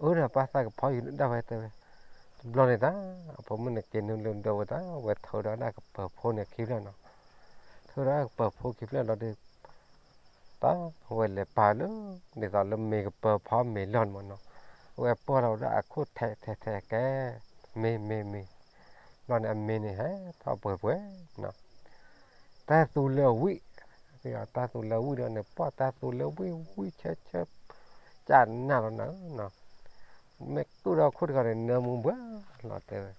အၢ ဒီးပၢ်သးကဖီယုာ်ဒၣ်ဝဲတဲဝဲ. တဘျီန့ၣ်တၢ် အဖိမုၣ်န့ၣ်က့ၤနုာ်လၢဒၢးဝဲတၢ် ဝဲထုးဒီးဒၣ်ကပၢၤဖိန့ၣ်ခံဖျၢၣ်နီၤ. ထုးဒီးဒၣ်ကပၢၤဖိန့ၣ်ခံဖျၢၣ်လီၤဒီး တၢ်ဝဲလဲၤပာ်လၢ ဒ်သိးလၢမ့ၤကပၢၤဖီမ့ၤလီၢ်န့ၣ်မးနီၤ. ဝဲပှၢ်လီၤဝဲဒၣ်အခိၣ်ထဲးထဲးထဲးကဲ မ့ၤမ့ၤမ့ၤ ဘျီန့ၣ်အမ့ၤန့ၣ်ဟဲထီၣ်ပှဲၤပှဲၤနီၤ. တၢ်သူလၢအဝံၣ်, တၢ်သူလၢအဝံၣ်ဒီးန့ၣ် ပှၢ်တၢ်သူလၢဝံၣ်ဝံၣ်ဆၢဆၢ ကနၣ်လီၤနၤဧၢနီၤ. မ့ၢ်ကုၣ်ဒီးခိၣ်တဂၤန့ၣ် နၢမူဘၣ်လီၤတဲဝဲ.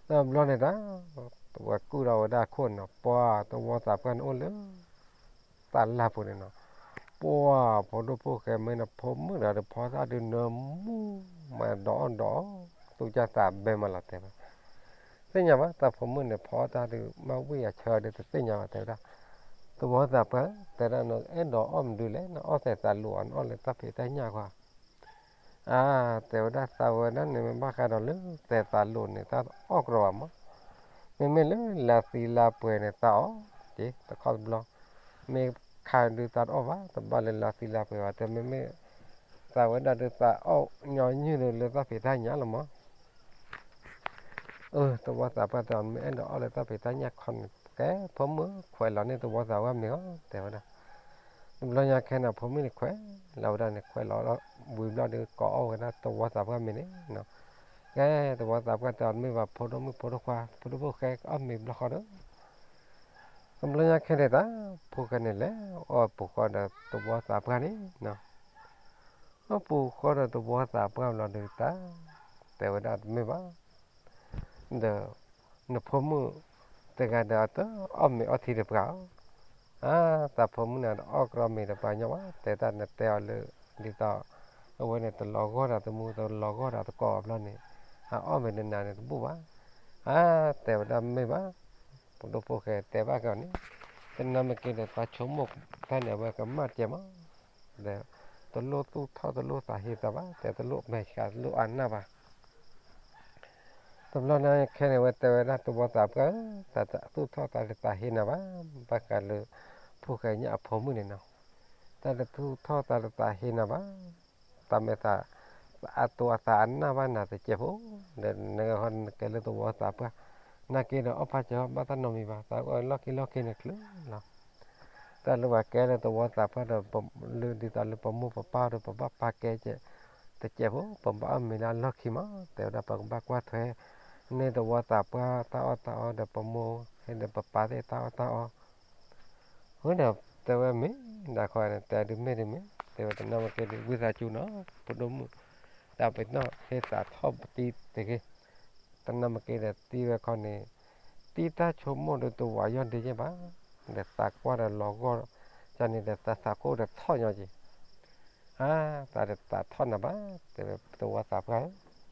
တဘျီန့ၣ်တၢ် ဝဲကုၣ်ဒီးဝဲဒၣ်ခိၣ်နီၤ ပှၢ်သဝီသးပှၢ်န့ၣ်အိၣ်လၢ တၢ်လၢ်ပူၤန့ၣ်နီၤ. ပှၢ်ဖိဒိၣ်ဖိၣ်ဃဲမ့ၢ်နဖိမုၣ်ဒီး ဖီတၢ်ဒုးနၢမူ မၤဒီးအီၣ်ဒီးအီ သူၣ်ကၢ်သးဘဲမးလီၤတဲဝဲ. သ့ၣ်ညါဘၣ် တၢ်ဖိမုၣ်န့ၣ် ဖီတၢ်ဒုး မၤဝံၣ်အဆၢဒီးတသ့ၣ်ညါဘၣ်တဲဝဲဒၣ်. သဝီသးပှၢ်တဲဒၣ် နအဲၣ်ဒိးအီၣ်မနုၤလဲၣ် နအီၣ်သဲးသးလိာ်အီၤ နအီၣ်လၢတၢ်ဖံးတၢ်ညၣ်ကွၢ် အါ တဲဝဲဒၣ် သးဝဲဒၣ်န့ၣ် မ့ၢ်ဘၣ်ဃးဒီးလၢသဲးသးလိာ်န့ၣ် တၢ်အီၣ်ကရီဘၣ်မး. မ့မ့ၢ်လၢလါသံလါပှဲၤန့ၣ် သးအီၣ် က့ၤတခီတဘျီ, မ့ၢ်ခးဒုးသးတအီၣ်ဘၣ်, တဘၣ်လၢလါသံလါပှဲၤဘၣ်, တမ့မ့ၢ်သးဝဲဒၣ်ဒုးသးအီၣ်ညီနုၢ်ဒုးလၢတၢ်ဖံးတၢ်ညၣ်လီၤမး. အၢ သဝီသးပှၢ်တဲအီၤ မ့ၢ်အဲၣ်ဒိးအီၣ်လၢတၢ်ဖံးတၢ်ညၣ်ခီန့ၣ် ကဲဖိမုၣ်ခွဲးလီၤန့ၢ်သဝီသးပှၢ်မ့ၤအီၤ တဲဝဲဒၣ်. တဘျီညါခဲန့ၣ် ဖိမုၣ်န့ၣ်ခွဲးလီၤဝဲဒၣ်န့ၣ် ခွဲးလီၤဝံၤဘျီဒီး ကိးအီၣ်ဝဲဒၣ်သဝီသးပှၢ်မ့ၤန့ၣ်နီၤ. ကဲ သဝီသးပှၢ်တဲအီၤ တမ့ၢ်ဘၣ် ဖိဒိၣ်မုၣ်ဖိဒိၣ်ခွါ ဖိဒိၣ်ဖိၣ်ဃဲ အီၣ်မ့ၤဘျီဃီဒီး တဘျီညါခဲန့ၣ်တၢ် ဖိၣ်ဃဲန့ၣ်လဲၤအီၣ်ပူၤဃီဒီးသဝီသးပှၢ်န့ၣ်နီၤ. အီၣ်ပူၤဃီဒီးသဝီသးပှၢ်ဘျီဒီးတၢ် တဲဝဲဒၣ်တမ့ၢ်ဘၣ် ဒီး နဖိမုၣ်တဂၤဒီးအတအီၣ်မ့ၤအီထံတပှၤဧါ. အါ သးဖိမုၣ်န့ၣ်တအီၣ်ကြီမ့ၤတပှၤညီဘၣ် တဲတၢ်နတဲအီၤလၢ ဒ်သိး အဝဲန့ၣ်တလီၤဂီၢ်ဒီးတမူ တလီၤဂီၢ်ဒီးတကိးဘျီန့ၣ် အအီၣ်မ့ၤနနၤန့ၣ်တဘူၣ်ဘၣ်. အါ တဲဝဲဒၣ်မ့ၢ်ဘၣ် ပဒိၣ်ဖိၣ်ဃဲတဲဘၣ်ကီးန့ၣ် တနၢ်မ့ၢ်က့ဒီး သးဆိကမိၣ်တၢ်န့ၣ် အဝဲကမၣ်ကဲမး ဒီး တလိၣ်သူၣ်ထီၣ်တလိၣ်သးဟ့သးဘၣ် တဲတလိၣ်မဲာ်ဆှးတလိၣ်အနၢ်ဘၣ်. တဘျီန့ၣ်ခဲန့ၣ် အဝဲတဲဝဲဒၣ်သဝီသးပှၢ်ဧၢ, တၢ်တသူၣ်ထီၣ်သးတသးဟ့နၤဘၣ်, ဘၣ်ဃးလၢ ဖိၣ်ဃဲညၣ်အဖိမုၣ်န့ၣ်နီၤ, တၢ်တသူၣ်ထီၣ်သးတသးဟ့နၤဘၣ်, တၢ်မ့ၢ်သး အတိအသးအနၢ်ဘၣ်နၤတကဲးဖိ, ဒီးနကဟဲကဲလၢသဝီသးပှၢ်, နာ်က့ဒီးအီၣ်ဖးစၢၤဘၣ်တၢ်နီတမံၤဘၣ်, သးအီၣ်လီၢ်ခံလီၢ်ခံန့ၣ်ချုးလီၤ. တၢ်လၢပှၤကဲလၢသဝီသးပှၢ်ဒီး လၢဒ်သိးလၢပမိၢ်ပပၢ်ဒီး ပဘၣ်ပာ်ကဲကဲး တကဲးဖိ, ပဘၣ်အီၣ်မ့ၤလၢအလီၢ်ခံမး, တဲဝဲဒၣ် ပကဘၣ်ကွၢ်ထွဲန့ၢ်သဝီသးပှၢ်တၢ်အီၣ်တၢ်အီဒီး ပမိၢ်ဟ့ၣ်ဒီးပပၢ်သ့ၣ်တၢ်အီၣ်တၢ်အီ, အဃိန့ၣ် တဲဝဲမ့ၢ်ဒၣ်ခီန့ၣ် တဲဒုးမ့ၢ်ဒုးမ့ၢ်, တဲဝဲတနၢ်မ့ၢ်က့ဒီး ဝံသးစူၤနီၤ ပဒိၣ်မုၣ်, တၢ်ပနီၣ်ဟ့ၣ်သးထီၣ်ပတံၤတဂ့ၤ, တနၢ်မ့ၢ်က့ဒီးတံၤဝဲခီန့ၣ် တံၤတၢ်ဆိကမိၣ်ဒီးသဝီယီၢ်ဒ့က့ဘၣ်, ဒီးသးကွၢ်ဒီးလီၤဂီၢ်, ကန့ၣ်ဒီးသးသးကိၢ်ဒီးထီၣ်ညီက့ၤ, အါ သးဒီးသးထီၣ်နၤဘၣ်, တဲဝဲသဝီသးပှၢ်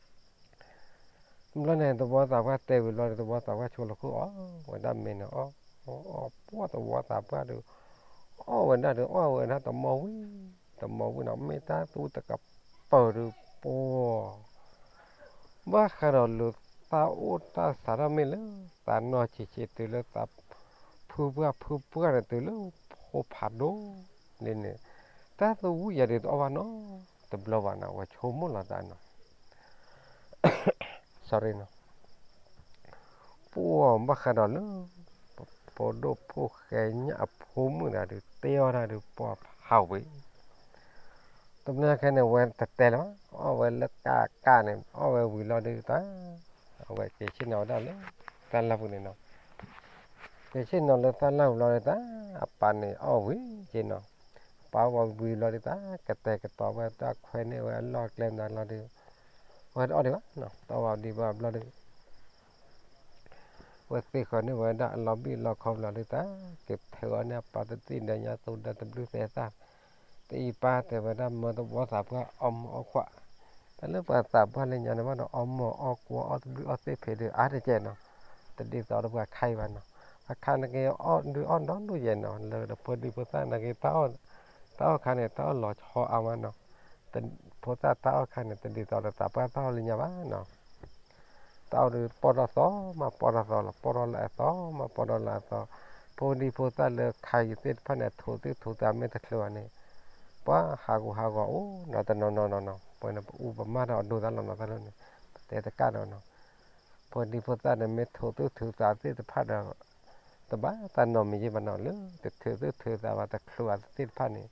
ဧၢ တဘျီန့ၣ် သဝီသးပှၢ်တဲဝံၤလီၤဒီး သဝီသးပှၢ်ဆိလီၤခိၣ်အီၣ်ဝဲဒၣ်မ့ၤန့ၣ်, အီၣ်ပှၢ်သဝီသးပှၢ်ဒီး အီၣ်ဝဲဒၣ်ဒီး အီၣ်ဝဲဒၣ်တမီၢ်ဝံၤ တမီၢ်ဝံၤန့ၣ် မ့ၢ်တၢ်သူတကပၤဒီးပှၤ ဘၣ်ဃးဒီးလၢသးအိၣ်တၢ်ဆးဒၣ်မ့ၢ်လၢ သးနီၢ်ဆံးဆံးတုၤလၢသးဖုပှၢ်ဖုပှၢ်န့ၣ် တုၤလၢဖိဖးဒိၣ်န့ၣ်န့ၣ် တၢ်သဝံယၤဒုးတအီၣ်ဘၣ်နီတဘျီဘၣ်န့ၣ် အဝဲဆိကမိၣ်လီၤသးနီၤ sorry နီၤ, ပှၤဘၣ်ဃးဒီးလၢ ဖိဒိၣ်ဖိၣ်ဃဲညၣ်အဖိမုၣ်တဂၤဒီး တဲအီၣ်တၢ်ဒီးပှၤဖးဝံၤ တဘျီခဲန့ၣ် အဝဲတတဲလၢၤဘၣ်, အီၣ်ဝဲလၢကးကးန့ၣ် အီၣ်ဝဲဝံၤလီၤဒုးတၢ်, အဝဲက့ၤဆ့ၣ်နီၤဝဲဒၣ်လၢ တၢ်လၢပူၤန့ၣ်နီၤ, က့ၤဆ့ၣ်နီၤလၢတၢ်လၢပူၤလီၤဒုးတၢ်, အပၢ်န့ၣ်အီၣ်ဝံၤက့ၤနီၤ, အပၢ်အီၣ်ဝံၤလီၤဒုးတၢ် ကတဲာ်ကတီၤဝဲတၢ်ခွဲးန့ၢ်ဝဲအလီၢ်အကျဲမနုၤလီၤဒုး, အဝဲတအီၣ်ဒံးဘၣ်နီၤ, တအီၣ်ဝံၤဒံးဘၣ်ဘျီဒုး ဝဲသ့ၣ်ဃီန့ၢ်ဝဲဒၣ်အလီၤဘံၣ်အလီၤခီဘျီဒုးတၢ်, က့ၤထုးအီၤန့ၢ်အပၢ်တသ့ၣ်ညါညါ သူဒီးတဘျုးသဲးသၣ်, တအံၤပၢ်တဲဝဲဒၣ်မၢသဝီသးပှၢ်အီၣ်မုာ်အီၣ်ခွး, တၢ်လၢပှၤသးပှၢ်လၢညါန့ၣ်ဘၣ်ဒီး အီၣ်မုာ်အီၣ်ကွီၢ်အီၣ်တဘျုးအီၣ်သ့ၣ်ဖံးဒုးအါတကဲးနီၤ, တဒ်သိးဒီးပှၤခါအံၤဘၣ်နီၤ, အခါန့ၣ်က့ၤအီၣ်ဒုးအီၣ်ဒီဒူၣ်ယဲနီၤ, လၢဒီးဖိဒံဖိသၣ်န့ၣ်က့ၤ တၢ်အီၣ်ခါန့ၣ် တၢ်အီၣ်လီၤဆီအါမးနီၤ, ဖိသၣ်တၢ်အီၣ်ခါန့ၣ် တဒ်သိးဒီးသးပှၢ်တၢ်အီၣ်လၢညါဘၣ်နီၤ တၢ်အီၣ်ဒုးပီၢ်ထီၣ်သီမးပီၢ်ထီၣ်သီလီၤ, ပီၢ်ထီၣ်လၢအသီမးပီၢ်ထီၣ်လၢအသီ, ဖိဒံဖိသၣ်လၢခါယံၤသ့ၣ်တဖၣ်န့ၣ် ထိးသ့ၣ်ထိးသးမ့ၢ်တချုးဘၣ်န့ၣ်, ပှၤဟးဂူာ်ဟးဂီၤအိၣ်နီၤ တနီၤနီၤနီၤနီၤ, ပှၤန့ၣ်ပအူပမၢ်ထီၣ်အဒိသးလီၤနီၤ တၢ်လၢန့ၣ်, တဲတကးဒီးနီၤ, ဖိဒံဖိသၣ်န့ၣ် မ့ၢ်ထိးသ့ၣ်ထိးသးသ့ၣ်တဖၣ်ဒီး တဘၣ်တၢ်နီတမံၤယဲဘၣ်နီၤ, လၢတထိးသ့ၣ်ထိးသးဘၣ် တချုးဘၣ်သ့ၣ်တဖၣ်န့ၣ်,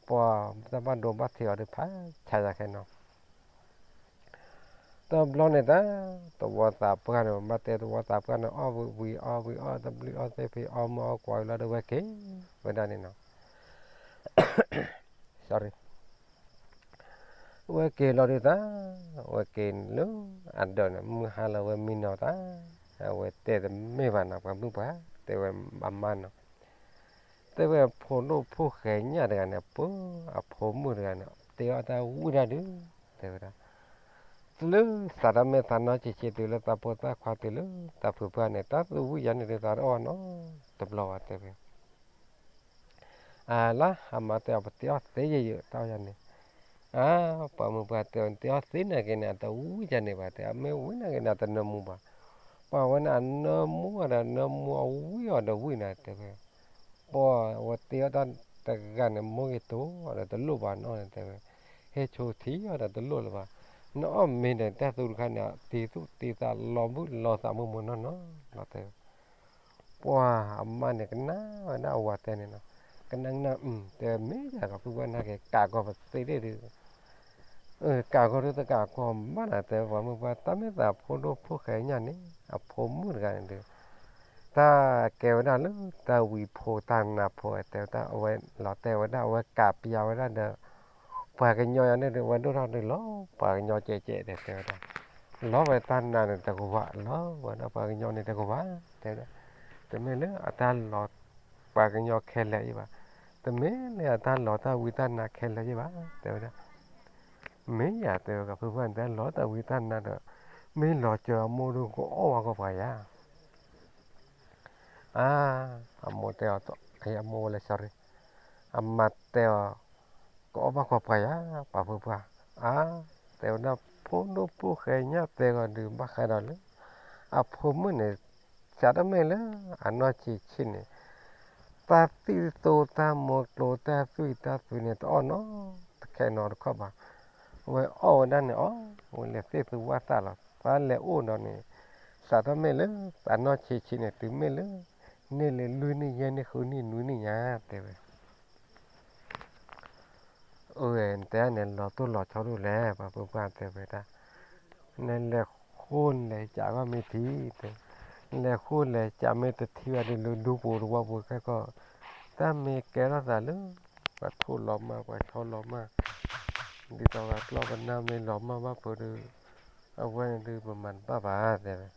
ပှၤတၢ်ဘၣ်ဒိဘၣ်ထံးအီၤဒုးဖးဆါယၤခဲနီၤ တဘျီန့ၣ်တၢ် သဝီသးပှၢ်န့ၣ် ဘၣ်တဲသဝီသးပှၢ်န့ၣ် အီၣ်ဝံၤဝံၤအီၣ်ဝံၤအီၣ်တဘျုးအီၣ်သ့ၣ်ဖံးအီၣ်မုာ်အီၣ်ကွီၢ်ဝံၤလီၤဒီးဝဲက့ၤဝဲဒၣ်န့ၣ်နီၤ sorry ဝဲက့ၤလီၤဒုးတၢ်, ဝဲက့ၤလၢအဒၢးန့ၣ် မုၢ်ဟါလီၤဝဲမံနီၤတၢ်, အဝဲတဲတမ့ၢ်ဘၣ်နီၤ ပှၤမုၣ်ပှၤ တဲဝဲအမါနီၤ, တဲဝဲဖိဒိၣ်ဖိၣ်ဃဲညၣ်တဂၤန့ၣ် ပှၤအဖိမုၣ်တဂၤန့ၣ် တဲအီၣ်တၢ်ဝံၣ်တၢ်ဒုး, တဲဝဲဒၣ် လၢသးတၢ်မ့ၢ်သးနီၢ်ဆံးဆံးတုၤလၢသးဖိသၣ်ခွါတုၤလၢသးဖုပှၢ်န့ၣ် တၢ်သူဝံၣ်ယၤန့ၣ်ဒုးသးတအီၣ်နီတဘျီဘၣ်တဲဝဲ အလါ အမါတဲအီၤ ပတ့အီၣ်သ့ယဲယဲ တၢ်အီၣ်ယၤန့ၣ်, အါ ပှၤမုၢ်ပှၤတဲအီၤ နတ့အီၣ်သ့နာ်က့န့ၣ် အတဝံၣ်ယၤန့ၣ်ဘၣ်တဲ အမ့ၢ်ဝံၣ်နာ်က့န့ၣ် အတနၢမူဘၣ်, ပှၤဝဲန့ၣ်အနၢမူအီၤဒီးနၢမူအီၤ ဝံၣ်အီၤဒီးဝံၣ်နၤ တဲဝဲ, ပှၤဝဲတ့အီၣ်တၢ်တဂၤန့ၣ် မိၢ်ဂ့ၤတိၤဒီးတလိၣ်ဘၣ်နီၢ်န့ၣ် တဲဝဲ, ဟဲဆိထံအီၤဒီးတလိၣ်လၢၤဘၣ်, နအီၣ်မ့ၤဒီးတၢ်သူတခါန့ၣ် တ့သူၣ်တ့သးလီၤဘုၣ်လီၤသးမိၢ်မိၢ်နီၢ်နီၢ်လီၤ တဲဝဲ. ပှၤအမါန့ၣ်ကနၣ်ဝဲဒၣ်အဝၤတဲန့ၣ်နီၤ, ကနၣ်ကနၣ် တဲမ့ၢ်ယၤကီး ဖုပှၢ်နာ်က့ၤ ကးကီးပသ့ဒ့ၣ်ဒုး ကးကီးဒုးတကးကီးဘၣ်နၤ တဲပှၤမုၢ်ပှၢ် တၢ်မ့ၢ်သးဖိဒိၣ်ဖိၣ်ဃဲညၣ်န့ၣ် အဖိမုၣ်တဂၤန့ၣ်ဒုး တၢ်ကဲဝဲဒၣ်လၢတၢ်ဝံၤဖိတၢ်နါဖိ တဲဝဲဒၣ် အဝဲလီၤတဲာ်ဝဲဒၣ် အဝဲကးပျးဝဲဒၣ်ဒီး ပှၤကညီယၤန့ၣ်ဒုး ဝဲဒိၣ်ထီၣ်ဒုးလီၤ ပှၤကညီကဲးကဲးတဲ တဲဝဲဒၣ်, လီၤဝဲတၢ်နါန့ၣ်တကဝၢ် လီၤဝဲဒၣ်ပှၤကညီန့ၣ်တကဝၢ် တဲဝဲဒၣ်, တမ့ၢ်လၢအတၢ်လီၤ ပှၤကညီခဲလၢာ်အံၤဘၣ်, တမ့ၢ်လၢအတၢ်လီၤတၢ်ဝံတၢ်နါခဲလၢာ်အံၤဘၣ် တဲဝဲဒၣ်. မ့ၢ်ယၤ တဲဝဲကီး ဖုပှၢ်န့ၣ် တၢ်လီၤတၢ်ဝံတၢ်နါဒီး မ့ၢ်လီၤစၢၤအမိၢ်ဒုး ကအီၣ်ဘၣ်ကီးပှၤယၤ အါ, အမိၢ်တဲအီၤ, အမိၢ်ဝဲလဲၤ sorry, အမါတဲအီၤ, ကအီၣ်ဘၣ်ကီးပှၤယၤ, ပှၤဖုပှၢ်, အါ, တဲဝဲဒၣ် ဖိဒိၣ်ဖိၣ်ဃဲညၣ်တဲဂီၤဒုး ဘၣ်ဃးဒီးလၢ အဖိမုၣ်န့ၣ် စးထီၣ်မ့ၢ်လၢ အနီၢ်ဆံးဆံးန့ၣ် တၢ်သံၣ်သိတၢ်မိၢ်ကျိ တၢ်သွံၣ်တၢ်သွံၣ်န့ၣ် တအီၣ်နီတခဲနီတခီၣ်ဘၣ်, အဝဲအီၣ်ဝဲဒၣ်န့ၣ်အီၤ, အဝဲလဲၤသ့ၣ်သူဝၣ်သၣ်လီၤ, သးလဲၤအိၣ်ဒီးန့ၣ်, စးထီၣ်မ့ၢ်လၢ သးနီၢ်ဆံးဆံးန့ၣ် တုၤမ့ၢ်လၢ န့ၢ်လံလွံၢ်နံၣ်ယဲၢ်နံၣ်ဃုနံၣ်နွံနံၣ်ညါ တဲဝဲ အၢ နတဲန့ၣ် လီၤတိၢ်လီၤဆီဒိၣ်လဲၣ် ပှၤဖုပှၢ်တဲဝဲဒၣ်, နလဲၤဃိနလဲၤကးဂီၢ်မ့ၢ်ထံ, နလဲၤဃိလဲၤကးမ့ၢ်တထံဘၣ်ဒီး လၢဒူပူၤသဝီပူၤခဲကီၢ်, တၢ်မ့ၢ်ကဲထီၣ်သးလၢ ပှၤထိၣ်လီၤမၢ် ပှၤဆီလီၤမၢ်, ဒ်သိးပှၤကျီၢ်ပနၢ်မ့ၢ်လီၤမၢ်ဘၣ်ဖုးဒီး, အဝဲန့ၣ်ဒုးပမၤတဘၣ်ဘၣ်တဲဝဲ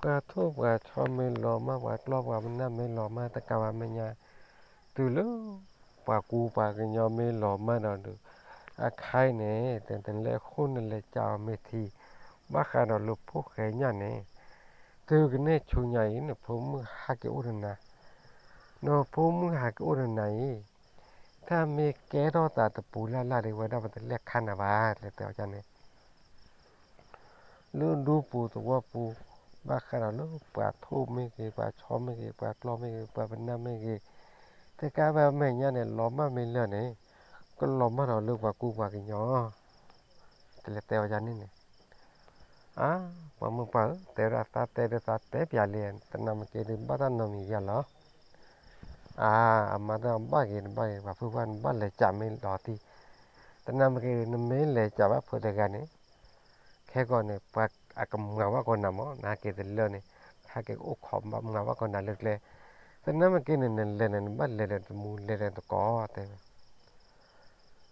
ပှၤထိၣ်ပှၤဆီမ့ၢ်လီၤမၢ် ပှၤကျီၢ်ပှၤပနၢ်မ့ၢ်လီၤမၢ် တကးဘၣ်မဲာ်ညါ, တုၤလၢ ပှၤကူပှၤကညီမ့ၢ်လီၤမၢ်ဒီးဒုး, အခါအံၤန့ၣ် နလဲၤဃိနလဲၤကးအီၤမ့ၢ်ထံ, ဘၣ်ဃးဒီးလၢဖိၣ်ဃဲညၣ်န့ၣ်, တုၤကန့ၢ်ဆူညါအံၤ နဖိမုၣ်ဟးက့ၤအိၣ်ဒီးနၤ, နဖိမုၣ်ဟးက့ၤအိၣ်ဒီးနၤအံၤ, တၢ်မ့ၢ်ကဲထီၣ်သးတပူၤလၢ်လၢ်ဒီး ဝဲဒၣ်ပတလဲၤခါနၤဘၣ် လဲၤတဲအီၤန့ၣ် လၢဒူပူၤသဝီပူၤ, ဘၣ်ဃးဒီးလၢပှၤထိၣ်မ့ၢ်ဂ့ၤ, ပှၤဆီမ့ၢ်ဂ့ၤ, ပှၤကျီၢ်မ့ၢ်ဂ့ၤ, ပှၤပနၢ်မ့ၢ်ဂ့ၤ, တကးဘၣ်မဲာ်ညါန့ၣ် လီၤမၢ်မ့ၢ်လၢာ်န့ၣ်, ကလီၤမၢ်ဒီးလၢပှၤကူပှၤကညီ, တလဲၤတဲအီၤယၤန့ၣ်န့ၣ်, အါ, ပှၤမုၢ်ပှၢ်ဧၢ, တဲဝဲဒၣ်သးတဲဒီးသးတဲပျးလံ, တနၢ်မ့ၢ်က့ၤဒုး ဘၣ်တၢ်နီတမံၤယၤလီၤ အါ, အမါတဲအီၤဘၣ်ဂ့ၤ နဘၣ်ဂ့ၤ ပှၤဖုပှၢ် နဘၣ်လဲၤကးမ့ၢ်လီၤတံၢ်, တနၢ်မ့ၢ်က့ၤဒုး နမ့ၢ်လဲၤကးဘၣ်ဖုးတဂၤန့ၣ်, ခဲကီၢ်န့ၣ် ပှၤအကမၤဘၣ်ကီးနၤမး နဟဲက့ၤတလၢန့ၣ်, ဟဲက့ၤအိၣ်ခိးမၤဘၣ်ကီးနၤလၢကျဲ, တနၢ်မ့ၢ်က့ၤန့ၣ် နလဲၤန့ၣ် နဘၣ်လဲၤဒီးတမူလဲၤဒီးတကိးတဲ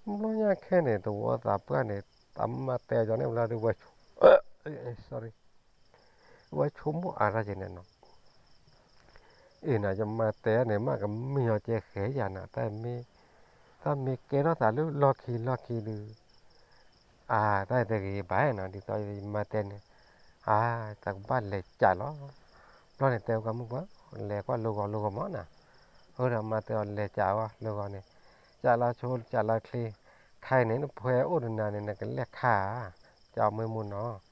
ဝဲ ဘျီညါခဲန့ၣ် သဝီသးပှၢ်န့ၣ် တၢ်မၤတဲအီၤန့ၣ် ဘျီဒုးဝဲ sorry, ဝဲဆိကမိၣ်အါထီၣ်က့ၤန့ၣ်နီၤ, အ့ၣ်နၤ ယမၤတဲန့ၣ် မ့ၢ်ကမ့ၢ်အီၤကဲဃဲယၤနၤ, တၢ်မ့ၢ်ကဲထီၣ်သးလၢလီၢ်ခံလီၢ်ခံဒုး, အါ တၢ်တဂ့ၤဘၣ်နီၤ, ဒ်သိးယမၤတဲန့ၣ်, အါ တၢ်ကဘၣ်လဲၤကးလီၤ, ဘျီန့ၣ်တဲဝဲကီးမုၢ်ပှၢ်, လဲၤကွၢ်လၢဂီၤလၢဂီၤမးနၤ, အၢ ဒီးမၤတဲအီၤလဲၤကးဝဲလၢဂီၤန့ၣ်, ကးလီၤဆိကးလီၤချ့, ခဲအံၤန့ၣ် နဖဲအိၣ်ဒီးနၤန့ၣ် နကလဲၤခါဧါ, ကးအီၤမ့ၢ်မူနီၤ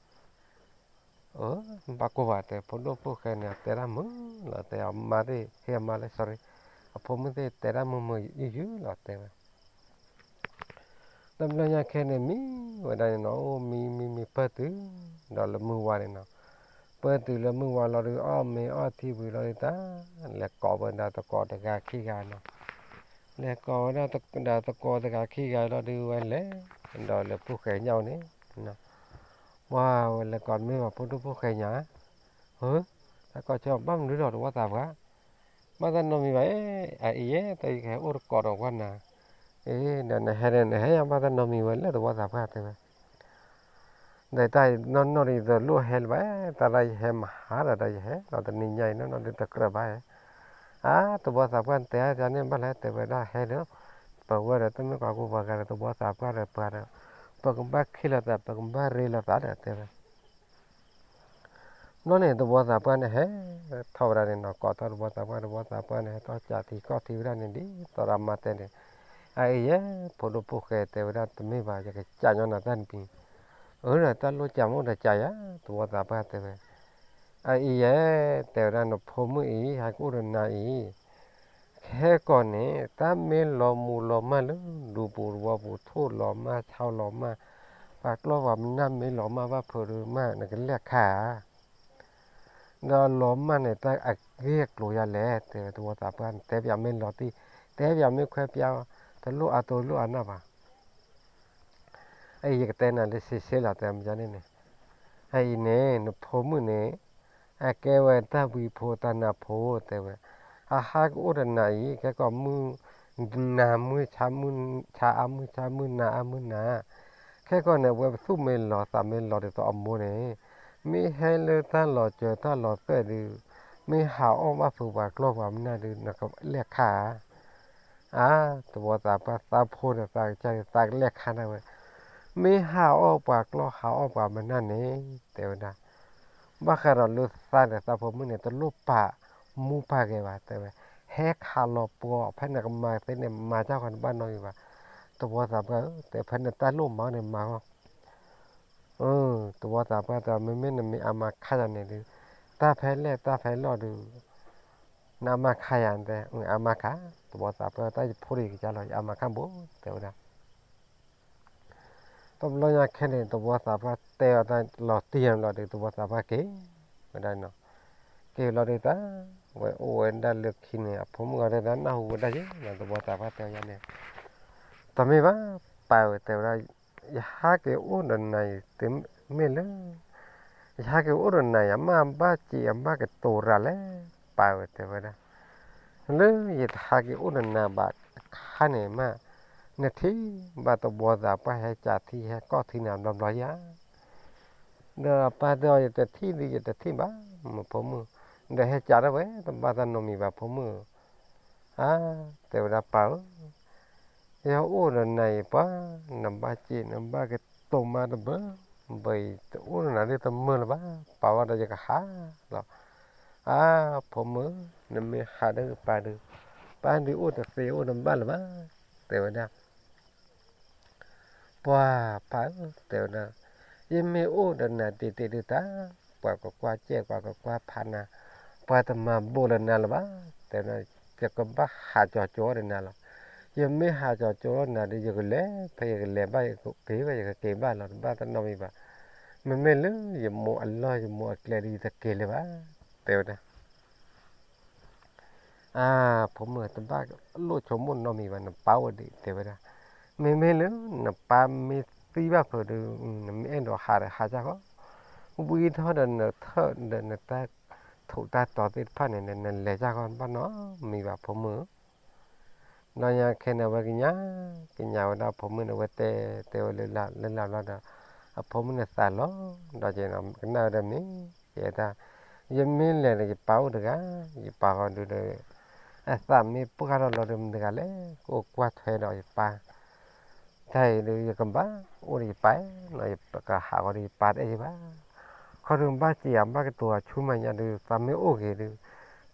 အၢ နဘၣ်ကိၢ်ဘၣ်တဲ ဖိဒိၣ်ဖိၣ်ဃဲန့ၣ် အတဲဒၣ်မုာ်လီၤ တဲအမါသ့ၣ် ဟ့ၣ်အမါလၢ sorry, အဖိမုၣ်သ့ၣ်တဲဒၣ်မုာ်မုာ်ယုာ်ယုာ်လီၤတဲဝဲ, တဘျီညါခဲန့ၣ် မံဝဲဒၣ်န့ၣ်နီၤ အိၣ်မံမံမံပၢၢ်တုၤ ဒီးလၢမုၢ်ဝါန့ၣ်နီၤ, ပၢၢ်တုၤလၢမုၢ်ဝါလီၤဒုး အီၣ်မ့ၤအီထံဝံၤလီၤဒုး တၢ်လဲၤကိးဝဲဒၣ်သကိးတဂၤခံဂၤနီၤ, လဲၤကိးဝဲဒၣ်သကိးတဂၤခံဂၤလီၤဒုး ဝဲလဲၤ ဒီးလၢဖိၣ်ဃဲညၣ်အိၣ်န့ၣ် ပှၤဝဲလဲၤကိးမ့ၢ်ဘၣ်ဖိဒိၣ်ဖိၣ်ဃဲညါ, ဧၢ, တၢ်ကိးဆၢဘၣ်မနုၤဒီးသဝီသးပှၢ်, ဘၣ်သးနီတမံၤဘၣ်, အအံၤယဲ တၢ်ယကဟဲအိၣ်တကိးဒီးပှၢ်နၤ, အ့ ဒီးနဟဲဒီးနဟဲယၤ ဘၣ်သးနီတမံၤဝဲလၢသဝီသးပှၢ်တဲဝဲ ဒီးတၢ်နီၢ်နီၢ်ဒီးယတလိၣ်ဟဲလၢၤဘၣ်, တၢ်လၢယဟဲမဟါဒီးတၢ်ယဟဲ ဒီးတနံၤညါအံၤနီၢ်နီၢ်ဒုးတကြၢးဘၣ်, အါ သဝီသးပှၢ်တဲတၢ်န့ၣ်ဘၣ်လဲၣ် တဲဝဲဒၣ်ဟဲဒီး, ပဝဲဒီးတမ့ၢ်ပှၤကူပှၤကၤဒီးသဝီသးပှၢ်ဒီးပှၤဒီး, ပကဘၣ်ခ့လိာ်သး ပကဘၣ်ရ့လိာ်သးဒီးတဲဝဲ ဘျီန့ၣ် သဝီသးပှၢ်န့ၣ်ဟဲထီၣ်ဝဲဒၣ်န့ၣ်နီၤ ကိးထီၣ်သဝီသးပှၢ် သဝီသးပှၢ်န့ၣ် ဟဲထီၣ်ကးထံကီၢ်ထံဝဲဒၣ်န့ၣ် ဒ်သိးဒီးအမါတဲန့ၣ်, အအံၤယဲ ဖိဒိၣ်ဖိၣ်ဃဲတဲဝဲဒၣ် တမ့ၢ်ဘၣ် ယကစးညီနၤတၢ်တမံၤ, အၢ ဒီးတၢ်လိၣ်စးမ့ၢ်အိၣ်ဒီးစးယၤ သဝီသးပှၢ်တဲဝဲ, အအံၤယဲ, တဲဝဲဒၣ် နဖိမုၣ်အံၤ ဟဲကအိၣ်ဒီးနၤအံၤ, ခဲကီၢ်န့ၣ် တၢ်မ့ၢ်လီၤမူလီၤမၢ်လၢ ဒူပူၤတဝီပူၤ ထိၣ်လီၤမၢ်ဆီလီၤမၢ်, ပှၤကျီၢ်ပှၤမနၢ်မ့ၢ်လီၤမၢ်ဘၣ်ဖုးဒုးမး နကလဲၤခါဧါ. ဒီးလီၤမၢ်န့ၣ် တၢ်အဂ့ၢ်အကျိၤယၤလဲၣ်, တဲဝဲတဝီသးပှၢ်, နတဲပၠးမ့ၢ်လီၤတံၢ်, တဲပၠးမ့ၢ်ခွဲးပၠး, တလိၣ်အါတိၢ်လိၣ်အါနၢ်ဘၣ်. အအံၤယကတဲနၤလၢစ့စ့လီၤ တဲမ့ၢ်န့ၣ်န့ၣ်, အအံၤန့ၣ် နဖိမုၣ်န့ၣ် အကဲဝဲတၢ်ဝံဖိတၢ်နါဖိ တဲဝဲ, အဟးကအိၣ်ဒီးနၤအံၤ ခဲကီၢ်မုၢ်နၤမုၢ်ဆါမုၢ်ဆါအါမုၢ်ဆါမုၢ်နၤအါမုၢ်နၤ, ခဲကီၢ်န့ၣ် အဝဲပသူၣ်မ့ၢ်လီၤသးမ့ၢ်လီၤဒ်သိးအမိၢ်န့ၣ်, မ့ၢ်ဟဲလၢတၢ်လီၤစၢၤတၢ်လီၤသွဲၣ်ဒုး, မ့ၢ်ဟးအီၣ်ဘၣ်ဖုးပှၤကျီၢ်ပှၤမနၢ်ဒုး နကလဲၤခါဧါ. အါ, တဝီသးပှၢ်သးဖိန့ၣ် သးကစၢ်န့ၣ် သးကလဲၤခါနၢ်ဝဲ, မ့ၢ်ဟးအီၣ်ပှၤကျီၢ်ဟးအီၣ်ပှၤမနၢ်န့ၣ် တဲဝဲဒၣ်, ဘၣ်ဃးဒီးလၢသးဒီးသးဖိမုၣ်န့ၣ် တလိၣ်ပာ်မူပာ်ဂဲၤဘၣ် တဲဝဲ, ဟဲခးလီၤပှီၤ ဖဲနကမၤသ့န့ၣ် မၤတၢ်ဃီတဘၣ်နီတမံၤဘၣ်. တဝီသးပှၢ်ဧၢ, တဲဖဲနတၢ်လိၣ်မၤန့ၣ်မၤဃီ တဝီသးပှၢ်တဲ မ့မ့ၢ်နမ့ၢ်အါမးခါယၤန့ၣ်ဒုး, တၢ်ဖဲလဲၣ်တၢ်ဖဲလီၢ်ဒုး, နအါမးခါယၤတဲ, အါမးခါ, တဝီသးပှၢ်တၢ်ယဖိဒီးယကစၢ်လီၤ ယအါမးခါဘိ တဲဝဲဒၣ်. တဘျီညါခဲန့ၣ် တဝီသးပှၢ်တဲအီၤတၢ်လီၤတံၢ်ယၤလီၤဒီး တဝီသးပှၢ်က့ၤဝဲဒၣ်နီၤ, က့ၤလီၤဒီးတၢ်, ဝဲအိၣ်ဝဲဒၣ်လၢခံန့ၣ် အဖိမုၣ်ဂီၤဒဲဒၣ်နၢ်ဟူဝဲဒၣ်ယဲနီၤ တဝီသးပှၢ်တဲအီၤယၤန့ၣ်, တမ့ၢ်ဘၣ်, ပၢ်ဧၢ တဲဝဲဒၣ်, ယဟးက့ၤအိၣ်ဒီးနၤအံၤ တမ့ၢ်လၢ ယဟးက့ၤအိၣ်ဒီးနၤအံၤ အမ့ၢ်ဘၣ်စံးအမ့ၢ်ကတိၤရၤလဲၣ်, ပၢ်ဧၢ တဲဝဲဒၣ်, လၢယတဟးက့ၤအိၣ်ဒီးနၤဘၣ်အခါန့ၣ်မး, နထံၣ်ဘၣ်တဝီသးပှၢ်ဟဲကးထံဟဲကီၢ်ထံနၤဘျီဘျီဧါ. ဒီးအပၢ်တဲအီၤ ယတထံၣ်ဒုး ယတထံၣ်ဘၣ် မ့ၢ်ဖိမုၣ်, ဒီးဟဲကးထီၣ်ဝဲ တဘၣ်တၢ်နီတမံၤဘၣ်ဖိမုၣ်ဧၢ. အါ, တဲဝဲဒၣ်ပၢ်ဧၢ, ယအိၣ်ဒီးနၤအံၤပှၤ, နဘၣ်စံးနဘၣ်ကတိၤမးတဘၢ, ဘၣ်အံၤတအိၣ်ဒီးနၤဒ်တမုာ်လၢၤဘၣ်, ပၢ်ဝဲဒီးယကဟးလီၤ. အါ, ဖိမုၣ်, နမ့ၢ်ဟးဒီးပၢ်ဒုး, ပၢ်ဒုးအိၣ်တသ့အိၣ်တဘၣ်လၢၤဘၣ်, တဲဝဲဒၣ် ပှၤပၢ်ဧၢ တဲဝဲဒၣ်, ယမ့ၢ်အိၣ်ဒီးနၤတ့ၢ်တ့ၢ်ဒုးတၢ်, ပှၤကကွၢ်စဲၣ် ပှၤကကွၢ်ဖးနၤ, ပှၤတမၤဘိးလၢနၤလၢၤဘၣ်, တဲဝဲဒၣ်, ယကဘၣ်ဟးကၠီၤကၠီၤဒီးနၤလီၤ. ယမ့ၢ်ဟးကၠီၤကၠီၤနၤဒုး ယကလဲၤဖဲယကလဲၤဘၣ် ယကက့ၤဖဲယကက့ၤဘၣ်လီၤ, တဘၣ်တၢ်နီတမံၤဘၣ်. မ့မ့ၢ်လၢယမိၢ်အလီၢ်ယမိၢ်အကျဲဒုး ယတက့ၤလၢၤဘၣ်, တဲဝဲဒၣ် အါ, ဖိမုၣ် တဘၣ်လိၣ်ဆိကမိၣ်နီတမံၤဘၣ်, နပၢ်အိၣ်ဒံး တဲဝဲဒၣ်. မ့မ့ၢ်လၢနပၢ်မ့ၢ်သံဘၣ်ဖုးဒုး နမ့ၢ်အဲၣ်ဒိးဟးဒီးဟးစၢ်ဃီ, ဝံၤထီၣ်ဒီးနထၢၣ်ဒီးနတၢ်ထိးတၢ်တီၤသ့ၣ်တဖၣ်န့ၣ် နလဲၤစၢ်ဃီ တဘၣ်နီတမံၤဘၣ် ဖိမုၣ်ဧၢ. ဒီးညါခဲန့ၣ် အဝဲကညး, ကညးဝဲဒၣ်ဖိမုၣ်န့ၣ် အဝဲတဲတဲဝဲလၢလၢလၢလီၤဒီး အဖိမုၣ်န့ၣ်သးလီၤ, ဒီးကနၣ်ဝဲဒၣ်မ့ၢ် ကဲတၢ်, ယမ့ၢ်လဲၤဒီးယပၢ်အိၣ်တဂၤ, ယပၢ်ဃီဒုးဒီး အသးမ့ၢ်ပှၢ်ထီၣ်လီၤဒီးမတၤတဂၤလဲၣ် ကအိၣ်ကွၢ်ထွဲဒီးယပၢ် တၢ်အံၤဒုး ယကဘၣ်အိၣ်ဒီးယပၢ်နီၤ, ယကဟးဃီဒီးယပၢ်တအဲၣ်ယၤဘၣ်. ခီဒုးဘၣ်စံးယၤဘၣ်ကတိၤအဆူမဲာ်ညါဒုး သးမ့ၢ်အိၣ်ဂ့ၤဒုး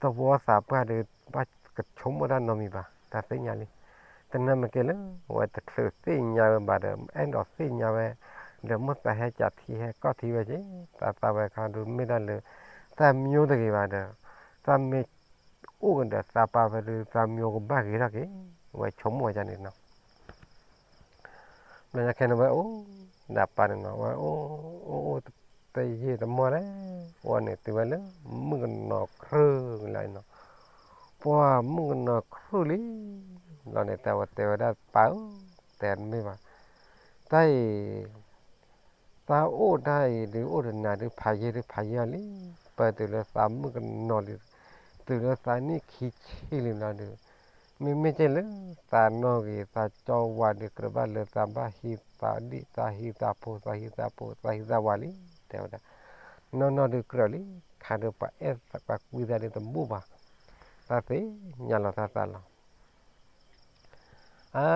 တဝီသးပှၢ်ဒုး ဘၣ်ကဆိကမိၣ်တၢ်နီတမံၤဘၣ်, တၢ်သ့ၣ်ညါလံ. တနၢ်မ့ၢ်ကဲလၢ အဝဲတချုးသ့ၣ်ညါဝဲဘၣ်ဒီး အဲၣ်ဒိးသ့ၣ်ညါဝဲ, ဒီးမိၢ်သးဟဲကးထံဟဲကီၢ်ထံဝဲက့ၤ, သးသးဝဲခါဒုး မ့ၢ်တၢ်လၢ သးမံၤတဂ့ၤဘၣ်ဒီး သးမ့ၢ်အိၣ်ကဒီးသးပၢ်ဖဲဒုး သးမံၤကဘၣ်ဂ့ၤထီၣ်က့ၤ, ဝဲဆိကမိၣ်ဝဲဒ်န့ၣ်နီၤ. ဘျီညါခဲန့ၣ် ဝဲအိၣ်ဒၣ်ပၢ်န့ၣ်နီၤ, ဝဲအိၣ်အိၣ်အိၣ်တယံာ်တမီၢ်လဲၣ်, အဝဲန့ၣ်တုၤဝဲလၢ မုၣ်ကနီၤခရုၣ်လံနီၤ, ပှၤမုၣ်ကနီၤခရုၣ်လံ. ဘျီန့ၣ် တၢ်ဝဲတဲဝဲဒၣ်ပၢ်ဧၢ, တဲတမ့ၢ်ဘၣ်, တၢ်အံၤ တၢ်အိၣ်တၢ်အံၤဒုး အိၣ်ဒီးနၤဒုး ဖးယံာ်ဒုးဖးယံာ်အီၤလံ, ပတုၤလၢသးမုၣ်ကနီၤလံ, တုၤလၢသးနံၣ်ခံဆံလံဘျီဒုး, မ့မ့ၢ်ကဲလၢ သးနီၣ်ဂ့ၤ သးကၠီဝါဒုး ကြၢးဘၣ်လၢသးဘၣ်ဟံးသးဒံၣ် သးဟံးသးဖိ သးဟံးသးဖိ သးဟံးသးဝၤလံ, တဲဝဲဒၣ်, နီၢ်နီၢ်ဒုးကြၢးလံ, ခါဒုးပှၤအဲၣ်ပှၤကွံသးဒုးတဘူၣ်ဘၣ်, သးသ့ၣ်ညါလီၤသးသးလီၤ. အါ,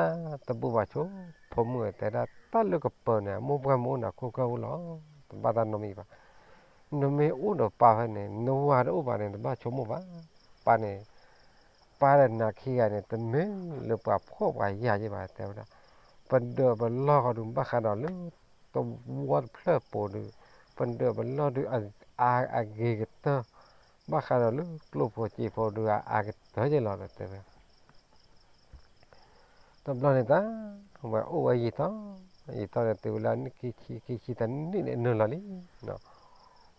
တဘူၣ်ဘၣ်ဆိ, ဖိမုၣ်တဲဒၣ် တၢ်လၢကပၢၤန့ၣ် အမိၢ်ပှၢ်မ့ၢ်အိၣ်န့ၣ် အခိၣ်ကၢၢ်အိၣ်လီၤ, တဘၣ်တၢ်နီတမံၤဘၣ်. နမ့ၢ်အိၣ်ဒီးပၢ်ဖဲန့ၣ် နဝၤတအိၣ်ဘၣ်န့ၣ် တဘၣ်ဆိကမိၣ်ဘၣ်. ပၢ်န့ၣ်, ပၢ်ဒီးနၤခံဂၤန့ၣ် တမ့ၢ်လၢပှၤဖှီၣ်ပှၤယာ်ယဲဘၣ် တဲဝဲဒၣ်. ပဒၢးပလီၢ်ဃီဒုး ဘၣ်ဃးဒီးလၢ တဝီတဖျၢၣ်ပူၤဒုး, ပဒၢး ပလီၢ်ဒုးအဂ့ၤကတၢၢ်, ဘၣ်ဃးဒီးလၢကျိၣ်ဖိစ့ဖိဒုးအအါကတၢၢ်က့လီၤဒီးတဲဝဲ တဘျီန့ၣ်တၢ်, ဝဲအိၣ်ဝဲယံာ်ထီၣ်, ယံာ်ထီၣ်ဒီးတုၤဝဲလၢနံၣ်ခံဆံခံဆံတၢ်နံၣ်န့ၣ်နုာ်လီၤလံ,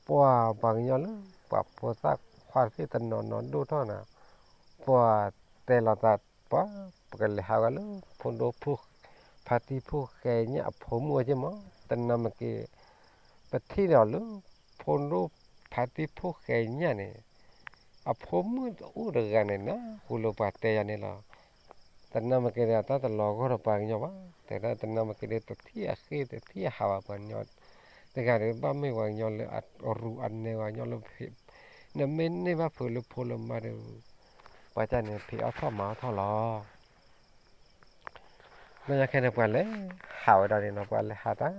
ပှၤပှၤကညီလၢ ပှၤဖိသၣ်ခွါသ့ၣ်တနီၤနီၤဒိၣ်ထီၣ်နၤ, ပှၤတဲလီၤသး ပှၤ ပကလဲၤဟးဂီၤလၢ ဖိဒိၣ်ဖုၣ် ဖါတံၢ်ဖုၣ်ဃဲညၣ်အဖိမုၣ်အက့မး, တနၤမ့ၢ်က့ၤ ပထံၣ်ဒီးလၢ ဖိဒိၣ်ဖါတံၢ်ဖုၣ်ဃဲညၣ်န့ၣ် အဖိမုၣ်တအိၣ်တဂၤန့ၣ် နၢ်ဟူလၢပှၤတဲယၤန့ၣ်လီၤ. တနၤမ့ၢ်က့ၤဒီးတၢ်တလီၤဂီၢ်ဒီးပှၤကညီဘၣ်, တဲဒၣ်တနၤမ့ၢ်က့ၤဒီးတထံၣ်အဃ့တထံၣ်အဟးဘၣ်ပှၤကညီ, တဂၤဒီးဘၣ်မ့ၢ်ပှၤကညီလၢအရူးအနဲပှၤကညီလၢ နမ့ၢ်န့ၢ်ဘၣ်ဖုးလၢဖိလၢမါဒီး ပှၤကန့ၣ်ဖံးအီၣ်ထီၣ်မၤအီၣ်ထီၣ်လီၤ. ဘျီညါခဲန့ၣ် ပှၤလဲၤဟးဝဲဒၣ်န့ၣ်နီၤ, ပှၤလဲၤဟးတၢ်,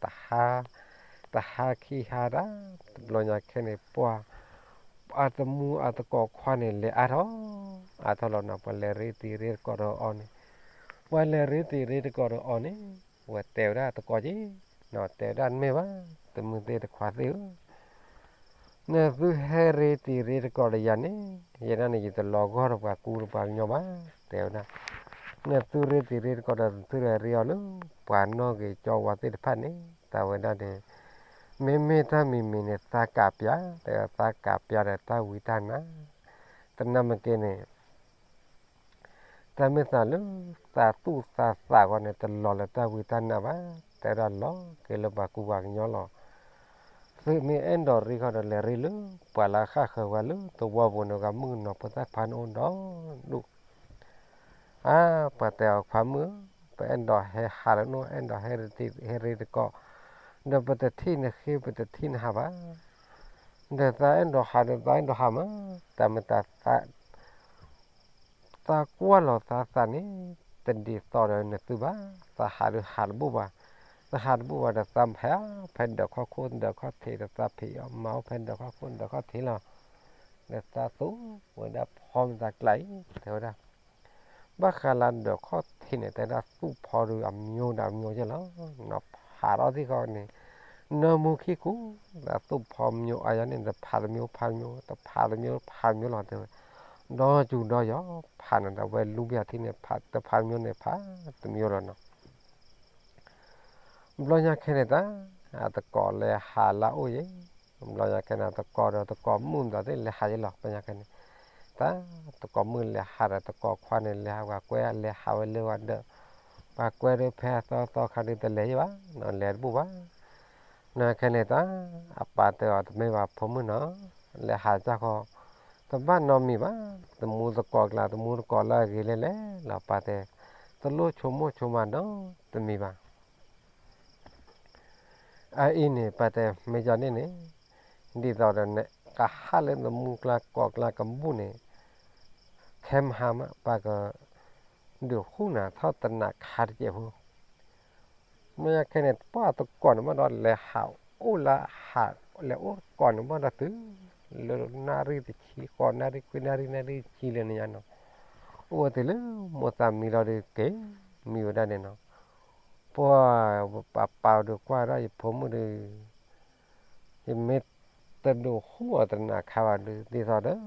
တဟါ, တဟါခံဟါဒၣ်, တဘျီညါခဲန့ၣ် ပှၤ အတမူအတကိးခွါန့ၣ် လဲၤအါထီၣ်, အါထီၣ်လီၤနီၤ, ပှၤလဲၤရ့တံၤရ့တကိးဒီးအီၤန့ၣ်, ပှၤလဲၤရ့တံၤရ့တကိးဒီးအီၤန့ၣ်, ဝဲတဲဝဲဒၣ်တကိးက့ၤ, နီၤတဲဝဲဒၣ်မ့ၢ်ဘၣ်, တမုၢ်သ့ၣ်တခွါသ့ၣ်ဧၢ နသုဟဲရ့တံၤရ့တကိးဒီးယၤန့ၣ်, ယဲဒၣ်န့ၣ် ယတလီၤဂီၢ်ဒီးပှၤကူဒီးပှၤကညီဘၣ်, တဲဝဲဒၣ်, နသုရ့တံၤရ့တကိးဒီး သုရ့အီၤလၢ ပှၤနီၣ်ဂ့ၤကၠီဝါသ့ၣ်တဖၣ်န့ၣ်, တၢ်ဝဲဒၣ်န့ၣ်, မ့မ့ၢ်တၢ်မံၤမံၤန့ၣ် သးကးပျး, တဲသးကးပျးဒီးတၢ်ဝံတၢ်နါ, တနၤမ့ၢ်က့ၤန့ၣ် တၢ်မ့ၢ်သးလၢ သးသူၣ်သးသးဂီၢ်န့ၣ် တလီၤလၢတၢ်ဝံတၢ်နါဘၣ်, တဲဒၣ်လီၤက့ၤလၢပှၤကူပှၤကညီလီၤ. သုမ့ၢ်အဲၣ်ဒိးရ့ဃီဒီး လဲၤရ့လၢ ပှၤလၢအဃၣ်ဃၢၤဝဲလၢသဝီပူၤန့ၣ် ဂၤမုၣ်ကနီၤဖိသၣ်ခွါန့ၣ်အိၣ်ဒီဒူၣ် အါ, ပှၤတဲအီၤခွါမုၣ်ဧၢ, ပအဲၣ်ဒိးဟဲဟးလၢနအိၣ် အဲၣ်ဒိးဟဲရ့တံၤ ဟဲရ့တကိး, ဒီးပတထံၣ်နဃ့ ပတထံၣ်နဟးဘၣ်, ဒီးသးအဲၣ်ဒိးဟးဒီးသးအဲၣ်ဒိးဟးမး, တၢ်မ့ၢ်တၢ်သး သးကွၢ်လီၤသးသးန့ၣ် တဒ်သိးဒီးနသုဘၣ်, သးဟးဒီးဟးတဘူၣ်ဘၣ်, သးဟးတဘူၣ်ဘၣ်ဒီးသးဖဲးဖဲးဒၢးခီၣ်ခိၣ်ဒၢးခီၣ်ထံးဒီးသးဖံးအီၤ မၤအိၣ်ဖဲးဒၢးခီၣ်ခိၣ်ဒၢးခီၣ်ထံးလီၤ, ဒီးသးသူဝဲဒၣ်ဖီမတၤကျါအံၤ တဲဝဲဒၣ် ဘၣ်ဃးလၢဒၢးခီၣ်ထံးန့ၣ် တဲဒၣ်သူၣ်ဖီဒီးအမျိုးဒီးအမျိုးကဲလီၤ, နီၤဖးထီၣ်သ့ၣ်ဃီန့ၣ်, နီၢ်မူခံကူ, အသူၣ်ဖီမျိုးအါယၤန့ၣ် တဖးတမျိုးဖးတမျိုး တဖးတမျိုးဖးတမျိုးလီၤတဲဝဲ, ဒီယူၤဒီယီၤ ဖးန့ၣ်ဒီးဝဲလူပယၤထံန့ၣ် တဖးတမျိုးန့ၣ်ဖးတမျိုးလီၤနီၤ. ဘျီညါခဲန့ၣ်တၢ်, အတကိးလဲၤဟးလၢအအိၣ်ယဲ, ဘျီညါခဲန့ၣ် တကိးဒီးတကိးမုၣ်မတၤသ့ၣ်လဲၤဟးယဲလီၤ ဘျီညါခဲန့ၣ်, တၢ်တကိးမုၣ်လဲၤဟးဒီးတကိးခွါန့ၣ် လဲၤဟးပှၤကွဲလဲၤဟးဝဲလၢပှၤဒၢး, ပှၤကွဲဒီးဖဲအသီသီခါဒုးတလဲၤယဲဘၣ်နီၤ လဲၤတဘူၣ်ဘၣ်, နခဲန့ၣ်တၢ်, အပၢ်တဲအီၤတမ့ၢ်ဘၣ်ဖိမုၣ်နီၤ, လဲၤဟးတၢ်ဃီ, တဘၣ်နီတမံၤဘၣ်, တမူတကိးကျါ တမူတကိးလၢအဂ့ၤလဲၣ်လဲၣ်လီၤ ပၢ်တဲ, တလိၣ်ဆိကမိၣ်ဆိကမးနီတမံၤဘၣ် အအံၤန့ၣ် ပၢ်တဲမ့ၢ်ယၤန့ၣ်န့ၣ်, ဒ်သိးဒီးန့ၣ် ကဟးလၢနမူကျါကိးကျါကဘူၣ်န့ၣ်, ခဲမဟါမး ပၢ်ကဒုးဃူနၤထီၣ်တနၤခါတစဲးဖိ, မ့ၢ်ခဲန့ၣ် ပှၤတကိးန့ၣ်ဘၣ်ဒီး လဲၤဟးအိၣ်လၢဟး လဲၤအိၣ်တကိးန့ၣ်ဘၣ်ဒီးတုၤ လၢနၣ်ရံၣ်တဆံဃိး နၣ်ရံၣ်ခွံ နၣ်ရံၣ် နၣ်ရံၣ်တဆံလၢန့ၣ်ညါနီၤ, အိၣ်ဝဲတုၤလၢမိၢ်သးမံလီၤဒီးက့ၤ မံဝဲဒၣ်န့ၣ်နီၤ, ပှၤပၢ်ပၢ်ဒီးကွၢ်ဒၣ်ယဖိမုၣ်ဒီး ယမ့ၢ်တဒုးဃူအီၤတနၤခါဘၣ်ဒီး ဒ်သိးဒီး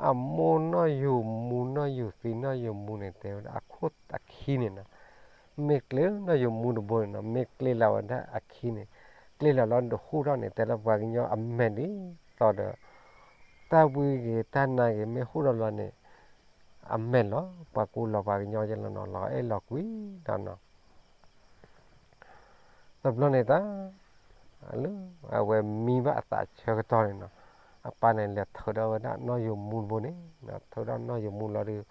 အမိၢ်နီၢ်ယိၤမူ နီၢ်ယိၤသံ နီၢ်ယိၤမူန့ၣ် တဲဝဲဒၣ်အခိၣ်အခံန့ၣ်နီၤ, မ့ၢ်ကျ့နီၢ်ယိၤမူတဘိန့ၣ်နီၤ မ့ၢ်ကျ့လီၤဝဲဒၣ်အခံန့ၣ်, ကျ့လီၤလီၤဒုးဃူထီၣ်န့ၣ် တဲလၢပှၤကညီအမဲာ်ဒ်သိးဒီး တၢ်ဝံဂ့ၤတၢ်နါဂ့ၤ မ့ၢ်ဃူထီၣ်လီၤန့ၣ် အမဲာ်လီၤ ပှၤကူလီၤပှၤကညီကဲလီၤနီၤ လီၤအဲၣ်လီၤကွံဒီးနီၤ တဘျီန့ၣ်တၢ် လၢအဝဲမံဘၣ်အသးဆၢကတီၢ်န့ၣ်နီၤ, အပၢ်န့ၣ်လဲၤထုးဒီးဝဲဒၣ်နီၢ်ယိၤမူတဘိန့ၣ်, ထုးဒီးနီၢ်ယိၤမူလီၤဒီး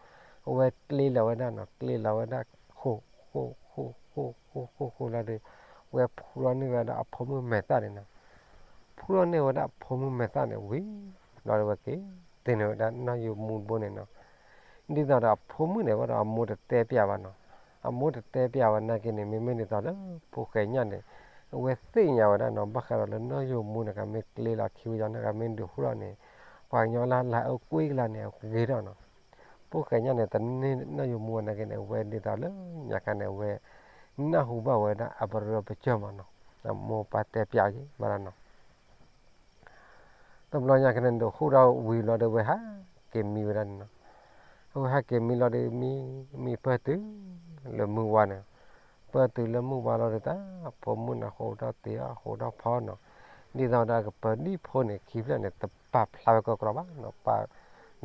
အဝဲကျ့လီၤဝဲဒၣ်နီၤ, ကျ့လီၤဝဲဒၣ် ဃိ ဃိ ဃိ ဃိ ဃိ ဃိ ဃိလီၤဒီး ဝဲဖူထီၣ်န့ၢ်ဝဲဒၣ်အဖိမုၣ်မဲာ်သၣ်န့ၣ်နီၤ, ဖူထီၣ်န့ၢ်ဝဲဒၣ်အဖိမုၣ်မဲာ်သၣ်န့ၣ်ဝံၤ ဘျီဒီးဝဲက့ၤ တ့ၢ်န့ၢ်ဝဲဒၣ်နီၢ်ယိၤမူတဘိန့ၣ်နီၤ ဒ်သိးဒီးအဖိမုၣ်န့ၣ်ဝဲဒီးအမိၢ်တတဲပျးဘၣ်နီၤ, အမိၢ်တတဲပျးဝဲနာ်က့န့ၣ် မ့မ့ၢ်ဒ်သိးလၢ ဖိၣ်ဃဲညၣ်န့ၣ် အဝဲသ့ၣ်ညါဝဲဒၣ်နီၤ ဘၣ်ဃးဒီးလၢနီၢ်ယိၤမူန့ၣ် ကမ့ၢ်ကျ့လီၤခံဝံၤဒီးန့ၣ် ကမ့ၢ်ဒုးဃူထီၣ်န့ၣ် ပှၤကညီလၢလၢအအိၣ်ကွံာ်ကလာ်န့ၣ် အဂ့ၤထီၣ်နီၤ, ဖိၣ်ဃဲညၣ်န့ၣ် တန့ၢ်နီၢ်ယိၤမူနာ်က့န့ၣ် အဝဲဒ်သိးလၢညါခါန့ၣ် အဝဲ နၢ်ဟူဘၣ်ဝဲဒၣ်အပရၢပစၢၢ်မးနီၤ အမိၢ်ပၢ်တဲပျးက့ၤဘၣ်ဒီးနီၤ. တဘျီညါကဲန့ၣ် ဒိးဃုာ်ဒီးဝံၤလီၤဒီး ဝဲဟးက့ၤမံဝဲဒၣ်န့ၣ်နီၤ. အဝဲဟးက့ၤမံလီၤဒီး မံ မံပၢၢ်တုၤလၢမုၢ်ဝါန့ၣ်, ပၢၢ်တုၤလၢမုၢ်ဝါလီၤဒီး တၢ်ဖိမုၣ်န့ၣ် ဟိးထီၣ်တ့ၢ်အီၤ ဟိးထီၣ်ဖီနီၤ. ဒ်သိးဒီးကပၢၤဒံၣ်ဖိန့ၣ် ခံဖျၢၣ်န့ၣ် တပာ်ဖျါဝဲကီကီဘၣ်နီၤ, ပာ်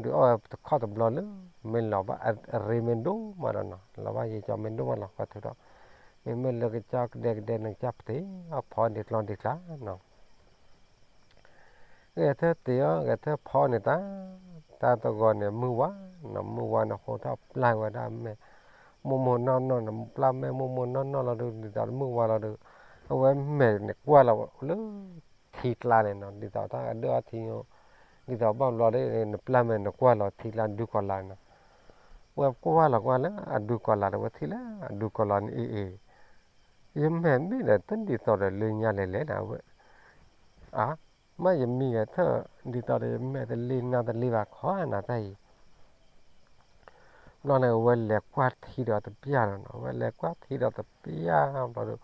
ဒုးအီၣ်ဝဲတခီတဘျီလၢ မ့ၢ်လီၤဘၣ်အရ့မ့ၢ်ဒိၣ်မးဒီးနီၤ, လီၤဘၣ်ယံာ်ကၠီမ့ၢ်ဒိၣ်မးလီၤ ကွၢ်ထုးထီၣ်, မ့မ့ၢ်လၢကစၢ်ကဒဲကဒဲန့ၣ် ကစၢ်ပတ့ၢ်အီၤဖီဒ်ကျီဒ်ကျါနီၤ. ဂဲၤထၢၣ်တ့ၢ်အီၤ ဂဲၤထၢၣ်ဖီန့ၣ်တၢ်, တၢ်တဂီၤန့ၣ် မုၢ်ဝါနီၤ, မုၢ်ဝါန့ၣ် ဟိးထီၣ်ပျၢ်ဝဲဒၣ်မဲာ် မိၢ်မိၢ်နီၢ်နီၢ်နီၤ, ပျၢ်မဲာ်မိၢ်မိၢ်နီၢ်နီၢ်လီၤဒီး ဒ်သိးမုၢ်ဝါလီၤဒီး အဝဲမဲာ်န့ၣ်ကွၢ်လီၤလၢထံကျါန့ၣ်နီၤ, ဒ်သိးတၢ်အဒၢၣ်အီထံ, ဒ်သိးဘၣ်ဘျီဒီး နပျၢ်မဲာ်နကွၢ်လီၤထံကျါဒူကီၤလၤနီၤ. ဝဲကွၢ်လီၤကွၢ်လၢအဒူကီၤလၤဒီး ဝဲထံၣ်လၢအဒူကီၤလၤန့ၣ် အ့ၣ်အ့ၣ် ယမဲာ်မ့ၢ်ဒီးတဒ်သိးဒီးလၢညါလဲၣ်လဲၣ်နၤဝဲ, အါ, မ့ၢ်ယမံဂဲၤထၢၣ် ဒ်သိးဒီးယမဲာ်တလ့နၤတလ့ဘၣ်ခီနၤတၢ်အံၤ. ဘျီန့ၣ် အဝဲလဲၤကွၢ်ထံဒီးတပျၢ်လီၤနီၤ, အဝဲလဲၤကွၢ်ထံဒီးတပျၢ်ဘျီဒီး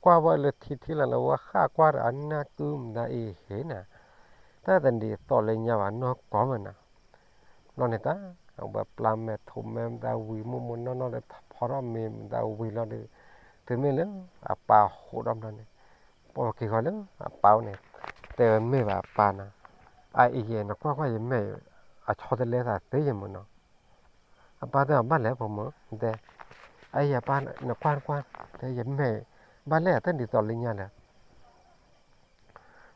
ကွၢ်ဝဲလၢထံထံလီၤလၢ အဝဲဃၣ်ကွၢ်ဒီးအနၢ်ကုမတၤအ့ၣ်ဟ့နၤ, တၢ်တဒ်သိးလၢညါဘၣ်နီၢ်ကီၢ်မးနၤ. ဘျီန့ၣ်တၢ် အဝဲပျၢ်မဲာ်ထိးမဲာ်မတၤဝံၤ မိၢ်မိၢ်နီၢ်နီၢ်ဒီး ဖီထီၣ်မ့ၤမတၤဝံၤလီၤဒီး တုၤမ့ၢ်လၢအပၢ်ဟိးထီၣ်ဘျီန့ၣ် ပှၤက့ၤဃီလၢအပၢ်အိၣ်န့ၣ် တဲဝဲမ့ၢ်ဘၣ်အပၢ်နီၤ, အအံၤယဲ နကွၢ်ကွၢ်ယမဲာ် အဆီတလဲသးသ့ယမုၢ်နီၤ. အပၢ်တဲအီၤ ဘၣ်လဲၣ် ဖိမုၣ်တဲ, အအံၤအပၢ် နကွၢ်နကွၢ် တဲယမဲာ် ဘၣ်လဲၣ် အတၢ်ဒ်သိးလၢညါလဲၣ်.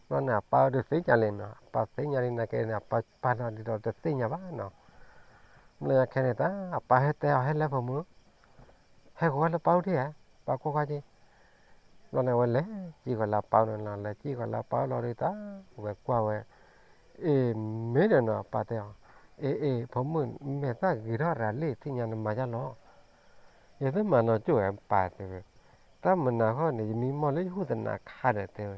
ဘျီန့ၣ် အပၢ်ဒုးသ့ၣ်ညါလံနီၤ, အပၢ်သ့ၣ်ညါလံနာ်က့န့ၣ် အပၢ်ပၢ်နီၤဒ်သိးတသ့ၣ်ညါဘၣ်နီၤ. ဘျီညါခဲန့ၣ်တၢ် အပၢ်ဟဲတဲအီၤ ဟဲလဲၣ်ဖိမုၣ်, ဟဲဃီလၢပၢ်အိၣ်ဒံးဧါ, ပၢ်ကွၢ်ကွၢ်က့ၤ. ဘျီန့ၣ် အဝဲလဲၤစံၣ်ဃီၤလၢအပၢ်န့ၣ်နီၤ, လဲၤစံၣ်ဃီၤလၢအပၢ်လီၤဒီးတၢ် အဝဲကွၢ်ဝဲ အ့ၣ် မ့ၢ်ဒီးနီၤ အပၢ်တဲအီၤ, အ့ၣ်အ့ၣ် ဖိမုၣ် မဲာ်သၣ်ဂ့ၤထီၣ်ရၤလံ သ့ၣ်ညါနမၤယါလီၤ. ယတမၤနီၢ်ကၠိၣ်ဝဲပၢ်တဲဝဲ, တၢ်မနုၤဃီန့ၣ် ယမံမီၢ်လၢယဟူၣ်သနးခါဒီးတဲဝဲ,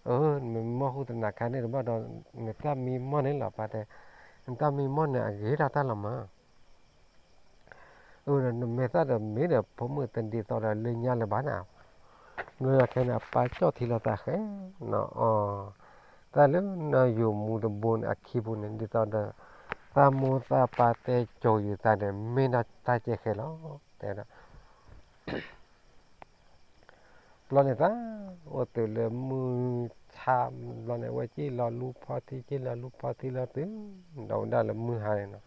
အၢ နမံမီၢ်ဟူၣ်သနးခါန့ၣ်တဘၣ်ဒီး နတၢ်မံမီၢ်န့ၣ်လီၤ ပၢ်တဲ, နတၢ်မံမီၢ်န့ၣ် အဂ့ၤထီၣ်တၢ်လီၤမး. အၢ နမဲာ်သၣ်ဒီးမ့ၢ်ဒီး ဖိမုၣ်တဒ်သိးဒီးလၢညါလၢၤဘၣ်နၤ. ဘျီညါခဲန့ၣ် အပၢ်ကၠီၣ်ထံလီၤသးဃဲနီၤအီၤ, တၢ်လၢနယိၤမူတဘိန့ၣ် အခံပူၤန့ၣ် ဒ်သိးဒီး သးမိၢ်သးပၢ်တဲကိၤယုာ်သးဒီး မ့ၢ်ဒၣ်တၢ်ကဲဃဲလီၤ တဲဒၣ်. ဘျီန့ၣ်တၢ် အိၣ်တုၤလၢမုၢ်ဆါ ဘျီန့ၣ် အဝဲက့ၤလီၤလူၤဖီထံ က့ၤလီၤလူၤဖီထံလီၤတုၤ ဒီးဝဲဒၣ်လၢမုၢ်ဟါန့ၣ်နီၤ.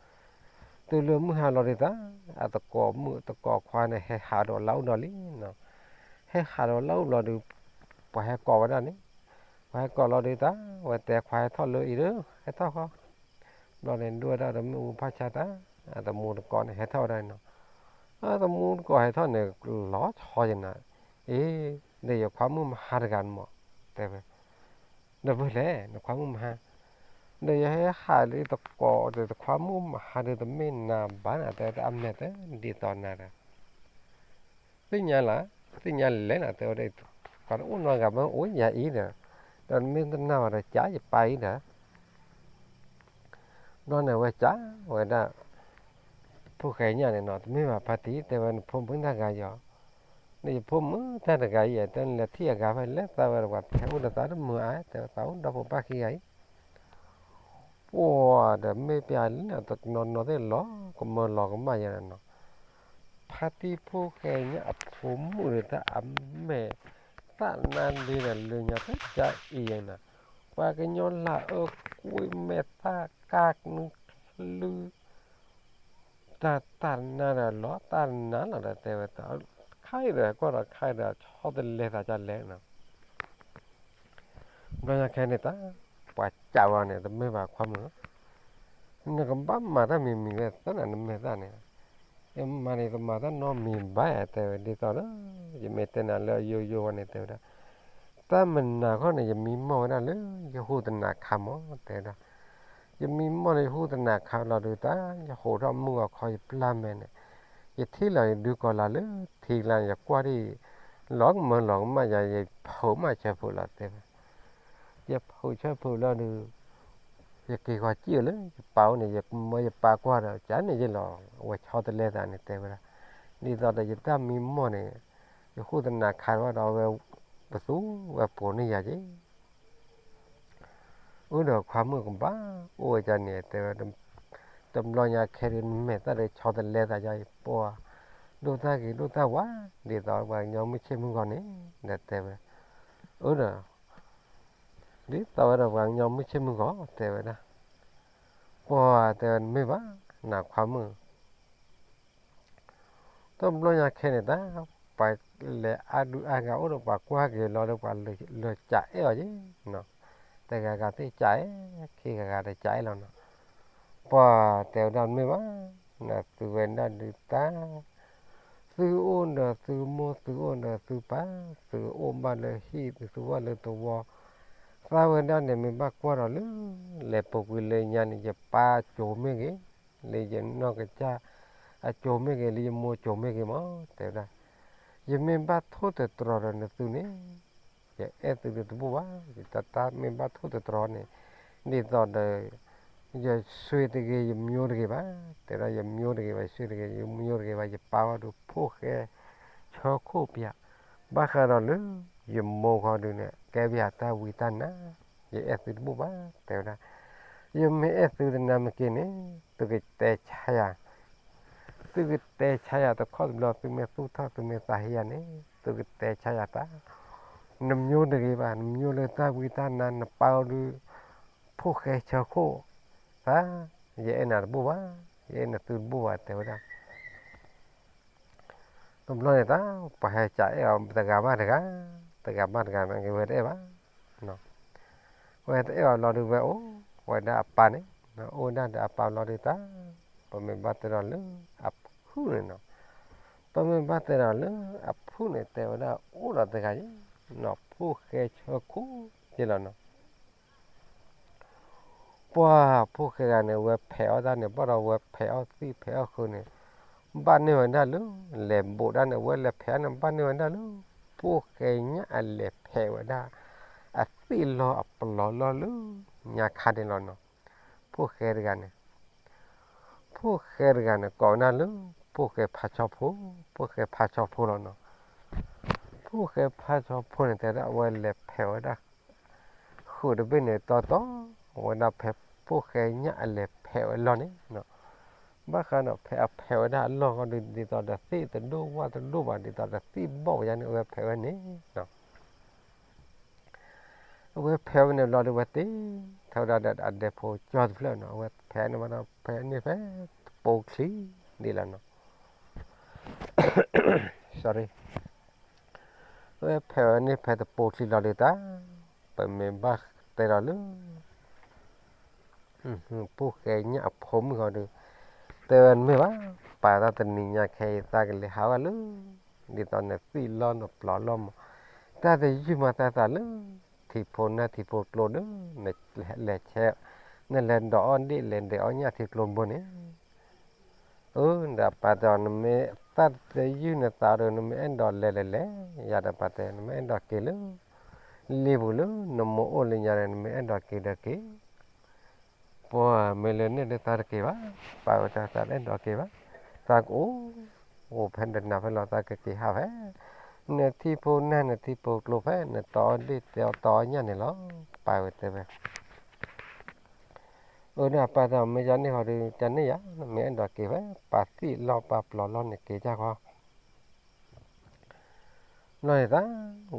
တုၤလၢမုၢ်ဟါလီၤဒုးတၢ် အသကိးမုၣ်သကိးခွါန့ၣ် ဟဲဟးဒီးလၢအအိၣ်ဒီးလံနီၤ. ဟဲဟးဒီးလၢအအိၣ်ဘျီဒုး ပှၤဟဲကိးဝဲဒၣ်န့ၣ်, ပှၤဟဲကိးလီၤဒုးတၢ် အဝဲတဲခွါဟဲထီၣ်လၢအံၤဒီး ဟဲထီၣ်ဃီ. ဘျီန့ၣ် ဒိၣ်ဝဲဒၣ်ဒီးမ့ၣ်အူဖးဆါတၢ် အသမူသကိးန့ၣ် ဟဲထီၣ်ဝဲဒၣ်န့ၣ်နီၤ. အသမူသကိးဟဲထီၣ်န့ၣ် လီၤဆီယနၤ, အ့ ဒီးယခွါမုၣ်မဟါတဂၤန့ၣ်မး တဲဝဲ, ဒီးဖဲလဲၣ် နခွါမုၣ်မဟါ, ဒီးယဟဲဟးလၢသကိးဒီး တခွါမုၣ်မဟါဒီး တမ့ၢ်နၤဘၣ်နၤ တဲဝဲဒၣ် အမဲာ်တဒ်သိးနၤဒီး သ့ၣ်ညါလၢ သ့ၣ်ညါလဲၣ်နၤ တဲဝဲဒၣ်, ပှၤတအိၣ်နီတဂၤဘၣ် အိၣ်ယၤအံၤဒီး, ဒီးမ့ၢ်တနာ်ဘၣ်ဒီး ကးယပၢ်အံၤဒီး ဘျီန့ၣ် အဝဲကးဝဲဒၣ် ဖိၣ်ဃဲညါန့ၣ်နီၤ, တမ့ၢ်ဘၣ်ဖါတံၢ် တဲဝဲ နဖိမုၣ်တၢ်ဂၤယီၤ, နယဖိမုၣ်တၢ်တဂၤအံၤ တဲနလဲၤထံၣ်အဂၤဖဲလဲၣ် သးဝဲတပှၤထဲအိၣ်ဒီးသးတမုာ်အါ တဲဝဲ သးအိၣ်ဒီဖိပၢ်ခံဂၤအံၤ ပှၤဒီးမ့ၢ်ပျးလၢတနီၤနီၤသ့ၣ်လီၤကမၢလီၤကမၣ်ယၤန့ၣ်နီၤ, ဖါတံၢ်ဖိၣ်ဃဲညါအဖိမုၣ်ဒီးတၢ်အမဲာ် သၣ်နါဒ့ဒီးလၢညါတၢ်ကအံၤယဲန့ၣ်, ပှၤကညီလၢအၢကွံာ်မဲာ်သၣ်ကၢ်နုချၢ တၢ်တၢ်နါဒီးလီၤတၢ်နါလီၤဒီးတဲဝဲ, ခါအံၤဒီးကွၢ်ဒီးခါအံၤဒီး ဆီတလဲသးဒ်လဲၣ်နီၤ. ဘျီညါခဲန့ၣ်တၢ် ပှၤကးဝဲန့ၣ် တမ့ၢ်ဘၣ်ခွါမုၣ်, နကဘၣ်မၤတၢ်မံၤမံၤဝဲသၢနၤ နမဲာ်သၣ်န့ၣ်, ယမၤန့ၣ် ယတမၤတၢ်နီတမံၤဘၣ် တဲဝဲ ဒ်သိးလၢ ယမ့ၢ်တဲနၤလၢယိယိဝဲန့ၣ် တဲဝဲဒၣ်, တၢ်မနုၤဃီန့ၣ် ယမံမီၢ်ဝဲဒၣ်လၢယဟူၣ်သနးခါမး တဲဝဲဒၣ်, ယမံမီၢ်လၢယဟူၣ်သနးခါလီၤဒုးတၢ် ယဟိးထီၣ်မုၢ်ဂီၤခီ ယပျၢ်မဲာ်န့ၣ်, ယထံၣ်လီၤယဒုးကီၤလၤလၢထံကျါန့ၣ် ယကွၢ်ဒ် လီၤကမၢလီၤကမၣ်ယၤ ယဖုးမးဆၢဖုးလီၤ တဲဝဲ, ယဖုးဆၢဖုးလီၤဒုး ယက့ၤဃီၤစံၣ်အီၤလၢယပၢ်အိၣ်န့ၣ် ယမၢယပၢ်ကွၢ်ဒီး ကန့ၣ်ယလီၤ အဝဲဆီတလဲသးန့ၣ် တဲဝဲဒၣ်, ဒ်သိးဒီးယတၢ်မံမီၢ်န့ၣ် ယဟူၣ်သနးခါဝဲဒီး အဝဲ ပသူဝဲပိာ်န့ၢ်ယၤက့ၤ. အၢဒီးခွါမုၣ်ကဘၣ်အိၣ်ဝဲဒၣ်န့ၣ် တဲဝဲ, တဘျီညါခဲဒုး မဲာ်သၣ်ဒီးဆီတလဲသးယၤ ပှၤဒိၣ်တၢ်ဂ့ၤဒိၣ်တၢ်ဝါ ဒ်သိးပှၤကညီမုၢ်ဆ့ၣ်မုၢ်ဂီၤန့ၣ် ဒီးတဲဝဲ, အၢဒီး ဒ်သိးဝဲဒီးပှၤကညီမုၢ်ဆ့ၣ်မုၢ်ဂီၤ တဲဝဲဒၣ်, ပှၤတဲဝဲ တမ့ၢ်ဘၣ်, နခွါမုၣ် တဘျီညါခဲန့ၣ်တၢ် ပှၤလဲၤအါဒုးအါဂၤအိၣ်ဒီး ပှၤကွၢ်က့ၤလီၤဒီး ပှၤလၢကအဲၣ်အီၤက့ၤ, တဂၤဂၤသ့ၣ်ကအဲၣ်, ခံဂၤဂၤတကအဲၣ်လီၤနီၤ. ပှၤတဲဝဲဒၣ်တမ့ၢ်ဘၣ်, နသုဝဲဒၣ်ဒုးတၢ်, သုအိၣ်ဒီးသုမိၢ် သုအိၣ်ဒီးသုပၢ်, သုအိၣ်ဘၣ်လၢဟံၣ် သုဘၣ်လၢသဝီ, သးဝဲဒၣ်န့ၣ် မ့ၢ်ဘၣ်ကွၢ်ဒီးလၢ လဲၤပူၤကွံာ်လၢညါန့ၣ် ယပၢ်အစိၤမ့ၢ်ဂ့ၤ, လၢယနီၢ်ကစၢ်အစိၤမ့ၢ်ဂ့ၤ, လၢယမိၢ်စိၤမ့ၢ်ဂ့ၤမး တဲဝဲဒၣ်, ယမ့ၢ်ဘၣ်ထိၣ်သတြီၤဒီးနသုန့ၣ် ယအဲၣ်သုတဘူၣ်ဘၣ်, ယတၢ်မ့ၢ်ဘၣ်ထိၣ်သတြီၤန့ၣ် ဒ်သိးဒီး ယဆွ့တဂ့ၤ ယမျိုးတဂ့ၤဘၣ်, တဲဝဲဒၣ် ယမျိုးတဂ့ၤဘၣ် ယဆွ့တဂ့ၤ ယမျိုးတဂ့ၤဘၣ်, ယပၢ်ဝဲဒုးဖိၣ်ဃဲဆၢခိၣ်ပၠး, ဘၣ်ဃးဒီးလၢ ယမိၢ်ခီဒုးန့ၣ် ကဲပယၤတၢ်ဝံတၢ်နါ, ယအဲၣ်သုတဘူၣ်ဘၣ် တဲဝဲဒၣ်, ယမ့ၢ်အဲၣ်သုတနါမ့ၢ်က့ၤန့ၣ် သုကတဲဆါယၤ သုကတဲဆါယၤတခီတဘျီ သုမ့ၢ်သူၣ်ထီၣ် သုမ့ၢ်သးဟ့ယၤန့ၣ် သုကတဲဆါယၤတၢ်, နမျိုးတဂ့ၤဘၣ်, နမျိုးလၢတၢ်ဝံတၢ်နါ နပၢ်အိၣ်ဒုး ဖိၣ်ဃဲဆၢခိၣ်, သး, ယအဲၣ်နၤတဘူၣ်ဘၣ်, ယအဲၣ်နသုတဘူၣ်ဘၣ် တဲဝဲဒၣ်. တဘျီန့ၣ်တၢ် ပှၤဟဲကအဲၣ်အီၤတဂၤဘၣ်တဂၤ, တဂၤဘၣ်တဂၤန့ၣ် ဝဲတအဲၣ်ဘၣ် ဝဲတအဲၣ်အီၤလီၤဒုး ဝဲအိၣ်ဝဲဒၣ်အပၢ်န့ၣ်, အိၣ်ဝဲဒၣ်ဒီးအပၢ်လီၤဒုးတၢ်, ပမ့ၢ်ဘၣ်တဲဒီးလၢအဖုၣ်န့ၣ်နီၤ, ပမ့ၢ်ဘၣ်တဲဒီးလၢအဖုၣ်န့ၣ် တဲဝဲဒၣ်အိၣ်ဒီးတဂၤအံၤ, နီၤ ဖိၣ်ဃဲဆၢခိၣ်က့လီၤနီၤ. ပှၤဖိၣ်ဃဲဂၤန့ၣ် ဝဲဖဲးအီၣ်တၢ်န့ၣ် ဘၣ်ဒီးဝဲဖဲးအီၣ်သံၣ်ဖဲးအီၣ်ဃုာ်န့ၣ်, ဘၣ်န့ၢ်ဝဲဒၣ်လၢ လဲၤဘိးဒၣ်န့ၣ် ဝဲလဲၤဖဲးအီၣ်န့ၣ် ဘၣ်န့ၢ်ဝဲဒၣ်လၢ ဖိၣ်ဃဲညၣ်အလဲၤဖဲးဝဲဒၣ် အသံၣ်လီၤအပျီၤလီၤလၢ ညါခါန့ၣ်လီၤနီၤ. ဖိၣ်ဃဲတဂၤန့ၣ် ဖိၣ်ဃဲတဂၤန့ၣ် ကိးဝဲဒၣ်လၢ ဖိၣ်ဃဲဖးဆီဖိ, ဖိၣ်ဃဲဖးဆီဖိလီၤနီၤ. ဖိၣ်ဃဲဖးဆီဖိန့ၣ် တဲဝဲဒၣ်အဝဲလဲၤဖဲးဝဲဒၣ် ဃုာ်တဘ့ၣ်န့ၣ် တီတီဝဲဒၣ်ဖဲဖိၣ်ဃဲညၣ်အလဲၤဖဲးဝဲလီၢ်န့ၣ်, ဘၣ်ဃးဒီးဖဲအဖဲးဝဲဒၣ်အလီၢ်ဃီဒုး ဒ်သိးဒီးသ့ၣ်တဒိၣ်ဝၣ်တဒိၣ်ဘၣ် ဒ်သိးဒီးသ့ၣ်ဘီၣ်ဝဲယါန့ၣ် အဝဲဖဲးဝဲန့ၣ် အဝဲဖဲးဝဲန့ၣ်လီၤဒီး ဝဲတ့ထီၣ်ဝဲဒၣ်ဒီးအဒဲဖိကၠီတဖျၢၣ်နီၤ, အဝဲဖဲးန့ၢ်ဝဲဒီး ဖဲးန့ၢ်ဖဲတပိာ်ချံဒ်လီၤနီၤ. အဝဲဖဲးဝဲန့ၢ်ဖဲတပိာ်ချံလီၤဒီးတၢ်, ပမ့ၢ်ဘၣ်တဲဒီးလၢ ဖိၣ်ဃဲညၣ်အဖိမုၣ်ဃီဒီး တဲဝဲတမ့ၢ်ဘၣ်, ပာ်တၢ်တနံၤညါခဲအံၤ သးကလဲၤဟးဝဲလၢ ဒ်သိးနသံၣ်လီၢ်နပျီၤလီၢ်မး, တၢ်တယုၢ်မၤသးသးလၢ ထံဖိနၢ်ထံဖိကျိဒီး နလဲၤဆဲး, နလဲၤဒိးအီၣ်ဒ့ၣ် လဲၤဒိးအီၣ်ညၣ်ထံကျိတဘိန့ၣ် အၢ ဒီးပၢ်တဲအီၤ နမ့ၢ်သးတယုၢ်နသးဒီး နမ့ၢ်အဲၣ်ဒိးလဲၤလဲၤလဲၤ, ယၤဒီးပၢ်တဲ နမ့ၢ်အဲၣ်ဒိးက့ၤလၢ လ့ပူၤလၢနမိၢ်အိၣ်လၢညါဒီး နမ့ၢ်အဲၣ်ဒိးက့ၤဒီးက့ၤ, ပှၤမ့ၢ်လၢန့ၣ်ဒီးသးတက့ၤဘၣ်, ပၢ်ဝဲတၢ်သးအဲၣ်ဒိးက့ၤဘၣ်, သးကအိၣ်, အိၣ်ဖဲနနၢ်ဖဲလီၤ သးကက့ၤဟးဖဲ နထံဖိနၢ်နထံဖိကျိဖဲ နတီအီၣ်ဒ့ၣ်တဲအီၣ်တီအီၣ်ညၣ်န့ၣ်လီၤ, ပၢ်ဝဲတဲဝဲ အၢ ဒီးပၢ်တဲအီၤ မ့ၢ်ယၤန့ၣ်ဃီဒီး တၢ်န့ၣ်ယၤ နမ့ၢ်အဲၣ်ဒိးက့ၤဖဲ ပာ်သံၣ်လီၢ်ပာ်ပျီၤလီၢ်န့ၣ်က့ၤတၢ်ဃီ, ဘျီန့ၣ်သး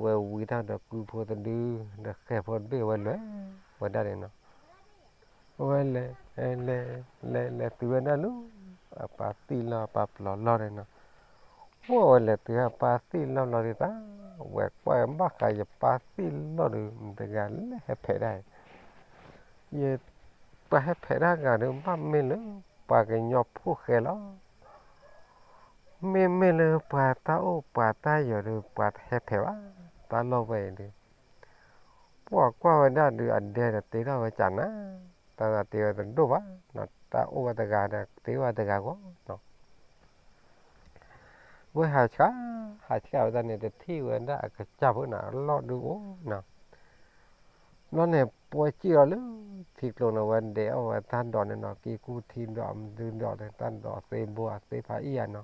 ဝဲဝံၤတၢ်ဒီးကုဖိတဒု ဒီးဃဲၤဖိတဘ့ၣ်ဝဲလဲၤဝဲဒၣ်န့ၣ်နီၤ, ဝဲလဲၤ လဲၤ လဲၤ လဲၤတုၤဝဲဒၣ်လၢ အပၢ်သံၣ်လီၢ်ပာ်ပျီၤလီၢ်န့ၣ်နီၤ, ပှၢ်ဝဲလဲၤတုၤအပၢ်သံၣ်လီၢ်လီၤဒီးသး ဝဲကွၢ်ဘၣ်ဃးယပၢ်သံၣ်လီၢ်ဒီး မတၤတဂၤလဲၤဟဲဖဲးဒၣ် ယ ပှၤဟဲဖဲးတၢ်ဂၤဒီး ဘၣ်မ့ၢ်လၢပှၤကညီဖိၣ်ဃဲလီၤ, မ့မ့ၢ်လၢပှၤတၢ်အိၣ်ပှၤတၢ်ယီၤဒီး ပှၤတဟဲဖဲးဘၣ်, တၢ်လီၢ်ဝဲအံၤဒီး ပှၤကွၢ်ဝဲဒၣ်ဒီး အဒဲဒီးတ့ထီၣ်ဝဲကနၤ, တၢ်သးတ့ဝဲတဒိၣ်ဘၣ်, တၢ်အိၣ်ဝဲတဂၤဒီး တ့ဝဲတဂၤဂီၢ် ဝဲဟးဆှါ ဟးဆှါဝဲဒၣ်န့ၣ် တထံၣ်ဝဲဒၣ်အကစၢ်ဖိန့ၣ် အလီၢ်ဒုးအိၣ်နီၤ, ဘျီန့ၣ် ပှၤစံၣ်လီၤလၢ ထံကျိန့ၣ် ဝဲဒဲးအီၣ်ဝဲတၢ်ဒိးန့ၣ်နီၤ, ကံကူထံဒိး မဒုဒိးန့ၣ် တၢ်ဒိးသ့ဘိအသ့ဖးအံၣ်ဧါနီၤ,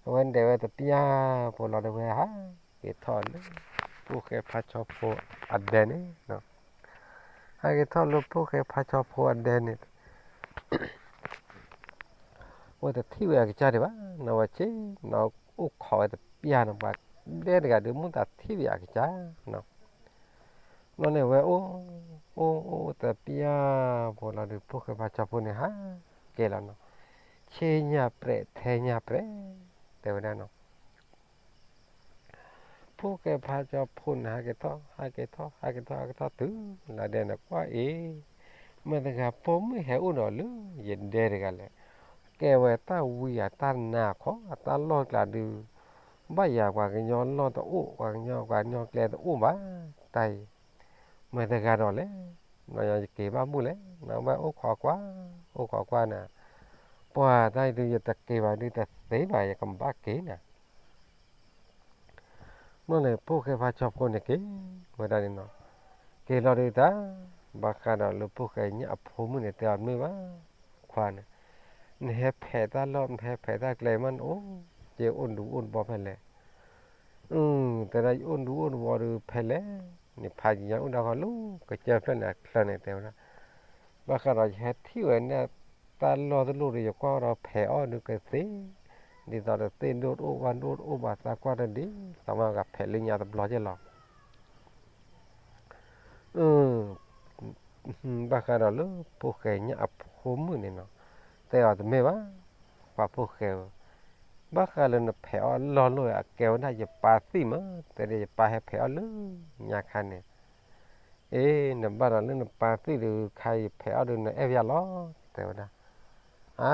အဝဲဒဲးဝဲတပျၢ်ဖိလီၤဒီး ဝဲဟးက့ၤထီၣ်လၢ ဖိၣ်ဃဲဖါဆီဖိအဒဲန့ၣ်, ဟဲက့ၤထီၣ်လၢဖိၣ်ဃဲဖါဆီဖိအဒဲန့ၣ် ဝဲတထံၣ်ဝဲအကစၢ်ဒံးဘၣ်နီၤ, ဝဲဆ့နီၤ အိၣ်ခိးဝဲတပျၢ်နီၤ, ပှၤဒဲတဂၤဒုး မုၢ်သးထံၣ်ဝဲအကစၢ်နီၤ. ဘျီန့ၣ်ဝဲအိၣ်, အိၣ်, အိၣ်တပျၢ်ဖိလီၤဒုး ဖိၣ်ဃဲဖါဆီဖိန့ၣ်ဟးက့ၤလီၤနီၤ, ဆ့ညၣ်ပြဲး ထဲညၣ်ပြဲး တဲဝဲဒၣ်နီၤ. ဖိၣ်ဃဲဖါဆီဖိန့ၣ် ဟးက့ၤထီၣ် ဟးက့ၤထီၣ် ဟးက့ၤထီၣ် ဟးက့ၤထီၣ်တုၤလၢဒဲန့ၣ် ကွၢ်အံၤ, မတၤတဂၤပိာ်မုၣ်ဟဲအိၣ်ဒီးလၢယဒဲတဂၤလဲၣ်. ကဲဝဲတၢ်ဝံအတၢ်နါခီ အတၢ်လီၢ်ကျးဒုး ဘၣ်ယၤပှၤကညီလီၢ်တအိၣ် ပှၤကညီ ပှၤကညီကျဲတအိၣ်ဘၣ်, တၢ်အံၤ မတၤတဂၤဒီးလဲၣ်. နီၢ်ယက့ၤဘၣ်ဘူၣ်လဲၣ်, နဝဲအိၣ်ခိးကွၢ် အိၣ်ခိးကွၢ်နၤ, ပှၤတၢ်အံၤဒုး ယတက့ၤဘၣ်ဒုးတသ့ဘၣ် ယကဘၣ်က့ၤနၤ. ဘျီန့ၣ် ဖိၣ်ဃဲဖါဆီဖိန့ၣ်က့ၤဝဲဒၣ်န့ၣ်နီၤ, က့ၤလီၤဒုးတၢ်, ဘၣ်ဃးဒီးလၢဖိၣ်ဃဲညၣ်အဖိမုၣ်န့ၣ် တဲအီၤမ့ၢ်ဘၣ်, ခွါန့ၣ်, နဟဲဖဲးတၢ်လီၢ် နဟဲဖဲးတၢ်ကျဲမး နအိၣ်, ယအိၣ်ဒူအိၣ်တဘီဖဲလဲၣ်. အၢ တဲဒၣ် ယအိၣ်ဒူအိၣ်တဘီဒုးဖဲလဲၣ်, နဖးယညါအိၣ်ဒၣ်ဃီလၢကစၢၢ်ဖျၢၣ်န့ၣ်အချၢန့ၣ် တဲဝဲဒၣ်. ဘၣ်ဃးဒီးယဟဲထံၣ်ဝဲန့ၣ် တၢ်လီၢ်တလိၣ်ဒီး ယကွၢ်ဒီးဖဲးအီၣ်ဒုးကသ့, ဒ်သိးဒီးသ့ၣ်ဒိၣ်တအိၣ် ဝၣ်ဒိၣ်တအိၣ်ဘၣ် သးကွၢ်တဒ်, သးမါကဖဲးလၢညါတဘျီကဲလီၤ. အၢ ဘၣ်ဃးဒီးလၢဖိၣ်ဃဲညၣ်အဖိမုၣ်န့ၣ်နီၤ, တဲအီၤတမ့ၢ်ဘၣ်, ပှၤဖိၣ်ဃဲဧၢ, ဘၣ်ဃးလၢနဖဲးအီၣ်လီၢ်လိၣ် အကဲဝဲဒၣ်ယပၢ်သံၣ်မး, တဲဒၣ်ယပၢ်ဟဲဖဲးအီၣ်လၢညါခါန့ၣ်, အ့ နဘၣ်ဒီးလၢနပၢ်သံၣ်ဒုး ခါယဖဲးအီၣ်ဒုး နအဲၣ်ယၤလီၤ, တဲဝဲဒၣ်. အါ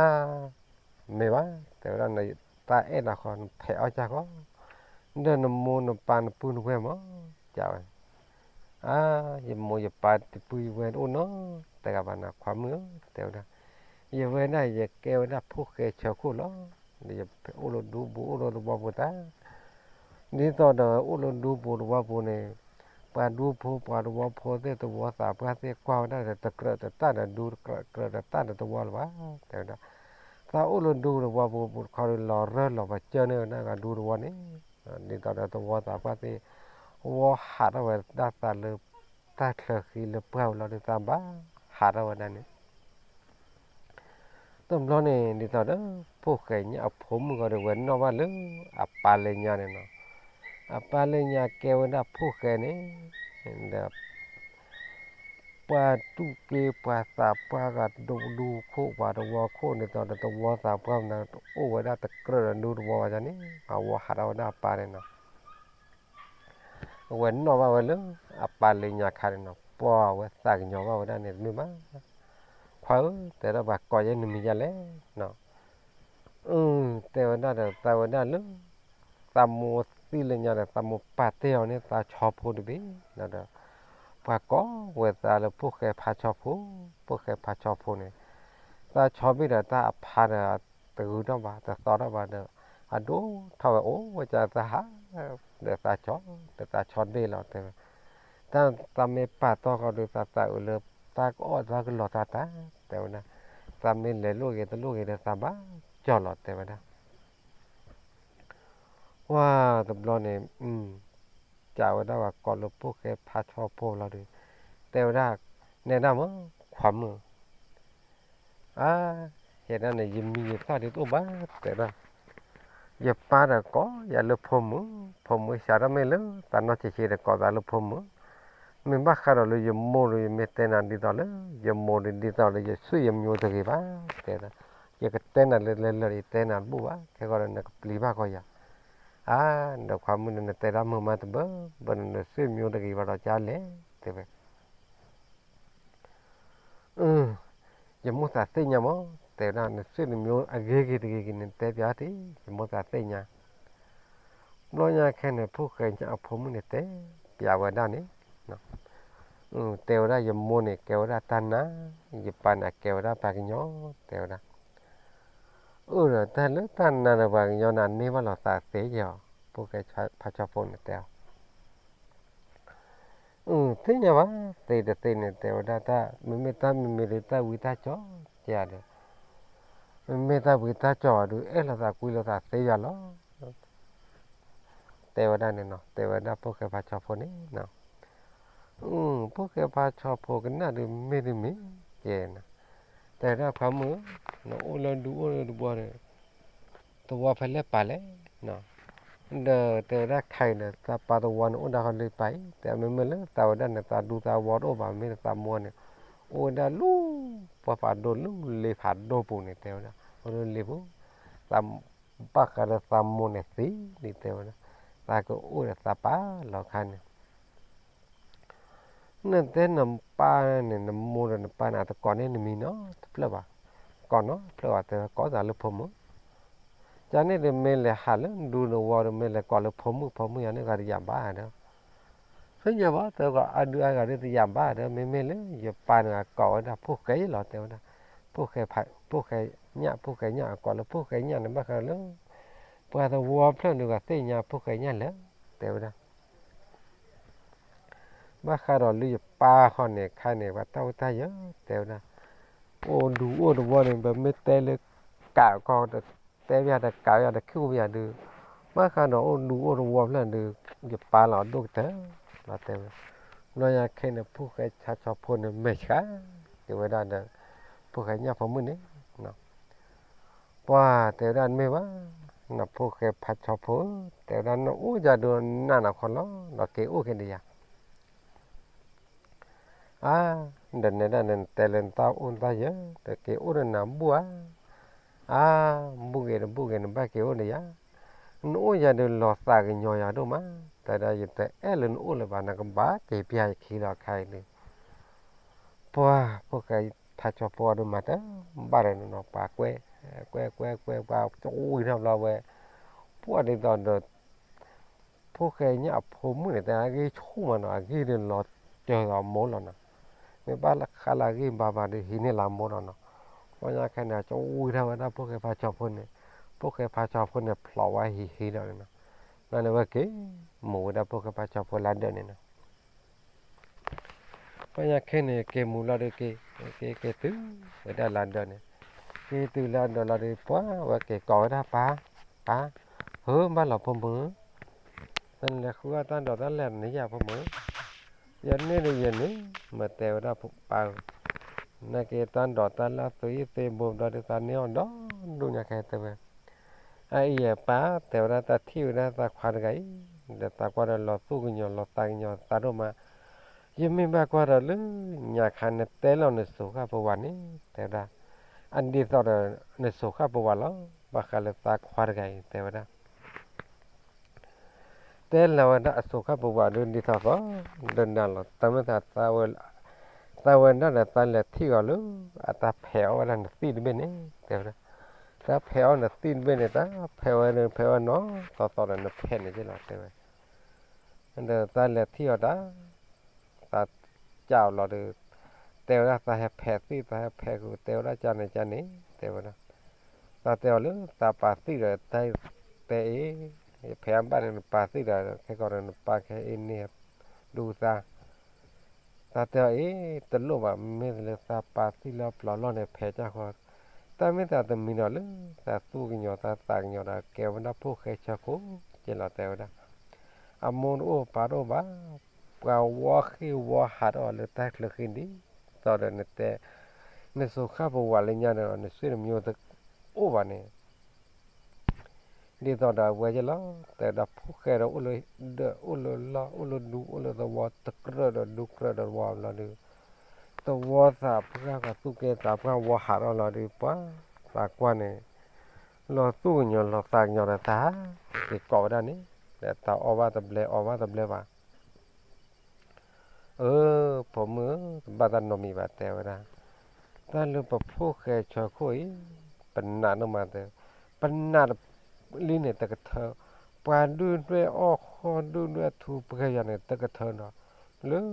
မ့ၢ်ဘၣ်, တဲဝဲဒၣ်, တၢ်အဲၣ်နၤဃီ နဖဲးအီၣ်ကၢ်ဃီ, ဒီးနမိၢ်နပၢ်နပုၢ်နဝဲၢ်မး, ကဝဲ, အါ ယမိၢ်ယပၢ်တပုၢ်ယဝဲၢ်တအိၣ်နီတဂၤဘၣ်နၤ ခွါမုၣ်ဧၢ, တဲဝဲဒၣ်. ယဝဲဒၣ် ယကဲဝဲဒၣ်ဖိၣ်ဃဲဆၢခိၣ်လီၤ, ဒီးယအိၣ်လၢဒူပူၤ အိၣ်လၢသဝီပူၤတၢ်, ဒ်သိးဒီးအိၣ်လၢဒူပူၤသဝီပူၤန့ၣ်, ပှၤဒူဖိပှၤသဝီဖိသ့ၣ် သဝီသးပှၢ်သ့ၣ် ကွၢ်ဝဲဒၣ်ဒီးတကြၢးတတၢ်ဒီးဒူ တကြၢးတတၢ်ဒီးသဝီလၢၤဘၣ်, တဲဝဲဒၣ်. သးအိၣ်လၢဒူသဝီပူၤတခီဒီး လီၤရၢၢ်လီၤပာ်စၢၢ်န့ၢ်ဝဲဒၣ်ဂၤဒူသဝီန့ၣ်, ဒ်သိးဒီးသဝီသးပှၢ်သ့ၣ် ဝီဟးထီၣ်ဝဲဒၣ်သးလၢ တၢ်ချၢဃံလၢပှၢ်ဝဲလီၤဒီး သးဘၣ်ဟးထီၣ်ဝဲဒၣ်န့ၣ် တဘျီန့ၣ် ဒ်သိးဒီး ဖိၣ်ဃဲညၣ်အဖိမုၣ်ဃီဒီး ဝဲနီၣ်ဘၣ်လၢအပၢ်လၢညါန့ၣ်နီၤ, အပၢ်လၢညါကဲဝဲဒၣ်ဖိၣ်ဃဲန့ၣ်, ဒီး ပှၤတူၢ်က့ပှၤသးပှၢ်ဂၤဒူဒူခိၣ် ပှၤသဝီခိၣ်န့ၣ်ဒီး သဝီသးပှၢ်န့ၣ် အိၣ်ဝဲဒၣ်တကြၢးဒီးဒူသဝီဘၣ်န့ၣ် အဝဲဟးထီၣ်ဝဲဒၣ်အပၢ်န့ၣ်နီၤ အဝဲနီၣ်ဘၣ်ဝဲလၢ အပၢ်လၢညါခါန့ၣ်နီၤ ပှၤဝဲသးကညီၤဘၣ်ဝဲဒၣ်န့ၣ်တမ့ၢ်ဘၣ်, ခွါဧၢ တဲဒၣ်ပှၤကိးယဲနမံၤယဲလဲၣ်, တဲဝဲဒၣ်ဒီး သးဝဲဒၣ်လၢ သးမိၢ်သံလၢညါဒီး သးမိၢ်ပာ်တ့ၢ်အီၤန့ၢ်သးဆီဖိတဘ့ၣ်ဒီး ပှၤကိးဝဲသးလၢဖိၣ်ဃဲဖးဆီဖိ, ဖိၣ်ဃဲဖးဆီဖိန့ၣ်, သးဆီဘ့ၣ်ဒီးတၢ်အဖါဒီး တဂုၤထီၣ်ဘၣ် တသီထီၣ်ဘၣ်ဒီး အဒိၣ်ထီၣ်ဝဲအိၣ်ဝဲကသးဟး ဒီးသးဆီ, ဒီးသးဆီဒ့ၣ်လီၤတဲဝဲ, တၢ်သးမ့ၢ်ပာ်တီၢ်ဃီဒီး သးသးအုးလၢ တၢ်ကအီၣ်တၢ်ကလီၤတၢ်တၢ် တဲဝဲဒၣ်, သးမ့ၢ်လဲၤလိၣ်ဂ့ၤတလိၣ်ဂ့ၤဒီး သးဘၣ်ကၠီၣ်လီၤတဲဝဲဒၣ်. ဝါတဘျီန့ၣ် ကးဝဲဒၣ်ပှၤကိးလၢဖိၣ်ဃဲဖးဆီဖိလီၤဒီး တဲဝဲဒၣ်, နဲဒၣ်မ့ၢ် ခွါမုၣ်, အါ, ဟဲဒၣ်န့ၣ် ယမံၤယသၣ်ဒ်တအိၣ်ဘၣ်တဲဒၣ်, ယပၢ်ဒီးကိးယၤလၢဖိမုၣ်, ဖိမုၣ်စးထီၣ်မ့ၢ်လၢသးနီၢ်ဆံးဆံးဒီးကိးသးလၢဖိမုၣ်, မ့ၢ်ဘၣ်ဃးဒီးလၢယမိၢ်ဒီး ယမ့ၢ်တဲနၤဒ်သိးလၢ ယမိၢ်ဒီးဒ်သိးလၢယဆွေယမျိုးတဂ့ၤဘၣ်တဲဒၣ်, ယကတဲနၤလၢလဲၤလၢာ် ယတဲနၤတဘူၣ်ဘၣ် ခဲကီးဒီးနကပျံၤဘၣ်ကီးယၤ, အါ, ဒီးခွါမုၣ်န့ၣ် နတဲတၢ်မုာ်မးတဘၣ်, ဘၣ်ဒီးနဆွေမျိုးတဂ့ၤဘၣ်ဒီးကလဲၣ်တဲဝဲ အၢ, ယမိၢ်သးသ့ၣ်ညါမး, တဲဝဲဒၣ် နဆွေမျိုးအဂ့ၤဂ့ၤတဂ့ၤဂ့ၤန့ၣ် တဲပျးတ့ၢ်, ယမိၢ်သးသ့ၣ်ညါ, ဘျီညါခဲန့ၣ် ဖိၣ်ဃဲညၣ်အဖိမုၣ်န့ၣ်တဲပျးဝဲဒၣ်န့ၣ်, တဲဝဲဒၣ် ယမိၢ်န့ၣ် ကဲဝဲဒၣ်တၢ်နါ, ယပၢ်န့ၣ် ကဲဝဲဒၣ်ပှၤကညီ, တဲဝဲဒၣ်, အၢဒီး တၢ်လၢတၢ်နါဒီးပှၤကညီန့ၣ် န့ၢ်ဘၣ်လီၤသးသ့ယီၤ, ဖိၣ်ဃဲဖးဆီဖိန့ၣ်တဲအီၤ အၢ သ့ၣ်ညါဘၣ်, သ့တသ့န့ၣ် တဲဝဲဒၣ်တၢ် မ့မ့ၢ်တၢ်မ့မ့ၢ်ဒီး တၢ်ဝံတၢ်ကၠီၣ်ကဲဒီး, မ့မ့ၢ်တၢ်ဝံတၢ်ကၠီၣ်အီၤဒီး အဲၣ်လိာ်သးကွံလိာ်သးသ့ယၤလီၤ. တဲဝဲဒၣ်န့ၣ်နီၤ, တဲဝဲဒၣ်ဖိၣ်ဃဲဖးဆီဖိန့ၣ်နီၤ. ဖိၣ်ဃဲဖးဆီဖိကနၣ်ဒုးမ့ၢ်တမ့ၢ်ကဲနီၤ, တဲဝဲဒၣ်ခွါမုၣ်ဧၢ, နအိၣ်လၢဒူအိၣ်လၢတဘီဒီး သဝီဖဲလဲၣ်ပာ်လဲၣ်နီၤ. ဒီးတဲဝဲဒၣ်ခဲအံၤဒီး သးပာ်သဝီန့ၣ်အိၣ်ဒၣ်ဃီလၢပာ်အံၤ, တဲမ့မ့ၢ်လၢသးဝဲဒၣ်န့ၣ် သးဒူသးဝီတအိၣ်ဘၣ်, မ့ၢ်သးမိၢ်န့ၣ် အိၣ်ဝဲဒၣ်လၢပှၢ်ဖးဒိၣ်လၢလ့ဖးဒိၣ်ပူၤန့ၣ် တဲဝဲဒၣ်, အိၣ်လၢလ့ပူၤ, သးဘၣ်ဃးဒီးသးမိၢ်န့ၣ်သံန့ၣ်တဲဝဲဒၣ်, သးကအိၣ်ဒီးသးပၢ်လီၤခါန့ၣ် နတဲနပၢ်န့ၣ် နမိၢ်ဒီးနပၢ်န့ၣ် အတကိးန့ၢ်နမံၤနီတဖျၢၣ်ဘၣ်, ကိးနီတဖျၢၣ်ဘၣ်, တဲဝဲကိးသးလၢဖိမုၣ်, ကန့ၣ်ဒီးမ့ၢ်လဲၤဟးလၢဒူသဝီဒီး မ့ၢ်လဲၤကိးလၢဖိမုၣ် ဖိမုၣ်ယၤန့ၣ် ဂၤတယာ်ဘၣ်ဒီး သ့ၣ်ညါဘၣ်, တဲဝဲကိးအါဒုအါဂၤဒီးတယာ်ဘၣ်ဒီး မ့မ့ၢ်လၢယပၢ်န့ၣ် အကိးဝဲဒၣ်ဖိၣ်ဃဲလီၤ တဲဝဲဒၣ်, ဖိၣ်ဃဲ, ဖိၣ်ဃဲညၣ်, ဖိၣ်ဃဲညၣ် အကိးလၢဖိၣ်ဃဲညၣ်န့ၣ် ဘၣ်ဃးလၢ ပှၤသဝီဖျၢၣ်န့ၣ် ကသ့ၣ်ညါဖိၣ်ဃဲညၣ်လၢာ် တဲဝဲဒၣ် ဘၣ်ဃးဒီးလၢယပၢ်ဃီန့ၣ် ခဲအံၤန့ၣ် ပှၤတၢ်အိၣ်တၢ်ယၢၤ တဲဝဲဒၣ်, အိၣ်ဒူအိၣ်သဝီန့ၣ် ပမ့ၢ်တဲလၢကးကီၢ် တဲဘၣ်ယၤဒီးကးဘၣ်ယၤဒီး ခံအိၣ်ဘၣ်ယၤဒုး, ဘၣ်ဃးဒီးအိၣ်ဒူအိၣ်သဝီဖျၢၣ်ဒုး ယပၢ်လီၤအဒိၣ်ကတၢၢ်လီၤ တဲဝဲ, ဘျီညါခဲအံၤန့ၣ် ဖိၣ်ဃဲဖးဆီဖိန့ၣ် မဲာ်ဆှးက့ၤဝဲဒၣ်ဒီး ဖိၣ်ဃဲညၣ်ဖိမုၣ်န့ၣ် ပှၤတဲဝဲဒၣ်မ့ၢ်ဘၣ်, နဖိၣ်ဃဲဖးဆီဖိဧၢ, တဲဝဲဒၣ် နအိၣ်ယၤဒုးနးနၤခီလီၤ ဒီးက့ၤအိၣ်က့ၤဒီးယၤ အါ, ဒီးနဲဒၣ်နတဲလၢနတၢ်အိၣ်နတၢ်ယၢၤ ဒီးက့ၤအိၣ်ဒီးနၤဘူၣ်ဧါ, အါ, ဘူၣ်ဂ့ၤဒီးဘူၣ်ဂ့ၤ နဘၣ်က့ၤအိၣ်ဒီးယၤ, နအိၣ်ယၤဒုးလီၤသးကညီၤယၤဒိၣ်မး, တဲဒၣ်ယတအဲၣ်လၢနအိၣ်လၢၤဘၣ် နကဘၣ်က့ၤပျၢ်ယခံလီၤခါအံၤဒုး ပှၤဖိၣ်ဃဲဖးဆီဖိအီၤဒုးမၤတၢ်ဘၣ်ဒီးနီၤ ပှၤကွဲ, ကွဲကွဲကွဲ ပှၤကဝံၤထီၣ်ဘျီဝဲ, ပှၤဒ်သိးဒီး ဖိၣ်ဃဲညၣ်အဖိမုၣ်န့ၣ် တဲအဂ့ၢ်ဆူၣ်မးနီၤ အဂ့ၢ်ဒုးလီၤစၢၤလီၤမိၢ်လီၤနီၤ, မ့ၢ်ဘၣ်လၢဃါလၢအဂ့ၢ်ဘၣ်ဘၣ်ဒီး ဟံးန့ၢ်လၢမိၢ်လီၤနီၤ, ပှၤညါခဲန့ၣ် ကဝံၤထီၣ်ဝဲဒၣ်ဖိၣ်ဃဲဖးဆီဖိန့ၣ်, ဖိၣ်ဃဲဖးဆီဖိန့ၣ် ဖျိးဝဲဟံးဟံးလီၤန့ၣ်နီၤ, ဘျီန့ၣ်ဝဲက့ၤ, မူဝဲဒၣ်ဖိၣ်ဃဲဖးဆီဖိလၢဒၢးန့ၣ်နီၤ ပှၤညါခဲန့ၣ် က့ၤမူလီၤဒုးက့ၤ, က့ၤက့ၤတုၤဝဲဒၣ်လၢဒၢးန့ၣ်, က့ၤတုၤလၢဒၢးလီၤဒုး ပှၤဝဲက့ၤကိးဝဲဒၣ်ပၢ်, ပၢ်, ဟၢဘၣ်လီၤဖိမုၣ်, နလဲၤဃုအီၣ်တၢ်ဒိးတၢ်လဲၢ်န့ၣ်ယၤဖိမုၣ်, ယန့ၢ်ဒုးယန့ၢ်, မ့ၢ်တဲဝဲဒၣ်ပၢ်ဧၢ, နာ်က့တၢ်ဒိးတၢ်လၢအသုးအံၣ်သ့ဘိဘျီဒုးသးန့ၢ်အီၤဒီဒူၣ်ညါခဲတဲဝဲ အအံၤယပၢ် တဲဝဲဒၣ်တၢ်ထံၣ်ဝဲဒၣ်သးခွါတဂၤအံၤ, ဒီးသးကွၢ်ဒီးလီၤသူၣ်ကညီၤလီၤသးကညီၤသးဒိၣ်မး, ယမ့ၢ်ဘၣ်ကွၢ်ဒီးလၢညါခါနတဲလီၤနစိၤဃၣ်ပဝးန့ၣ် တဲဝဲဒၣ်, အဒ်သိးဒီးနစိၤဃၣ်ပဝးလီၤ, ဘၣ်ဃးလၢသးခွါတဂၤအံၤ တဲဝဲဒၣ် တဲလီၤဝဲဒၣ်အစိၤဃၣ်ပဝးဒုးဒ်သိးသိး, ဒီးနၤလီၤ တၢ်မ့ၢ်သး သးဝဲဒၣ်ဒီးသးလဲၤထံၣ်အီၤလၢ အတၢ်ဖဲးအီၣ်ဝဲဒၣ်နသံၣ်တဘ့ၣ်န့ၣ် တဲဝဲဒၣ်, တၢ်ဖဲးအီၣ်နသံၣ်တဘ့ၣ်န့ၣ် တၢ်ဖဲးဝဲဒၣ်ဖဲးဝဲနီၤ သိးသိးဒီးနဖဲးန့ၣ်က့လီၤ တဲဝဲ ဒီးသးလဲၤထံၣ်အီၤတၢ်, သးကးအီၤလီၤဒီး, တဲဝဲဒၣ်သးဟဲဖဲးသံၣ် သးဟဲဖဲးဃုာ် တဲဝဲဒၣ်ကန့ၣ်ကန့ၣ် တဲဝဲဒၣ်, သးတဲအီၤလၢသးပာ်သံၣ်ဒီးတၢ်တဲအံၤ, ယဖဲးအဘၣ်န့ၣ် နပာ်သံၣ်ဒီး ခဲကီးဒီးနပာ်ခဲအံၤန့ၣ်, ဒူသး သးတဲအီၤအံၤ တလိၣ်ဘၣ် မ့ၢ်လၢသးပာ်သံၣ်လၢပျီလီၢ်န့ၣ် ဖဲးကၢ်ဃီ, တၢ်မ့ၢ်သးတမံၤဒီးလၢ သးသူၣ်ကညီၤသးသးကညီၤဒီး ကဲဝဲဒၣ်ဖိၣ်ဃဲဆၢခိၣ်က့လီၤ တဲဝဲဒၣ်, အမိၢ်တအိၣ်ပၢ်တအိၣ်ဘၣ်, ပှၤဝီဃ့ၢ်ဝီဟးထီၣ်လၢတၢ်ချၢဃ့ၢ်ဒ်သိးဒီးနတဲ, နစိၤဃၣ်ပဝးလၢညါဒီး နဆွေနမျိုးတအိၣ်ဘၣ်န့ၣ် ဒ်သိးဒီးအဝဲက့လီၤ, တဲဝဲဒၣ်ဖိၣ်ဃဲဒီးအိၣ်လၢဒၢး အိၣ်လၢလီၢ် အိၣ်လၢဒူ အိၣ်လၢသဝီ တကြၢးဒီးဒူကြၢးဒီးသဝီဘျီဒီး, သဝီသးပှၢ်ပှၤသူၣ်က့သးပှၢ်ဝီဟးထီၣ်လီၤဒီး ပှၤသးကွၢ်န့ၣ် လီၤသူၣ်ကညီၤလီၤသးကညီၤဒီးသး, က့ၤကိးဝဲဒၣ်န့ၣ်, ဒီးတၢ်အီၣ်ဘၣ်တဘျဲအီဘၣ်တဘျဲဘၣ် အၢ, ဖိမုၣ်ဧၢ, တဘၣ်တၢ်နီတမံၤဘၣ် တဲဝဲဒၣ်, တၢ်လၢပဖိၣ်ဃဲဆၢခိၣ်အံၤ, ပနာ်ဒိၣ်မးတဲ, ပနာ်လံန့ၣ်တကထၢ, ပှၤဒုၣ်ဒွဲၣ်အီၣ်ဃီဒုၣ်ဒွဲၣ်ထူပှဲၤယၤန့ၣ် တကထၢဒီး, လၢ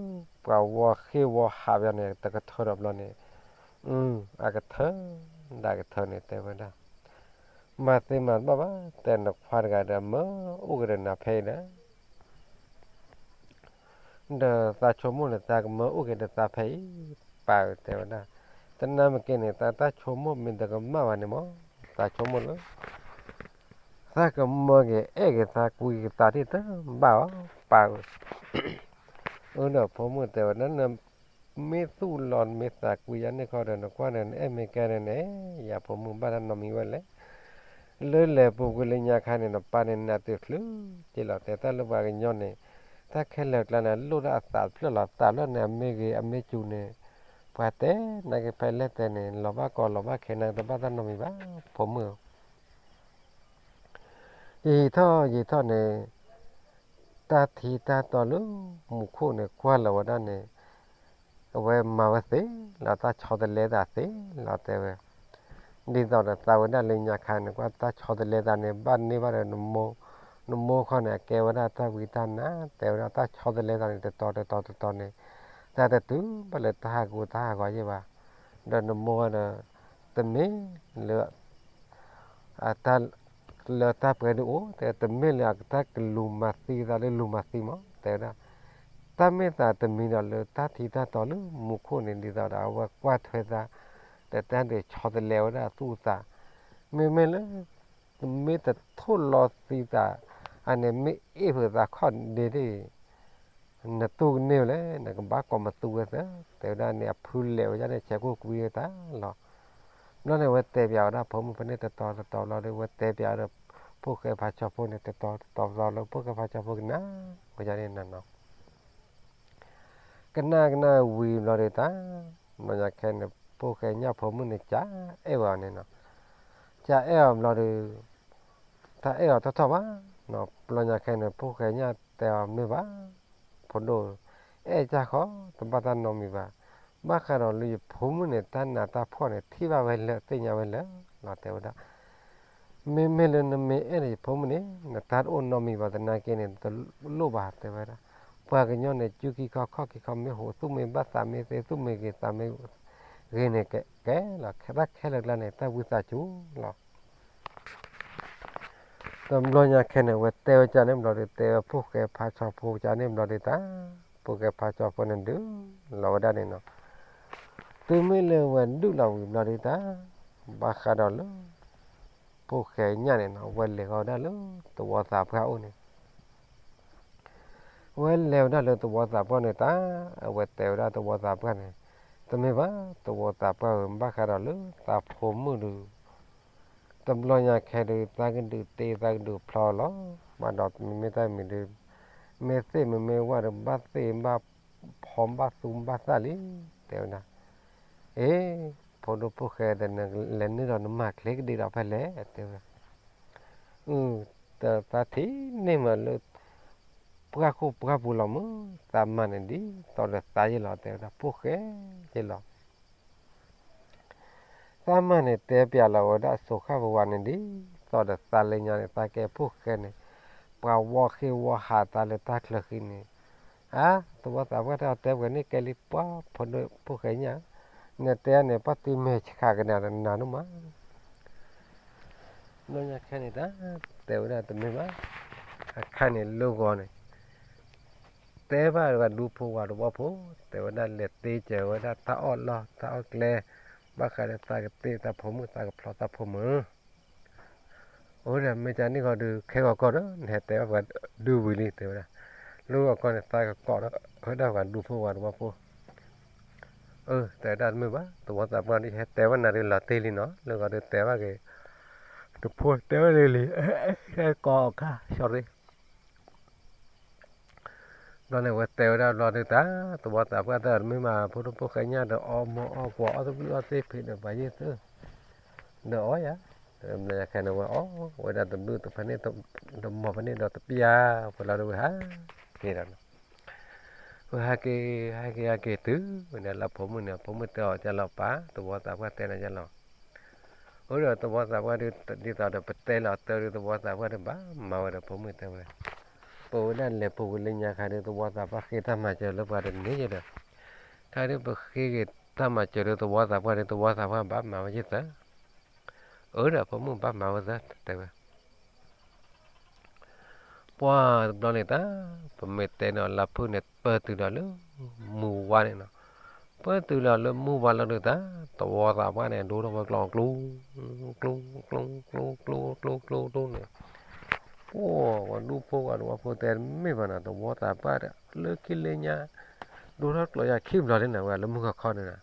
ပှၤဝီဃ့ၢ်ဝီဟးယၤန့ၣ် တကထၢဒီးဘျီန့ၣ်, အကထၢ, ဒၣ်ကထၢန့ၣ် တဲဝဲဒၣ် မၤသ့မၤတဘၣ်ဘၣ်, တဲနခွါတဂၤဒီး မၢအိၣ်က့ၤဒီးနၤဖဲအံၤဒီး, ဒီးသးဆိကမိၣ်န့ၣ် သးကမၢအိၣ်က့ၤဒီးသးဖဲအံၤ, ပၢ်ဧၢ တဲဝဲဒၣ်, တနာ်မ့ၢ်က့ၤန့ၣ် သးတၢ်ဆိကမိၣ်မ့ၢ်တကမၣ်ဘၣ်န့ၣ်မး, သးဆိကမိၣ်လၢ သးကမၢက့ၤအဲၣ်က့ၤသးကွံက့ၤသးဒ်တဘၣ်အီၤပၢ်ဝဲ, အၢဒီးဖိမုၣ်တဲဝဲဒၣ် နမ့ၢ်သူၣ်လီၤမ့ၢ်သးကွံယၤန့ၣ်ခီဒီး နကွၢ်ဒီးနအဲၣ်မ့ၢ်ကဲန့ၣ် နအဲၣ်ယၤဖိမုၣ်ဘၣ်တၢ်နီတမံၤဝဲလဲၣ်. လၢလဲၤပူၤကွံာ်လၢညါခါန့ၣ် နပၢ်န့ၣ်နးတုၤချုးက့လီၤ တဲတၢ်လၢပှၤကညီန့ၣ် တၢ်ခဲလၢာ်ကျါန့ၣ် လိၣ်ဒၣ်အသးတဖျၢၣ်လီၤ သးဖျၢၣ်န့ၣ် အမ့ၢ်ဂ့ၤအမ့ၢ်စူၤန့ၣ် ပှၤတဲနာ်က့ဖဲလဲၣ်တဲန့ၣ် လီၤဘၣ်ကီလီၤဘၣ်ခဲန့ၣ် တဘၣ်တၢ်နီတမံၤဘၣ် ဖိမုၣ်ဧၢ ယဟံးထီၣ်ယဟံးထီၣ်န့ၣ် တၢ်ထံတၢ်တီလၢမူခိၣ်န့ၣ် ကွၢ်လီၤဝဲဒၣ်န့ၣ် အဝဲမၤဝဲသ့လီၤ တၢ်ဆီတလဲသးသ့လီၤ တဲဝဲ. ဒ်သိးဒီးသးဝဲဒၣ်လၢညါခါန့ၣ် ကွၢ်တၢ်ဆီတလဲသးန့ၣ် ဘၣ်န့ၢ်ဘၣ်ဒီးနမိၢ်, နမိၢ်ခီန့ၣ် အကဲဝဲဒၣ်တၢ်ဝံတၢ်နါ တဲဝဲဒၣ်တၢ်ဆီတလဲသးန့ၣ် တတီၤတတီၤတတီၤန့ၣ် တၢ်တတုၤဘၣ်လၢတၢ်ဟးဂူာ်တၢ်ဟးဂီၤယဲၢ်ဘၣ်. ဒီးနမိၢ်ဒီး တမ့ၢ်လၢ လၢတၢ်ပှဲၤဒုးအိၣ် တဲတမ့ၢ်လၢအကတၢၢ်ကလူၤမၤသံသးလၢလူၤမၤသံမး တဲဝဲဒၣ် တၢ်မ့ၢ်သးတမံၤဒီးလၢတၢ်ထံတၢ်တီလၢမူခိၣ်န့ၣ် ဒ်သိးဒီးအဝဲကွၢ်ထွဲသး ဒီးတၢ်ဒုးဆီတလဲဝဲဒၣ်အသူၣ်အသး မ့မ့ၢ်လၢ မ့ၢ်တထိၣ်လီၤသံသး အန့ၣ်မ့ၢ်အ့ၣ်ဖုးသးခီၣ်ဒ့ဒၣ် နတူၢ်ကန့ၢ်ဝဲလဲၣ် နကဘၣ်ကိးမသူဝဲသၢ တဲဝဲဒၣ်န့ၣ် အဖုလဲၤဝဲဒၣ်န့ၣ် ဆဲးကိၣ်ကွံဝဲတၢ်လီၤ. ဘျီန့ၣ် အဝဲတဲပၠးဝဲဒၣ်ဖိမုၣ်ဖဲန့ၣ်တတီၤတတီၤလီၤဒီး အဝဲတဲပၠးဝဲဒီး ဖိၣ်ဃဲဖးဆီဖိန့ၣ် တတီၤတတီၤလီၤ ဖိၣ်ဃဲဖးဆီဖိကနၣ်ဝဲဒၣ်န့ၣ်နီၤ ကနၣ်ကနၣ်ဝံၤဘျီဒီးတၢ် ဘျီညါခဲန့ၣ် ဖိၣ်ဃဲညၣ်ဖိမုၣ်န့ၣ် ကအဲၣ်ဝဲအီၤန့ၣ်နီၤ ကအဲၣ်အီၤဘျီဒီး တၢ်အဲၣ်အီၤထီၣ်ထီၣ်ဘၣ်နီၤ ဘျီညါခဲန့ၣ် ဖိၣ်ဃဲညၣ်တဲအီၤမ့ၢ်ဘၣ် ဖိဒိၣ် အဲၣ်ကၢ်ဃီ တဘၣ်တၢ်နီတမံၤဘၣ် ဘၣ်ဃးဒီးလၢယဖိမုၣ်န့ၣ် တၢ်နးတၢ်ဖှီၣ်န့ၣ် ထံၣ်ဘၣ်ဝဲလၢ သ့ၣ်ညါဝဲလၢ လီၤတဲဝဲဒၣ် မ့မ့ၢ်လၢနမ့ၢ်အဲၣ်လၢယဖိမုၣ်န့ၣ် နတၢ်တအိၣ်နီတမံၤဘၣ်သနာ်က့န့ၣ် တလိၣ်ဘၣ်တဲဝဲဒၣ် ပှၤကညီန့ၣ် စုခံခီခီၣ်ခံခီ မ့ၢ်ဟူးသူၣ်မ့ၢ်ဘၣ်သးမ့ၢ်သ့ သူၣ်မ့ၢ်ဂ့ၤသးမ့ၢ်ဂ့ၤန့ၣ် ကဲလီၤ တၢ်ခဲလၢာ်ကျါန့ၣ် တၢ်ဝံသးစူၤလီၤ တဘျီညါခဲန့ၣ် အဝဲတဲဝဲကၢ်န့ၣ်ဘျီဒီး တဲဝဲဖိၣ်ဃဲဖးဆီဖိကၢ်န့ၣ်ဘျီဒီးတၢ် ဖိၣ်ဃဲဖးဆီဖိန့ၣ်ဒုးလီၤဝဲဒၣ်န့ၣ်နီၤ တုၤမ့ၢ်လၢဝဲဒုးလီၤဝံၤဘျီဒီးတၢ် ဘၣ်ဃးဒီးလၢ ဖိၣ်ဃဲညၣ်န့ၣ်နီၤ အဝဲလဲၤဃီၤဝဲဒၣ်လၢသဝီသးပှၢ်အိၣ်န့ၣ် အဝဲလဲၤဝဲဒၣ်လၢသဝီသးပှၢ်န့ၣ်တၢ် အဝဲတဲဝဲဒၣ်သဝီသးပှၢ်န့ၣ် တမ့ၢ်ဘၣ် သဝီသးပှၢ်ဧၢ ဘၣ်ဃးဒီးလၢသးဖိမုၣ်ဒီး တဘျီညါခဲဒီး သးကဒုးတ့သးကဒုးဖျီလီၤ ဘၣ်ဒီးမ့မ့ၢ်တၢ်မံၤဒီး မ့ၢ်သ့ၣ်မ့မ့ၢ်ဝၣ်ဒီး ဘၣ်သ့ၣ်ဘၣ်ဖီဘၣ်သူဘၣ်သၣ်လံ တဲဝဲဒၣ် အ့ ဖိဒိၣ်ဖိၣ်ဃဲဒီး နလဲၤနုာ်ဒီးနမၤချ့ကဒံးဒီးဖဲလဲၣ် တဲဝဲ အု တၢ်သးထံၣ်န့ၢ်မးလၢ ပှၢ်ခိၣ်ပှၢ်ပူၤလီၤမုၢ် သးမၤန့ၣ်ဒ်သိးဒီးသးယ့ၢ်လီၤ တဲဝဲဒၣ် ဖိၣ်ဃဲယ့ၢ်လီၤ သးမၤန့ၣ် တဲပၠးလီၤဝဲဒၣ်အစိၤဃၣ်ပဝးန့ၣ် ဒ်သိးဒီးသးလၢညါန့ၣ် သးကဲဖိၣ်ဃဲန့ၣ် ပှၤဝီဃ့ဝီဟးသးလၢတၢ်ချၢဃံန့ၣ် အါ သဝီသးပှၢ်တဲအီၤ တဲပှဲၤန့ၣ်ကဲလံ ပှၢ်ဖိဒိၣ်ဖိၣ်ဃဲညၣ် နတဲန့ၣ် ပှၢ်တုၤမဲာ်ဆှးကနၣ်နၤနမး ဘျီညါခဲန့ၣ်တၢ် တဲဝဲဒၣ်တမ့ၢ်ဘၣ် အခါန့ၣ်လၢဂီၤန့ၣ် တဲဘၣ်ပှၤဒူဖိဝၤတဝီဖိ တဲဝဲဒၣ်လဲၤတ့စၢၤဝဲဒၣ်တၢ်အီၣ်လီၢ်တၢ်အီၣ်ကျဲ ဘၣ်ဃးဒီးသးကတ့သးဖိမုၣ်သးကဖျီသးဖိမုၣ် အိၣ်ဒီးမ့ၢ်ကန့ၣ်ဂီၤဒီး ခဲဂီၤကီၢ်ဒီး နဟဲတဲဘၣ်ပှၤဒူဝံၤလံ တဲဝဲဒၣ် လၢဂီၤကီၢ်န့ၣ် သးကကိးဒီး ဝဲဒၣ်ပှၤဒူဖိဝၤတဝီဖိ အၢ တဲဝဲဒၣ်တမ့ၢ်ဘၣ် သဝီသးပှၢ်ဒီး ယဟဲတဲဘၣ်နၤဒီးလီၤတ့ၢ်လံနီၤ လၢဂီၤဒီးတဲဘၣ်က့ၤ တဖိတဲဝဲလံလံ ဟဲကိးအခါ sorry ဘျီန့ၣ် အဝဲတဲဝဲဒၣ်ဘျီဒုးတၢ် သဝီသးပှၢ်တဲတမ့ၢ်မး ဖိဒိၣ်ဖိၣ်ဃဲညၣ်ဒီး အီၣ်မ့ၤအီၣ်ကွီၤ အီၣ်သဘျုၣ်အီၣ်သ့ၣ်ဖံးဒီးပှၤယ့ၢ်သု ဒီးအီၣ်ယၤ မ့ၢ်ယခဲန့ၣ် ဝဲအီၣ်ဝဲဒၣ်တဘျုးတဖဲန့ၣ် တမီၤဖဲန့ၣ်ဒီးတပျၢ် ဝဲလီၤဒုးဝဲဟးက့ၤဒီး ဝဲဟးက့ၤ ဟးက့ၤ ဟးက့ၤတုၤဝဲန့ၣ်လၢဖိမုၣ်န့ၣ် ဖိမုၣ်တဲအီၤကလီၤပၢ် သဝီသးပှၢ်တဲန့ၣ်ကလီၤ အိၣ်ဒီးသဝီသးပှၢ်ဒုး ဒ်သိးဒီးပတဲလီၤတၢ်ဒုး သဝီသးပှၢ်ဒုးဘၣ်မၤဝဲဒီးဖိမုၣ်တဲဝဲ ပဝဲဒၣ်လဲၤပူၤကွံာ်လၢညါခါဒုး သဝီသးပှၢ်ဃ့တၢ်မၤစၢၤလၢပှၤတန့ၢ်ယဲဒီး ခါဒုးပဃ့က့ၤတၢ်မၤစၢၤဒုး သဝီသးပှၢ်ဒုး သဝီသးပှၢ်ဘၣ်မၤဝဲယဲသၢ အၢဒီးဖိမုၣ်ဘၣ်မၤဝဲသၢတဲဝဲ ပှၢ်တဘျီန့ၣ်တၢ် ပမ့ၢ်တဲန့ၣ်လၢဖုၣ်န့ၣ် ပၢၢ်တုၤဒီးလၢမုၢ်ဝါန့ၣ်နီၤ ပၢၢ်တုၤဒီးလၢမုၢ်ဝါလီၤဒုးတၢ် သဝီသးပှၢ်န့ၣ် ဒိၣ်ထီၣ်ဝဲကျီကျူ ကျူ ကျူ ကျူ ကျူ ကျူ ကျူန့ၣ် ပှၢ် ပှၤဒူဖိပှၤတဝီဖိတဲတမ့ၢ်ဘၣ်နၤ တဝီသးပှၢ်ဒီး လၢခံလၢညါ ဒိထီၣ်ကျိးယၤခံဘျီလံနၤ ဝဲလၢမုၢ်ဂီၤခီန့ၣ်နၤ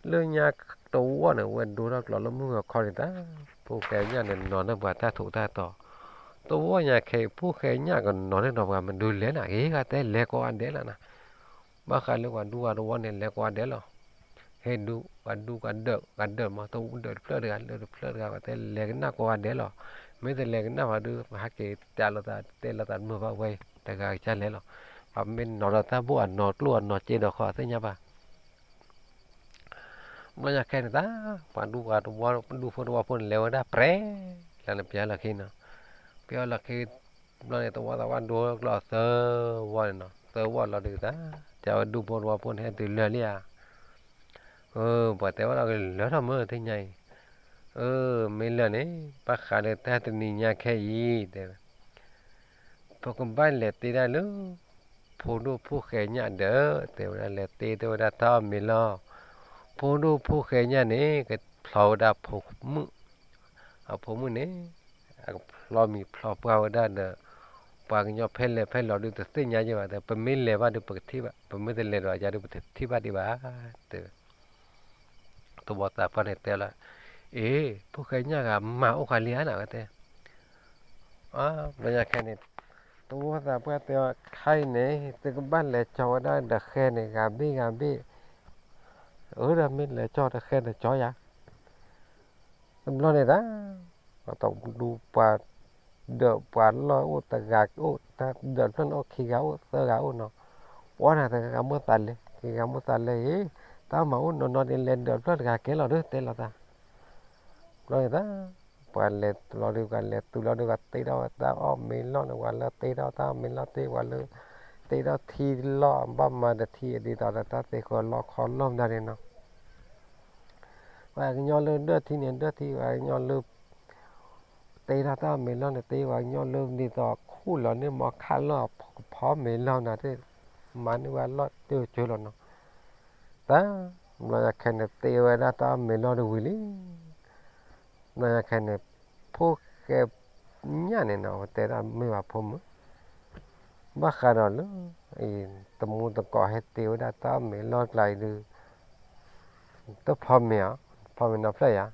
လၢညါတဝီန့ၣ် ဝဲဒိထီၣ်ကျိးလၢမုၢ်ဂီၤခီန့ၣ်တၢ် ဖိၣ်ဃဲညၣ်န့ၣ် နီၤန့ၢ်ပှၤတၢ်ထူးတၢ်တီၤ, တဝီညါခဲအံၤ ဖိၣ်ဃဲညၣ်ကနီၤန့ၢ်ဒီးပှၤမနုၤလဲၣ်နၤ ဂ့ၤဂၤတဲလဲၤကိးဂၤဒဲးလီၤနၤ, ဘၣ်ဃးလၢပှၤဒူပှၤတဝီန့ၣ် လဲၤကိးဂၤဒဲးလီၤ, ဟဲဒူ ပှၤဒူပှၤဒၢး ပှၤဒၢးမး တဒၢးတဖျၢၣ်တဂၤ ဒၢးတဖျၢၣ်တဂၤ ပှၤတဲလဲၤကနၣ်ကိးဂၤဒဲးလီၤ, မ့ၢ်တလဲၤကနၣ်ဘၣ်ဒီး ပဟဲက့ၤတဲလိာ်သး တဲလိာ်သးတမုာ်ဘၣ်ဝဲ တဂၤကစၢ်လဲၤလီၤ, ပှၤမ့ၢ်နီၤဒီးတၢ်ဘိၣ်အနီၤကျိၣ်အနီၤစ့ဒီးဃီသ့ၣ်ညါဘၣ် ဘျီညါခဲန့ၣ်သး ပှၤဒူပှၤတဝီ ဒူဖိတဝီဖိန့ၣ် လဲၤဝဲဒၣ်ပြဲၤ လၢနပျဲလီၤခံနီၤ, ပျဲလီၤခံ ဘျီန့ၣ် တဝီသးပှၢ်ဒိကျိးသၢဝီန့ၣ်နီၤ, သၢဝီလီၤဒုးသး, တဲဝဲဒူဖိတဝီဖိန့ၣ် ဟဲတုၤလၢာ်လံဧါ, ပှၤတဲဝဲဒၣ်ကလၢာ်ထီၣ်မၢသ့ၣ်ညါအံၤ, မ့ၢ်လၢာ်န့ၣ် ဘၣ်ဃးလၢတၢ်တနံၤညါခဲအံၤ တဲဝဲ ပကဘၣ်လဲၤတ့ဒၣ်လၢ ဖိဒိၣ်ဖိၣ်ဃဲညၣ်ဒီး တဲဝဲဒၣ်လဲၤတ့တဲဝဲဒၣ်တၢ်အီၣ်မ့ၤလီၢ်, ဖိဒိၣ်ဖိၣ်ဃဲညၣ်န့ၣ် ကဖျီဝဲဒၣ်ဖိမုၣ်, အဖိမုၣ်န့ၣ် အကဖျီမံၤဖျီပှၢ်ဝဲဒၣ်ဒီး ပှၤကညီဖဲလဲၣ်ဖဲလဲၣ်ဒုးတသ့ၣ်ညါယဲဘၣ်တဲ ပမ့ၢ်လဲၤဘၣ်ဒုးပကထံၣ်ဘၣ် ပမ့ၢ်တလဲၤဒီးယၤဒုးပတထံၣ်ဘၣ်ဒံးဘၣ်, တဲ တဝီသးပှၢ်န့ၣ်တဲလီၤ, အ့ ဖိၣ်ဃဲညၣ်ဂၤမၤအိၣ်ဃာ်လံဧါနၤဝဲတဲ ဘျီညါခဲန့ၣ် တဝီသးပှၢ်တဲအီၤ ခါအံၤန့ၣ် သုကဘၣ်လဲၤကၠီဝဲဒၣ်ဒီးဃဲန့ၣ် ဂၤဘ့ၣ်ဂၤဘ့ၣ်, အၢ ဒီးမ့ၢ်လဲၤကၠီတဃဲဒီးကၠီယၤ, တဘျီန့ၣ်တၢ် ပှၤတဒူပှၤ ဒၢးပှၤလီၢ်အိၣ်တဂၤအိၣ် တၢ်ဒၢးဖျၢၣ်န့ၣ်အိၣ်ခံဂၤအိၣ်သၢဂၤအိၣ်နီၤ, ပှၤန့ၣ်တဂၤဂၤမိၣ်သးလဲၤ တဂၤဂၤမိၣ်သးလဲၤအံၤ, တၢ်မၤအိၣ်နီၢ်နီၢ်ဒ်လဲၤဒၢးဖျၢၣ်တဂၤကဲလီၤဒုးတဲလီၤသး ဘျီန့ၣ်တၢ် ပှၤလဲၤလီၤဒုး ပှၤလဲၤတုၤလီၤဒုး ပှၤတ့ထီၣ်တၢ်အီၣ်မ့ၤလီၢ်န့ၣ် ပှၤလၢတ့ထီၣ်တၢ်အီၣ်မ့ၤလီၢ်တ့ ပှၤလၢ တ့ထီၣ်ထံလီၢ် ဘၣ်မၤတထံဒ်သိးဒီးတၢ်သ့ဃီလီခီလီၢ်မတၤန့ၣ်နီၤ, ပှၤကညီလၢဒၢၣ်ထံန့ၣ် ဒၢၣ်ထံ ပှၤကညီလၢ တ့ထီၣ်တၢ်အီၣ်မ့ၤလီၢ်န့ၣ် တ့ ပှၤကညီလၢဒ်သိးခူၣ်လီၤန့ၢ်မီခၣ်လီၢ် ကဖီမ့ၤလီၢ်မတၤသ့ၣ် မၤန့ၢ်ဝဲလီၢ်တၢ်စၢၤလီၤနီၤ, တၢ် ဘျီညါခဲန့ၣ် တ့ဝဲဒၣ်တၢ်အီၣ်မ့ၤလီၢ်တဝံၤလံ ဘျီညါခဲန့ၣ် ဖိၣ်ဃဲညၣ်န့ၣ်နီၤ ပတဲဒၣ်မ့ၢ်ဘၣ်ဖိမုၣ် ဘၣ်ဃးဒီးလၢ အံၤ တမူတကိးဟဲတ့ဝဲဒၣ်တၢ်အီၣ်မ့ၤလီၢ်ကျါအံၤဒုး တဖီမ့ၤဧါ, ဖီမ့ၤနီၤဖျၢၣ်ဧါ,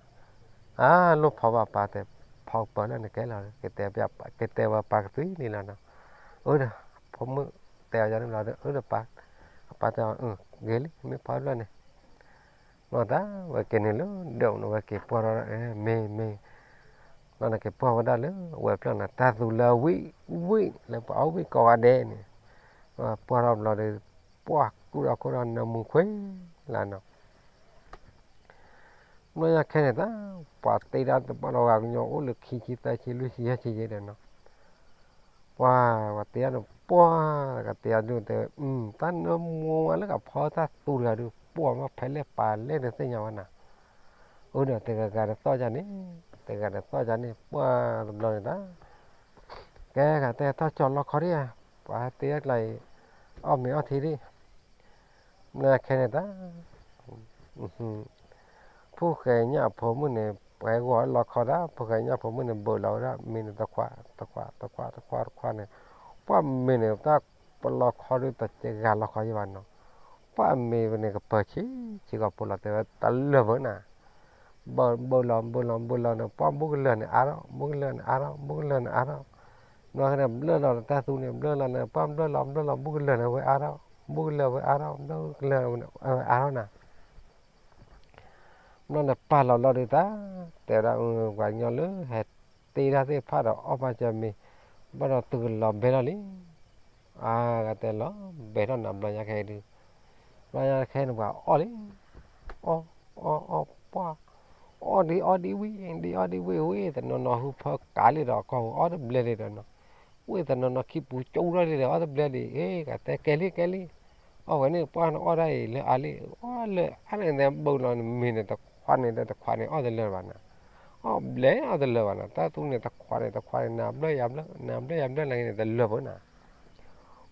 အါ လိၣ်ဖီဘၣ်ပၢ်တဲ ဖီပၢၢ်လၢနကဲလီၤ ကတဲဝဲပၢ်ကသွံန့ၣ်လီၤနီၤ, အၢဒီး ဖိမုၣ်တဲအီၤယၤန့ၣ်လီၤဒီး အၢဒီးပၢ်, အပၢ်တဲအီၤ ဂ့ၤလံ မ့ၢ်ဖီတဖျၢၣ်န့ၣ် ဘျီတၢ် ဝဲက့ၤန့ၣ်လၢဒၢးန့ၣ် ဝဲက့ၤပှၢ်ထီၣ် မ့ၤ မ့ၤ, ဘျီန့ၣ်က့ၤပှၢ်ဝဲဒၣ်လၢ ဝဲဖျၢၣ်န့ၣ် တၢ်သူလၢဝံၣ် ဝံၣ် လၢပှၤအီၣ်ဝံၣ်ကိးဂၤဒဲးန့ၣ်, ပှၢ်ထီၣ်ဘျီဒီး ပှၢ်ကူၣ်ထီၣ်ခိၣ်ထီၣ်နၢမူခွ့လၢနီၤ ဘျီညါခဲန့ၣ်တၢ် ပှၤတ့ဒၣ်တဘၣ်လီၤ ပှၤကညီအိၣ်လၢခံဆံသၢဆံလွံၢ်ဆံယဲၢ်ဆံယဲၢ်ဒီးနီၤ, ပှၤ ပှၤတ့ဒၣ်န့ၣ် ပှၢ် ကတဲအီၤဒုးတဲ တၢ်နၢမူဝဲလၢကဖီတၢ်သူတဂၤဒုး ပှၢ်မ့ၢ်ဖဲလဲၣ်ပာ်လဲၣ်တသ့ၣ်ညါဝဲနၤ, အိၣ်ဒီးတဂၤဂၤတသီၣ်ယၤန့ၣ် တဂၤတသီၣ်ယၤန့ၣ် ပှၢ်တဘျီန့ၣ်တၢ် ကဲ ကတဲထီၣ်ကၠီလီခီဒံးဧါ, ပှၤတ့အကျါအံၤ အီၣ်မ့ၤအီထံဒံး, ဘျီခဲန့ၣ်တၢ် ဖိၣ်ဃဲညၣ်အဖိမုၣ်န့ၣ် ပှၤဟဲဂီၤလီခီဒၣ် ဖိၣ်ဃဲညၣ်ဖိမုၣ်န့ၣ် ဘုးလီၤဝဲဒၣ်မ့ၤန့ၣ်တခွး တခွး တခွး တခွး တခွးန့ၣ်, ပှၢ်မ့ၤန့ၣ် တၢ်ပလီခီဒုးတဂၤလီခီယံဘၣ်နီၤ, ပှၢ်မ့ၤန့ၣ်ကပၢၤဆံးဆံးကီးဖိလီၤတဲဝဲတလၢာ်ဘၣ်နၤ ဘုးလီၤဘုးလီၤဘုးလီၤန့ၣ် ပှၢ်ဘူကလၢာ်န့ၣ်အါထီၣ် ဘူကလၢာ်န့ၣ်အါထီၣ် ဘူကလၢာ်န့ၣ်အါထီၣ်, ဘျီန့ၣ်ဘျၢလီၤတၢ်သူန့ၣ် ဘျၢလီၤန့ၣ် ပှၢ်ဘျၢလီၤဘျၢလီၤ ဘူကလၢာ်န့ၣ်ဝဲအါထီၣ် ဘူကလၢာ်ဝဲအါထီၣ် ဘူကလၢာ်ဝဲအါထီၣ်နၤ ဘျီန့ၣ်ပာ်လီၤဘျီဒုးတၢ် တဲဝဲဒၣ် ပှၤကညီလၢဟဲတ့ဒၣ်သ့ၣ်တဖၣ်ဒီးအီၣ်ဘၣ်စၢၤမ့ၤ ဘၣ်ဒီးသုကလီၤဘဲထီၣ်လံ, အါကတဲလီၤဘဲထီၣ်နၤဘျီညါခဲအံၤဒုး, ဘျီညါခဲအံၤန့ၣ်ပှၤအီၣ်လံ, အီၣ် အီၣ် အီၣ် ပှၢ် အီၣ်ဒံးအီၣ်ဒံးဝံၣ် ဒံးအီၣ်ဒံးဝံၣ်ဝံၣ် တနီၤနီၤဟူဖၢကးလံဒီး ကီၢ်ပူၤအီၣ်တဘျဲလံဒီးနီၤ, ဝံၣ်တနီၤနီၤခံပူၤကၠိထီၣ်လံဒီး အီၣ်တဘျဲလံ အ့ ကတဲကဲလံကဲလံ အီၣ်ဝဲန့ၣ် ပှၢ်နအီၣ်ဒၣ်အံၤ လၢအါလံ အီၣ်လၢအါန့ၣ် ဘုးလီၤန့ၣ်မ့ၤန့ၣ်တခွးန့ၣ် တခွးန့ၣ် အီၣ်တလၢာ်ဘၣ်နၤ, အီၣ်ဘျဲအီၣ်တလၢာ်ဘၣ်နၤ, တၢ်သူန့ၣ်တခွးန့ၣ် တခွးန့ၣ် နဘျၢယၤဘျၢ နဘျၢယၤဘျၢလၢန့ၣ် တလၢာ်ဘၣ်နၤ,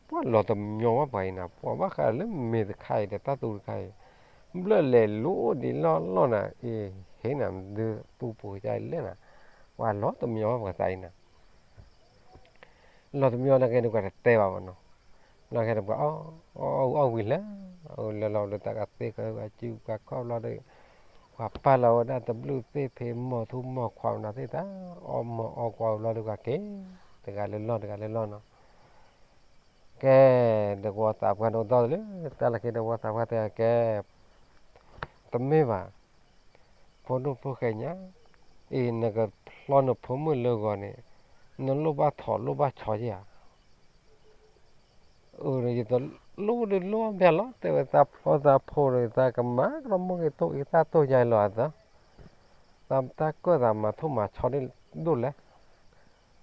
ပှၢ်လီၤတမညီဘၣ်ပှၤအံၤနၤ, ပှၢ်ဘၣ်ဃးလၢမ့ၤတခါအံၤဒီးတၢ်သူတခါအံၤ, ဘျၢလဲၤလိၣ်ဒံးလီၢ်လီၢ်နၤ အ့ ဟ့ၣ်နၤ မ့ၢ်ဒုးသူပူၤကလဲၣ်နၤ, ပှၢ်လီၤတမညီဘၣ်ပှၤသးအံၤနၤ ဘျီ လီၤတမံၤအီၤနာ်က့န့ၣ် ပှၤတတဲဘၣ်ဘၣ်နီၤ. ဘျီခဲန့ၣ်ပှၤအီၣ်အီၣ်ဝံၤလၢ အီၣ်လၢလီၤဒီးတၢ်ကသ့ကဂၤစုပှၤခီၣ်ဘျီဒီး ပှၤပာ်လီၤဝဲဒၣ်တဘျုးသ့ၣ်ဖ့းမီၢ်ထူမီၢ်ခွါနီၤသ့ၣ်တၢ် အီၣ်မီၢ်အီၣ်ကွၢ်ဝံၤဘျီဒီးပှၤက့ၤ တဂၤလၢလီၢ်တဂၤလၢလီၢ်နီၤ. ကဲ တဝီသးပှၢ်န့ၣ်အိၣ်ဒီးလၢ တၢ်လၢခံတဝီသးပှၢ်တဲကဲ တမ့ၢ်ဘၣ် ဖိဒိၣ်ဖိၣ်ဃဲညါ အံၤနကဖျီနဖိမုၣ်လၢဂီၤန့ၣ် နလိၣ်ဘၣ်ထီၣ်လိၣ်ဘၣ်ဆီဧါ. အၢ ယတလိၣ်ဒုးလိၣ်ဘၣ်လီၤ တဲဝဲသးဖျီသးဖိဒီး သးကမၤကဒီးမိၢ်ဂ့ၤတိၢ်အံၤသးတိၢ်ယါလီၤအသး သးတၢ်ကၢၣ်သးမၤထိၣ်မၤဆီဒ်ဒိၣ်လဲၣ်.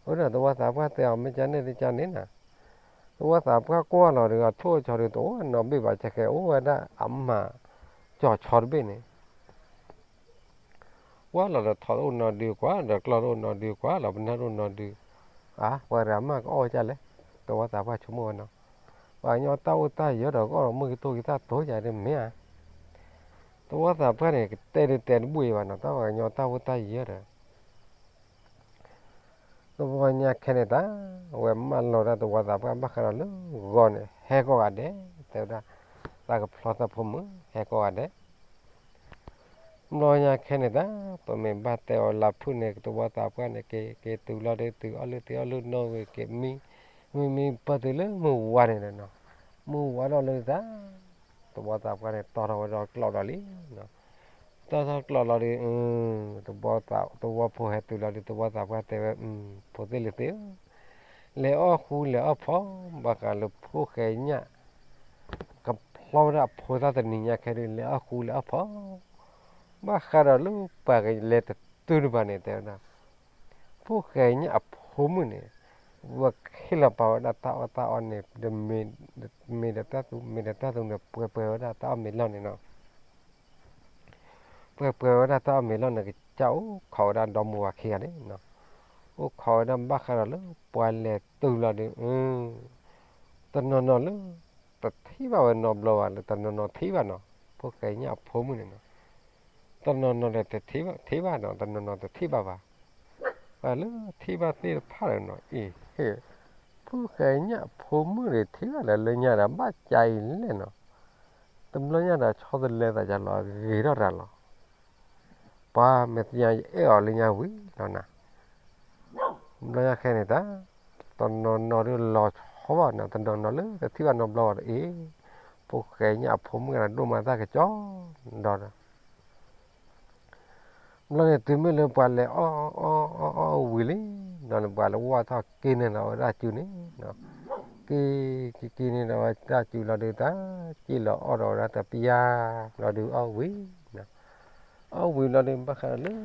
အၢ ဒီးတဝီသးပှၢ်တဲအီၤ မ့ၢ်ကန့ၣ်သ့ကန့ၣ်နၤ တဝီသးပှၢ်ကွၢ်လီၤဒီး အထိၣ်အဆီဒီးတအိၣ်နီတဘ့ၣ်ဘၣ် ကဲအိၣ်ဝဲဒၣ်အမၤကၠီၤဆီတဘ့ၣ်န့ၣ် ကွၢ်လီၤဒီးထီၣ်တအိၣ်နီတဒု ကွၢ်ဒီးကျီၢ်တအိၣ်နီတဒု ကွၢ်လီၤပနၢ်တအိၣ်နီတဒု အါ ပှၤတဂၤမးကအီၣ်ဝဲဒ်လဲၣ်. တဝီသးပှၢ်ဆိကမိၣ်ဝဲနီၤ ပှၤကညီတၢ်အိၣ်တၢ်ယၢၤဒီးကအီၣ်ဒီးမိၢ်ဂ့ၤတိၢ်ဂ့ၤသးတိၢ်ယါဒ်မ့ၢ်ဧါ. တဝီသးပှၢ်န့ၣ် ကတဲဒုးတဲတဘူၣ်အံၤဘၣ်နီၤ တၢ်ပှၤကညီတၢ်အိၣ်တၢ်ယၢၤဒီး တဝီညါခဲန့ၣ်တၢ် အဝဲမၢလီၤဒၣ်တဝီသးပှၢ်ဘၣ်ဃးဒီးလၢဂီၤန့ၣ် ဟဲကိးဂၤဒဲး တဲဝဲဒၣ် သးကဖျီသးဖိမုၣ် ဟဲကိးဂၤဒဲး ဘျီညါခဲန့ၣ်တၢ် ပမ့ၢ်ဘၣ်တဲအီၤလၢဖုၣ်န့ၣ် တဝီသးပှၢ်န့ၣ် က့ၤက့ၤတုၤလီၤဒီး တုၤအီၣ်လၢသ့အီၣ်လၢနီၣ်ဝဲက့ၤမံ မံမံပၢၢ်တုၤလၢမုၢ်ဝါန့ၣ်ဒီးနီၤ မုၢ်ဝါထီၣ်လၢသး တဝီသးပှၢ်န့ၣ် တီထီၣ်ဝဲဒီးကျီၢ်ဒီးလံနီၤ တီထီၣ်ကျီၢ်လီၤဒီး တဝီဖိဟဲတုၤလီၤဒီး တဝီသးပှၢ်တဲဝဲ ဖိသ့ၣ်လံၤသ့ၣ်ဧၢ လဲၤအီၣ်ဃူလဲၤအီၣ်ဖိး ဘၣ်ဃးလၢဖိၣ်ဃဲညၣ် ကဖျီဝဲဒၣ်အဖိသၣ်တနံၤညါခဲဒုး လဲၤအီၣ်ဃူလဲၤအီၣ်ဖိး ဘၣ်ဃးဒီးလၢပှၤကလဲၤတတုၤတဘၣ်န့ၣ် တဲဝဲဒၣ် ဖိၣ်ဃဲညၣ်အဖိမုၣ်န့ၣ် ဝဲခ့လီၤပာ်ဝဲဒၣ်တၢ်အီၣ်တၢ်အီန့ၣ် မ့ၢ်ဒီးတၢ်သူ မ့ၢ်ဒီးတၢ်သူန့ၣ် ပှဲၤပှဲၤဝဲဒၣ်တၢ်အီၣ်မ့ၤလီၢ်န့ၣ်နီၤ ပှဲၤပှဲၤဝဲဒၣ်တၢ်အီၣ်မ့ၤလီၢ်န့ၣ် ကစၢ်အိၣ်ခိးဝဲဒၣ်ဒီမါဝၤခံဂၤန့ၣ်နီၤ အိၣ်ခိးဝဲဒၣ်ဘၣ်ဃးဒီးလၢပှၤလဲၤတုၤလီၤဒီး တနီၤနီၤလၢ တထံၣ်ဘၣ်ဝဲနီတဘျီဘၣ်လၢတနီၤနီၤထံၣ်ဘၣ်နီၤ ဖိၣ်ဃဲညၣ်အဖိမုၣ်န့ၣ်နီၤ တနီၤနီၤဒီးတထံၣ်ဘၣ် ထံၣ်ဘၣ်နီၤ တနီၤနီၤတထံၣ်ဘၣ်ဘၣ် ပှၤလၢထံၣ်ဘၣ်သ့ၣ်တဖၣ်ဒီးနီၤ အံၤ ဖိၣ်ဃဲညၣ်အဖိမုၣ်ဒီးထံၣ်ဘၣ်လၢလၢညါဒီးဘၣ်ကၢ်အံၤလဲၣ်နီၤ တဘျီညါဒီးဆီတလဲသးကလီၤဂ့ၤထီၣ်တၢ်လီၤ ပှၤမ့ၢ်သ့ၣ်ညါယအဲၣ်အီၤလၢညါဝံၤလီၤနၤ ဘျီညါခဲန့ၣ်တၢ် တနီၤနီၤဒုးလီၤဆီဘၣ်နီၤ တနီၤနီၤလၢတထံၣ်ဘၣ်နီတဘျီဘၣ်ဒီးအံၤ ဖိၣ်ဃဲညၣ်အဖိမုၣ်ဒီးဒိၣ်မးသၣ်ကစီဒီး ဘျီန့ၣ်တုၤမ့ၢ်လၢပှၤလဲၤအီၣ်အီၣ်အီၣ်အီၣ်ဝံၤလံ ဘျီန့ၣ်ပှၤလၢဝၢ်ထီၣ်က့ၤန့ၢ်ဒီးဝဲဒၣ်စုန့ၣ်နီၤ က့ၤက့ၤက့ၤန့ၢ်ဒီးဝဲဒၣ်စုလီၤဒုးတၢ် က့ၤလီၤအီၣ်ဒီးဝဲဒၣ်တပျၢ်လီၤဒုးအီၣ်ဝံၤနီၤ အီၣ်ဝံၤလီၤဒုးဘၣ်ဃးဒီးလၢ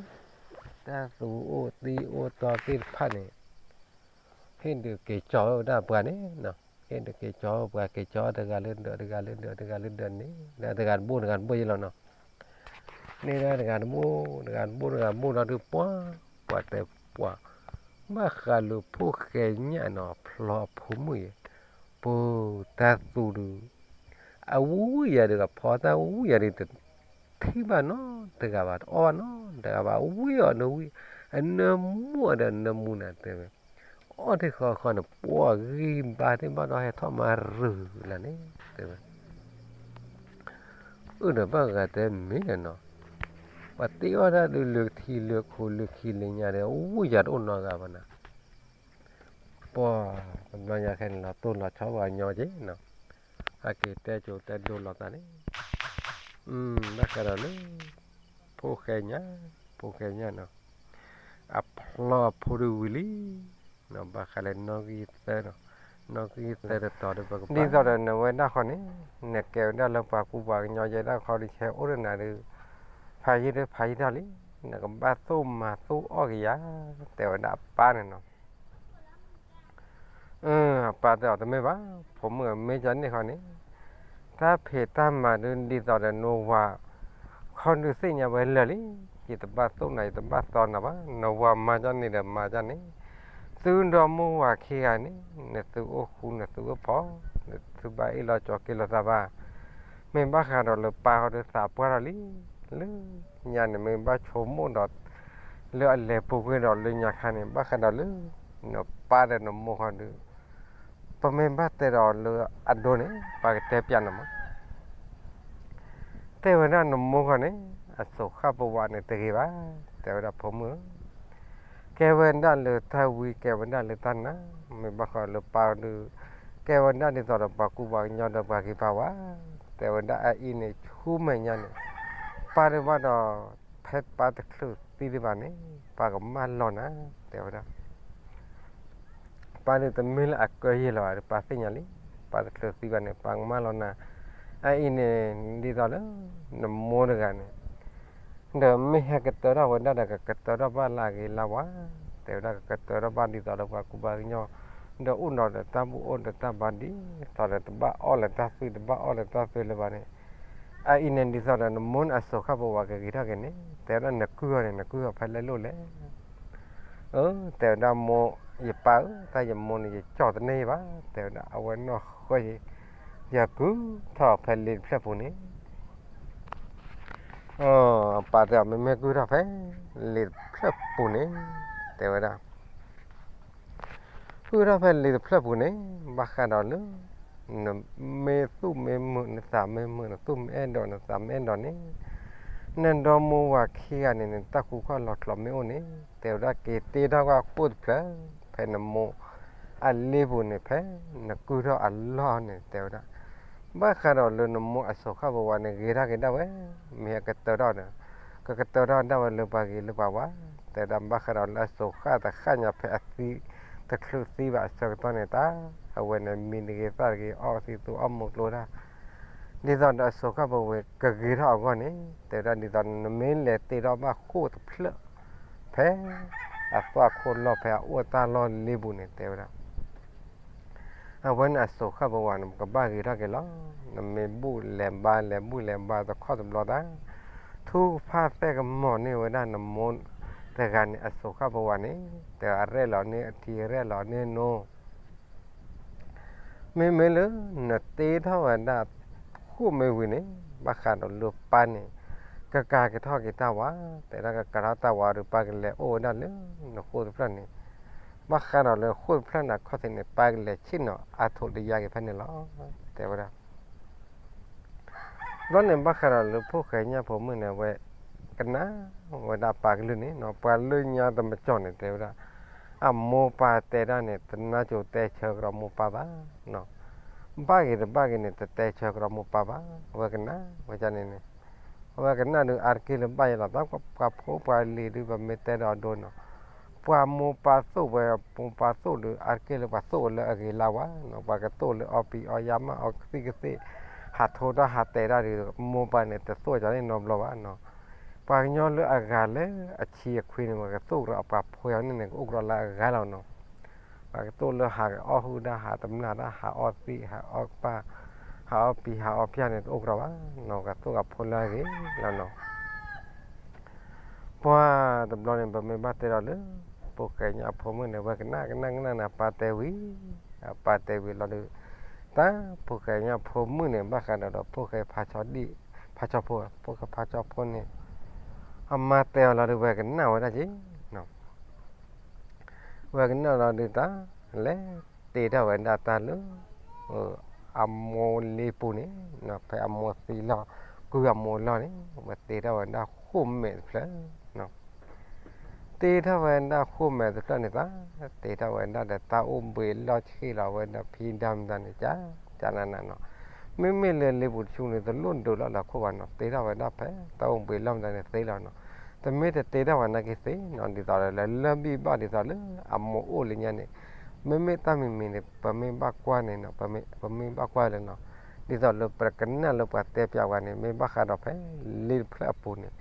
တၢ်သူအိၣ်သံအိၣ်တီသ့ၣ်တဖၣ်န့ၣ် ဟ့ၣ်ဒုးက့ၤကၠီဝဲဒၣ်ပှၤန့ၣ်နီၤ ဟ့ၣ်ဒုးက့ၤကၠီပှၤ က့ၤကၠီတဂၤလၢဒၢးတဂၤလၢဒၢးတဂၤလၢဒၢးန့ၣ် တဂၤတဘိၣ်တဂၤတဘိၣ်ယဲလီၤနီၤ န့ၢ်ဒၣ်တဂၤတဘိၣ် တဂၤတဘိၣ်တဂၤတဘိၣ်လီၤဒုးပှၤ ပှၤတဲပှၤ ဘၣ်ဃးလၢဖိၣ်ဃဲညၣ်နီၤ ဖျီအဖိမုၣ်အံၤ ပတၢ်သူဒုး အဝံယၤဒုး အဖီတၢ်ဝံယၤဒုး တထံၣ်ဘၣ်နီတဂၤဘၣ် တအီၣ်ဘၣ်နီတဂၤဘၣ် အဝံအီၤနဝံ အနၢမူအီၤဒီးနၢမူနၤတဲဝဲ အီၣ်ထံၣ်ဃီဃီန့ၣ် ပှၤဂံၢ်ဘါထံၣ်ဘၣ်ဒီးဟဲထီၣ်မၤရုၤလၢန့ၣ် တဲဝဲ အၢၣ်ဒီးဘၣ်ဂၤတဲမ့ၢ်လဲၣ်နီၤ ပှၤတ့အီၣ်တၢ်ဒုးလၢထံလၢခိလၢခံလၢညါဒီး အဝံယၤတအိၣ်နီတဂၤဘၣ်နၤ ပှၤ တဘျီညါခဲန့ၣ်လီၤတိၢ်လီၤဆီပှၤကညီက့ၤနီၤ အက့ၤတဲကိၤတဲဒိလီၤသးန့ၣ် ဘၣ်ဃးဒီးလၢ ဖိၣ်ဃဲညါ ဖိၣ်ဃဲညါနီၤ အဖျီအဖိဒုးဝံၤလံ ဘၣ်ဃးလၢနီၣ်ဂံၢ်သၢနီၤ နီၣ်ဂံၢ်သၢတတီၤဒီးပကဘၣ် ဒ်သိးဒီးနဝဲဒၣ်ဃီန့ၣ် နကဲဝဲဒၣ်လၢပှၤကူပှၤကညီယဲဒၣ်ခီဒုး ဆဲးအိၣ်ဒီးနၤဒုး ဖးယံာ်ဒုးဖးယံာ်ထီၣ်လံ နကဘၣ်သိၣ်မၤသိၣ်အီၣ်ကယၤ တဲဝဲဒၣ်အပၢ်န့ၣ်နီၤ အပၢ်တဲအီၤတမ့ၢ်ဘၣ် ဖိမုၣ်မ့ၢ်ကန့ၣ်ဃီန့ၣ် တၢ်ဖံးတၢ်မၤဒုးဒ်သိးဒီးနဝၤ ခီဒုးသ့ၣ်ညါဝဲလၢာ်လံ ယတဘၣ်သိၣ်နၤ ယတဘၣ်သီနၤဘၣ် နဝၤမၤကန့ၣ်ဒီးမၤကန့ၣ် သုဒီမိၢ်ဝၤခံဂၤန့ၣ် နသုအိၣ်ဃူနသုအိၣ်ဖိး နသုဘၣ်အ့ၣ်လိာ်ကၠီၤက့လိာ်သးဘၣ် မ့ၢ်ဘၣ်ဃးဒီးလၢပၢ်ဃီဒုးသးပှၢ်ထီၣ်လံ လၢညါန့ၣ်မ့ၢ်ဘၣ်ဆိကမိၣ်ဒီး လၢအလဲၤပူၤကွံာ်ဒီးလၢညါခါန့ၣ် ဘၣ်ဃးဒီးလၢ နပၢ်ဒီးနမိၢ်ဃီဒုး ပမ့ၢ်ဘၣ်တဲဒီးလၢအဒိန့ၣ် ပှၤကတဲပျးနမး. တဲဝဲဒၣ်နမိၢ်ဃီန့ၣ် အစိၤဃၣ်ပဝးန့ၣ်တဂ့ၤဘၣ်, တဲဝဲဒၣ်ဖိမုၣ်ဧၢ, ကဲဝဲဒၣ်လၢတၢ်ဝံ ကဲဝဲဒၣ်လၢတၢ်နါ, မ့ၢ်ဘၣ်ဃးလၢပၢ်ဒုး ကဲဝဲဒၣ်ဒ်သိးဒီးပှၤကူပှၤကညီဒီးပှၤဂ့ၤပှၤဝါ, တဲဝဲဒၣ်အအံၤန့ၣ် ဆူမဲာ်ညါန့ၣ် ပၢ်ဒုးဘၣ်ဒီး ဖဲပၢ်တချုးသံဒံးဘၣ်န့ၣ် ပၢ်ကမၢလီၤနၤ, တဲဝဲဒၣ် ပၢ်ဒုးတမ့ၢ်လၢအကၢယဲၢ်လီၤဘၣ်ဒီး ပၢ်သ့ၣ်ညါလံ, ပၢ်တချုးသံဘၣ်န့ၣ် ပၢ်ကမၢလီၤနၤ, အအံၤန့ၣ် ဒ်သိးလၢ နမိၢ်တဂၤန့ၣ် ဒီးမ့ၢ်ဟဲကတၢၢ်ထီၣ်ဝဲဒၣ်ဒီး ကကတၢၢ်ထီၣ်ဘၣ်လၢအဂ့ၤလၢဝါ, တဲဝဲဒၣ်ကကတၢၢ်ထီၣ်ဘၣ်ဒ်သိးဒီးပှၤကူပှၤကညီ ဒီးအိၣ်ဒီးတၢ်ဘူၣ်အိၣ်ဒီးတၢ်ဘါဒ်သိးဒီးတဘၣ်အီၣ်လၢတၢ်သွံၣ်တဘၣ်အီၣ်လၢတၢ်သွဲလၢၤဘၣ်န့ၣ်, အအံၤန့ၣ်ဒ်သိးဒီးနမိၢ်န့ၣ်အစိၤဃၣ်ပဝးကဂ့ၤထီၣ်က့ၤန့ၣ် တဲဝဲဒၣ်နကုၢ်အီၤန့ၣ် နကုၢ်အီၤဖဲလဲၣ်လိၣ်လဲၣ် အၢ တဲဝဲဒၣ်မိၢ် ယပၢ်ဧၢ တၢ်ယမိၢ်န့ၣ် ယကၠီၣ်တန့ၢ်ဘၣ်, တဲဝဲဒၣ်အဝဲနီၢ်ဃီယဲ ယကုၢ်ထီၣ်ဖဲလ့တဖျၢၣ်ပူၤန့ၣ် အပၢ်တဲအီၤ မ့မ့ၢ်ကုၢ်ထီၣ်ဖဲ လ့တဖျၢၣ်ပူၤန့ၣ် တဲဝဲဒၣ် ကုၢ်ထီၣ်ဖဲလ့တဖျၢၣ်ပူၤန့ၣ် ဘၣ်ဃးဒီးလၢ နမ့ၢ်သူၣ်မ့ၢ်မုာ် နသးမ့ၢ်မုာ် နသူၣ်မ့ၢ်အဲၣ်ဒိး နသးမ့ၢ်အဲၣ်ဒိးန့ၣ် နဒီမိၢ်ဝၤခံဂၤန့ၣ် နတၢ်ဃူခီၣ်လီၤကျိၤမ့ၢ်အိၣ်န့ၣ် တဲဝဲဒၣ်က့ၤတ့ထီၣ်ကွၢ်ဃိၣ်တဖျၢၣ် ဖဲနမိၢ်အလ့ပူၤန့ၣ် ဖဲနကုၢ်ထီၣ်အလီၢ်န့ၣ် တဲဝဲဒၣ် ဘၣ်ဃးဒီးလၢနမိၢ်အစိၤဃၣ်ပဝးန့ၣ် ဂ့ၤထီၣ်က့ၤဒၣ်ဝဲ မ့ၢ်ဟဲကတၢၢ်ထီၣ်ဒီး ကကတၢၢ်ထီၣ်ဒၣ်ဝဲလၢပှၤဂ့ၤလၢပှၤဝါ တဲဝဲဒၣ် ဘၣ်ဃးဒီးလၢအစိၤဃၣ်တဃၣ်ညါဖဲအသံ တချုးသံဘၣ်အဆၢကတီၢ်န့ၣ်တၢ် အဝဲန့ၣ်မံတဂ့ၤသၣ်တဂ့ၤ အီၣ်သံးသူအီၣ်မူကျိတၢ် ဒ်သိးဒီးအစိၤဃၣ်ပဝးကဂ့ၤထီၣ်အဂီၢ်န့ၣ် တဲဝဲဒၣ် ဒ်သိးနမ့ၢ်လဲၤတ့ထီၣ်ဘၣ်ဃိၣ်တဖျၢၣ် ဖဲအသွၣ်ခိၣ်လီၢ်ဖဲအအိၣ်တၢ်လီၢ်လ့ပူၤန့ၣ် တဲဝဲဒၣ် အဝဲန့ၣ်အစိၤဃၣ်ပဝးန့ၣ် ကဘၣ်ဂ့ၤထီၣ်က့ၤလီၤ. နမ့ၢ်ဘူၣ်လဲၤဘါ လဲၤဘူၣ်လဲၤဘါတခီတဘျီတၢ် ထူကဖၣ်သဲကမီၤန့ၢ်ဝဲဒၣ်နမိၢ်တဂၤန့ၣ် အစိၤဃၣ်ပဝးန့ၣ် တဲအရဲၣ်လီၤန့ၢ်အထံအရဲၣ်လီၤန့ၢ်နိ မ့မ့ၢ်လၢ နတ့ထီၣ်ဝဲဒၣ်ဃိၣ်မ့ၢ်ဝံၤန့ၣ် ဘၣ်ဃးဒီးလၢပၢ်န့ၣ် ကကၤကထီၣ်က့ၤတၢ်ဝါ တဲဒၣ်ကကၤထီၣ်တၢ်ဝါဒီး ပၢ်ကလဲၤအိၣ်ဝဲဒၣ်လၢနဃိၣ်တဖျၢၣ်န့ၣ် ဘၣ်ဃးဒီးလၢဃိၣ်တဖျၢၣ်န့ၣ် အခီၣ်ထံးန့ၣ် ပၢ်ကလဲၤဆ့ၣ်နီၤအါထိးတယါက့ၤဖဲန့ၣ်လီၤ တဲဝဲဒၣ် ဘျီန့ၣ် ဘၣ်ဃးဒီးလၢဖိၣ်ဃဲညၣ်ဖိမုၣ်န့ၣ် အဝဲကနၣ်ဝဲဒၣ်ပၢ်ကလုၢ်န့ၣ်နီၤ ပှၤလၢညါတမကီၢ်န့ၣ် တဲဝဲဒၣ် အမိၢ်ပၢ်တဲဒၣ်န့ၣ် တနါစိၤတဲဆၢကဒီးမိၢ်ပၢ်ဘၣ်နီၤ ဘၣ်ဂ့ၤတဘၣ်ဂ့ၤန့ၣ် တတဲဆၢကဒီးမိၢ်ပၢ်ဘၣ် အဝဲကနၣ်ဝဲဒၣ်န့ၣ်န့ၣ် အဝဲကနၣ်ဒုးအါတက့ၢ်လၢဘၣ်ယဲလီၤ တၢ်ပှၤဖိပှၤလံၤဒုး ပမ့ၢ်တဲဒီးအဒိနီၤ ပှၤမိၢ်ပၢ်သိၣ်ဝဲ မိၢ်ပၢ်သိၣ်ဒုး အါတက့ၢ်လၢပှၤသိၣ်ဝဲလၢအဂ့ၤလၢဝါနီၤ ပှၤကသိၣ်လၢအီပံၤအီယါမး အီကသံၣ်ကသ့ၣ် ဟးထိတၢ်ဟးတဲာ်တၢ်ဒုး မိၢ်ပၢ်န့ၣ် တသိၣ်ကန့ၣ်နီတဘျီဘၣ်နီၤ ပှၤကညီလၢအဂၤလၢအဆံအခွံန့ၣ် ပှၤကသိၣ်ကဒီးပှၤဖိယီၤန့ၣ်န့ၣ် ကအိၣ်ကဒီးလၢအဂၤလီၤနီၤ ပှၤကသိၣ်လၢဟးအီၣ်ဟုၣ်တၢ် ဟးတမျၢ်တၢ် ဟးအီသံၣ် ဟးအီကပၢ် ဟးအီပံၤ ဟးအီပၠၣ်န့ၣ် တအိၣ်ကဒီးဘၣ်နီၤ ပှၤသိၣ်ကဖိလၢအဂ့ၤလီၤနီၤ ပှၤတဘျီန့ၣ် ပမ့ၢ်ဘၣ်တဲဒီးလၢ ဖိၣ်ဃဲညါအဖိမုၣ်န့ၣ် ဝဲကနၣ်ကနၣ်ကနၣ်န့ၣ် အပၢ်တဲဝံၤ အပၢ်တဲဝံၤလီၤဒုး တၢ်ဖိၣ်ဃဲညါဖိမုၣ်န့ၣ် ဘၣ်ဃးဒီးဒီးဖိၣ်ဃဲဖးဆီဒံၣ် ဖးဆီဖိ ဖိၣ်ဃဲဖးဆီဖိန့ၣ် အမါတဲအီၤလီၤဒုး ဝဲကနၣ်ဝဲဒၣ်က့ၤ ဝဲကနၣ်လီၤဒုးတၢ် လဲၤတ့ထီၣ်ဝဲဒၣ်တၢ်လၢ အမိၢ်လ့ပူၤန့ၣ် ဖဲအမိၢ်သံလီၤ ကုၢ်အမိၢ်လီၤန့ၣ် ဝဲတ့ထီၣ်ဝဲဒၣ်ဃိၣ်မဲာ်တဖျၢၣ် တ့ထီၣ်ဝဲဒၣ်ဃိၣ်မဲာ်တဖျၢၣ်န့ၣ်သး တ့ထီၣ်ဝဲဒၣ်ဒီးတၢ်အိၣ်ဘှံးလီၢ်ဆ့ၣ်လီၤဝဲဒီးဖံဒၣ်မတၤန့ၣ် ကၢ်ကၢ်နးနးနီၤ မ့မ့ၢ်လၢလ့ပူၤတဆူန့ၣ် တလိၣ်ဒိးလီၢ်လၢခိၣ်ဘၣ်နီၤ တ့ထီၣ်ဝဲဒၣ်ဖဲတၢ်အိၣ်ဘှံးလီၢ်မတၤန့ၣ်သ့လီၤနီၤ တမ့ၢ်တတ့ထီၣ်ဝဲနာ်က့သ့နီၤ ဒ်သိးဒီးလၢလၢၢ်ဘံၣ်ဘၣ်ဒ်သိးလၢအမိၢ်အိၣ်လၢညါန့ၣ် မ့မ့ၢ်တၢ်မံၤမံၤန့ၣ် ပမ့ၢ်ဘၣ်ကွၢ်န့ၣ်နီၤ ပမ့ၢ်ဘၣ်ကွၢ်လၢနီၤ ဒ်သိးလၢပကနၣ်လၢပှၤတဲပျးဝဲန့ၣ် မ့ၢ်ဘၣ်ဃးဒီးဖဲလ့တဖျၢၣ်အပူၤန့ၣ်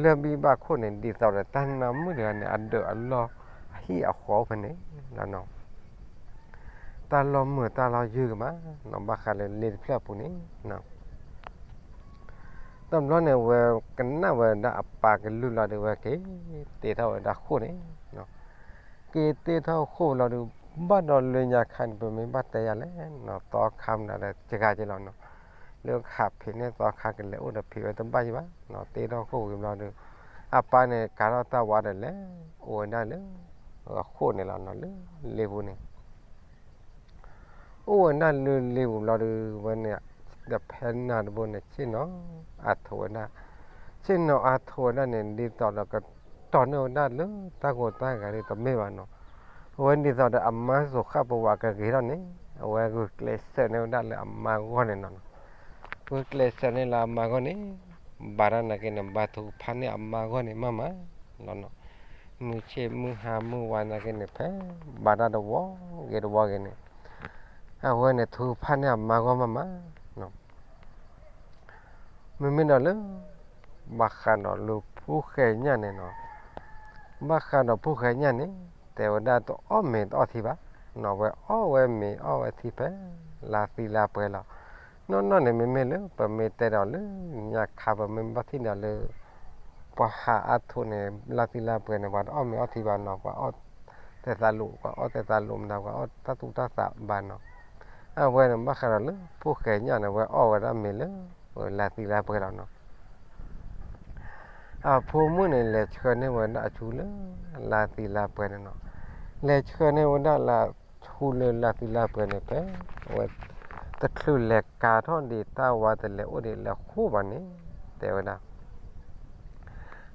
လၢၢ်ဘံၣ်ဘၣ်ခိၣ်န့ၣ် ဒ်သိးဒီးတၢ်နါမုၣ်တဂၤန့ၣ် အဒၢးအလီၢ်အဟံၣ်အဃီဖဲန့ၣ်လီၤနီၤ တၢ်လီၢ်မုာ်တၢ်လီၢ်ယုၢ်ကမးနီၤ ဘၣ်ဃးလၢလ့တဖျၢၣ်အပူၤန့ၣ် တဘျီန့ၣ် ဝဲကနၣ်ဝဲဒၣ်အပၢ်ကလုၢ်လီၤဒုး ဝဲက့ၤ တ့ထီၣ်ဝဲဒၣ်ဃိၣ်န့ၣ် က့ၤတ့ထီၣ်ဃိၣ်လီၤဒုး ဘၣ်ဒီးလၢညါခါန့ၣ် ပမ့ၢ်ဘၣ်တဲယၤလဲၣ်နီၤ သီခါမတၤဒီး ကဂၤက့ၤလီၤနီၤ လၢဟးဖံးန့ၢ်သီခါကလဲၤအိၣ်ဒီးဖံးဝဲတဘၣ်ယံၤဘၣ်နီၤ တ့ထီၣ်ဃိၣ်ဝံၤဘျီဒုး အပၢ်န့ၣ် ကၤထီၣ်တၢ်ဝါဒီးလဲၤ အိၣ်ဝဲဒၣ်လၢ ဃိၣ်န့ၣ်လီၤနီၤ လၢလ့ပူၤန့ၣ် အိၣ်ဝဲဒၣ်လၢလ့ပူၤဘျီဒီး ဝဲန့ၣ် ဒီးဖဲနၢ်တဘိန့ၣ် ဆ့ၣ်နီၤအါထိးဝဲဒၣ်, ဆ့ၣ်နီၤအါထိးဝဲဒၣ်န့ၣ် ဒ်သိးဒီးကတီၢ်န့ၢ်ဝဲဒၣ်လၢတၢ်ဂီၤတၢ်ဂၤဒီးတမ့ၢ်ဘၣ်နီၤ. အဝဲဒ်သိးဒီးအမါစိၤဃၣ်ပဝးကဂ့ၤထီၣ်န့ၣ် အဝဲဂုာ်ကျဲးစၢးန့ၢ်ဝဲဒၣ်လၢအမါဂီၢ်န့ၣ်နီၤ. ဂုာ်ကျဲးစၢးန့ၢ်လၢအမါဂီၢ်န့ၣ် ဘၣ်တၢ်နာ်က့န့ၣ် ဘါထုကဖၣ်န့ၢ်အမါဂီၢ်န့ၣ်မးမးလီၤနီၤ. မုၢ်ဆ့ၣ်မုၢ်ဟါမုၢ်ဝါနာ်က့န့ၣ် ဖဲဘါတၢ်တဝီဂ့ၤတဝီဂ့ၤန့ၣ် အဝဲန့ၣ်ထုကဖၣ်န့ၢ်အမါဂီၢ်မးမးနီၤ. မ့မ့ၢ်ဒီးလၢ ဘၣ်ဃးဒီးလၢဖိၣ်ဃဲညၣ်န့ၣ်နီၤ, ဘၣ်ဃးဒီးဖိၣ်ဃဲညၣ်န့ၣ် တဲဝဲဒၣ်တအီၣ်မ့ၤတအီၣ်ထံဘၣ်နီၤ, ဝဲအီၣ်ဝဲမ့ၤအီၣ်ဝဲထံဖဲ လါသံလါပှဲၤလီၤ. နီၢ်နီၢ်န့ၣ် မ့မ့ၢ်လၢပမ့ၢ်တဲဒီးလၢ ညါခါပမ့ၢ်ဘၣ်ထံၣ်ဒီးလၢ ပှၤဟးအါထိးန့ၣ် လါသံလါပှဲၤန့ၣ် ပှၤတအီၣ်မ့ၤအီၣ်ထံဘၣ်နီၤ, ပှၤအီၣ်တဲသးလိာ်, ပှၤအီၣ်တဲသးလိာ်မတၤ, ပှၤအီၣ်တၢ်သူတၢ်သးဘၣ်နီၤ. အဝဲန့ၣ် ဘၣ်ဃးဒီးလၢဖိၣ်ဃဲညၣ်န့ၣ် ဝဲအီၣ်ဝဲဒၣ်မ့ၤလၢ လါသံလါပှဲၤလီၤနီၤ. အဖိမုၣ်န့ၣ် လဲၤဆှၢန့ၢ်ဝဲဒၣ်အဆူလၢ လါသံလါပှဲၤန့ၣ်နီၤ. လဲၤဆှၢန့ၢ်ဝဲဒၣ်လၢဆူလၢလါသံလါပှဲၤန့ၣ် ဖဲအဝဲ တချုးလဲၤကၤထီၣ်ဒံးတၢ်ဝါတလဲၤအိၣ်ဒံးလၢဃိာ်ဘၣ်န့ၣ် တဲဝဲဒၣ်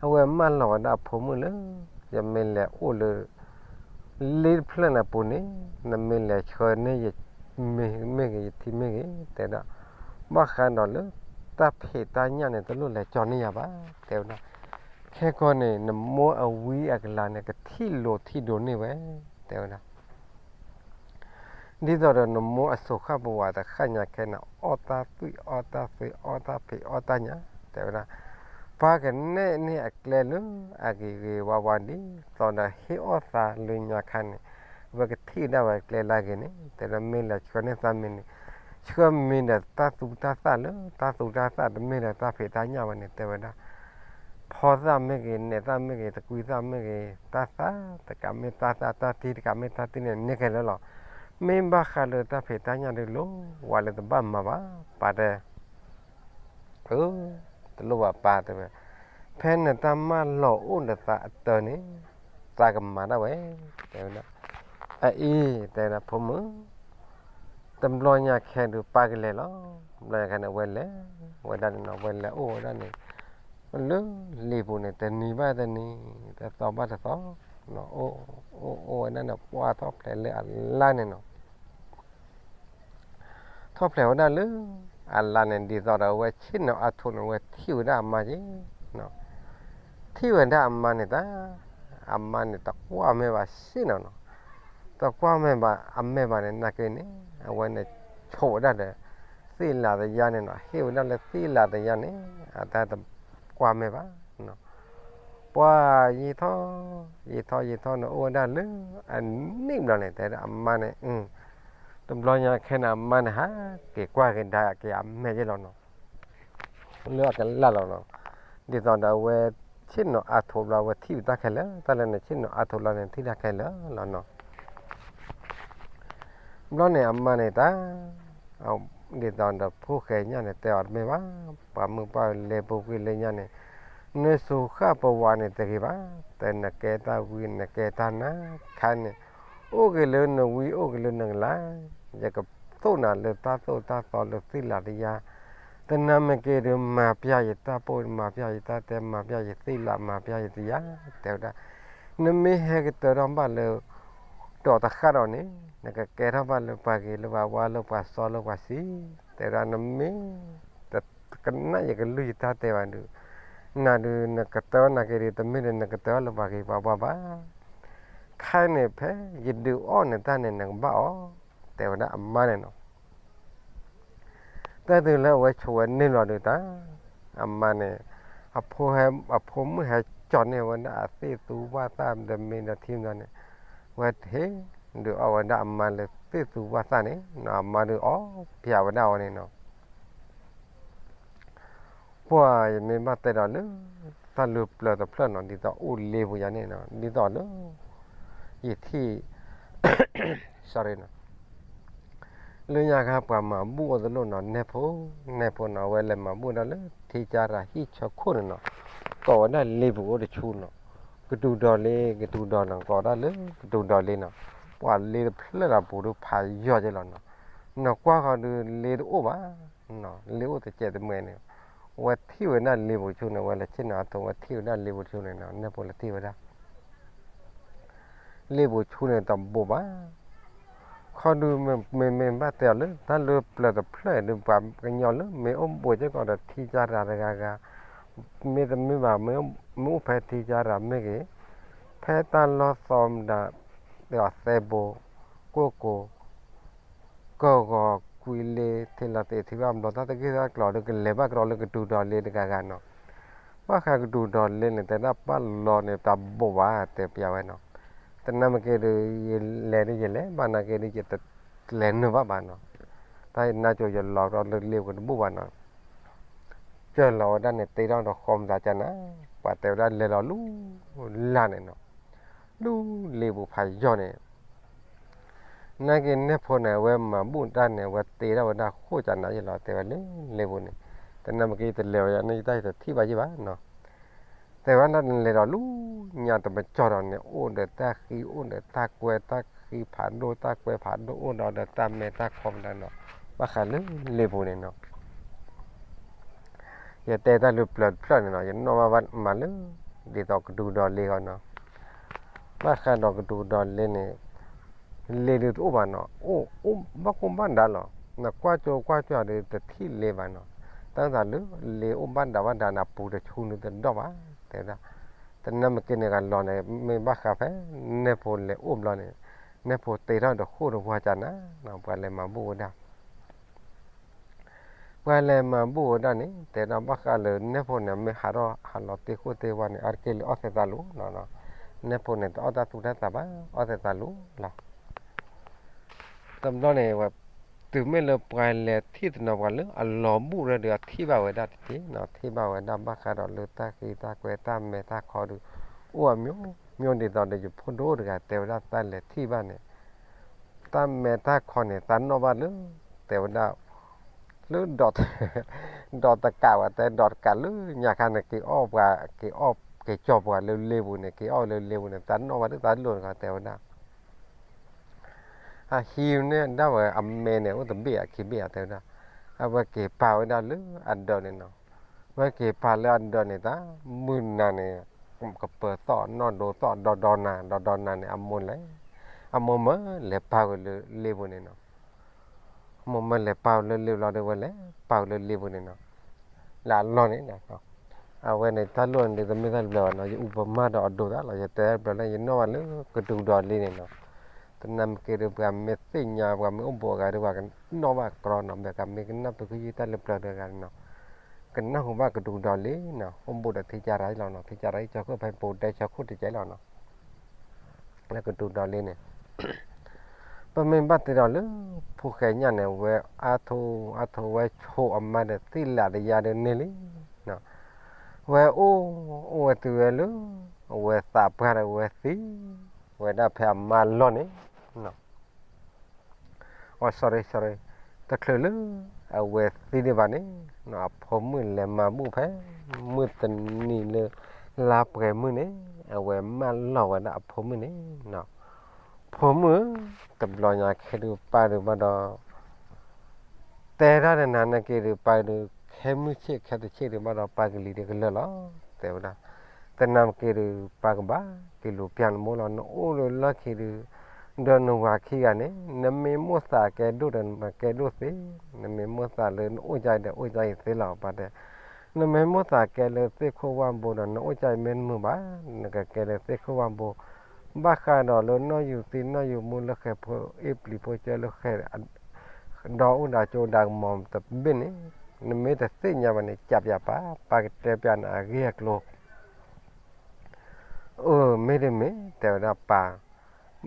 အဝဲမၢလီၤဝဲဒၣ်အဖိမုၣ်လၢ ယမ့ၢ်လဲၤအိၣ်လၢ လ့တဖျၢၣ်န့ၣ်အပူၤန့ၣ် နမ့ၢ်လဲၤဆှၢန့ၢ်ယမ့ၤမ့ၢ်ဂ့ၤ ယထံမ့ၢ်ဂ့ၤ တဲဝဲဒၣ်, ဘၣ်ဃးဒီးလၢ တၢ်ဖံးတၢ်ညၣ်န့ၣ် တလိၣ်လဲၤကၠီန့ၢ်ယၤဘၣ် တဲဝဲဒၣ်. ခဲကီန့ၣ် နမိၢ်အဝံအကလၤန့ၣ် ကထံၣ်လိၤထံၣ်ဒိးန့ၢ်ဝဲ တဲဝဲဒၣ်. ဒ်သိးဒီးနမိၢ်အစိၤဃၣ်ပဝးတဃၣ်ညါခဲန့ၣ် အီၣ်တၢ်သွံၣ်အီၣ်တၢ်သွံၣ် အီၣ်တၢ်ဖံးအီၣ်တၢ်ညၣ် တဲဝဲဒၣ်, ပှၤကနဲၣ်န့ၢ်အကျဲလၢအဂ့ၤဂ့ၤဝါဝါ ဒ်သိးဒီးဟ့ၣ်အီၣ်သးလၢညါခါန့ၣ် အဝဲကထံၣ်ဒၣ်ဝဲကျဲလၢအဂ့ၤန့ၣ် တဲဝဲဒၣ်မ့ၢ်လဲၤဆှၢန့ၢ်သးမ့ၤန့ၣ် ဆှၢမ့ၤဒီးတၢ်သူတၢ်သၣ်လၢ တၢ်သူတၢ်သၣ်တမ့ၢ်ဒီးတၢ်ဖံးတၢ်ညၣ်ဝဲန့ၣ် တဲဝဲဒၣ် ဖီသၣ်မ့ၢ်ဂ့ၤ နဲးသၣ်မ့ၢ်ဂ့ၤ သကွံၢ်သၣ်မ့ၢ်ဂ့ၤ တၢ်သၣ်တကးမ့ၢ်တၢ်သၣ် တၢ်တံၢ်တကးမ့ၢ်တၢ်တံၢ်န့ၣ် န့ၢ်ခဲလၢာ်လီၤ. မ့ၢ်ဘၣ်ဃးလၢတၢ်ဖံးတၢ်ညၣ်ဒုးလိၤဝဲလၢတဘၣ်မၤဘၣ် ပၢ်တဲ အၢ တလိၣ်ဘၣ်ပၢ်တဲဝဲ, ဖဲနတၢ်မၢလီၤအိၣ်ဒီးသးအတၢ်န့ၣ် သးကမၤဒၣ်ဝဲ တဲဝဲဒၣ်. အအံၤ တဲဝဲဒၣ် ဖိမုၣ် တဘျီညါခဲဒုးပၢ်ကလဲၤလီၤ. ဘျီညါခဲန့ၣ် အဝဲလဲၤဝဲဒၣ်န့ၣ်နီၤ အဝဲလဲၤအိၣ်ဝဲဒၣ်န့ၣ် လၢလ့ပူၤန့ၣ် တနံၤဘၣ်တနံၤ တသီဘၣ်တသီ အိၣ်အိၣ်ဝဲဒၣ်န့ၣ် ပှၢ်ထီၣ်ဖျဲးလၢအလါန့ၣ်နီၤ ထီၣ်ဖျဲးဝဲဒၣ်လၢအလါန့ၣ် ဒ်သိးဒီးအဝဲဆ့ၣ်နီၤအါထိးန့ၣ် အဝဲထံၣ်ဝဲဒၣ်အမါက့ၤနီၤ. ထံၣ်ဝဲဒၣ်အမါန့ၣ်တၢ် အမါန့ၣ်တကွၢ်မဲာ်ဘၣ်ဆ့ၣ်နီၤနီၤ. တကွၢ်မဲာ်ဘၣ်အမဲာ်ဘၣ်န့ၣ် နာ်က့န့ၣ် အဝဲန့ၣ်ဆိးဝဲဒၣ်ဒီး သ့ၣ်လးတယါန့ၣ်နီၤ ဟ့ၣ်ဝဲဒၣ်လၢသ့ၣ်လးတယါန့ၣ် အတၢ်တကွၢ်မဲာ်ဘၣ် ပှၢ်ယံာ်ထီၣ် ယံာ်ထီၣ်ယံာ်ထီၣ်န့ၣ် အိၣ်ဝဲဒၣ်လၢအနံၣ်ဘျီန့ၣ် တဲဒၣ်အမါန့ၣ် တဘျီညါခဲန့ၣ် အမါန့ၣ် ဟးက့ၤကွၢ်က့ၤဒါက့ၤအမဲာ်ယဲၢ်လီၤနီၤ လၢအကလၢ်လီၤနီၤ. ဒ်သိးဒီးအဝဲဆ့ၣ်နီၤအါထိးဘျီ အဝဲထံၣ်ဝဲတၢ်ခဲလၢာ် တၢ်လၢန့ၣ် ဆ့ၣ်နီၤအါထိးဘျီန့ၣ် ထံၣ်တၢ်ခဲလၢာ်လီၤနီၤ. ဘျီန့ၣ်အမါန့ၣ်တၢ် ဒ်သိးဒီးဖိၣ်ဃဲညၣ်န့ၣ် တဲအီၤတမ့ၢ်ဘၣ်, ပှၤမုၢ်ပှၢ်လဲၤပူၤကွံာ်လၢညါန့ၣ် နစိၤဃၣ်ပဝးန့ၣ်တဂ့ၤဘၣ်, တဲနကဲတၢ်ဝံနကဲတၢ်နါခါန့ၣ် အိၣ်က့ၤလၢနဝံအိၣ်က့ၤလၢနကလၤ, ယကသိၣ်နၤလၢတၢ်သိၣ်တၢ်သီလၢသ့ၣ်လးတယါ, တနၤမ့ၢ်က့ၤဒုး မၤပျၢ်ယတၢ်ပိၢ် မၤပျၢ်ယတၢ်တဲ မၤပျၢ်ယသ့ၣ်လး မၤပျၢ်ယတယါ, တဲဝဲဒၣ် နမ့ၢ်ဟဲကတၢၢ်ထီၣ်ဘၣ်လၢ ဒီးတဃၣ်ဒီးန့ၣ် နကကဲထီၣ်ဘၣ်လၢပှၤဂ့ၤလၢပှၤဝါလၢပှၤစီလၢပှၤဆံး, တဲဝဲဒၣ် နမ့ၢ်တကနၣ်ယကလုၢ်ယတၢ်တဲဘၣ်ဒုး, နၤဒုးနကတၢၢ်နာ်က့ဒုး တမ့ၢ်လၢနကတၢၢ်လၢပှၤဂ့ၤပှၤဝါဘၣ်. ခဲအံၤန့ၣ် ဖဲယဒုးအီၣ်နတၢ်န့ၣ် နကဘၣ်အီၣ်, တဲဝဲဒၣ်အမါန့ၣ်နီၤ. တၢ်တုၤလၢအဝဲဆိးဝဲန့ၢ်လီၤဒုးတၢ်, အမါန့ၣ် အဖိမုၣ်ဟဲကၠီၤန့ၢ်ဝဲဒၣ်အသ့ၣ်သူဘၣ်သၣ်ဒီးမ့ၤဒီးထံမတၤန့ၣ်, ဝဲဟ့ၣ်ဒုးအီၣ်ဝဲဒၣ်အမါလၢသ့ၣ်သူဘၣ်သၣ်န့ၣ်နီၤ, အမါဒုးအီၣ်ဖျါဝဲဒၣ်အီၤန့ၣ်နီၤ. ပှၤယမ့ၢ်ဘၣ်တဲဒီးလၢ တၢ်လုၢ်ပျၢၤတဖျၢၣ်နီၤ ဒ်သိးအိၣ်လ့ပူၤယၤန့ၣ်နီၤ ဒ်သိးလၢ ယထံၣ် sorry နီၤ လၢညါခါပှၤမၤဘူၣ်အီၤတလိၣ်နီၤ နဲၣ်ဖိ နဲၣ်ဖိနီၤ အဝဲလဲၤမၤဘူၣ်ဒၣ်လၢ ထံကၢ်ရၤဟံၣ်ဆၢခိၣ်န့ၣ်နီၤ ကိးဝဲဒၣ်လ့ပူၤအိၣ်တဆူနီၤ ကတူၤဒီးလ့ ကတူၤဒီးနီၤ ကိးဒၣ်လၢကတူၤဒီးလ့နီၤ ပှၤလ့တဖျၢၣ်ဒီးပူၤဒုးဖးယိာ်က့လီၤနီၤ နကွၢ်ဃီၤဒုးလ့တအိၣ်ဘၣ်, လ့အိၣ်တစဲးတမဲာ်န့ၣ်, ဝဲထံၣ်ဝဲဒၣ်လ့ပူၤဆူန့ၣ် ဝဲလဲၤဆ့ၣ်နီၤအထိ ဝဲထံၣ်ဝဲဒၣ်လ့ပူၤဆူန့ၣ်နီၤ နဲဖိလဲၤထံၣ်ဝဲဒၣ် လ့ပူၤဆူန့ၣ်တဘိးဘၣ်. ခီဒုးမ့မ့ၢ်ဘၣ်တဲအီၤလၢ တၢ်လၢပျၢၤတဖျၢၣ်ဒုး ပှၤကညီလၢမ့ၢ်အိၣ်ဘှံးစ့ၢ်ကီးဒီး ထံကၢ်ရၤတဂၤဂၤ, မ့တမ့ၢ်ဘၣ် မ့ၢ်အိၣ်ဖဲထံကၢ်ရၤမ့ၢ်ဂ့ၤ, ဖဲတၢ်လီၢ်သီမတၤ, သဲဘိ, ကိၢ်ကိၤ, ကၢၢ်ဂီၤကွံလ့ ထံလီၤသ့ၣ်ထံဘၣ်ဘျီ တၢ်တဂ့ၢ်တၢ်ကျိၤဒီး ကလဲၤဘၣ်ကဒီးလၢကဒုးဒီးလ့တဂၤဂၤနီၤ. ဘၣ်ဃးကဒုးဒီးလ့န့ၣ် တဲဒၣ်ပၢ်လီၤန့ၣ် တဘိးဘၣ် တဲပျးဝဲနီၤ. တနၢ်မ့ၢ်က့ၤဒုး ယလဲၤဒုးယလဲၤ, ဘၣ်နာ်က့ၤဒုး ယတလဲၤနုာ်ဘၣ်ဘၣ်နီၤ. တၢ်ယနါစိၤယလီၤဒီးလၢလ့ပူၤတဘိးဘၣ်နီၤ. စၢၢ်လီၤဝဲဒၣ်န့ၣ် တ့ထီၣ်ဒီးဃီမသးကနၤ, ပှၤတဲဝဲဒၣ်လဲၤလီၤလူလၢ်န့ၣ်နီၤ, လူလ့ပူၤဖးယီၤန့ၣ် နာ်က့ၤနဲၣ်ဖိန့ၣ် အဝဲမၤဘူၣ်တၢ်န့ၣ် အဝဲတ့ထီၣ်ဝဲဒၣ်ဃိၣ်ကနၤယလီၤ တဲဝဲလၢလ့ပူၤန့ၣ်, တနၢ်မ့ၢ်က့ၤတလဲၤဝဲယၤန့ၣ် ယတၢ်ယတထံၣ်ဘၣ်ယံၣ်ဘၣ်နီၤ. တဲဝဲဒၣ်နလဲၤဒီးလူညါတမကၠီၢ်ဒီးန့ၣ် အိၣ်ဒီးတၢ်ဃံ အိၣ်ဒီးတၢ်ကွဲ တၢ်ဃံဖးဒိၣ် တၢ်ကွဲဖးဒိၣ် အိၣ်ဒီးဒီးတၢ်မဲတၢ်ခီမတၤနီၤ, ဘၣ်ဃးလၢလ့ပူၤန့ၣ်နီၤ. ယတဲတၢ်လၢပျၢၤတဖျၢၣ်န့ၣ်နီၤ ယနီၣ်ဘၣ်မးလၢ ဒ်သိးကဒုးဒီးလ့ဂီၢ်နီၤ. ဘၣ်ဃးဒီးကဒုးဒီးလ့န့ၣ် လ့ဒုးတအိၣ်ဘၣ်နီၤ, အိၣ်အိၣ်ဘၣ်ကိၣ်ဘၣ်ဒးလီၤ. နကွၢ်ကၠိကွၢ်ကၠိဒုးတထံၣ်လ့ဘၣ်နီၤ. တၢ်သးလၢလ့အိၣ်ဘၣ်ဒးဘၣ်ဒးန့ၣ် အပူၤတဆူနုၤတဒီၣ်ဘၣ် တဲဝဲဒၣ်. တနၢ်မ့ၢ်က့ၤန့ၣ်ဂၤလီၤန့ၣ် မ့ၢ်ဘၣ်ဃးဖဲ နဲၣ်ဖိလဲၤအိၣ်ဘျီန့ၣ် နဲၣ်ဖိတ့ထီၣ်ဒီးဃိၣ်တဝါကနၤနီၤ ပှၤလဲၤမၤဘူၣ်ဝဲဒၣ် ပှၤလဲၤမၤဘူၣ်ဝဲဒၣ်န့ၣ် တဲဒၣ်ဘၣ်ဃးလၢနဲၣ်ဖိန့ၣ် မ့ၢ်ဟးထီၣ်ဟးလီၤတ့ၢ်ဃိၣ်တ့ၢ်ဝါန့ၣ် အါတက့ၢ်လၢအီၣ်သဲးသးလိၤလီၤ. နဲၣ်ဖိန့ၣ် တအီၣ်တၢ်သူၣ်တၢ်သးဘၣ် အီၣ်သဲးသးလိၤလီၤ. တဘျီန့ၣ် တုၤမ့ၢ်လၢပှၤလဲၤထံၣ်တနီၤပှၤလၢအလီၤဘူၣ်ရၢဒုး အထံၣ်ဘၣ်ဝဲဒၣ်တက့ၢ်နီၤ, ထံၣ်ဘၣ်ဝဲဒၣ်ဘၣ်ဃးဒီးလၢတၢ်ဃံတၢ်ကွဲတၢ်မဲတၢ်ခီဒုး အိၣ်အမျိုးမျိုးဒ်သိးဒီးယဖိဒိၣ်တဂၤတဲဝဲဒၣ် သးလဲၤထံၣ်ဘၣ်န့ၣ် တၢ်မဲတၢ်ခီန့ၣ် သးနီၣ်ဘၣ်လၢ တဲဝဲဒၣ် လၢ ဒီးတကးဝဲ တဲဒီးတကးလၢညါခါန့ၣ် က့ၤအီၣ်ပှၤ က့ၤအီၣ်က့ၤကၠီပှၤလၢလ့ပူၤန့ၣ် က့ၤအီၣ်လၢလ့ပူၤန့ၣ် သးနီၣ်ဘၣ်လၢသးလိၤတခီ တဲဝဲဒၣ် အဟံးန့ၢ်ဒၣ်ဝဲ အမဲန့ၣ် အိၣ်တဘ့ၣ်အခံဘ့ၣ်အ တဲဝဲဒၣ် အဝဲက့ၤပာ်ဝဲဒၣ်လၢအဒၢးန့ၣ်နီၤ, ဝဲက့ၤပာ်လၢအဒၢးန့ၣ် တၢ်မုၢ်နၤန့ၣ် ကပၢၤသီၣ်နီၣ်ဒိသီၣ် ဒီဒီနၤ ဒီဒီနၤန့ၣ် အမိၢ်လဲၤ အမိၢ်မၢလဲၤပာ်ဝဲလၢလ့ပူၤန့ၣ်နီၤ, အမိၢ်မၢလဲၤပာ်ဝဲလၢလ့ပူၤလီၤဒီး ဝဲလဲၤပာ်ဝဲလၢလ့ပူၤန့ၣ်နီၤ, လၢအလီၢ်န့ၣ် အဝဲန့ၣ် တၢ်လိၣ်န့ၣ် တမ့ၢ်တၢ်တဘျီဘၣ်နီၤ, ယအူပမၢဒီးအဒိၣ်သးလီၤ, ယတဲတဘျီလၢ ယနီၣ်ဘၣ်လၢကဒုးဒီးလ့န့ၣ်နီၤ, တနၢ်မ့ၢ်က့ၤဒီး ပှၤမ့ၢ်သ့ၣ်ညါ ပှၤမ့ၢ်အိၣ်ဘူးအဂၤဒီး ပှၤကနီၣ်ဘၣ်ကြီနီၤ, ဘၣ်ကမ့ၢ်ကနၣ်ပဃုယုၢ်တၢ်လၢပျၢၤတဂၤန့ၣ်နီၤ, ကနၢ်ဟူဘၣ်ကဒုးဒီးလ့နီၤ, အိၣ်ဘူးဒီးထံကၢ်ရၤလီၤနီၤ, ထံကၢ်ရၤအံၤ ကၠီခိၣ်ဖဲပူၤဒဲ ကၠီခိၣ်တကဲလီၤနီၤ လၢကဒုးဒီးလ့န့ၣ်, ပမ့ၢ်ဘၣ်တဲဒီးလၢ ဖိၣ်ဃဲညၣ်န့ၣ် ဝဲအါထိ အါထိ ဝဲဆိအမါဒီးသံလးတယါဒီးန့ၢ်လံ, ဝဲအိၣ် အိၣ်ဝဲတုၤဝဲလၢ အဝဲသးပှၢ်ဒီးဝဲသံ ဝဲဒၣ်ဖဲအမါလီၢ်န့ၣ် အ sorry sorry, တချုးလၢ အဝဲသံဒံးဘၣ်န့ၣ် အဖိမုၣ်လဲၤမၤဘူၣ်ဖဲ မုၢ်တနံၤလၢ လါပှဲၤမုၢ်န့ၣ် အဝဲမၢလီၤဝဲဒၣ်အဖိမုၣ်န့ၣ်, ဖိမုၣ်ဧၢ, တဘျီညါခဲဒုးပၢ်ဒုးဘၣ်ဒီး တဲတၢ်ဒီးနၤနာ်က့ၤဒုး ပၢ်ဒုး ခဲမုၢ်ဆ့ၣ်ခဲတဆ့ၣ်ဒုး ဘၣ်ဒီးပၢ်ကလံၤဒုးကလၢာ်လီၤ တဲဝဲဒၣ်, တနၢ်မ့ၢ်က့ၤဒုး ပၢ်ကဘၣ်က့ၤလူၤပျၢ်နမိၢ်လီၤ, နအိၣ်လၢလီၢ်ခံဒုး ဒီးနဝၤခံဂၤန့ၣ် နမ့ၢ်မိၣ်သးကဲဒိၣ်ဒီးနကဲဒိၣ်သ့, နမ့ၢ်မိၣ်သးလၢနအိၣ်ကၢ်အံၤဒီးအိၣ်ကၢ်အံၤသ့လီၤ ပၢ်တဲ, နမ့ၢ်မိၣ်သးကဲလၢသ့ၣ်ခိၣ်ဝၣ်ဘိဒီး နအိၣ်ကၢ်အံၤမ့ၢ်တမုာ်ဘၣ်, နကကဲလၢသ့ၣ်ခိၣ်ဝၣ်ဘိ ဘၣ်ဃးဒီးလၢနီၢ်ယူၤသံနီၢ်ယူၤမူလၢဃဲၤဖိအ့ၣ်ပျံၤဖိကၢလၢဃဲၤ ဒီးအိၣ်ဒီးကၠိဒီးကမီၤတဘ့ၣ်န့ၣ် နမ့ၢ်တသ့ၣ်ညါဘၣ်န့ၣ် ကးပၠးပၢ်, ပၢ်ကတဲပၠးနၤအဂ့ၢ်အကျိၤ, အၢ မ့ၢ်တမ့ၢ် တဲဝဲဒၣ်ပၢ်,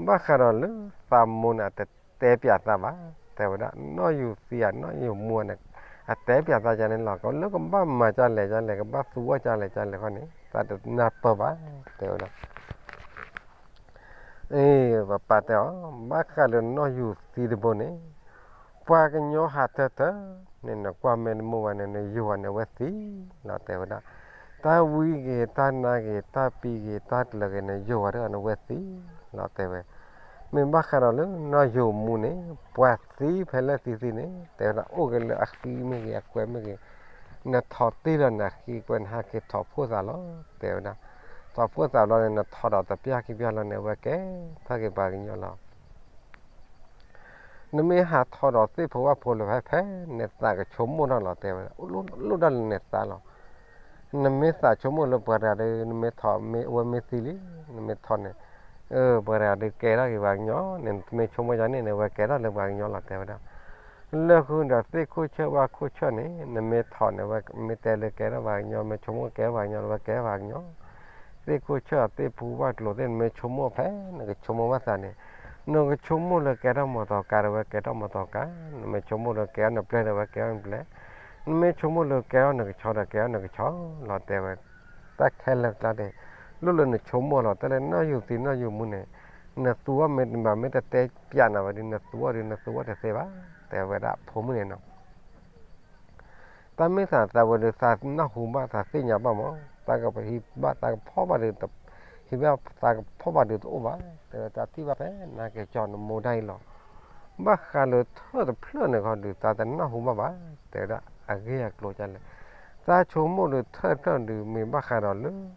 ဘၣ်ဃးဒီးလၢသးမိၢ်န့ၣ် အတတဲပၠးသးဘၣ်, တဲဝဲဒၣ် နီၢ်ယူၤသံဧါ နီၢ်ယူၤမူန့ၣ် အတဲပၠးသးကန့ၣ်လီၤ, လၢကဘၣ်မၤကၢ်လဲၣ်ကၢ်လဲၣ် ကဘၣ်သူအီၣ်ကၢ်လဲၣ်ကၢ်လဲၣ်ဃီန့ၣ် သးတနၢ်ပၢၢ်ဘၣ်, တဲဝဲဒၣ် အ့ ပၢ်တဲအီၤ ဘၣ်ဃးလၢနီၢ်ယူၤသံတဘိန့ၣ် ပှၤကညီဟးထၢထၢန့ၣ် နကွၢ်မ့ၢ်တမုာ်ဘၣ်န့ၣ် နယိၤဂၤန့ၣ်ဝဲသံလီၤ တဲဝဲဒၣ်, တၢ်ဝံဂ့ၤ တၢ်နါဂ့ၤ တၢ်ပံဂ့ၤ တၢ်ကျၢၤဂ့ၤန့ၣ် ယိၤဂၤတဂၤန့ၣ်ဝဲသံလီၤ တဲဝဲ, မ့ၢ်ဘၣ်ဃးဒီးလၢနီၢ်ယိာ်မူန့ၣ် ပှၤသံဖဲလဲၣ်သံသံန့ၣ် တဲဝဲဒၣ်အိၣ်က့ၤလၢအဃံမ့ၢ်ဂ့ၤ အကွဲးမ့ၢ်ဂ့ၤ, နထီၣ်တ့ၢ်လီၤနဃံကွဲး နဟးက့ၤထီၣ်ဖိသၣ်လီၤ တဲဝဲဒၣ်. ထီၣ်ဖိသၣ်ဘျီန့ၣ် နထီၣ်ဒီးတပျၢ်ခံပျၢ်လီၤန့ၣ် အဝဲကဲထီၣ်က့ၤပှၤကညီလီၤ. နမ့ၢ်ဟးထီၣ်ဒီးသ့ၣ်ဖိဝၣ်ဖိလၢၤဖဲဖဲ နသးကဆိကမိၣ်ထီၣ်လီၤ တဲဝဲဒၣ်, လိၣ်ဒၣ်လၢနသးလီၤ. နမ့ၢ်သးဆိကမိၣ်လၢပှၤတဂၤဒီး နမ့ၢ်ထီၣ်မ့ၢ်အဝဲမ့ၢ်သံလံ, နမ့ၢ်ထီၣ်န့ၣ် ပှၤတဂၤဒီးကဲထီၣ်က့ၤပှၤကညီန့ၣ် နမ့ၢ်ဆိကမိၣ်ယၤန့ၣ်န့ၣ် အဝဲကဲထီၣ်လၢပှၤကညီလီၤ တဲဝဲဒၣ်. လၢဃုာ်ဒီးသ့ၣ်ခိၣ်ဆၢဝၣ်ခိၣ်ဆၢန့ၣ် နမ့ၢ်ထီၣ်န့ၣ် အဝဲမ့ၢ်တဲလၢကဲထီၣ်ပှၤကညီ မ့ၢ်ဆိကမိၣ်ကဲထီၣ်ပှၤကညီ အဝဲကဲထီၣ်ပှၤကညီ သ့ၣ်ခိၣ်ဆၢသ့ၣ်ဖူဝၣ်ကျိၤသ့ၣ် နမ့ၢ်ဆိကမိၣ်ဖဲ နကဆိကမိၣ်ဘၣ်သးန့ၣ်, နကဆိကမိၣ်လၢကဲထီၣ်မီၢ်တီၤကါဒီး အဝဲကဲထီၣ်မီၢ်တီၤကါ, နမ့ၢ်ဆိကမိၣ်လၢကဲထီၣ်နပျဲၢ်ဒီး အဝဲကဲထီၣ်နပျဲၢ်, နမ့ၢ်ဆိကမိၣ်လၢကဲထီၣ်နကဆီဒီး ကဲထီၣ်နကဆီလီၤ တဲဝဲ. တၢ်ခဲလၢာ်ကျါန့ၣ် လိၣ်လၢနဆိကမိၣ်လီၤ တၢ်လၢနီၢ်ယိာ်သံနီၢ်ယိာ်မူန့ၣ်, နသူအီၤမ့ၢ်ဘၣ်မ့ၢ်တတဲပျးနၤဝဲဒီး နသူအီၤဒီး နသူအီၤတသ့ဘၣ် တဲဝဲဒၣ်အဖိမုၣ်န့ၣ်နီၤ. တၢ်မ့ၢ်သးသးဝဲဒီး သးနၢ်ဟူဘၣ် သးသ့ၣ်ညါဘၣ်မး, တၢ်ကဟံးဘၣ်သးကဖီၣ်ဘၣ်ဒီး ဟံးဘၣ်သးကဖီၣ်ဘၣ်ဒီးတအိၣ်ဘၣ်, တဲဝဲတၢ်ထံၣ်ဘၣ်ဖဲ နက့ၤကၠီနမိၢ်ဒၣ်အံၤလီၤ. ဘၣ်ဃးလၢထၢၣ်တဖျၢၣ်န့ၣ်ခီဒီး သးတနၢ်ဟူဘၣ်ဘၣ်, တဲဝဲဒၣ်အဂ့ၢ်အကျိၤဒ်လဲၣ်. သးဆိကမိၣ်ဒီးထၢၣ်တဖျၢၣ်ဒီး မ့ၢ်ဘၣ်ဃးဒီး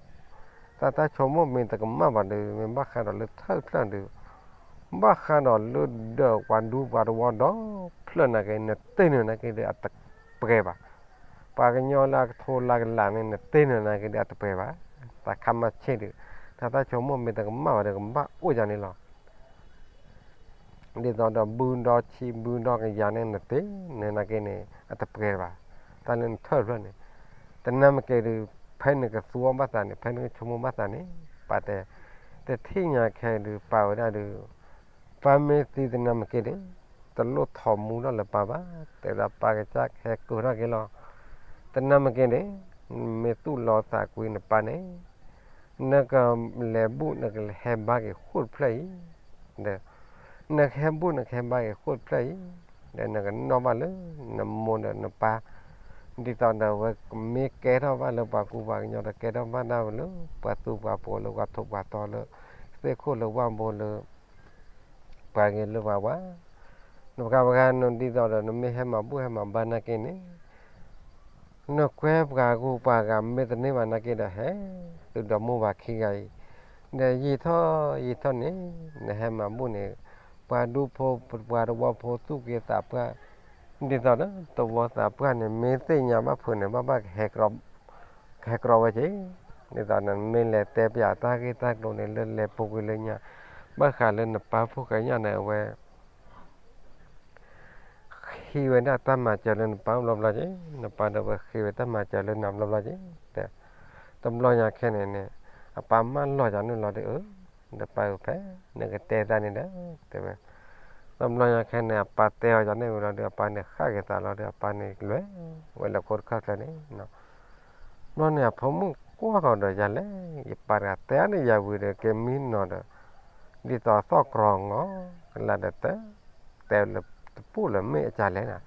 လၢ သးတၢ်ဆိကမိၣ်မ့ၢ်တကမၣ်ဘၣ်ဒီး မ့ၢ်ဘၣ်ဃးဒီးလၢထၢၣ်တဖျၢၣ်ဒီး ဘၣ်ဃးဒီးလၢဒၢးပှၤဒူပှၤတဝီဒီဖျၢၣ်နာ်က့ နတ့ၢ်နုာ်နာ်က့ဒီးအတပှဲၤဘၣ်. ပှၤကညီလၢအကထိလၢကလးန့ၣ် နတ့ၢ်နုာ်နာ်က့ဒီးအတပှဲၤဘၣ်. သးခါမၤဆ့ၣ်ဒီး တၢ်တၢ်ဆိကမိၣ်မ့ၢ်တကမၣ်ဘၣ်ဒီး ကဘၣ်အိၣ်ယၤန့ၣ်လီၤ. ဒ်သိးဒီးဘုဒီဆံးဘုဒီကယၤန့ၣ် နတ့ၢ်နုာ်နာ်က့န့ၣ် အတပှဲၤဘၣ်. တၢ်လၢနထၢၣ်တဖျၢၣ်န့ၣ် တနၢ်မ့ၢ်က့ၤဒီး ဖဲနကသူအီၤဘၣ်သးန့ၣ် ဖဲနကဆိကမိၣ်ဘၣ်သးန့ၣ် ပာ်တဲ တထံၣ်ညါခဲဒီး ပာ်ဝဲဒၣ်ဒီး ပၢ်မ့ၢ်သံတနၢ်မ့ၢ်က့ၤဒီး တလိၣ်ထီၣ်မူထီၣ်လၢပၢ်ဘၣ်, တဲဝဲဒၣ်ပၢ်ကစၢ်ကဟဲကၢၤထီၣ်က့ၤလီၤ. တနၢ်မ့ၢ်က့ၤန့ၣ် မ့ၢ်သူၣ်လီၤသးကွံနပၢ်န့ၣ် နကလဲၤဘူၣ်နကဟဲဘါက့ၤဃိၣ်တဖျၢၣ်အံၤ, ဒီး နကဟဲဘူၣ်နကဟဲဘါက့ၤဃိၣ်တဖျၢၣ်အံၤ, ဒီးနကနီၣ်ဘၣ်လၢ နမိၢ်ဒီးနပၢ်, ဒ်သိးဒီးအဝဲမ့ၢ်ကဲထီၣ်ဘၣ်လၢပှၤကူပှၤကညီဒီး ကဲထီၣ်ဘၣ်ဒၣ်ဝဲလၢ ပှၤသူပှၤပိာ်လၢပှၤထိၣ်ပှၤတီလၢ သ့ၣ်ခိၣ်လၢဝၣ်ဘိလၢ ပှၤဂ့ၤလၢပှၤဝါ, နပှၤပှၤဂၤနဒ်သိးဒီး နမ့ၢ်ဟဲမၤဘူၣ်ဟဲမၤဘါနာ်က့န့ၣ် နကွဲပှၤဂုၤပှၤဂၤမ့ၢ်တန့ၢ်ဘၣ်နာ်က့ဒီး ဟဲသုဒီမိၢ်ဝၤခံဂၤအံၤ, ဒီးယံာ်ထီၣ်ယံာ်ထီၣ်န့ၣ် နဟဲမၤဘူၣ်န့ၣ် ပှၤဒူဖိပှၤတဝီဖိသူၣ်က့သးပှၢ်, ဒ်သိးဒီး တဝီသးပှၢ်န့ၣ် မ့ၢ်သ့ၣ်ညါဘၣ်ဖုးန့ၣ် ဘၣ်ဘၣ်ကဟဲ ကဟဲကြီဝဲက့ၤ, ဒ်သိးနမ့ၢ်လဲၤတဲပၠးတၢ်ဂ့ၢ်တၢ်ကျိၤန့ၣ် လၢလဲၤပူၤကွံာ်လၢညါ, ဘၣ်ဃးလၢနပၢ်ဖိၣ်ဃဲညါန့ၣ် အဝဲ ဃ့ဝဲဒၣ်တၢ်မၤစၢၤလၢနပၢ်ဘျီဘျီက့ၤ, နပၢ်ဒီးဝဲဃ့ဝဲတၢ်မၤစၢၤလၢနၤဘျီဘျီက့ၤ, တဲ, တဘျီညါခဲန့ၣ်န့ၣ် အပၢ်မၢလီၤယၤန့ၣ်လီၤဒီး အၢ, ဒီးပၢ်ဧၢ ဖဲနကတဲသးန့ၣ်ဒီး တဲဝဲ, တဘျီညါခဲန့ၣ် အပၢ်တဲအီၤယၤန့ၣ်ဝံၤလီၤဒီး အပၢ်န့ၣ်ဃၣ်က့ၤသးလီၤဒီး အပၢ်န့ၣ်လဲၤဝဲလၢခိတခၢၣ်ချၢန့ၣ် ဘျီန့ၣ် အဖိမုၣ်ကွၢ်ဃီၤဒီးယၤလဲၣ်, ယပၢ်တဂၤတဲအါန့ၢ်ယၤဝံၤဒီး က့ၤမံနီၤဒီး ဒ်သိးသီၣ်ကြီၤငီၤကလးဒီး တဲ, တဲလၢတပူၤလၢမ့ၢ်အကၢ်လဲၣ်နၤ,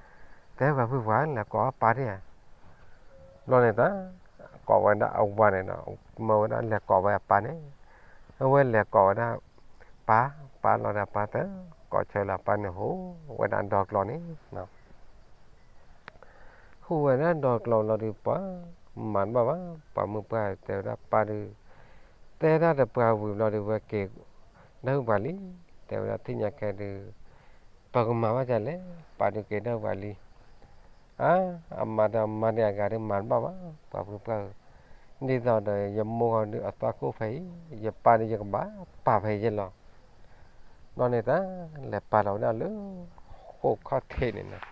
တဲပှၤဖုပှၢ်လဲၤကိးအပၢ်ဒံးဧါ, ဘျီန့ၣ်တၢ် ကိးဝဲဒၣ်အဝၤန့ၣ်ဒီး မၢဝဲဒၣ်လဲၤကိးဝဲအပၢ်န့ၣ်, အဝဲလဲၤကိးဝဲဒၣ် ပၢ်, ပၢ်လီၤဒီးအပၢ်တကိးဆၢလၢအပၢ်န့ၣ်ဟူးဝဲဒၣ်ဒီကျိာ်န့ၣ် ဟူးဝဲဒၣ်ဒီကျိာ်လီၤဒီး ပှၤမၤတဘၣ်ဘၣ်, ပှၤမုၢ်ပှၢ်တဲဝဲဒၣ်ပၢ်ဒီး တဲဒၣ်ဒီးပှၤဝံၤဘျီဒီး ဝဲက့ၤဒၣ်ဝဲပှၤလံ, တဲဝဲဒၣ်ထံၣ်ညါခဲဒီး ပကမၤဘၣ်ဒ်လဲၣ်, ပၢ်ဒီးက့ၤဒၣ်ဝဲပှၤလံ, အါ, အမါဒီးအမါဒီးအဂၤဒီးမၤတဘၣ်ဘၣ်, ပှၤမုၢ်ပှၢ်ဧၢ, ဒ်သိးဒီးယမိၢ်ဂီၤဒီးအသွၣ်ခိၣ်ဖဲအံၤ, ယပၢ်ဒီးယကဘၣ်ပာ်ဖဲအံၤယဲလီၤ. ဘျီန့ၣ်တၢ် လဲၤပာ်လီၤဝဲဒၣ်လၢ ဃိးခီၣ်ထံးန့ၣ်နီၤ,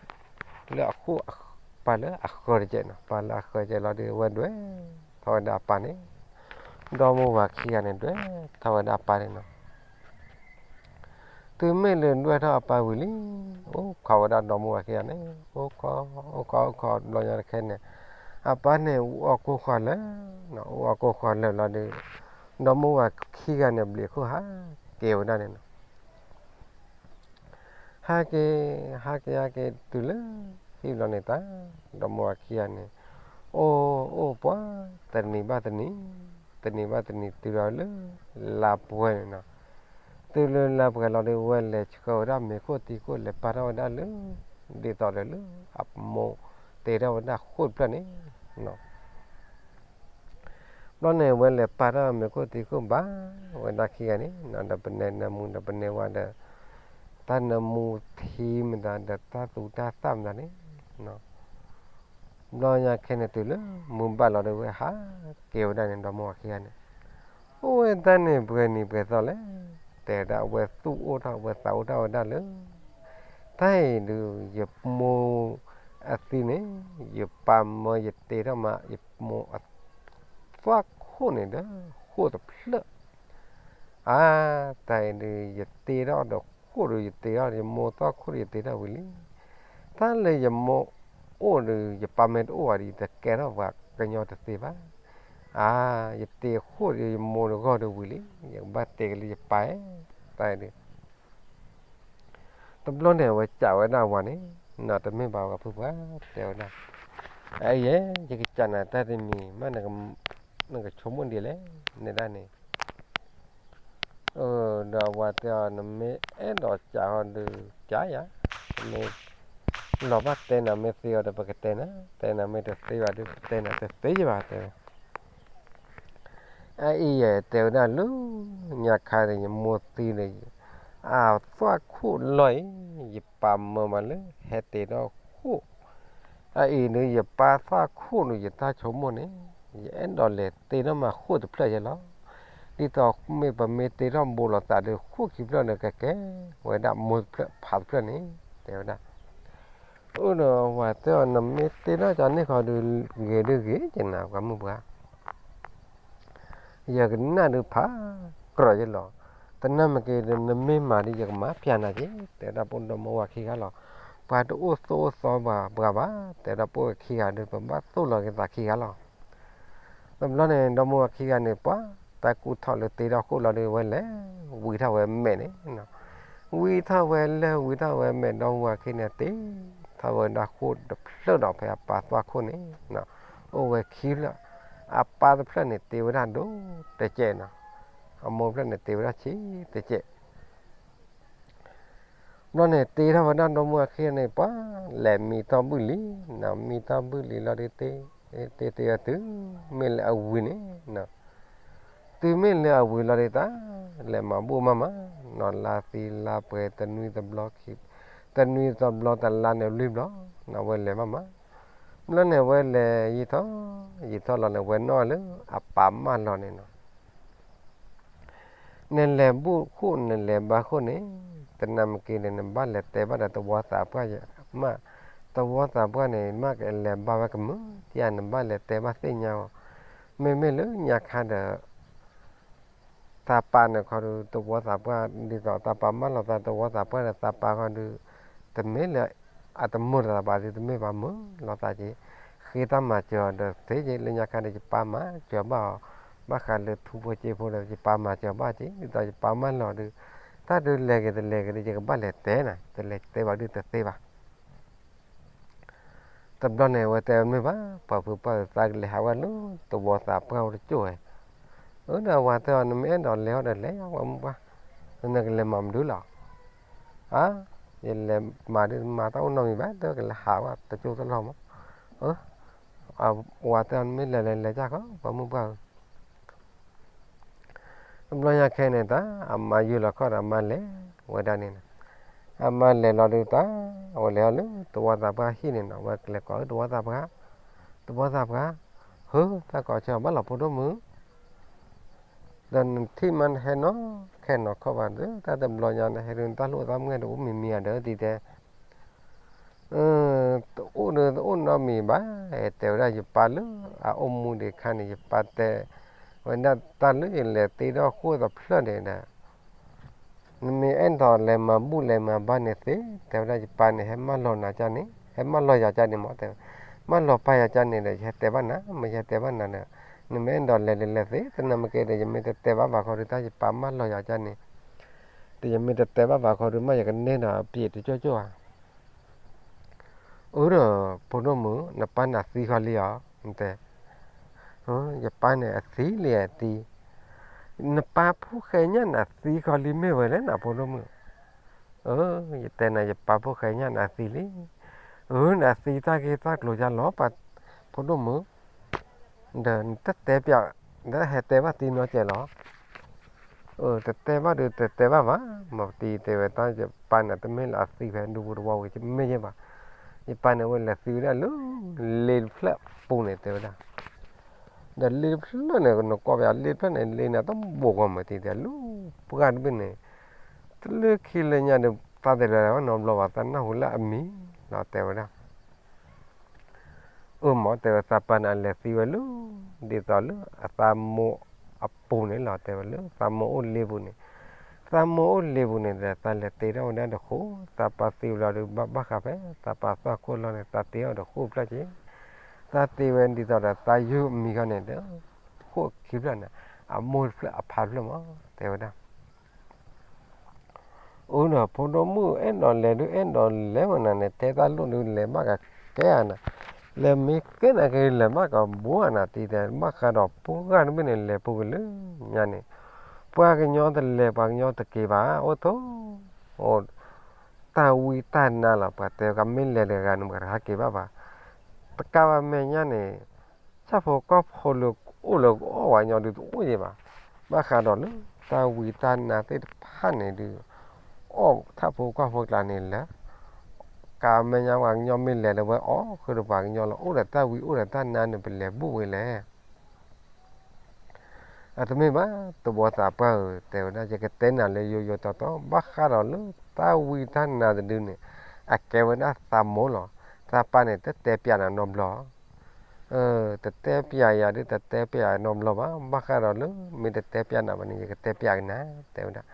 လၢအဃိ ပာ်လၢအဃၢၤတကဲးနီၤ, ပာ်လၢအဃၢၤတကဲးလီၤဒီး အဝဲဒွဲၣ်ထီၣ်ဝဲဒၣ်အပၢ်န့ၣ်, ဒီမိၢ်ဝၤခံဂၤန့ၣ် ဒွဲၣ်ထီၣ်ဝဲဒၣ်အပၢ်န့ၣ်နီၤ. တုၤမ့ၢ်လၢဒွဲၣ်ထီၣ်အပၢ်ဝံၤလံ, အိၣ်ခိးဝဲဒၣ်ဒီမိၢ်ဝၤခံဂၤန့ၣ်, အိၣ်ခိး အိၣ်ခိး အိၣ်ခိး ဘျီညါတခဲန့ၣ်, အပၢ်န့ၣ် အူအီၣ်ကိၢ်ဃီလၢာ်, အူအီၣ်ကိၢ်ဃီလၢာ်လီၤဒီး ဒီမိၢ်ဝၤခံဂၤန့ၣ် ဘျံးခိၣ်ဟးက့ၤဝဲဒၣ်န့ၣ်နီၤ. ဟးက့ၤ ဟးက့ၤ ဟးက့ၤတုၤလၢ ဟံၣ်ဘျီန့ၣ်တၢ် ဒီမိၢ်ဝၤခံဂၤန့ၣ် အိၣ်အိၣ်ပှၤ တနံၤဘၣ်တနံၤ တနံၤဘၣ်တနံၤ တုၤဒီးလၢ လါပှဲၤန့ၣ်နီၤ, တုၤလၢလါပှဲၤလီၤဒီး ဝဲလဲၤဆှၢဝဲဒၣ်မ့ၤခိၣ်သံခိၣ် လဲၤပာ်ထီၣ်ဝဲဒၣ်လၢ ဒ်သိးဒီးလၢအမိၢ်တ့ထီၣ်ဝဲဒၣ်ဃိၣ်တဖျၢၣ်န့ၣ် ဘျီန့ၣ် ဝဲလဲၤပာ်ထီၣ်မ့ၤခိၣ်သံခိၣ်ဘၣ်ဝဲဒၣ်ခံဂၤန့ၣ် ဒီးပနဲနၢမူဒီးပနဲဝၤဒီး တၢ်နၢမူထံမတၤဒီး တၢ်သူတၢ်သၣ်မတၤန့ၣ် ဘျီညါခဲန့ၣ်တုၤလၢ မုၢ်ဘၣ်လီၤဒီး ဝဲဟးက့ၤဝဲဒၣ်န့ၣ် ဒီမါဝၤခံဂၤန့ၣ် အိၣ်ဝဲတၢ်န့ၣ်ပှဲၤနံၤပှဲၤသီလဲၣ်, တဲဒၣ်ဝဲသူၣ်အိၣ်ထီၣ်ဝဲသးအိၣ်ထီၣ်ဝဲဒၣ်လၢ တၢ်အံၤဒုး ယမိၢ်အသံန့ၣ် ယပာ်မၢယတ့ထီၣ်မး ယမိၢ်အသွၣ်ခိၣ်န့ၣ်ဒီး ဃိၣ်တဖျၢၣ် အါ, တၢ်အံၤဒုး ယတ့ထီၣ်ဒီးဃိၣ်ဒီး ယတ့ထီၣ် ယမိၢ်သွၣ်ခိၣ်ဒီး ယတ့ထီၣ်ဝံၤလံ. တၢ်လၢယမိၢ်အိၣ်ဒီး ယပာ်မၢတအိၣ်ဘၣ်ဒီး ယတကဲထီၣ်ပှၤကညီတသ့ဘၣ်. အါ, ယတ့ဃိၣ်ဒီး ယမိၢ်တဂီၢ်ဒီးဝံၤလံ, ယကဘၣ်တ့ကလံယပာ်, တၢ်အံၤဒုး တဘျီန့ၣ် အဝဲကးဝဲဒၣ်ဝၤန့ၣ်, နီၢ်တမ့ၢ်ဘၣ်ဝဲဖုပှၢ် တဲဝဲဒၣ်, အအံၤယဲ ယကကးနၤတၢ်တမံၤ မ့ၢ်နကဆိကမိၣ်ဒ်လဲၣ်, နဲဒၣ်န့ၣ် ဒီးအဝၤတဲအီၤ နမ့ၢ်အဲၣ်ဒိးကးဟီဒီး ကးယၤ, နမ့ၢ်လီၤဘၣ်တဲနၤ မ့ၢ်သ့အီၤဒီး ပကတဲနၤ, တဲနၤမ့ၢ်တသ့ဘၣ်ဒီး ပတဲနၤတသ့ဘၣ် တဲဝဲ အအံၤယဲ တဲဝဲဒၣ်လၢ ညါခါန့ၣ် ယမိၢ်သံန့ၣ် အသွၣ်ခိၣ်လီၢ်အံၤ ယပာ်မၢမးလၢ ဟဲတ့ထီၣ်ဃိၣ်, အအံၤန့ၣ် ယပာ်သွၣ်ခိၣ်န့ၣ် ယတၢ်ဆိကမိၣ်န့ၣ် ယအဲၣ်ဒိးလဲၤတ့ထီၣ်မးဃိၣ်တဖျၢၣ်ယဲလီၤ. ဒ်သိးမ့ၢ်ပမ့ၢ်တ့ထီၣ်ဘိလိာ်သးဒီး ဃိၣ်ခံဖျၢၣ်န့ၣ် ကကဲဝဲဒၣ်မိၢ်တဖျၢၣ်ဖးတဖျၢၣ်န့ၣ် တဲဝဲဒၣ် အိၣ်ဒီးဝၤတဲအီၤ နမ့ၢ်တ့ထီၣ်ကန့ၢ်ဃီဒီး ဂ့ၤဒုးဂ့ၤကနၤ ပှၤမုၣ်ပှၢ်, ယကနၣ်ဒုးဖးကြၢးယဲလီၤ. တနၢ်မ့ၢ်က့ၤဒီး နမ့ၢ်မၤဒီး ယကမၤဖျါနၤက့ၤ တဲဝဲဒၣ်ပအိၣ်ဒီမါဝၤခံဂၤလီၤ. ပှၤတအိၣ်သိၣ်အိၣ်သီဘၣ်ပှၤဘၣ် တဲဝဲဒၣ်ပအိၣ်ခံဂၤဒီး ပဘၣ်သိၣ်လီၤက့ၤသးခံဂၤလီၤ. တဘျီန့ၣ် ဒီမါဝၤခံဂၤန့ၣ် ပှၤတၢ်ကူၣ်ထီၣ်လၢတ့ထီၣ်ဃိၣ်လီၤဒီး ဝဲလဲၤဝံထီၣ်ဝဲမဲာ်န့ၣ်, ဝံထီၣ်ဝဲလၢဝံထီၣ်ဝဲမဲာ် ဒီမါဝၤခံန့ၣ် တ့ထီၣ်ဝဲဒၣ်ဃိၣ်တဖျၢၣ်ဒီး ဖဲအပာ်သွၣ်ခိၣ်န့ၣ် အိၣ်ဝဲခံဖျၢၣ်, အပၢ်တဖျၢၣ်န့ၣ် တ့ဝဲဒၣ်ဒိၣ်တကဲးနီၤ, အမိၢ်ဖျၢၣ်န့ၣ်တ့ဝဲဒၣ်ဆံးတကဲး ဘျီန့ၣ် တ့ထီၣ်ဝဲဒၣ်ဒီမါဝၤခံန့ၣ် ပှၤလဲၤမံတီၢ်ဘုၣ်လံ, မံတီၢ်ဘုၣ်လံလီၤဒီး တ့တ့တ့ဝဲတုၤ မ့ၢ်လၢအဝံၤန့ၣ်, တုၤမ့ၢ်လၢအဝံၤလီၤဒီး တၢ်လဲၤမၤဘူၣ်မးမး, နီၢ်လါသံလါပှဲၤ တနွံတဘျီခံ, တနွံတဘျီတလါန့ၣ်လွံၢ်ဘျီ, နီၢ်ဝဲလဲၤမးမး, ဘျီန့ၣ်ဝဲလဲၤယံာ်ထီၣ်ယံာ်ထီၣ်လီၤန့ၣ် ဝဲနီၣ်လၢအပၢ်မၢလီၤန့ၣ်နီၤ နလဲၤဘူၣ်ဃိၣ် နလဲၤဘါဃိၣ်န့ၣ်, တနၢ်မ့ၢ်က့ၤဒီး နဘၣ်လဲၤတဲဘၣ်ဒီးသဝီသးပှၢ်ယဲမး, သဝီသးပှၢ်န့ၣ် မ့ၢ်ကလဲၤဘါဝဲကမုာ် ကနဘၣ်လဲၤတဲဘၣ်သ့ၣ်ညါအီၤ, မ့မ့ၢ်လၢညါခါဒီး သးပၢ်န့ၣ်ခီဒုး သဝီသးပှၢ် ဒ်သိးသးပၢ်မၢလီၤသးသဝီသးပှၢ်ဒီး သးပၢ်ခီဒုး တမ့ၢ်လၢအတမိၢ်သးပၢ်ဒီး တမ့ၢ်ဘၣ်မုာ်လီၤသးက့ၤ, ဃ့တၢ်မၤစၢၤအီၤဒီးသ့က့ၤ လၢညါခါဒီး ယပၢ်မၤစၢၤဘၣ်အီၤ, ဘၣ်ဃးလၢထူဖိက့ဖိဒီး ယပၢ်မၤစၢၤဘၣ်က့ၤ ဒ်သိးယပၢ်မၢလီၤဒုး တၢ်ဒုးလဲၤက့ၤတလဲၤက့ၤဒီး ယကဘၣ်လဲၤတဲနၤ တလဲၤတဲဘၣ်ဒုးတသ့ဘၣ် တဘျီန့ၣ် အဝဲတဲမ့ၢ်ဘၣ် ပှၤဖုပှၢ်သးကလဲၤဟးဝဲလၢသဝီသးပှၢ်ဝဲတကၢၢ်ဝဲ, အၢ ဒီးအဝၤတဲအီၤ နမ့ၢ်အဲၣ်ဒိးလဲၤအီၤဒီးလဲၤ ပှၤမုၢ်ပှၢ်, နကလဲၤမၤမနုၤလီၤ, အါ, ယလဲၤမၤဒုးမၤတၢ်အိၣ်နီတမံၤဘၣ် တဲကလဲၤဟးဝဲတကၢၢ်တလီၢ်မး, အၢ, အဝၤတဲအီၤ နမ့ၢ်လဲၤလဲၤလဲၤကၢ်ဃီ ပှၤမုၢ်ပှၢ်ဧၢ တဘျီညါခဲန့ၣ် တၢ်အမါယုၢ်လီၤခီၣ်ဒီးအမါလဲၤဝဲဒၣ်န့ၣ်နီၤ, အမါလဲၤလီၤဒုးတၢ် အဝဲလဲၤအီၤလၢသဝီသးပှၢ်ဟံၣ်န့ၣ်နီၤ, အဝဲကလဲၤကိးအၢ သဝီသးပှၢ်, သဝီသးပှၢ်, ဟု တၢ်ကိးဆၢဘၣ်လီၤဖိဒိၣ်မုၣ်, ဒီးနထံၣ်မးနဟဲနီၢ်ခဲနီၢ်ခီၣ်ဘၣ်ဒီး တၢ်တဘျီညါနဟဲဒုး နတၢ်လိၣ်တၢ်မုၢ်ဂဲၤဒီးအိၣ်မံၤမံၤဧါဒီး သံတဲ တအိၣ်ဒီးတအိၣ်နီတမံၤဘၣ်, တဲဝဲဒၣ်ယပၢ်လၢအအိၣ်မူဒံးအခါန့ၣ် ယပၢ်တဲဝဲဒၣ်တၢ်လၢယလဲၤတ့ထီၣ်ဃိၣ်တဖျၢၣ်န့ၣ်ဒီး နမ့ၢ်အဲၣ်ဒိးလဲၤမၤဘူၣ်လဲၤမၤဘါန့ၣ်သ့, တဲဝဲဒၣ်ယပၢ်န့ၣ် ဟဲမၢလီၤနၤကၢ်န့ၣ်, ဟဲမၢလီၤယၤကၢ်န့ၣ်မး, တဲဝဲ, မၢလီၤပၢ်ယၤကၢ်န့ၣ်ဒီး ယဟဲတဲဘၣ်နၤ, မ့ၢ်ယဟဲတဲဘၣ်နၤဒီး နမ့ၢ်အဲၣ်ဒိးလဲၤလဲၤလဲၤသ့, တနၢ်မ့ၢ်က့ၤဒီး ယမ့ၢ်တတဲဘၣ်ဘၣ်ခီဒုး တၢ်ယပၢ်မၢလီၤယၤကၢ်န့ၣ်, ဒီးယမ့ၢ်တတဲဘၣ်ဘၣ်ခီဒုး မ့ၢ်ယကန့ၢ်ဒီးအပျ့ၤတကၠိၢ်ကၠိၢ်ဧါ အၢဒီး ဖိဒိၣ်မုၣ် နပၢ်န့ၣ်အသံဃီလံဧါ, တဲ, ယပၢ်န့ၣ်အသံလံအသံ, နပၢ်ဖိၣ်ဃဲညၣ်န့ၣ်အသံခီလံမ့ၢ်ဝဲလဲၣ်နၤဖိဒိၣ်မုၣ်. အၢ ယတဲနၤ ယပၢ်ဖိၣ်ဃဲညၣ်န့ၣ်အသံလံ. အၢ နသံတၢ်ဂ့ၢ်တၢ်ကျိၤယါလီၤ ပှၤဖိဒိၣ်မုၣ်, ဒီးနတတဲပျး, နတဟဲတဲဘၣ်တံၤနီတစဲးလီၤ. အၢ တတဲဘၣ်ဒီးတတဲဘၣ်ဘၣ်, မ့ၢ်တံၤတဲဝဲတၢ် ယပၢ်န့ၣ်တမ့ၢ်လၢအသံဖဲဒူပူၤတဝီဝံၤမ့ၢ်ယဲဘၣ်. ယပၢ်န့ၣ်ဝဲလဲၤသံဝဲဒၣ်လၢ လ့တဖျၢၣ်အပူၤန့ၣ် တဲဝဲဒၣ်. ဒီးလ့တဖျၢၣ်န့ၣ် နကွၢ်ပျးလ့တဖျၢၣ်န့ၣ် လ့န့ၣ်တဘိးဂီၢ်မးတံၤတဲလၢ ပှၢ်တဘ့ၣ်န့ၣ် တလၢခံလၢညါဒီး သးတလဲၤဝဲနီတဘျီဘၣ် သးနၢ်ဟူလၢအမံၤလီၤ တဲဝဲဒၣ်. အၢမ့ၢ်တဲဝဲ သးပၢ်န့ၣ်အလဲၤသံဝဲလၢ ဒ်သိးလၢအသးမိၢ်အပူၤန့ၣ်လီၤ တဲဝဲလၢသးမိၢ်အိၣ်လ့ပူၤန့ၣ်, သးမိၢ်အိၣ်လ့ပူၤန့ၣ်ဒီး သးလဲၤတ့ထီၣ်ဝဲဒၣ်တဃိ, သးပၢ်သံဝံၤလီၤဒီး ဘၣ်ဘၣ်ဃးဖဲ သးပၢ်သီၣ်ခိၣ်လီၢ်န့ၣ် သးတ့အီၤတဃိဖျၢၣ်က့ၤ, သးတ့ဝဲဒ်သိးဒီးသးယုၢ်အမံၤခီန့ၣ်ဒီး ဃိၣ်ခံဖျၢၣ်န့ၣ် အမိၢ်တဖျၢၣ်အဖါတဖျၢၣ်မး တဲဝဲဒၣ်. အၢဒီးဖိဒိၣ်မုၣ်အဲၣ်ဒိးလဲၤဒုးအဲၣ်ဒိးလဲၤဝဲနၤန့ၣ် တဲတၢ်လိၣ်ဒုးလဲၤဘၣ်ကကဲဧါနၤ, လဲၤမ့ၢ်ကဲနၤက့ၤလဲၤဘၣ်ကဘိဧါနၤ တံၤတဲ ဘၣ်ဃးဒီးပှၢ်တဘ့ၣ်န့ၣ် လဲၤပူၤက့ၤလၢညါန့ၣ်, ပှၤကညီတလဲၤ ပှၤကညီတက့ၤဘၣ် အိၣ်ထိၣ် တၢ်ဝံတၢ်နါလီၤ ပှၤတဲကမ့ၢ်လဲၤတဂၤန့ၣ် ပှၤတဟးက့ၤဘၣ်ဘၣ်. တကးဘၣ်မဲာ်ညါန့ၣ် ဆၣ်ဖိကီၢ်ဖိလၢအိၣ်လၢအီၣ်ဝဲညီဒုးတအိၣ်ယဲဘၣ်. ဘၣ်ဃးဒီးလၢတၢ်ဝံတၢ်နါသ့ၣ်တဖၣ်န့ၣ်ဒုး အီၣ်ဆၣ်ဖိကီၢ်ဖိကျါန့ၣ်လၢ ကးမဲာ်ညါပှၤကညီမ့ၢ်လဲၤလၢဝဲအီၣ်ဃုာ်ဒီးပှၤကညီလီၤ အိၣ်ဒီးတၢ်ဝံအိၣ်ဒီးတၢ်နါန့ၣ် ပလဲၤဘူၣ်ဝဲလဲၣ်. အတမ့ၢ်ဘၣ် တဝီသးပှၢ်ဧၢ တဲဝဲဒၣ် ယကတဲနၤလၢယိယိတီတီ ဘၣ်ဃးဒီးလၢတၢ်ဝံတၢ်နါတဒုန့ၣ် အကဲဝဲဒၣ်သးမိၢ်လီၤ. သးပၢ်န့ၣ် တတဲပျးနၤနီတဘျီ, တတဲပျးယၤဒုး တတဲပျးနီတဘျီဘၣ်. ဘၣ်ဃးဒီးလၢ မ့ၢ်တတဲပျးနၤဘၣ်န့ၣ် ယကတဲပျးက့ၤနၤ တဲဝဲဒၣ်.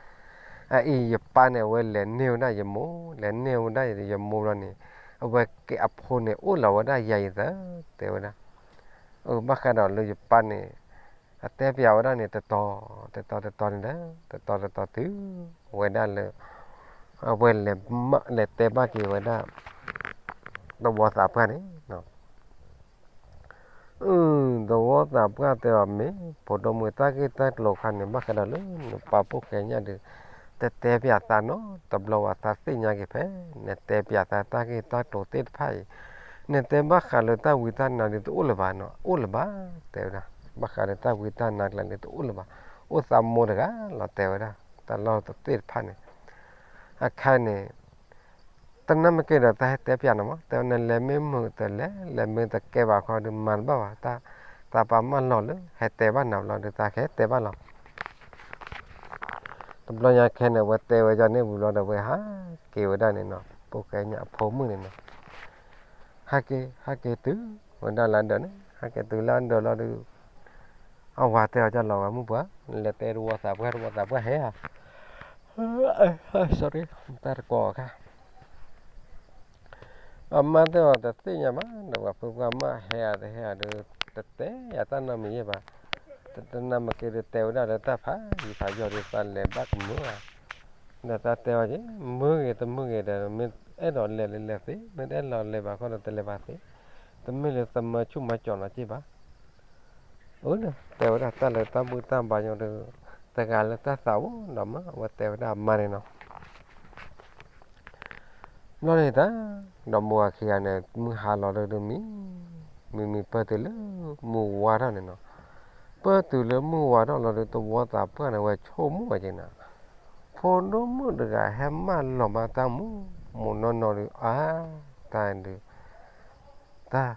အအံၤ ယပၢ်န့ၣ် အဝဲလဲၤန့ၢ်ဝဲဒၣ်ယမိၢ်, လဲၤန့ၢ်ဝဲဒၣ်ယမိၢ်ဘျီန့ၣ် အဝဲကဲအဖိန့ၣ် အိၣ်လီၤဝဲဒၣ်ယၤယသး တဲဝဲဒၣ်. အၢ ဘၣ်ဃးဒီးလၢယပၢ်န့ၣ် အတဲပျးဝဲဒၣ်န့ၣ် တတီၤ တတီၤတတီၤန့ၣ်ဒီး တတီၤတတီၤတုၤဝဲဒၣ်လၢ အဝဲလဲၤတဲဘၣ်က့ၤဝဲဒၣ် တဝီသးပှၢ်န့ၣ် အၢ တဝီသးပှၢ်တဲအီၤ မ့ၢ်ဖိဒိၣ်မုၣ် တၢ်ဂ့ၢ်တၢ်ကျိၤအခါန့ၣ် ဘၣ်ဃးဒီးလၢနပၢ်ဖိၣ်ဃဲညၣ်ဒုး တတဲပျးသးနီတဘျီဘၣ် သးသ့ၣ်ညါက့ၤဖဲ နတဲပျးသးတၢ်ဂ့ၢ်တၢ်ကျိၤသ့ၣ်တဖၣ်အံၤ နတဲဘၣ်ဃးလၢတၢ်ဝံတၢ်နါဒုးတအိၣ်လၢၤဘၣ်နီၤ အိၣ်လၢၤဘၣ် တဲဝဲဒၣ်. ဘၣ်ဃးလၢတၢ်ဝံတၢ်နါကျါန့ၣ် တအိၣ်လၢၤဘၣ်, အိၣ်သးမိၢ်တဂၤလီၤ တဲဝဲဒၣ်. တၢ်လီၢ်သ့ၣ်တဖၣ်န့ၣ် အခါန့ၣ် တနၢ်မ့ၢ်ကဲဒီး တၢ်ဟဲတဲပျးနၤမး တဲဝဲ နလဲၤမ့ၢ်မုာ်တလဲၤ လဲၤမ့ၢ်တကဲဘၣ်ခီဒုး မၤတဘၣ်ဘၣ် တၢ်သးပာ်မၢလီၤလၢ ဟဲတဲဘၣ်နၤဘျီဒုး သးကဟဲတဲဘၣ်လီၤ. တဘျီညါခဲန့ၣ် အဝဲတဲဝဲဒ်န့ၣ်ဝံၤဘျီဒီး အဝဲဟးက့ၤဝဲဒၣ်န့ၣ်နီၤ ဖိၣ်ဃဲညၣ်အဖိမုၣ်န့ၣ်နီၤ ဟဲက့ၤ ဟဲက့ၤတုၤဝဲဒၣ်လၢဒၢးန့ၣ် ဟဲက့ၤတုၤလၢဒၢးလီၤဒုး အဝၤတဲအီၤ ကၢ်လီၤဝဲမုၣ်ပှၢ် နလဲၤတဲတဝီသးပှၢ် တဝီသးပှၢ်ဟဲဧါ sorry တၢ်တကိးအခါ အမါတဲအီၤ တသ့ၣ်ညါဘၣ် ဒီးပှၤဖိပှၢ်မၢဟဲဧါတဟဲဧါဒီး တတဲယၤတၢ်နီတမံၤယဲၢ်ဘၣ်. တနၢ်မ့ၢ်ကဲဒီး တဲဝဲဒၣ်လၢတၢ်ဖးယံၤဖးယီၤဒီး သးလဲၤဘၣ်ကမုာ်ဧါ. ဒီးတၢ်တဲအီၤက့ၤ မုာ်ဂ့ၤတမုာ်ဂ့ၤဒီး မ့ၢ်အဲၣ်ဒိးလဲၤလၢလဲၤသ့, မ့ၢ်တအဲၣ်ဒိးလဲၤဘၣ်ခီဒီး တလဲၤဘၣ်သ့, တမ့ၢ်လၢသမၢဆူၣ်မၤကၠီၤနီၤက့ၢ်ဘၣ်. အၢ တဲဝဲဒၣ်တၢ်လၢတၢ်ဘူၣ်တၢ်ဘါညီဒီး တဂၤလၢတၢ်သးအိၣ်ဒီးမး အဝဲတဲဝဲဒၣ်အမါန့ၣ်နီၤ ဘျီန့ၣ်တၢ် ဒီးမိၢ်အခံဂၤန့ၣ် မုၢ်ဟါလီၤဒီးမံ မံမံပၢၢ်တုၤလၢမုၢ်ဝါထီၣ်န့ၣ်နီၤ, ပၢၢ်တုၤလၢမုၢ်ဝါထီၣ်လီၤဒီး တဝီသးပှၢ်န့ၣ် ဝဲဆိကမိၣ်ဝဲက့ၤနၤ, ဖိဒိၣ်မုၣ်တဂၤဟဲမၢလီၤမးတၢ်မူ မူနီၢ်နီၢ်ဒီး အါ တၢ်ဒုး တၢ်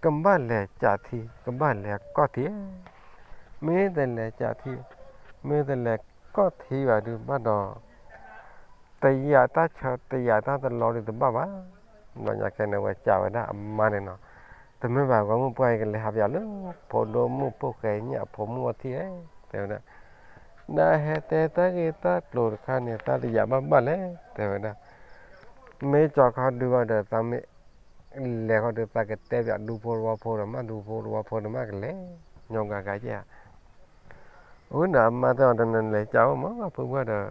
ကဘၣ်လဲၤကးထံ ကဘၣ်လဲၤကီၢ်ထံ, မ့ၢ်တလဲၤကးထံ မ့ၢ်တလဲၤကီၢ်ထံဘၣ်ဒုးဘၣ်ဒီး တယာ်တၢ်ဆၢ တယာ်တၢ်တလီဒုးတဘၣ်ဘၣ်. ဘျီညါခဲန့ၣ် ဝဲကးဝဲဒၣ်အမါန့ၣ်နီၤ, တမ့ၢ်ဘၣ် ပှၤမုၣ်ပှၢ်အံၤကလဲၤဟးပၠးလၢ ဖိဒိၣ်မုၣ်ဖိၣ်ဃဲညၣ်အဖိမုၣ်အထံၣ်ဧါ တဲဝဲဒၣ်, နဟဲတဲတၢ်ဂ့ၢ်တၢ်ကျိၤတခါန့ၣ် တၢ်တယာ်ဘၣ်ဘၣ်လဲၣ် တဲဝဲဒၣ်, မ့ၢ်ကၠီခီဒုးဘၣ်ဒီး သးမ့ၢ် လဲၤဃီဒီး သးကတဲပၠးဒူဖိတဝီဖိဒီးမး ဒူဖိတဝီဖိဒီးမးကလဲၤ ညီဂၤဂၤယဲၢ်ဧါ. အဃိန့ၣ် အမါတဲအီၤဒီး နလဲၤကးအိၣ်မး ပှၤဖိပှၢ်ဒီး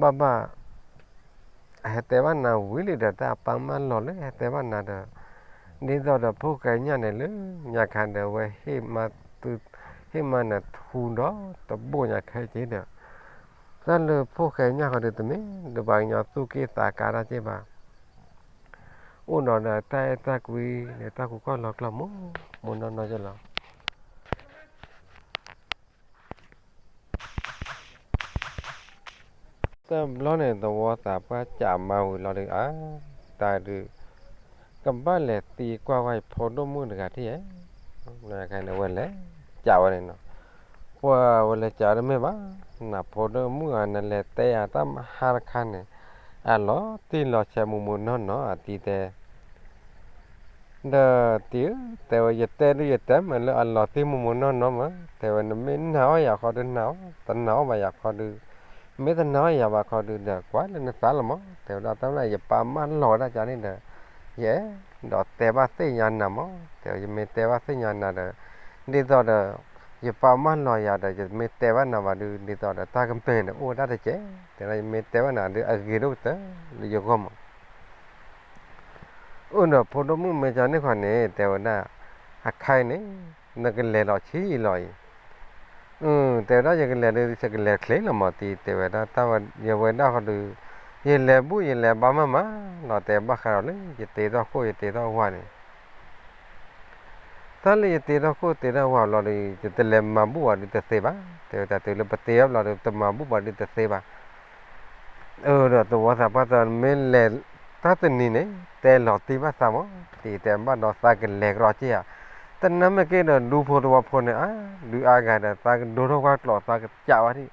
ဘၣ်ဘၣ် ဟဲတဲဘၣ်နၤဝံၤလံဒီး တၢ်အပၢ်မၢလီၤလၢဟဲတဲဘၣ်နၤဒီး ဒ်သိးဒီးဖိၣ်ဃဲညၣ်န့ၣ်လၢညါခါဒီး အဝဲဟ့ၣ်မၤသု ဟ့ၣ်မးနၤထူဒီးတဘိၣ်ညါခဲက့ဒီး, တၢ်လၢဖိၣ်ဃဲညၣ်ဃီဒုးတမ့ၢ်လၢပှၤကညီသူၣ်က့ၣ်သးကါတၢ်က့ဘၣ်, အိၣ်ဒီးဒီးတၢ်အဲၣ်တၢ်ကွံဒီးတၢ်ကူၣ်ခီၣ်လီၤကျီၢ်မိၢ်မိၢ်နီၢ်နီၢ်က့လီၤ. တဘျီန့ၣ် သဝီသးပှၢ်စးမၤဝံၤလီၤဒုး အါ, တၢ်ဒုး ကဘၣ်လဲၤသံကွၢ်ဝဲယဖိဒိၣ်မုၣ်တဂၤထံၣ်ဧါ, ဝဲလဲၤစးဝဲန့ၣ်နီၤ, ပှၤဝဲလဲၤစးတမ့ၢ်ဘၣ်, နဖိဒိၣ်မုၣ်ဧါ နလဲၤတဲယၤတၢ်မဟါတခါန့ၣ်, အလီၤတံၢ်လီၤဆဲးမိၢ်မိၢ်နီၢ်နီၢ်အတံၤတဲ ဒီးတံၤဧၢ, တဲဝဲ ယတဲဒုးယတဲမ့ၢ်လၢအလီၤတံၢ်မိၢ်မိၢ်နီၢ်နီၢ်မး, တဲဝဲ နမ့ၢ်နာ်အီၣ်ယၤခီဒုးနာ်အီၣ်, တနာ်အီၣ်ဘၣ်ယၤခီဒုး, မ့ၢ်တနာ်အီၣ်ယၤဘၣ်ခီဒုးဒီး ကွၢ်လၢနသးလီၤမး, တဲဝဲဒၣ် တၢ်မ့ၢ်ယပာ်မၢလီၤဝဲဒၣ်ကန့ၣ်ဒီး, ယအဲၣ်ဒိးတဲဘၣ်သ့ၣ်ညါနၤမး, တဲဝဲ ယမ့ၢ်တဲဘၣ်သ့ၣ်ညါနၤဒီး, ဒ်သိးဒီး ယပာ်မၢလီၤယၤဒီး ယမ့ၢ်တဲဘၣ်နၤဘၣ်ဒုး ဒ်သိးဒီးတၢ်ကပၤန့ၣ်အိၣ်ဝဲဒၣ်တက့ၢ်, တဲဒၣ် ယမ့ၢ်တဲဘၣ်နၤဒုး အဂ့ၤဒိၣ်ကတၢၢ်လၢယဂီၢ်မး အိၣ်ဒီးဖိဒိၣ်မုၣ်မ့ၢ်ကန့ၣ်ခီန့ၣ် တဲဝဲဒၣ်, အခါအံၤန့ၣ် နကလဲၤလီၤဆံးလီၤအံၤ, တဲဝဲဒၣ် ယကလဲၤဒုး ယကလဲၤချ့လီၤမးတံၤ, တဲဝဲဒၣ် တၢ်ဝဲယဝဲဒၣ်ဃီဒုး, ယလဲၤဘူၣ်ယလဲၤဘါမးမးလီၤ, တဲဘၣ်ဃးဒီးလၢယတ့ထီၣ်ခိၣ်ယတ့ထီၣ်ဝၣ်န့ၣ် တၢ်လၢယတ့ထီၣ်ခိၣ်တ့ထီၣ်ဝၣ်ဘျီဒီး ယတလဲၤမၤဘူၣ်ဘၣ်ဒုးတသ့ဘၣ်, တဲဝဲဒၣ် တုၤလၢပတ့ထီၣ်ဘျီဒီး တမၤဘူၣ်ဘၣ်ဒုးတသ့ဘၣ်, အၢ ဒီးသဝီသးပှၢ်တဲ မ့ၢ်လဲၤတၢ်တနံၤန့ၣ် တဲလီၤတံၢ်ဘၣ်သးမး, တံၤတဲဘၣ်ဒီးသးကလဲၤကရီက့ဧါ, တနၢ်မ့ၢ်က့ဒီး ဒူဖိသဝီဖိန့ၣ် အါ ဒုးအါဂၤဒီး သးကဒိထီၣ်ကွၢ်ကျိာ် သးကစးဝဲဒၣ်,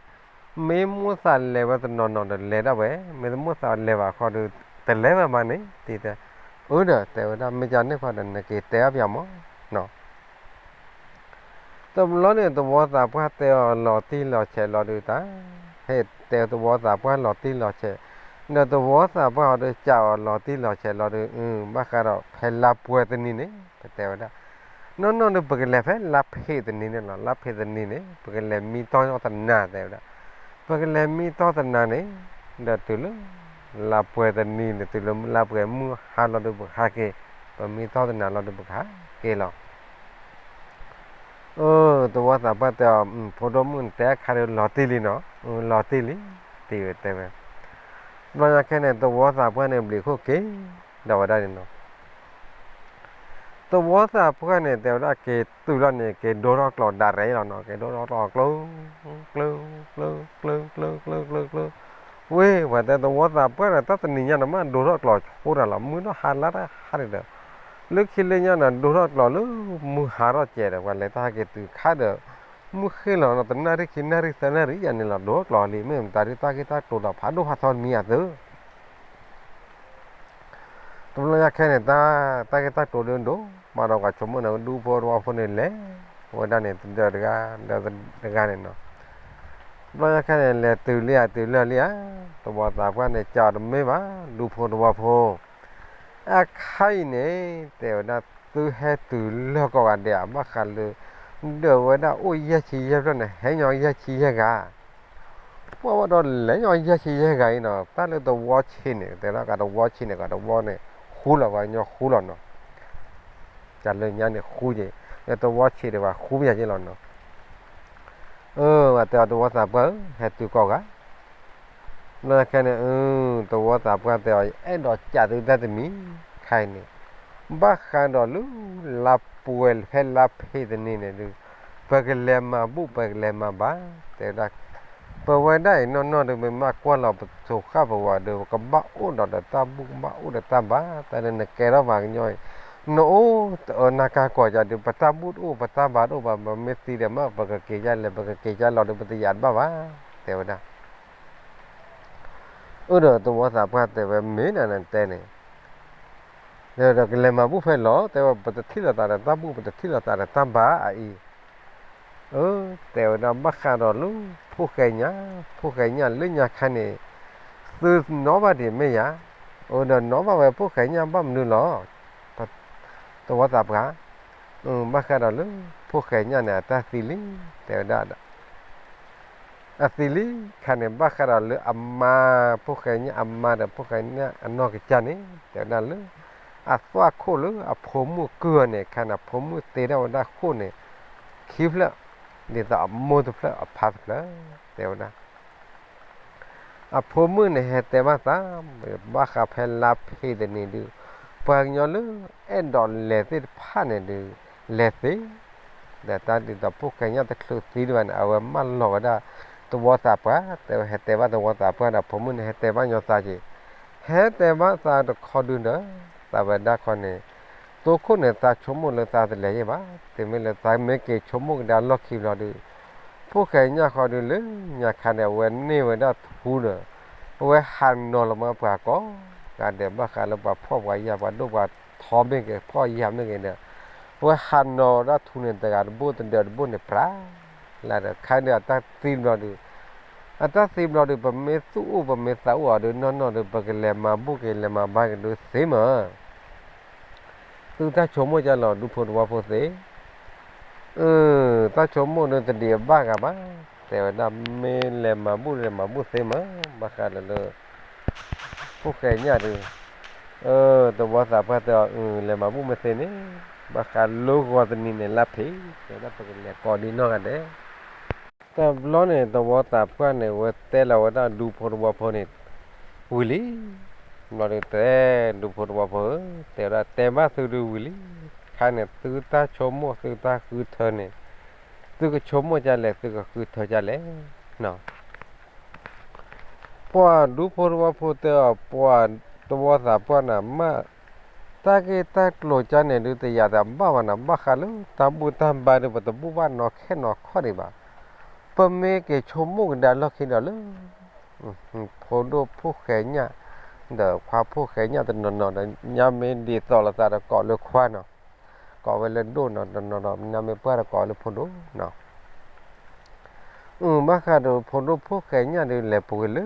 မ့ၢ်မိၣ်သးလဲၤဝဲတနီၤနီၤဒီးလဲၤဒၣ်ဝဲ, မ့ၢ်တမိၣ်သးလဲၤဘၣ်ခီဒီး တလဲၤဝဲဘၣ်န့ၣ် တံၤတဲ, အၢ ဒီးတဲဝဲဒၣ် မ့ၢ်ကန့ၣ်ခီဒီး နက့ၤတဲအီၣ်ပယီၤမး တဘျီန့ၣ် သဝီသးပှၢ်တဲအီၤလီၤတံၢ်လီၤဆဲးလီၤဒုးတၢ်, ဟဲတဲသဝီသးပှၢ်လီၤတံၢ်လီၤဆဲး, ဒီးသဝီသးပှၢ်အီၤဒီးစးအီၤလီၤတံၢ်လီၤဆဲးလီၤဒုး, ဘၣ်ဃးဒီးဖဲလါပှဲၤတနံၤန့ၣ် ပတဲဝဲဒၣ်, နီၢ်နီၢ်ဒုး ပကလဲၤဖဲလါဖ့းတနံၤန့ၣ်လီၤ, လါဖ့းတနံၤန့ၣ် ပကလဲၤမံတီၢ်တနၤ တဲဝဲဒၣ်, ပကလဲၤမံတီၢ်တနၤန့ၣ်, ဒီးတုၤလၢ လါပှဲၤတနံၤန့ၣ် တုၤလၢလါပှဲၤမုၢ်ဟါလီၤဒုး ပကဟးက့ၤ, ပမံတီၢ်တနၤလီၤဒုး ပကဟးက့ၤလီၤ အၢ သဝီသးပှၢ်တဲအီၤ, ဖိဒိၣ်မုၣ် နတဲအခါဒီးလီၤတံၢ်လံနီၤ, လီၤတံၢ်လံ, တံၤဝဲတဲဝဲ, ဘျီညါခဲန့ၣ် သဝီသးပှၢ်န့ၣ် ဘျံးခိၣ်က့ၤဒီးဝဲဒၣ်န့ၣ်နီၤ, သဝီသးပှၢ်န့ၣ် တဲဝဲဒၣ်က့ၤတုၤလီၤန့ၣ် က့ၤဒိထီၣ်ကျိာ်ဒၣ်ရဲလီၤနီၤ, က့ၤဒိထီၣ်ကျိာ်ကျိ ကျိ ကျိ ကျိ ကျိ ကျိ ကျိ ကျိ ကျိ ဝ့ၢ် ပှၤတဲသဝီသးပှၢ်ဒီး တၢ်တနံၤညါန့ၣ် မ့ၢ်ဒိထီၣ်ကျိာ်ဃိတၢ်လီၤ, မုၢ်ထီၣ်ဟါလါတၢ်ဟါန့ၣ်ဒီး, လၢခံလၢညါန့ၣ် ဒိထီၣ်ကျိာ်လၢမုၢ်ဟါထီၣ်ကဲးဒီး ပှၤလဲၤတၢ်ဟဲက့ၤတုၤခါဒီး, မုၢ်ဃ့လီၤနီၤ တနၣ်ရံၣ်ခံနၣ်ရံၣ်သၢနၣ်ရံၣ်ယၤန့ၣ်လီၤ ဒိထီၣ်ကျိာ်လံ, မ့ၢ်မတၤဒုးတၢ်ဂ့ၢ်တၢ်ကျိၤဒီးဖးဒိၣ်ဖးထီတမံၤအသိး တဘျီညါခဲန့ၣ် တၢ်ဂ့ၢ်တၢ်ကျိၤဒုးဒိၣ်မးဒီး ပှၤဆိကမိၣ်န့ၣ် ဒူဖိသဝီဖိန့ၣ်လဲၤဝဲဒၣ်န့ၣ် တဒၢးတဂၤ ဒီးတဂၤန့ၣ်နီၤ, တဘျီညါခဲန့ၣ် လဲၤတုၤလံဧါ တုၤလၢာ်လံဧါ, သဝီသးပှၢ်န့ၣ် ကၠီတမ့ၢ်ဘၣ် ဒူဖိသဝီဖိ, အခါအံၤန့ၣ် တဲဝဲဒၣ် သုဟဲတုၤလၢာ်ကိးဂၤဒဲးဧါ, ဘၣ်ဃးလၢ ဒၢးဝဲဒၣ်အိၣ်ယဲၢ်ဆံယဲၢ်ဖျၢၣ်န့ၣ် ဟဲညီယဲၢ်ဆံယဲၢ်ဂၤ ပှၤဝဲဒီးလဲၤညီယဲၢ်ဆံယဲၢ်ဂၤအံၤနီၤ, တၢ်လၢသဝီဆံးန့ၣ် တဲဒၣ်ကသဝီဆံးန့ၣ် ကသဝီန့ၣ် ဃူလီၤ ပှၤကညီဃူလီၤနီၤ, တၢ်လၢညါန့ၣ်ဃူက့ၤ, လၢသဝီဆံးဒီးပှၤဃူမးယၤက့ၤလီၤနီၤ, အၢ ပှၤတဲအီၤသဝီသးပှၢ်ဧၢ ဟဲတုၤကိးဂၤ ဘျီခဲန့ၣ် အၢ သဝီသးပှၢ်တဲအီၤ ယအဲၣ်ဒိးကးသုတၢ်တမံၤ ခါအံၤန့ၣ်, ဘၣ်ဃးဒီးလၢ လါပှဲၤဖဲလါဖ့းတနံၤန့ၣ်ဒုး ပကလဲၤမၤဘူၣ် ပကလဲၤမၤဘါ တဲဝဲဒၣ်, ပဝဲဒၣ်အံၤနီၢ်နီၢ်ဒုး ပမ့ၢ်ကွၢ်လီၤပစိၤဃၣ်ပဝးဒီး ပကဘၣ်အိၣ်ဒီးတၢ်ဘူၣ် ကဘၣ်အိၣ်ဒီးတၢ်ဘါ, တၢ်လၢနကဲထီၣ်ပှၤကညီအံၤ နအိၣ်တအၢနၢ်ကါကိးကးဒုး ပတၢ်ဘူၣ်တအိၣ် ပတၢ်ဘါတအိၣ်ဘၣ်, ပမ့ၢ်သံဒီးမ့ၢ် ပကက့ၤကလဲၣ် ပကက့ၤကလီၤဒုး ပတယာ်တဘၣ်ဘၣ် တဲဝဲဒၣ် အၢ ဒီးသဝီသးပှၢ်တဲဝဲ မ့ၢ်ဒၣ်နတဲန့ၣ်, ဒီးကလဲၤမၤဘူၣ်ဖဲလီၤ တဲဝဲ ပတထံၣ်လိာ်သးဒီးတၢ်ဘူၣ် ပတထံၣ်လိာ်သးဒီးတၢ်ဘါအအံၤ, အၢ တဲဝဲဒၣ် ဘၣ်ဃးဒီးလၢ ဖိၣ်ဃဲညၣ် ဖိၣ်ဃဲညၣ်လၢညါခါန့ၣ် သုနီၣ်ဘၣ်ဒံးမ့ၢ်ယၤ, အၢ ဒီးနီၣ်ဘၣ်ဝဲဖိၣ်ဃဲညၣ်ဘၣ်မနုၤလီၤ သဝီသးပှၢ်, ဘၣ်ဃးဒီးလၢ ဖိၣ်ဃဲညၣ်န့ၣ် အတၢ်သံလံ, တဲဝဲဒၣ်ဒီး အသံလံခါန့ၣ် ဘၣ်ဃးဒီးလၢအမါ ဖိၣ်ဃဲညၣ်အမါဒီး ဖိၣ်ဃဲညၣ်အနီၢ်ကစၢ်န့ၣ် တဲဝဲဒၣ်လၢ အသွၣ်ခိၣ်လၢအဖိမုၣ်ကုၢ်အီၤန့ၣ် ခါန့ၣ် အဖိမုၣ်တ့ထီၣ်ဝဲဒၣ်ခိၣ်န့ၣ် ခံဖျၢၣ် ဒ်သိးအမိၢ်တဖျၢၣ်အဖါတဖျၢၣ် တဲဝဲဒၣ်. အဖိမုၣ်န့ၣ်ဟဲတဲဘၣ်သး, ဘၣ်ဃးဖဲလါဖ့တနံၤဒုး, ပှၤကညီလၢအဲၣ်ဒိးလဲၤသ့ၣ်တဖၣ်န့ၣ်ဒုး လဲၤသ့, ဒီးတၢ်ဒ်သိးဖိၣ်ဃဲညၣ်တချုးသံဒံးဘၣ်န့ၣ် အဝဲမၢလီၤဝဲဒၣ်သဝီသးပှၢ်, တဲဝဲဟဲတဲဘၣ်သဝီသးပှၢ်ဒီး ဖိမုၣ်န့ၣ်ဟဲတဲဘၣ်ညီသးက့ၤ, ဟဲတဲဘၣ်သးတခီဒုဒီး သးဝဲဒၣ်ခီန့ၣ် သိခိၣ်န့ၣ် သးဆိကမိၣ်လၢသးတလဲၤယဲၢ်ဘၣ်, တုၤမ့ၢ်လၢသးမ့ၢ်က့ၤဆိကမိၣ်ကဒါလီၢ်ခံဘျီဒုး, ဖိၣ်ဃဲညၣ်ဃီဒုးလၢညါခါန့ၣ် အဝဲန့ၢ်ဝဲဒၣ်ထူဒီး အဝဲဟးနီၤလီၤမးပှၤကိးဂၤဒဲး ဘၣ်ဃးလၢပှၤဖှီၣ်ပှၤယာ် ပှၤဒိၣ်ပှၤထီမ့ၢ်ဂ့ၤ ဖှီၣ်ယာ်မ့ၢ်ဂ့ၤဒီး အဝဲဟးနီၤဝဲဒၣ်ထူန့ၣ် တဂၤတဘိၣ်တဒၢးတဘိၣ်န့ၣ် ပြးလၢ်ဒီး ခါဒုးအတၢ်သံဘျီဒုး, အတၢ်သံဘျီဒုး ပမ့ၢ်သူၣ်အိၣ်ပမ့ၢ်သးအိၣ်အီၤဒုး နီၢ်နီၢ်ဒုး ပကလဲၤမၤဘူၣ်က့ၤ လဲၤမၤဘါက့ၤဒုးသ့မး သုတၢ်ဆိကမိၣ်ကၢ်လီၤ ဒူဖိတဝီဖိသ့, အၢ တၢ်ဆိကမိၣ်ဒုးတဒံးအဘၣ်ဂၤဘၣ်, တဲဝဲဒၣ်မ့ၢ်လဲၤမၤဘူၣ်လဲၤမၤဘူၣ်သ့မး, ဘၣ်ဃးဒီးလၢ ဖိၣ်ဃဲညၣ်ဒုး, အၢ တဝီသးပှၢ်တဲအီၤ အၢ လဲၤမၤဘူၣ်မ့ၢ်သ့န့ၣ်, ဘၣ်ဃးလၢဂီၤတနံၤန့ၣ် လါဖ့, တဲဝဲဒၣ်ပကလဲၤကိးဒ်နီၢ်ဂၤဒဲး တဘျီန့ၣ် တဝီသးပှၢ်န့ၣ် ဝဲတဲလီၤဝဲဒၣ်ဒူဖိတဝီဖိန့ၣ် ဝံၤလံ, ဘျီဒုးတဲ ဒူဖိတဝီဖိဧၢ, တဲဝဲဒၣ်တဲဘၣ်သုဒုးဝံၤလံ, ခါန့ၣ် သုတၢ်ဆိကမိၣ်သုတၢ်ဃုထၢန့ၣ်, သုကဆိကမိၣ်ကၢ်လဲၣ် သုကဃုထၢကၢ်လဲၣ် ပှၤဒူဖိတဝီဖိတဲအီၤ ပှၤတဝီသးပှၢ်န့ၣ် မ့ၢ် တၢ်ဂ့ၢ်တၢ်ကျိၤကၢ်န့ၣ်ဒုး တယာ်တဘၣ်ဘၣ်န့ၣ် ဘၣ်ဃးလၢတၢ်ဘူၣ်တၢ်ဘါဒုး ပတဘူၣ်ဘၣ်နီၢ်ခဲနီၢ်ခီၣ်ဒံးဘၣ်, ပမ့ၢ်က့ၤဆိကမိၣ်ကဒါလီၢ်ခံဒီးလၢ ဖိဒိၣ်ဖိၣ်ဃဲညၣ်, ဒီးခွါဖိၣ်ဃဲညၣ်တနီၤနီၤဒီး ညါမ့ၢ်ဒ်သိးလိာ်သးဒီးကိးလၢခွါနီၤ, ကိးဝဲလၢဒိၣ်နီၤတနီၤဒီး ညါမ့ၢ်ပှၢ်ဒီးကိးဝဲလၢဖိဒိၣ်နီၤ အၢ ဘၣ်ဃးဒီးဖိဒိၣ်ဖိၣ်ဃဲညၣ်ဒုး လဲၤပူၤကွံာ်လၢ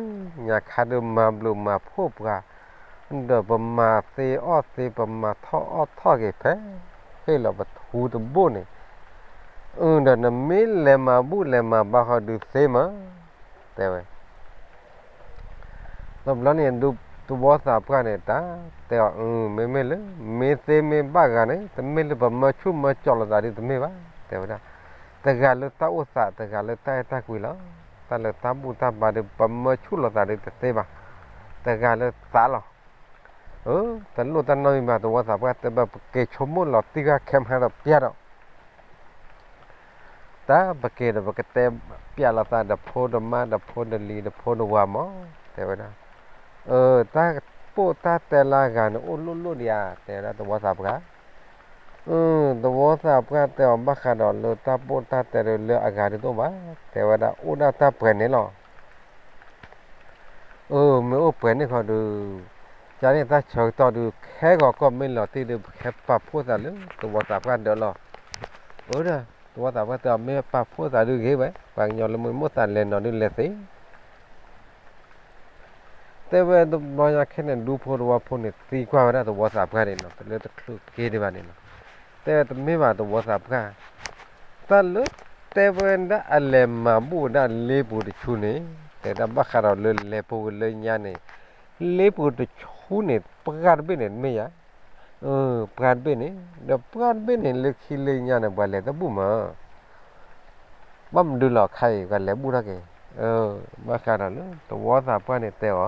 ညါခါဒုး မၤဘျုးမၤဖှိၣ်ပှၤ, ဒီးပမၤသ့အီၣ်သ့ ပမၤထီၣ်အီၣ်ထီၣ်က့ၤဖဲ ဟ့ၣ်လီၤပထူတဘိၣ်န့ၣ်, အၢ ဒီးနမ့ၢ်လဲၤမၤဘူၣ်လဲၤမၤဘါဃီဒုးသ့မး, တဲဝဲ တဘျီန့ၣ် ဒူသဝီသးပှၢ်န့ၣ် တၢ်တဲအီၤ အၢ မ့မ့ၢ်လၢ မ့ၢ်သ့မ့ၢ်ဘၣ်ဂၤန့ၣ် တမ့ၢ်လၢပမၢဆူၣ်မၢကၠီလိာ်သးဒ်တမ့ၢ်ဘၣ် တဲဝဲဒၣ်, တဂၤလၢတၢ်အိၣ်သး တဂၤလၢတၢ်အဲၣ်တၢ်ကွံလီၤ. တၢ်လၢတၢ်ဘူၣ်တၢ်ဘါဒီး ပမၢဆူၣ်လိာ်သးဒ်တသ့ဘၣ်, တဂၤလၢသးလီၤ. အၢ တလိၣ်တၢ်နီတမံၤဘၣ် သဝီသးပှၢ်တဲဘၣ် ပက့ၤဆိကမိၣ်လီၤတံၢ်ဃာ်ခဲမးဒီးပျၢ်ဒီး တၢ်ပက့ၤဒီးပကတဲပျးလိာ်သးဒီးဖိဒီးမါဒီးဖိဒီးလံၤဒီးဖိဒီးဝၤမး, တဲဝဲဒၣ်, အၢ တၢ်ပိာ်တၢ်တဲလၢအဂၤန့ၣ် အိၣ်လိၣ်လိၣ်ဒံးဧါ, တဲဝဲဒၣ်သဝီသးပှၢ်, အၢ သဝီသးပှၢ်တဲအီၤဘၣ်ဃးဒီးလၢတၢ်ပိာ်တၢ်တဲဒီးလၢအဂၤဒ်တအိၣ်ဘၣ်, တဲဝဲဒၣ်အိၣ်ဒၣ်တၢ်ပှဲၤန့ၣ်လီၤ. အၢ မ့ၢ်အိၣ်ပှဲၤန့ၣ်ခီဒုး, ကန့ၣ်တၢ်ဆၢကတီၢ်ဒုး ခဲဂီၤကီၢ်မ့ၢ်လီၤတံၢ်ဒုး ပကဟဲပာ်ဖှိၣ်သးလၢသဝီသးပှၢ်ဒၢးလီၤ. အၢ ဒီးသဝီသးပှၢ်တဲအီၤ မ့ၢ်ပာ်ဖှိၣ်သးဒုးဂ့ၤဝဲ, ပှၤကညီလၢမ့ၢ်မိၣ်သးလဲၤနီၤဒုးလဲၤသ့ တဲဝဲတဘျီညါခဲန့ၣ် ဒူဖိသဝီဖိန့ၣ် သံကွၢ်ဝဲဒၣ်သဝီသးပှၢ်န့ၣ်နီၤ, တလၢတချုးက့ၤဒံးဘၣ်န့ၣ်နီၤ, တဲဝဲတမ့ၢ်ဘၣ်သဝီသးပှၢ်, တၢ်လၢတဲဝဲဒၣ်အလဲၤမၤဘူၣ်ဝဲဒၣ်လ့ပူၤတဆူန့ၣ်, တဲဒၣ်ဘၣ်ဃးဒီးလၢလဲၤပူၤဝဲလၢညါန့ၣ်, လ့ပူၤတဆူန့ၣ် ပှၢ်တဘ့ၣ်န့ၣ်မ့ၢ်ယၤ ပှၢ်တဘ့ၣ်န့ၣ်, ဒီးပှၢ်တဘ့ၣ်န့ၣ် လၢခံလၢညါန့ၣ် ပှၤလဲၤတဘူၣ်မး, ဘၣ်မနုၤလီၤခါအံၤ ပှၤလဲၤဘူၣ်ထီၣ်က့ၤ, ဘၣ်ဃးဒီးလၢသဝီသးပှၢ်န့ၣ်တဲအီၤ,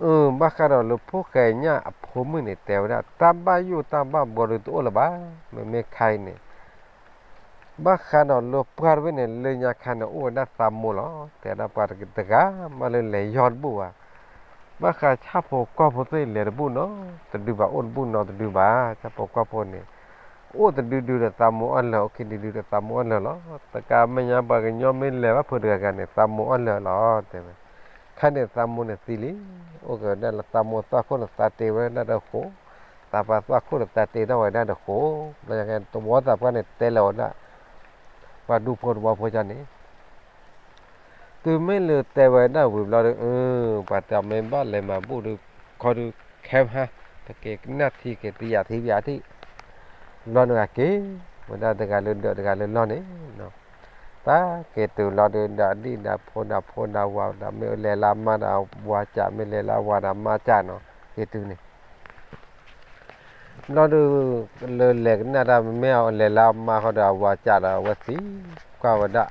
အၢ ဘၣ်ဃးဒီးလၢဖိၣ်ဃဲညၣ်အဖိမုၣ်န့ၣ် တဲဝဲဒၣ် တၢ်ဘၣ်ယိၣ်တၢ်ဘၣ်ဘှီဒုးတအိၣ်လၢၤဘၣ်, မ့မ့ၢ်ခါအံၤန့ၣ် ဘၣ်ဃးဒီးလၢပှၢ်တဘ့ၣ်န့ၣ် လၢညါခါန့ၣ် အိၣ်ဝဲဒၣ်သးမိၢ်လီၤ. တဲဒၣ်ပှၤတဂၤမးလၢလဲၤယီၢ်တဘူၣ်ဘၣ်, ဘၣ်ဃးဆၣ်ဖိကီၢ်ဖိသ့ၣ်လဲၤတဘူၣ်နီၤ, တဒုဘၣ်အိၣ်တဘူၣ်နီၤတဒုဘၣ်, ဆၣ်ဖိကီၢ်ဖိန့ၣ် အိၣ်တဒုဒုဒီးသးမိၢ်အီၣ်လၢာ်, အိၣ်ခံဒုဒုဒီးသးမိၢ်အီၣ်လၢာ်လီၤ. တကးမဲာ်ညါပှၤကညီမ့ၢ်လဲၤဘၣ်ဖိတဂၤဂၤန့ၣ် သးမိၢ်အီၣ်လၢာ်လီၤ တဲဝဲ. ခါန့ၣ်သးမိၢ်န့ၣ်သံလံ, အိၣ်က့ၤဝဲဒၣ်လၢသးမိၢ်သွၣ်ခိၣ်န့ၣ် သးတ့ဝဲဒၣ်ဒီးဃိ, သးပှၢ်သွၣ်ခိၣ်န့ၣ် သးတ့ထီၣ်ဝဲဒၣ်ဒီးဃိ, ဘျီညါသဝီသးပှၢ်န့ၣ်တဲလီၤဝဲဒၣ် ပှၤဒူဖိသဝီဖိကန့ၣ် တုၤမ့ၢ်လၢတဲဝဲဒၣ်ဝံၤဘျီဒီး အၢ ပှၤတဲအီၤမ့ၢ်ဘၣ်လဲၤမၤဘူၣ်ဒီး ခီဒုးခဲမး ပက့ၤကနၣ်ထံက့ၤတယာ်ထံပယာ်ထံ ဘျီန့ၣ်အက့ၤဝဲဒၣ်တဂၤလၢဒၢးတဂၤလၢလီၢ်န့ၣ် တၢ်က့ၤတုၤလီၤဒီး ဒၣ်ဒံၣ်ဒၣ်ဖိဒၣ်ဖိဒၣ်ဝၤဒီး မ့ၢ်လဲၤလၢအမါဒီးအဝၤကၢ် မ့ၢ်လဲၤလၢအဝၤဒီးအမါကၢ်နီၤ က့ၤတုၤန့ၣ် ဘျီဒုး လၢလဲၤကနၣ်တၢ်မ့ၢ်အီၤ လဲၤလၢအမါဃီဒီး အဝၤကးဒီး အဝဲသံကွၢ်ဝဲဒၣ်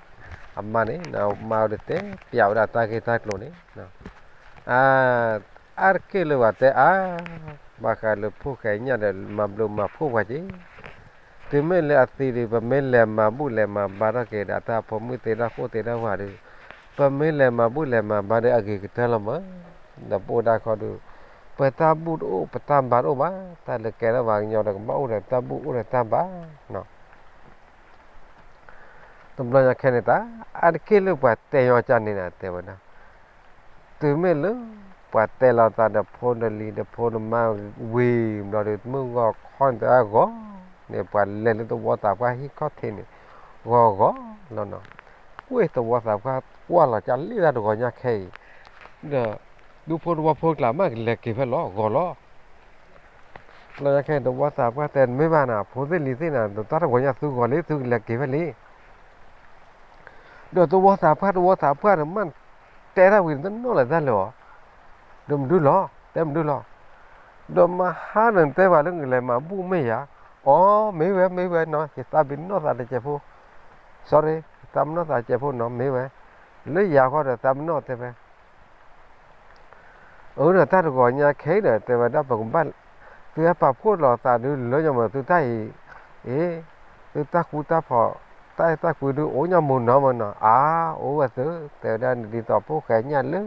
အမါန့ၣ်, အမါဒီးတဲပျးဝဲဒၣ်တၢ်ဂ့ၢ်တၢ်ကျိၤန့ၣ်, အါတက့ၢ်လၢပှၤတဲအါ, ဘၣ်ဃးလၢဖိၣ်ဃဲညၣ်ဒီး မၤဘျုးမၤဖှိၣ်ပှၤက့ၤ, တုၤမ့ၢ်လၢအသံဒီး ပမ့ၢ်လဲၤမၤဘူၣ်လဲၤမၤဘါထီၣ်က့ၤဒီး တၢ်ဖိမုၣ်သ့တၢ်ဃိၣ်သ့တၢ်ဝၤဒီး, ပမ့ၢ်လဲၤမၤဘူၣ်လဲၤမၤဘါဒီး အဂ့ၤကတၢၢ်လီၤမး, ဒီးပအိၣ်ဒၣ်ခီဒီး ပတၢ်ဘူၣ်တအိၣ် ပတၢ်ဘါတအိၣ်ဘၣ်, တၢ်လၢကဲထီၣ်ပှၤကညီဒီး ကဘၣ်အိၣ်ဒီးတၢ်ဘူၣ်အိၣ်ဒီးတၢ်ဘါ တဘျီညါခဲန့ၣ်တၢ် အါတက့ၢ်လၢပှၤတဲညီကန့ၣ်နၤ တဲဝဲဒၣ်, တုၤမ့ၢ်လၢ ပှၤတဲလီၤသးဒီးဖိနလံၤဒီးဖိနမါဝံၤဘျီဒီး မုၢ်ဂီၤခီန့ၣ်တဂီၤန့ၣ် ပှၤလဲၤလၢသဝီသးပှၢ်ဟံၣ်ခီၣ်ထံးန့ၣ် ဂီၤဂီၤလီၤနီၤ, ကွၢ်သဝီသးပှၢ်ကွၢ်လီၤကၢ်လံတၢ်တဂီၤညါခဲအံၤ, ဒီး ဒူဖိသဝီဖိကျါမးကလဲၤက့ၤဖဲလီၤဂီၤလီၤ လီၤညါခဲအံၤ သဝီသးပှၢ်တဲမ့ၢ်ဘၣ်နၤ ဖိသ့ၣ်လံၤသ့ၣ်နၤ ဒီးတၢ်တဂီၤညါသုဂီၤလံ သုကလဲၤက့ၤဖဲလံ ဒီးသဝီသးပှၢ် သဝီသးပှၢ်ဒီး မ့ၢ်တဲတၢ်ဝံၤန့ၣ် တနီၣ်လၢၤတၢ်လၢၤအီၤ, ဒီးမဒုလီၤ တဲမဒုလီၤ, ဒီးမဟါဒီးတဲပှၤလၢကလဲၤမၤဘူၣ်မ့ၢ်ယၤ, အိ မ့ၢ်ဝဲ မ့ၢ်ဝဲနီၤ ယသးပ့ၤနီၣ်သးတစဲးဖိ, sorry ယသးပ့ၤနီၣ်သးတစဲးဖိနီၤ မ့ၢ်ဝဲ, လၢယၤဃီဒီးသးပ့ၤနီၣ်တဲဝဲ အၢ ဒီးတၢ်တဂီၤညါခဲအံၤဒီး တဲဝဲဒၣ်ပကဘၣ်, သုဟဲပာ်ဖှိၣ်လီၤသးဒုးလၢညါမး သုတၢ်အံၤ, အ့, သုတၢ်ဃူတၢ်ဖိး, တၢ်အဲၣ်တၢ်ကွံဒုးအိၣ်ညါမးနီၤမးနီၤ, အါ, အိၣ်ဝဲသု, တဲဝဲဒၣ်န့ၣ် ဒ်သိးဖိၣ်ဃဲညၣ်လၢ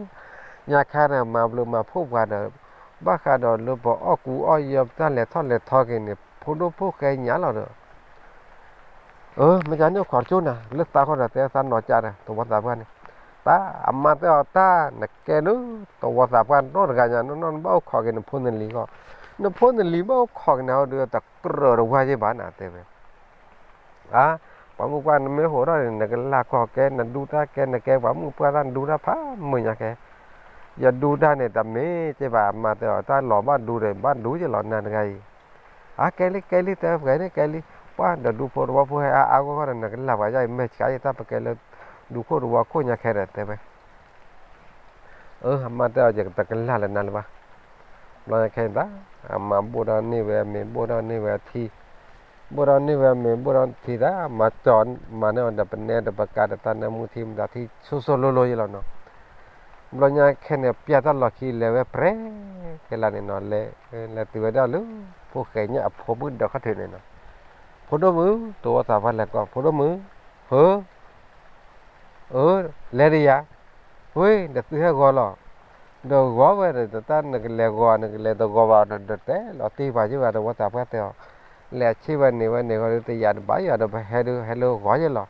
ညါခါန့ၣ် မၤဘျုးမၤဖှိၣ်ပှၤဒီး, ဘၣ်ဃးဒီးလၢပအီၣ်ကူအီၣ်ယီၤ ပတၢ်လဲၤထီၣ်လဲၤထီက့ၤန့ၣ် ဖိဒိၣ်ဖိၣ်ဃဲညၣ်လီၤဒီး အၢ မ့ၢ်ကန့ၣ်အိၣ်ခိးတကၠိၢ်နၤ လၢသးဃီဒီးတဲသးနီၢ်ကၠးဒီး သဝီသးပှၢ်န့ၣ်, တၢ်အမါတဲအီၤတၢ် နကဲလၢ သဝီသးပှၢ်နီတဂၤညါနီၢ်နီၢ် နဘၣ်အိၣ်ခိးက့ၤနဖိနလံၤဃီ, နဖိနလံၤဘၣ်အိၣ်ခိးက့ၤနၤဟီဒီး တကြၢးတဝါယ့ၢ်ဘၣ်နၤတဲဝဲ အါ, ပှၤမုၢ်ပှၢ်နမ့ၢ်ဟိးထီၣ်န့ၣ် နကလၢ်ကီၢ်ကဲ နဒူတၢ်ကဲ နကဲပှၤမုၢ်ပှၢ်တၢ်နဒူတၢ်ဖးမုာ်ညါကဲ, ယဒူတၢ်န့ၣ် တမ့ၢ်က့ဘၣ် အမါတဲအီၤ တၢ်လီၤဘၣ်ဒူဒီး ဘၣ်ဒူယလီၤနၤတဂၤအံၤ, အါ ကဲလံ ကဲလံ တဲပှဲၤန့ၣ် ကဲလံ, ပှၤဒီးဒူဖိသဝီဖိဟဲအါအါဂီၢ်ဂီၢ်ဒီး နကလၢ်ပှၤယါအံၤ မ့ၢ်ဆှးယတၢ်ပကဲလၢ ဒူခိၣ်သဝီခိၣ်ညါခဲဒီးတဲဝဲ အၢ အမါတဲအီၤ ယတကလၢ်လၢနၤလၢၤဘၣ်. ဘျီညါခဲအံၤတၢ် အမါဘိၣ်ထီၣ်န့ၢ်ဝဲအမ့ၤ ဘိၣ်ထီၣ်န့ၢ်ဝဲအထံ, ဘိၣ်ထီၣ်န့ၢ်ဝဲအမ့ၤ ဘိၣ်ထီၣ်ထံတၢ် မၤကၠီၤမၤန့ၢ်အီၤဒီး ပနဲဒီးပကးဒီးတၢ်နၢမူထံမတၤထံ ဆိဆိလိၤလိၤယလီၤနီၤ. ဘျီညါခဲန့ၣ် ပျဲတၢ်လီၢ်ခံလဲၤဝဲပြဲၤ ခဲလၢာ်န့ၣ်နီၤ လဲၤ, လဲၤတုၤဝဲဒၣ်လၢ ဖိၣ်ဃဲညၣ်အဖိမုၣ်ဒီးခီၣ်ထံးန့ၣ်နီၤ. ဖိဒိၣ်မုၣ် သဝီသးပှၢ်လဲၤကိး ဖိဒိၣ်မုၣ်, ဟၢ အၢ လဲၤဒံးယၤ, ဝ့ၢ် ဒီးသုဟဲဂီၤလီၤ, ဒီးဂီၤဝဲဒီး တၢ်နကလဲၤဂီၤ နကလဲၤတဂီၤဘၣ်ဒီး ဒီးတဲလီၤတံၢ်ပှၤယ့ၢ်ဘၣ် သဝီသးပှၢ်တဲအီၤ, လဲၤအဆ့ဝဲန့ၣ်ဝဲန့ၣ်ဂီၤဒီး တယာ်တဘၣ်ယၤဒီး ပဟဲဒုးဟဲလၢဂီၤယ့ၢ်လီၤ.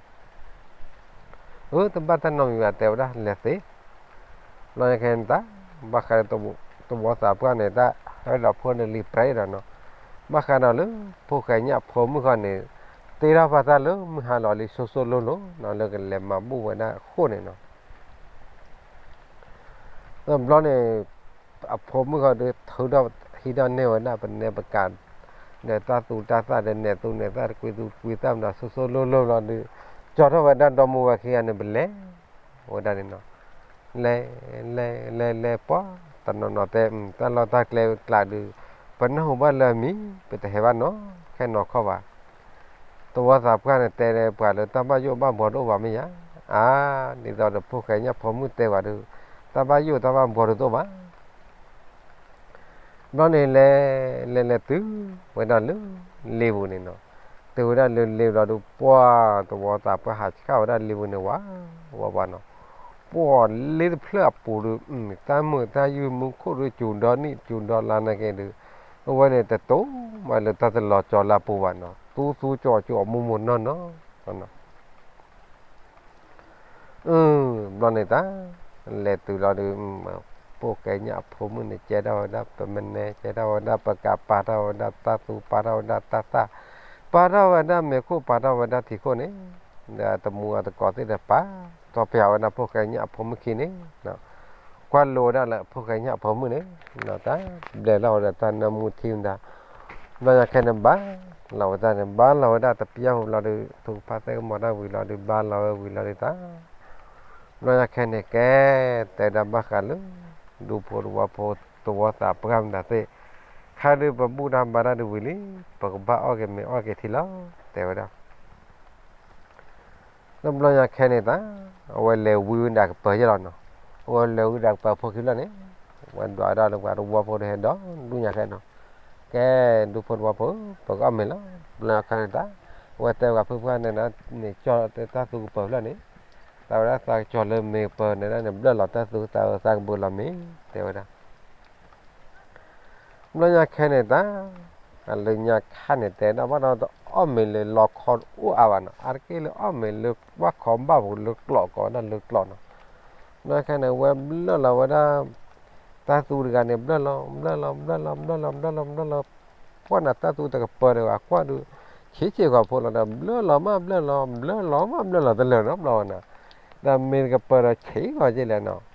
အၢ တဘၣ်တၢ်နီတမံၤဘၣ် တဲဝဲဒၣ် လဲၤသ့ ဘျီညါခဲန့ၣ်တၢ် ဘၣ်ဃးဒီး သဝီသးပှၢ်န့ၣ် တၢ်ဟဲဒီးဖိနလံၤပြဲဒီးနီၤ, ဘၣ်ဃးဒီးလၢ ဖိၣ်ဃဲညၣ်ဖိမုၣ်ဃီန့ၣ် တ့ထီၣ်ဘၣ်တၢ်လၢမုၢ်ဟါလီၤလံ ဆိဆိလိၤလိၤနီၤ လၢကလဲၤမၤဘူၣ်ဝဲဒၣ်အဃိန့ၣ်နီၤ. ဘျီန့ၣ် အဖိမုၣ်ဃီဒီး ထုးထီၣ်ဟံးထီၣ်န့ၢ်ဝဲဒၣ် ပနဲပကး ဒီးတၢ်သူတၢ်သၣ်ဒီး နဲၣ်သူနဲၣ်သၣ် တကွံသူတကွံသၣ်မတၤ ဆိဆိလိၤလိၤဘျီဒီး ကၠီထီၣ်ဝဲဒၣ်ဒီမါဝၤခံဂၤန့ၣ် ပလဲၤ ဝဲဒၣ်န့ၣ်နီၤ, လဲၤ လဲၤ လဲၤ လဲၤ ပှၤ တနီၤနီၤတဲ တၢ်လီၢ်တၢ်ကျဲကျးဒုး ပနၢ်ဟူဘၣ်လၢအမံၤ ပတဟဲဘၣ်နီၤ ခဲနီၤခီဘၣ်. သဝီသးပှၢ်န့ၣ် တဲပှၤလၢတၢ်ဘၣ်ယိၣ်ဘၣ်ဘှီတအိၣ်ဘၣ်မ့ၢ်ယါ, အါ ဒ်သိးဒီးဖိၣ်ဃဲညၣ်ဖိမုၣ်တဲဝဲဒုး တၢ်ဘၣ်ယိၣ်တၢ်ဘၣ်ဘှီတအိၣ်ဘၣ် ဘျီန့ၣ်လဲၤ လဲၤလဲၤတုၤဝဲဒၣ်လၢလ့ပူၤန့ၣ်နီၤ, တုၤဝဲဒၣ်လၢလ့ပူၤလီၤဒုး ပှၤသဝီသးပှၢ်ဟးဆှၣ်ဝဲဒၣ်လ့ပူၤန့ၣ် ဝးဝးဝးနီၤ, ပှၤလ့တဖျၢၣ်အပူၤဒုး တၢ်မုာ်တၢ်ယုၢ်မူခိၣ်ဒုး စူၤဒီနံၣ်စူၤဒီလါနာ်က့ဒုး အဝဲန့ၣ်တတိၤမးလၢတၢ်တလီၤကၠီၤလၢအပူၤဘၣ်နီၤ, သူသူကၠီကၠီအမိၢ်မိၢ်နီၢ်နီၢ် ဘျီန့ၣ်တၢ် လဲၤတုၤလီၤဒုး ဖိၣ်ဃဲညၣ်အဖိမုၣ်န့ၣ် ကဲထီၣ်ဝဲဒၣ်ပမနဲ ကဲထီၣ်ဝဲဒၣ်ပကး ပာ်ထီၣ်ဝဲဒၣ်တၢ်သူ ပာ်ထီၣ်ဝဲဒၣ်တၢ်သၣ် ပာ်ထီၣ်ဝဲဒၣ်မ့ၤခိၣ် ပာ်ထီၣ်ဝဲဒၣ်ထံခိၣ်န့ၣ် ဒီးတမူအတကိးသ့ၣ်ဒီးပာ် ထီၣ်ပၠးဝဲဒၣ်ဖိၣ်ဃဲညၣ်အဖိမုၣ်ခံန့ၣ် ကွၢ်လိဝဲဒၣ်လၢဖိၣ်ဃဲညၣ်အဖိမုၣ်န့ၣ် တၢ်ဘျဲးလီၤဝဲဒၣ်တၢ်နၢမူထံမတၤ ဘျီညါခဲန့ၣ် ဘါလီၤဝဲဒၣ်န့ၣ် ဘါလီၤဝဲဒၣ်တပျၢ်ဖိဘျီဒီး ထုကဖၣ်သ့ၣ်ကမီၤတၢ်ဝံၤလီၤဒီး ဘါလီၤဝဲဝံၤလီၤဒီးတၢ် ဘျီညါခဲန့ၣ် ကဲ တဲဒၣ်ဘၣ်ဃးလၢ ဒူဖိသဝီဖိ သဝီသးပှၢ်မတၤသ့ၣ် ခ ခါဒုးပဘူၣ်တၢ်ဘါတၢ်ဒုးဝံၤလံ, ပကဘၣ်အီၣ်က့ၤမ့ၤအီၣ်က့ၤထံလီၤ တဲဝဲဒၣ်. တဘျီညါခဲန့ၣ်တၢ် အဝဲလဲၤဝံဝဲဒၣ်ကပၢၤယဲၢ်လီၤနီၤ, အဝဲလဲၤဝံဒၣ်ကပၢၤဖိခံလီၤန့ၣ်, ဝဲဒွးဒၣ်လၢပှၤတဝီဖိဒီးဟဲဒီးဒူၣ်ညါခဲနီၤ, ကဲ ဒူဖိတဝီဖိ ပကအီၣ်မ့ၤလီၤ. တဘျီညါခဲန့ၣ်တၢ် အဝဲတဲဝဲပှၤဖုဖုန့ၣ်ဒၣ်န့ၣ် ကၠီတၢ်သူကပၢၤဖျၢၣ်န့ၣ်, သးဝဲဒၣ်သးကကၠီၤလၢမ့ၤကပၢၤန့ၣ်ဒၣ်န့ၣ် ဘျၢၣ်လီၤတၢ်သူသးဝဲသးကဘုးလီၤမ့ၤ တဲဝဲဒၣ်. ဘျီညါခဲန့ၣ်တၢ် အလၢညါခါန့ၣ်တဲဒၣ်ဘၣ်ဒီးတအီၣ်မ့ၤလၢလီခီတအိၣ်အါဘၣ်နီၤ, အါတက့ၢ်လၢအီၣ်မ့ၤလၢဘၣ်ခီဘၣ်ပူၤလၢကျိးကိးဝဲဒၣ်လၢကျိးနီၤ. ဘျီညါခဲန့ၣ် ဝဲဘျၢၣ်လီၤဝဲဒၣ် တၢ်သူတဂၤန့ၣ် ဘျၢၣ်လီၤ ဘျၢၣ်လီၤ ဘျၢၣ်လီၤ ဘျၢၣ်လီၤ ဘျၢၣ်လီၤ ဘျၢၣ်လီၤ, ပှၢ်နၤတၢ်သူတကပၢၤဒီး အကွၢ်ဒုး ဆံးဆံးဂီၤဖိလီၤဒီး ဘျၢၣ်လီၤမးဘျၢၣ်လီၤ ဘျၢၣ်လီၤမးဘျၢၣ်လီၤ တလၢာ်နီတဘျီဘၣ်နီၤ, ဒီးမ့ၢ်တကပၢၤဒီးဆံးဂီၤက့လဲၣ်နီၤ,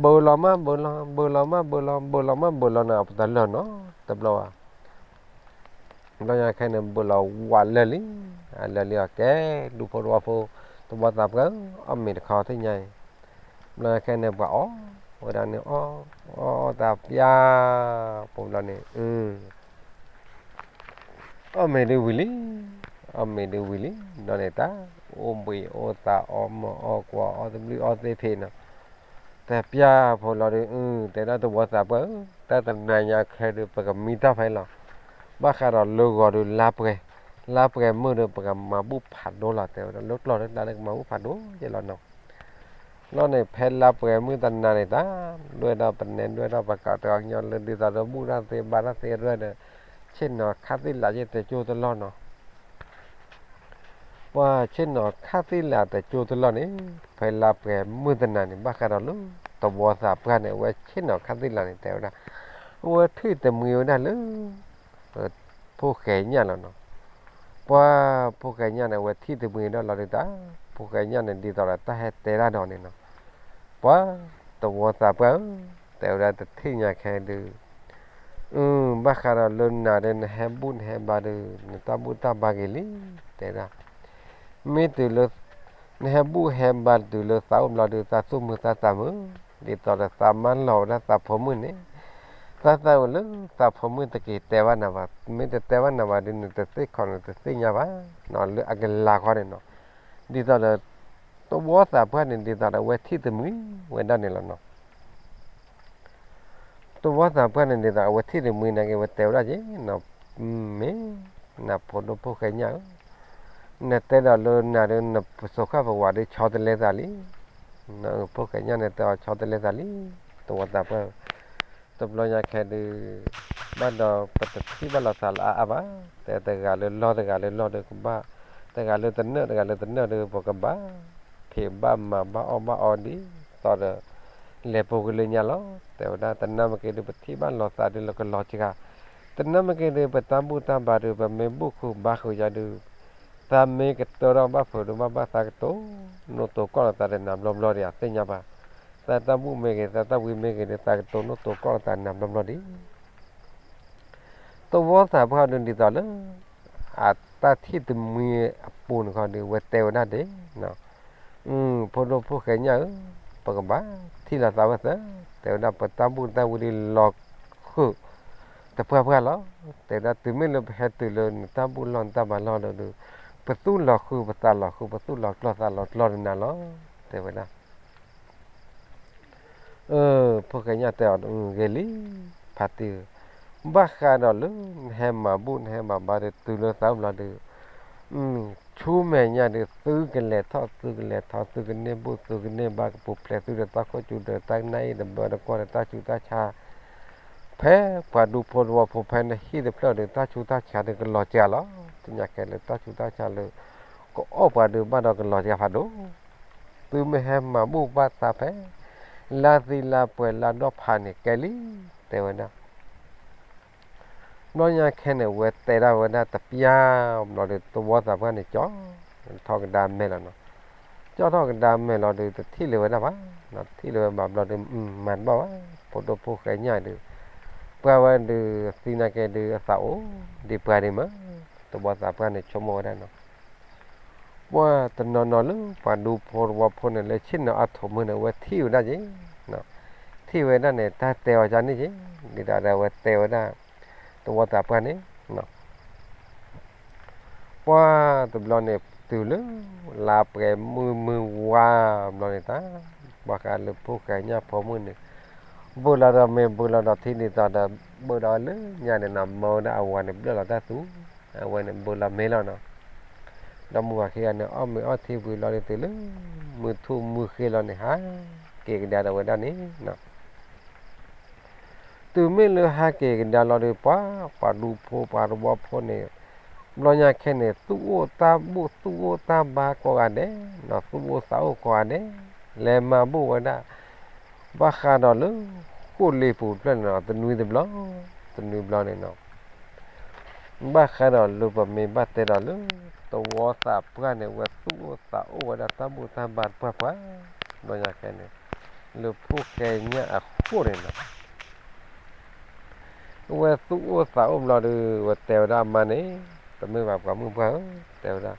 ဘုးလီၤမးဘုးလီၤ ဘုးလီၤမးဘုးလီၤ ဘုးလီၤမးဘုးလီၤနီၤ ပတလၢာ်နီၤ တဘျီဘၣ်. ဘျီညါခဲန့ၣ် ဘုးလီၤဝးလၢာ်လံ, အလၢာ်လံအီၤကဲ ဒူဖိတဝီဖိ တဝီသးပှၢ်ဧၢ အီၣ်မ့ၤတခီသ့ၣ်ညါအံၤ, ဘျီညါခဲန့ၣ် ပှၤအီၣ်ဝဲဒၣ်န့ၣ် အီၣ် အီၣ်တၢ်ပျၢ် ပဘျီန့ၣ် အီၣ်မ့ၤဒုးဝံၤလံ, အီၣ်မ့ၤဒုးဝံၤလံ, ဘျီန့ၣ်တၢ် အိၣ်ဘှံးအိၣ်သးအီၣ်မ့ၤအီၣ်ကွၢ်အီၣ်သဘျုၣ်အီၣ်သ့ၣ်ဖ့းနီၤ, တပျၢ်ဖိလီၤဒုး တဲဒၣ်တဝီသးပှၢ်ဧၢ, တၢ်တနၤညါခဲဒုး ပကမံတၢ်ဖဲလီၤ, ဘၣ်ဃးဒီးလၢဂီၤဒုး လါပှဲၤ, လါပှဲၤမုၢ်ဒီး ပကမၤဘူၣ်ဖးဒိၣ်လီၤ တဲဝဲဒၣ် လၢကျိးလၢကျါလၢကမၤဘူၣ်ဖးဒိၣ်ယဲလီၤနီၤ. လီၤန့ၣ် ဖဲလါပှဲၤမုၢ်တနၤန့ၣ်တၢ် ဒွဲၣ်ဒီးပနဲဒွဲၣ်ဒီးပကးတဂီၤညီလၢဒ်သိးဒီးဘူၣ်တၢ်သ့ဘါတၢ်သ့ရဲၣ်ဒီး ဆ့ၣ်နီၤခါသ့ၣ်လးယဲၢ်တကၠိတလီၢ်နီၤ. ပှၤဆ့ၣ်နီၤခါသ့ၣ်လးတကၠိတလီၢ်န့ၣ် ဖဲလါပှဲၤမုၢ်တနၤန့ၣ် ဘၣ်ဃးဒီးလၢ တဝီသးပှၢ်န့ၣ် အဝဲဆ့ၣ်နီၤခါသ့ၣ်လးန့ၣ် တဲဝဲဒၣ် အဝဲထံၣ်တမှံဝဲဒၣ်လၢ ဖိၣ်ဃဲညၣ်လီၤနီၤ. ပှၤဖိၣ်ဃဲညၣ်န့ၣ် အဝဲထံၣ်တမှံဒီးလီၤဒုးတၢ် ဖိၣ်ဃဲညၣ်န့ၣ် ဒ်သိးဒီးတၢ်ဟဲတဲတၢ်ဒီးန့ၣ်နီၤ. ပှၤတဝီသးပှၢ်ဧၢ, တဲဝဲဒၣ်တထံၣ်ညါခဲဒုး အ ဘၣ်ဃးဒီးလၢနၤဒီး နဟဲဘူၣ်နဟဲဘါဒီး နတၢ်ဘူၣ်တၢ်ဘါဂ့ၤလံ, တဲဒၣ် မ့ၢ်တုၤလၢ နဟဲဘူၣ်ဟဲဘါတုၤလၢသးအိၣ်ဘျီဒီး သးသူၣ်မုာ်သးသးမုာ်, ဒ်သိးဒီးသးမါလီၤဝဲဒၣ်သးဖိမုၣ်န့ၣ်, သးသးဝဲလၢသးဖိမုၣ်တက့ၤတဲဘၣ်နၤဘၣ်, မ့ၢ်တတဲဘၣ်နၤဘၣ်ဒီး နတသ့ၣ်ခီၣ်နတသ့ၣ်ညါဘၣ်, လၢအကလၤဃီန့ၣ်နီၤ. ဒ်သိးဒီး တဝီသးပှၢ်န့ၣ် ဒ်သိးဒီးအဝဲထံၣ်တမှံဝဲဒၣ်န့ၣ်လီၤနီၤ. တဝီသးပှၢ်န့ၣ်ဒ်သိး အဝဲထံၣ်တမှံန့ၣ်က့ၤ အဝဲတဲဝဲဒၣ်က့ၤ, မ့ၢ် နဖိဒိၣ်ဖိၣ်ဃဲညၣ်ဧၢ, နတဲဒီးလၢနၤဒီး နပစိာ်ဃၣ်ပဝးဒီးဆီတလဲသးလံ, ဖိၣ်ဃဲညၣ်န့ၣ်တဲအီၤဆီတလဲသးလံ, တဝီသးပှၢ် တဘျီညါခဲဒုး ဘၣ်ဒီးပတထံၣ်ဘၣ်လိာ်သးလၢအါအါဘၣ်, တဲတဂၤလၢလီၢ်တဂၤလၢလီၢ်ဒီးကဘၣ်, တဂၤလၢတနၢၣ်တဂၤလၢတနၢၣ်ဒီး ပကဘၣ် ဖံးဘၣ်မၤဘၣ်အီၣ်ဘၣ်အီဒ်သိးဒီး လဲၤပူၤကလၢညါလီၤ. တဲဝဲဒၣ် တနၢ်မ့ၢ်က့ၤဒီး ပထံၣ်ဘၣ်လိာ်သးဒီးလၢကလီၤစှၤ, တနၢ်မ့ၢ်က့ၤဒီး ပတၢ်ဘူၣ်တၢ်ဘါဒီး ပမ့ၢ်ဘူၣ်ဃုာ်ဘါဃုာ်ယါဒီး သးမ့ၢ်ကတိၤထီၣ်ဘၣ်ဖုးဒီး ဘၣ်ဘၣ်သးကတိၤ နိၣ်တိၤကီၢ်လိာ်သးဒီးနၤဘျီဘျီဒီး အသ့ၣ်ညါဘၣ်. သးတၢ်ဘူၣ်မ့ၢ်ဂ့ၤ သးတၢ်ဝံမ့ၢ်ဂ့ၤဒီး သးကတိၤနိၣ်တိၤကီၢ်လိာ်သးနၤဘျီဘျီဒံး တဝီသးပှၢ်ဒီးဒ်သိးလၢ အတၢ်ထံၣ်တမှံအပူၤန့ၣ်ခီဒီး အဝဲတဲဝဲဒၣ်ဒ်, ဖိဒိၣ်ဖိၣ်ဃဲညၣ်ဧၢ, ပကဘၣ်ထံၣ်လိာ်သးဝဲသၢ, တဲဝဲဒၣ်ပတၢ်ဘူၣ်တၢ်ဝံဒီးလီၤဃုာ်တပှၢ်ပှၢ်လီၤ. တဲဝဲဒၣ်တုၤမ့ၢ်လၢပဟဲတုၤလၢနတၢ်ဘူၣ်လီၢ်နတၢ်ဘါလီၢ်ဒီး ပသူၣ်လီၤဃုာ်ပသးလီၤဃုာ် ပသူၣ်လီၤကျီၢ်သးလီၤကျီၢ်ဒီးနၤလီၤ. တဲဝဲဒၣ် အ ဖိၣ်ဃဲညၣ်တဲအီၤ ဂ့ၤလံ ဖါတံၢ်ဧၢ, ဘၣ်ဃးဒီးလၢနဟဲမၤဘူၣ်နဟဲမၤဘါဒီး တုၤလၢသးအိၣ်ဘျီဒီး ဆူမဲာ်ညါဒီး သုကလဲၤထီၣ်သုကလဲၤထီၣ် သုကန့ၢ်ဘူၣ်သုကန့ၢ်ဘါ ကပူၤဖျဲးသုဒီးတၢ်ခိၣ်စူၤဒီးတၢ်နၢ်အံၤတဘၢတကွီၢ်ဒီးတၢ်ဆူးတၢ်ဆါ ဖဲပှၤဒူဖိတဝီဖိဖဲနဟံၣ်တဖျၢၣ်ဒီး တၢ်ဆူးတၢ်ဆါဒီးကလီၤစှၤလီၤ. သ့ၣ်ညါခဲလၢာ် တၢ်ဆူးတၢ်ဆါလၢ ကအီၣ်ပှၤဒုးဘၣ်ဒီးကလီၤစှၤဖးဒိၣ် သုမ့ၢ်ဟဲမၤဘူၣ်ဘၣ်သးဖဲ လါသံလါပှဲၤလါဒီဖးန့ၣ်ကဲလံ တဲဝဲဒၣ်. ဘျီညါခဲန့ၣ် ဝဲတဲဒၣ်ဝဲဒၣ်တပျၢ်ဘျီဒီး တဝီသးပှၢ်န့ၣ် ကၠီထီၣ်ကဒါမဲာ်လီၤနီၤ. ကၠီထီၣ်ကဒါမဲာ်လီၤဒီး တထံၣ်လၢၤဝဲဒၣ်ဘၣ်, တထံၣ်လၢၤဝဲဘၣ်ဘျီဒီး မၤတဘၣ်ဘၣ်, ဖိဒိၣ်ဖိၣ်ဃဲညၣ်ဒီး ပှၤဝဲဒုးသံနာ်က့ဒုး အသးအိၣ်ဒံးပှၤဒံးမး, တဝီသးပှၢ်န့ၣ် ဆိကမိၣ်ဝဲဒၣ်နီၤ. ပှၤတနီၤနီၤလၢပှၤဒူဖိတဝီဖိန့ၣ် လၢဆ့ၣ်နီၤအါထီၣ်မုၢ်န့ၣ် အဝဲထံၣ်ဝဲဒၣ်က့ၤ, ထံၣ်ဝဲဒၣ်န့ၣ် တၢ်တဲအီၤကန့ၣ်က့ၤ, ဒ်သိးဒီးအဝဲတဲဝဲဒၣ်, တ သဝီသးပှၢ်န့ၣ် ပှၢ်တဘျီန့ၣ် တုၤလၢ လါပှဲၤမုၢ်မုၢ်ဝါဘျီန့ၣ်တၢ် ဘၣ်ဃးလၢဖိၣ်ဃဲညၣ်ဖိမုၣ်န့ၣ် ဘုးလီၤဒီးမ့ၤ ဘုးလီၤဒီးထံဒ်သိးဒီး ဘုးဒီးလၢညါန့ၣ်နီၤ မၢဝဲဒၣ်အဝၤန့ၣ် ဘျၢၣ်လီၤတၢ်သူ အဝဲန့ၣ်ဘုးလီၤမ့ၤလီၤနီၤ ဒီးမုၢ်ဝၤခံဂၤန့ၣ် အီၣ်မ့ၤအီထံဝံၤလီၤန့ၣ် တုၤလၢ မုၢ်ထူၣ်မုၢ်ဃ့လီၤန့ၣ် ဟးက့ၤကဒါဒီးဝဲဒၣ်န့ၣ်နီၤ တုၤမ့ၢ်လၢဟဲက့ၤကဒါလီၤဒီး ပှၤ ပှၤဒူဖိ ပှၤတဝီဖိန့ၣ် ဘျီညါခဲန့ၣ် သူၣ်အိၣ်တၢ်ဘူၣ် သူၣ်အိၣ်တၢ်ဘါကိးဂၤဒဲး ဒီးသူၣ်အိၣ်သးအိၣ်ကိးဂၤဒဲး လဲၤမၤဘူၣ်ဝဲဒၣ် ဘၣ်ဃးဒီးလၢ ဃိၣ်လ့ပူၤတဖျၢၣ်န့ၣ်နီၤ တနွံတဘျီ တနွံဘျီန့ၣ်နီၤ ဘၣ်ဃးဒီးလၢပမ့ၢ်ဘၣ်တဲဒီးလၢ သဝီသးပှၢ်န့ၣ် ဝဲသူၣ်အိၣ်သးအိၣ်ဝဲဒၣ်တၢ်ဘူၣ်တၢ်ဘါတပှၢ်ပှၢ် ဘျီညါခဲန့ၣ် လၢဖိၣ်ဃဲညၣ်အဃိန့ၣ်နီၤ ဝဲသူၣ်အိၣ်သးအိၣ်ဘျီဒီး ဝဲတဲဝဲဒၣ်အမါန့ၣ် တမ့ၢ်ဘၣ်ပှၤမုၣ်ပှၢ်ဧၢ တဲဝဲဒၣ်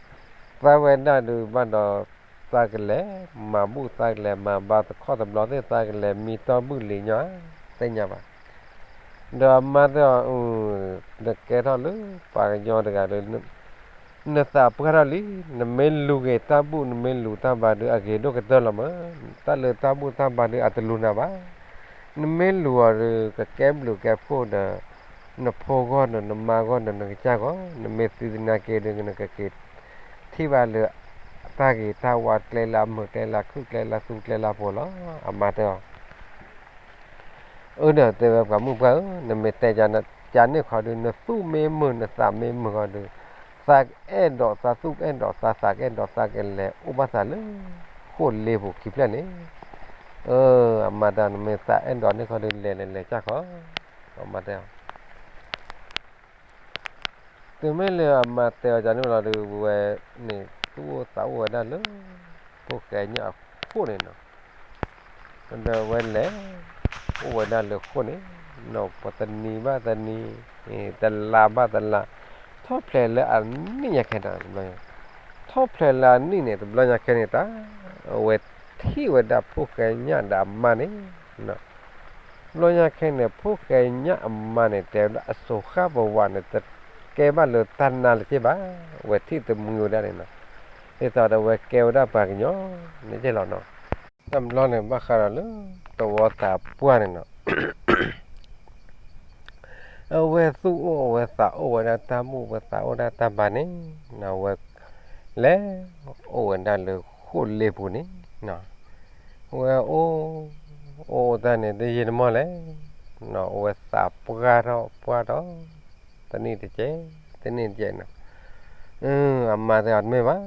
သးဝဲဒၣ်ဒုးဘၣ်ဒီး သးကလဲၤမၤဘူၣ် သးကလဲၤမၤဘါတခီတဘျီသ့ၣ် သးကလဲၤမံတီၢ်ဘူၣ်လံၤညီ သ့ၣ်ညါဘၣ် ဒီးအမါတဲအီၤ နကဲထီၣ်လၢပှၤကညီတဂၤဒီး နသးပှၢ်ထီၣ်လံ နမ့ၢ်လူၤဂ့ၤတၢ်ဘူၣ် နမ့ၢ်လူၤတၢ်ဘါဒီး အဂ့ၤဒိၣ်ကတၢၢ်လီၤမး, တၢ်လၢတၢ်ဘူၣ်တၢ်ဘါဒီး အတလူၤနၤဘၣ်. နမ့ၢ်လူၤအီၤဒီး ကကဲဘျုးကဲဖှိၣ်ဒီး နဖိဂီၢ်ဒီး နမါဂီၢ်ဒီး နကစၢ်ဂီၢ်, နမ့ၢ်သံသနာ်က့ဒီး နကက့ၤထံၣ်ဘၣ်လၢ တၢ်ဂ့ၤတၢ်ဝါကျဲလၢအမုာ် ကျဲလၢအခုၣ် ကျဲလၢသူ ကျဲလၢဖိလီၤ. အမါတဲအီၤ အၢ ဒီးတဲဝဲ ပှၤမုၣ်ပှၢ်ဧၢ, နမ့ၢ်တဲကန့ၣ်ခီဒီး နသူၣ်မ့ၢ်မုာ် နသးမ့ၢ်မုာ်ဃီဒီး သးကအဲၣ်ဒိး သးသူၣ်ကအဲၣ်ဒိး သးသးကအဲၣ်ဒိး သးကလဲၤအိၣ်ဘၣ်သးလၢ ဃိၣ်လ့ပူၤခံဖျၢၣ်န့ၣ်. အၢ အမါတဲ နမ့ၢ်သးအဲၣ်ဒိးန့ၣ်ခီဒီး လဲၤလဲၤလဲၤကၢ်ဃီ, အမါတဲ တုၤမ့ၢ်လၢအမါတဲအီၤကန့ၣ်လီၤဒီး ဝဲန့ၣ် သူၣ်အိၣ်သးအိၣ်ဝဲဒၣ်လၢ ဖိၣ်ဃဲညၣ်အဃိၣ်န့ၣ်နီၤ. ဒီးဝဲလဲၤ အိၣ်ဝဲဒၣ်လၢဃိၣ်န့ၣ်နီၤ, ပှၤတနံၤဘၣ်တနံၤ, တလါဘၣ်တလါ, ထီၣ်ဖျဲးလၢအနံၣ်ညါခဲန့ၣ်, ထီၣ်ဖျဲးလၢအနံၣ်န့ၣ် တဘျီညါခဲန့ၣ်တၢ် အဝဲထံၣ်ဝဲဒၣ်ဖိၣ်ဃဲညၣ်ဒီးအမါန့ၣ် ဘျီညါခဲန့ၣ် ဖိၣ်ဃဲညၣ်အမါန့ၣ် တဲဝဲဒၣ်အစိၤဃၣ်ပဝးန့ၣ် တကဲဘၣ်လၢတၢ်နါလၢၤက့ဘၣ်, အဝဲထံၣ်တမှံဝဲဒၣ်န့ၣ်နီၤ, ဒ်သိးဒီးအဝဲကဲဝဲဒၣ်ပှၤကညီန့ၣ်က့လီၤနီၤ. တဘျီန့ၣ် ဘၣ်ဃးဒီးလၢ သဝီသးပှၢ်န့ၣ်နီၤ အဝဲသူၣ်အိၣ်အဝဲသးအိၣ်ဝဲဒၣ်တၢ်ဘူၣ် အဝဲသးအိၣ်ဒၣ်တၢ်ဘါန့ၣ်, အဝဲလဲၤအိၣ်ဝဲဒၣ်လၢဃိၣ်လ့ပူၤန့ၣ်, အဝဲအိၣ် အိၣ်အိၣ်တၢ်န့ၣ် တယံာ်တမီၢ်လဲၣ်, အဝဲသးပှၢ်ထီၣ်ပှၢ်ထီၣ် တနံၣ်တကဲး တနံၣ်တကဲးနီၤ. အမါတဲအီၤတမ့ၢ်ဘၣ်,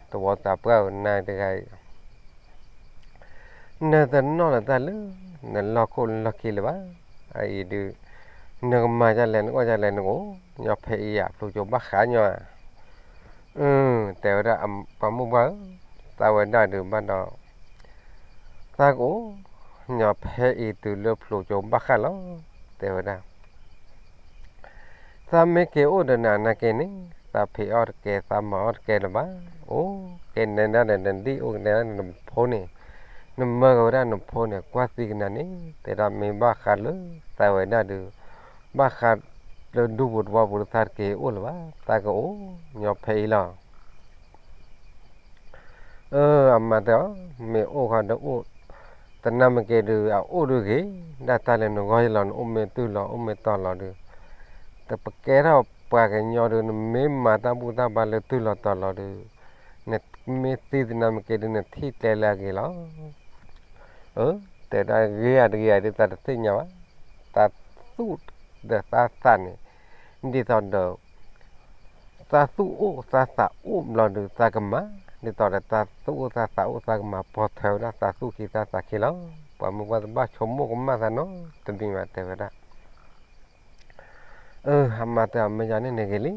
သဝီသးပှၢ်ဧၢ နၤတဂၤအံၤ နတနီၣ်လၢၤတၢ်လၢ နလီၢ်ခိၣ်လီၢ်ခံလၢၤဘၣ်. အအံၤဒုး နကမၤဒ်လဲၣ် နကအိၣ်ဒ်လဲၣ် နကအိၣ်ညီဖဲအံၤဧါ ဖျိကၠိဘၣ်ဃးညီဧါ. တဲဝဲဒၣ် ပှၤမုၣ်ပှၢ်ဧၢ, သးဝဲဒၣ်ဒုးဘၣ်ဒီး သးကအိၣ်ညီဖဲအံၤတုၤလၢဖျိကၠိဘၣ်ဃးလီၤ. တဲဝဲဒၣ် သးမ့ၢ်က့ၤအိၣ်ဒီးနၤနာ်က့န့ၣ် သးဖံးအီၣ်တကဲ သးမၤအီၣ်တကဲလၢၤဘၣ်. အိၣ်က့ၤနဲဒၣ်ဒီးနဒံၣ် အိၣ်က့ၤနဲဒၣ်ဒီးနဖိန့ၣ်, နမၢက့ၤဝဲဒၣ်နဖိန့ၣ် ကွၢ်သံကနၤန့ၣ်, တဲဒၣ်မ့ၢ်ဘၣ်ဃးလၢ သးဝဲဒၣ်ဒုး ဘၣ်ဃးလၢဒူပူၤသဝီပူၤလၢသးတက့ၤအိၣ်လၢၤဘၣ်, သးကအိၣ်ညီဖဲအံၤလီၤ. အၢ အမါတဲအီၤ မ့ၢ်အိၣ်ဃီဒီးအိၣ်, သနာ်က့ဒုး အအိၣ်ဒုးဂ့ၤ, ဒၣ်တၢ်လၢနဂီၢ်ယလီၤ နအိၣ်မ့ၢ်တုၤလီၤ အိၣ်မ့ၢ်တီၤလီၤဒုး, တပကဲထီၣ်ပှၤကညီဒုး နမ့ၢ်မၤတၢ်ဘူၣ်တၢ်ဘါလၢတုၤလီၤတီၤလီၤဒုး, နမ့ၢ်သံသနာ်က့ဒုး နထံၣ်ကျဲလၢအဂ့ၤလီၤ. အၢ တဲဒၣ်ဂ့ၤဧါတဂ့ၤဧါဒုး သးတသ့ၣ်ညါဘၣ်, သးသူၣ်ဒီးသးသးန့ၣ် ဒ်သိးဒီး သးသူၣ်အိၣ်သးသးအိၣ်ဘျီဒုး သးကမၤ, ဒ်သိးဒီးသးသူၣ်အိၣ်သးသးအိၣ် သးကမၤပိာ်ထွဲဝဲဒၣ်သးသူၣ်ခံသးသးခံလီၤ. ပှၤမုၢ်ပှၢ်တဘၣ်ဆိကမိၣ်ကမၣ်သးနီတမံၤဘၣ် တဲဝဲဒၣ်. အၢ အမါတဲအီၤ မ့ၢ်ယၤန့ၣ်န့ၣ်ဂ့ၤလံ,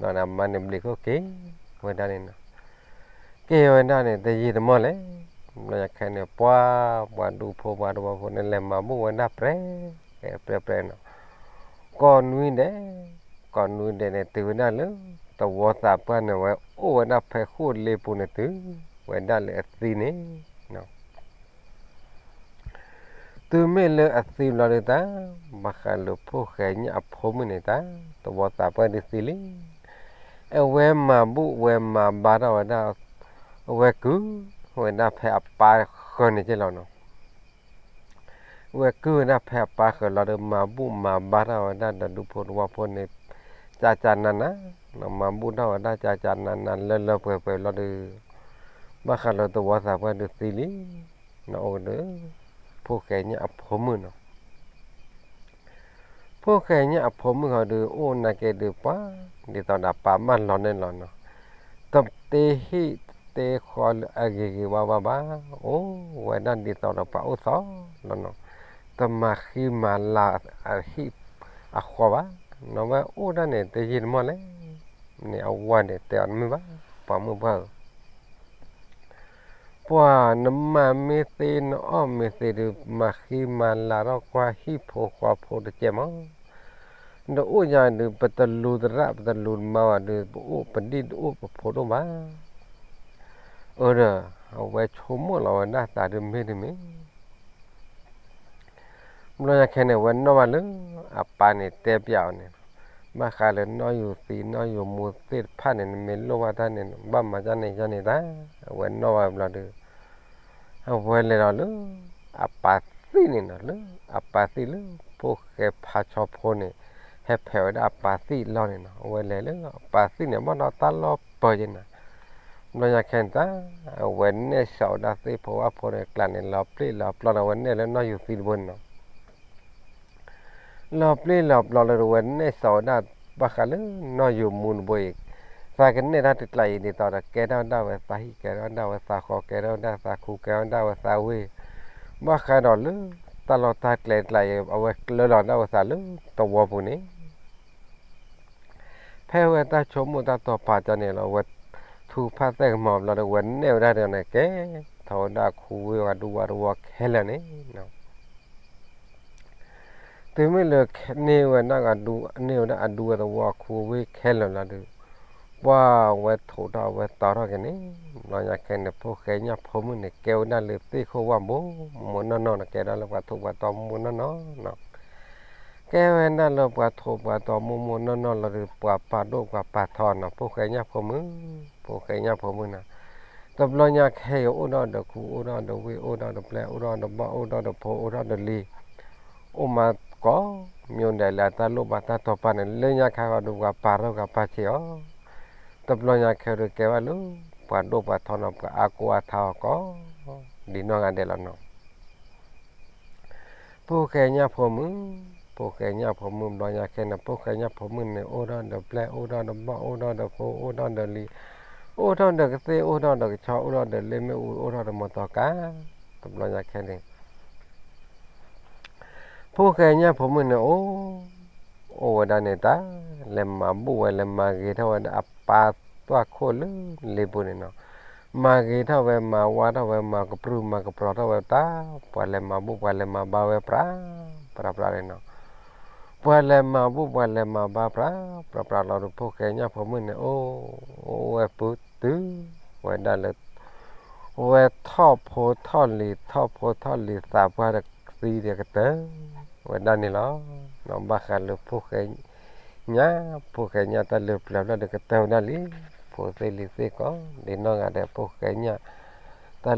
ဘျီန့ၣ် အမါန့ၣ်ဘျံးခိၣ်က့ၤဝဲဒၣ်န့ၣ်နီၤ, က့ၤဝဲဒၣ်န့ၣ် တယံာ်တမီၢ်လဲၣ်, ဘျီယၤခဲန့ၣ် ပှၤ ပှၤဒူဖိပှၤတဝီဖိန့ၣ် လဲၤမၤဘူၣ်ဝဲဒၣ်ပြဲ ပြဲပြဲနီၤ, ကိးနွံဒဲး ကိးနွံဒဲးန့ၣ် တုၤဝဲဒၣ်လၢ သဝီသးပှၢ်န့ၣ် ဝဲအိၣ်ဝဲဒၣ်ဖဲဃိၣ်လ့ပူၤန့ၣ် တုၤဝဲဒၣ်လၢအသံန့ၣ် နီၤ. တုၤမ့ၢ်လၢအသံဘျီဒုးတၢ်, ဘၣ်ဃးလၢဖိၣ်ဃဲညၣ်အဖိမုၣ်န့ၣ်တၢ်, သဝီသးပှၢ်ဒုးသံလံ. အဝဲမၤဘူၣ်ဝဲမၤဘါထီၣ်ဝဲဒၣ်, အဝဲကုၢ်ဝဲဒၣ်ဖဲအပၢ်ဃၢၤန့ၣ်က့လီၤနီၤ. အဝဲကုၢ်ဝဲဒၣ်ဖဲအပၢ်ဃၢၤလီၤဒီး မၤဘူၣ်မၤဘါထီၣ်ဝဲဒၣ်ဒီးဒူဖိသဝီဖိန့ၣ်, ကကနးနး, မၤဘူၣ်ထီၣ်ဝဲဒၣ်ကကနးနးလၢလၢပှဲၤပှဲၤလီၤဒီး, ဘၣ်ဃးလၢသဝီသးပှၢ်ဒုးသံလံ. နအိၣ်ဒီး, ဖိၣ်ဃဲညၣ်အဖိမုၣ်နီၤ. ဖိၣ်ဃဲညၣ်အဖိမုၣ်ဟီဒုး အိၣ်နာ်က့ဒုးပှၤ, ဒ်သိးဒီးပၢ်မၢလီၤန့ၢ်လီၤနီၤ, တတ့ဟံၣ်တ့ဃီလၢအဂ့ၤဂ့ၤဝါဝါဘၣ်, အိၣ်ဝဲဒၣ်ဒ်သိးဒီးပှၤအိၣ်သီလီၤနီၤ, တမၤဃံမၤလၤအဟံၣ်အဃီဘၣ်, နီၤဝဲအိၣ်ဒၣ်န့ၣ် တယံာ်တမီၢ်လဲၣ်, န့ၣ်အဝၤန့ၣ်တဲအီၤတမုာ်ဘၣ်, ပှၤမုၣ်ပှၢ်ဧၢ ပှၤနမၤမ့ၢ်သ့နအီၣ်မ့ၢ်သ့ဒုး မၤဃံမၤလၤထီၣ်ကွၢ်ဟံၣ်ဖိဃီဖိတကဲမး, နအိၣ်ညါဒုး ပတလူသရၣ်ပတလူတမါဘၣ်ဒုး ပအိၣ်ပဒံၣ်တအိၣ်ပဖိတအိၣ်ဘၣ်. အၢဒီး အဝဲဆိကမိၣ်လီၤဝဲဒၣ်သးဒုးမ့ၢ်တမ့ၢ် ဘျီညါခဲန့ၣ် အဝဲနီၣ်ဘၣ်လၢ အပၢ်န့ၣ်တဲပျးအီၤန့ၣ်, ဘၣ်ဃးလၢနီၣ်ယူၤသံနီၣ်ယူၤမူသ့ၣ်တဖၣ်န့ၣ် နမ့ၢ်လိၣ်ဘၣ်တၢ်န့ၣ် ဘၣ်မၤဒ်န့ၣ်ဒ်န့ၣ်တၢ်, အဝဲနီၣ်ဘၣ်ဘျီဒီး အဝဲလဲၤဒီးလၢ အပၢ်သံၣ်န့ၣ်နီၤ, လၢအပၢ်သံၣ်လၢ ဖိၣ်ဃဲဖးဆီဖိန့ၣ် ဟဲဖဲးဝဲဒၣ်အပၢ်သံၣ်အလီၢ်န့ၣ်နီၤ, အဝဲလဲၤလၢအပၢ်သံၣ်န့ၣ် ဘၣ်ဒီးတၢ်လီၢ်ပၢၤက့ၤနီၤ, ဘျီညါခဲန့ၣ်တၢ်, အဝဲနဲၣ်စိးဝဲဒၣ်သ့ၣ်ဖိဝၣ်ဖိန့ၣ် ကျးန့ၣ် လီၤပျံၣ်လီၤပျီဒီး အဝဲနဲၣ်လၢနီၣ်ယူၤသံတဘိန့ၣ်နီၤ လီၤပျံၣ်လီၤပျီလၢ အဝဲနဲၣ်စိးဝဲဒၣ် ဘၣ်ဃးလၢနီၣ်ယူၤမူတဘိအံၤ, သးကနဲၣ်တၢ်တကျးအံၤဒ်သိးဒီး ကဲထီၣ်ဝဲဒၣ်ဝဲသးဟံၣ် ကဲထီၣ်ဝဲဒၣ်ဝဲသးဃီ ကဲထီၣ်ဝဲဒၣ်သးခူ ကဲထီၣ်ဝဲဒၣ်ဝဲသးဝ့ၢ်, ဘၣ်ဃးဒီးလၢ တၢ်လီၢ်တၢ်ကျဲတကျးအံၤ အဝဲကျၢလီၤဒၣ်ဝဲသးလၢသဝီပူၤန့ၣ် ဖဲဝဲတၢ်ဆိကမိၣ်တၢ်တီၤပာ်ကၠီန့ၣ်လီၤ, ဝဲထူဖးသဲၣ်ကမီၤဘျီဒီး ဝဲနဲၣ်ဝဲဒၣ်ဒီးန့ၣ် ကဲထီၣ်ဝဲဒၣ်ခူဝ့ၢ်ဂၤဒူဝဲသဝီခဲလၢာ်န့ၣ် တုၤမ့ၢ်လၢ န့ၢ်ဝဲဒၣ်ဂၤဒူ န့ၢ်ဝဲဒၣ်အဒူဝဲသဝီခူဝ့ၢ်ခဲလၢာ်လီၤဒီး ပှၤဝဲထိးထီၣ်ဝဲတီထီၣ်က့ၤန့ၣ်, ဘျီညါခဲန့ၣ် ဖိၣ်ဃဲညၣ်ဖိမုၣ်န့ၣ် ကဲဝဲဒၣ်လၢသ့ၣ်ခိၣ်ဝၣ်ဘိ မိၢ်မိၢ်နီၢ်နီၢ်န့ၣ် ကဲဒၣ်လၢပှၤထိးပှၤတီမိၢ်မိၢ်နီၢ်နီၢ်နီၤ ကဲဝဲဒၣ်လၢပှၤထိးပှၤတီမိၢ်မိၢ်နီၢ်နီၢ်လီၤဒီး ပှၤပာ်ဒိၣ်ပှၤပာ်ထီနီၤ ဖိၣ်ဃဲညၣ်ဖိမုၣ်, ဖိၣ်ဃဲညၣ်ဖိမုၣ်နီၤ, တဘျီညါခဲအံၤ အိၣ်ဒီးဒီးခူ အိၣ်ဒီးဒီးဝ့ၢ် အိၣ်ဒီးဒီးပျဲၢ် အိၣ်ဒီးဒီးဘီၣ် အိၣ်ဒီးဒီးဖိ အိၣ်ဒီးဒီးလံၤ အိၣ်မးကိးမံၤဒဲးလၢအတၢ်လိၣ်ဘၣ်တၢ်တီၤပာ်န့ၣ် လၢညါခါဂီၤဒီးပှၤပာ်ထီၣ်ပှၤပာ်ဆံးအီၤ, တဘျီညါခဲဒုးကဲဝဲလၢ ပှၤဒိၣ်ပှၤထီနီၤ ပှၤအါကိးအါထီအီၤကိး ဒ်နီၢ်ဂၤဒဲးလီၤနီၤ ဖိၣ်ဃဲညၣ်ဖိမုၣ်, ဖိၣ်ဃဲညၣ်ဖိမုၣ် ဘျီညါခဲန့ၣ် ဖိၣ်ဃဲညၣ်ဖိမုၣ်န့ၣ် အိၣ်ထီၣ်ဒီးပျဲၢ် အိၣ်ထီၣ်ဒီးဘီၣ် အိၣ်ထီၣ်ဒီးဖိ အိၣ်ထီၣ်ဒီးလံၤ အိၣ်ထီၣ်ဒီးကသ့ၣ် အိၣ်ထီၣ်ဒီးကဆီ အိၣ်ထီၣ်ဒီးလ့မ့ၣ်အူ အိၣ်ထီၣ်ဒီးမီတီကါ, တဘျီညါခဲန့ၣ် ဖိၣ်ဃဲညၣ်ဖိမုၣ်န့ၣ်အိၣ်, အိၣ်ဝဲဒၣ်န့ၣ်တၢ်, လဲၤမၤဘူၣ်ဝဲ လဲၤမၤဂ့ၤထီၣ်ဝဲဒၣ်အပၢ်သွၣ်ခိၣ်လၢလ့ပူၤန့ၣ်နီၤ, မၤဂ့ၤထီၣ်ဝဲ မၤဝါထီၣ်ဝဲ မၤကပြုၢ်မၤကပြီၤထီၣ်ဝဲတၢ်, ပှၤလဲၤမၤဘူၣ် ပှၤလဲၤမၤဘါဝဲပြး, ပြးပြးန့ၣ်နီၤ, ပှၤလဲၤမၤဘူၣ် ပှၤလဲၤမၤဘါပြး, ပြးပြးလီၤဒီး ဖိၣ်ဃဲညၣ်ဖိမုၣ်န့ၣ်အိၣ်, အိၣ်ဝဲပုၢ်တုၤဝဲဒၣ်လၢ ဝဲထီၣ်ဖိထီၣ်လံၤ ထီၣ်ဖိထီၣ်လံၤသးပှၢ်ဒီးသံဒီးကတၢၢ်ဝဲဒၣ်န့ၣ်လီၤ. ဘၣ်ဃးလၢဖိၣ်ဃဲညၣ်, ဖိၣ်ဃဲညၣ်တၢ်လၢပျၢၤဘျီဒီးကတၢၢ်ဝဲဒၣ်လံ, ဖိသ့ၣ်လံၤသ့ၣ်ကိး, ဒ်နီၢ်ဂၤဒဲး ဖိၣ်ဃဲညၣ်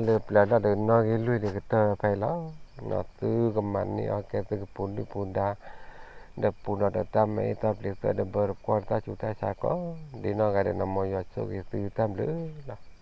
တၢ်လၢပျၢၤဘျီဒီးနီၣ်ဂံၢ်လွံၢ်ဒီးကတၢၢ်ဖဲအံၤလီၤ. နီၢ်သုကမၤန့ၢ်အီၣ်ကဲသုကပူၤဒုၣ်ပူၤဒါ, ဒီးပူၤဒီးဒီးတၢ်မၤအ့ၣ်တၢ်ပျံၤသၢဒီးဘၢတကွီၢ်တၢ်ဆူးတၢ်ဆါကိး, ဒ်နီၢ်ဂၤဒဲး နမ်ယွၤဆိၣ်ဂ့ၤသုတၢ်ဘျုးလီၤ.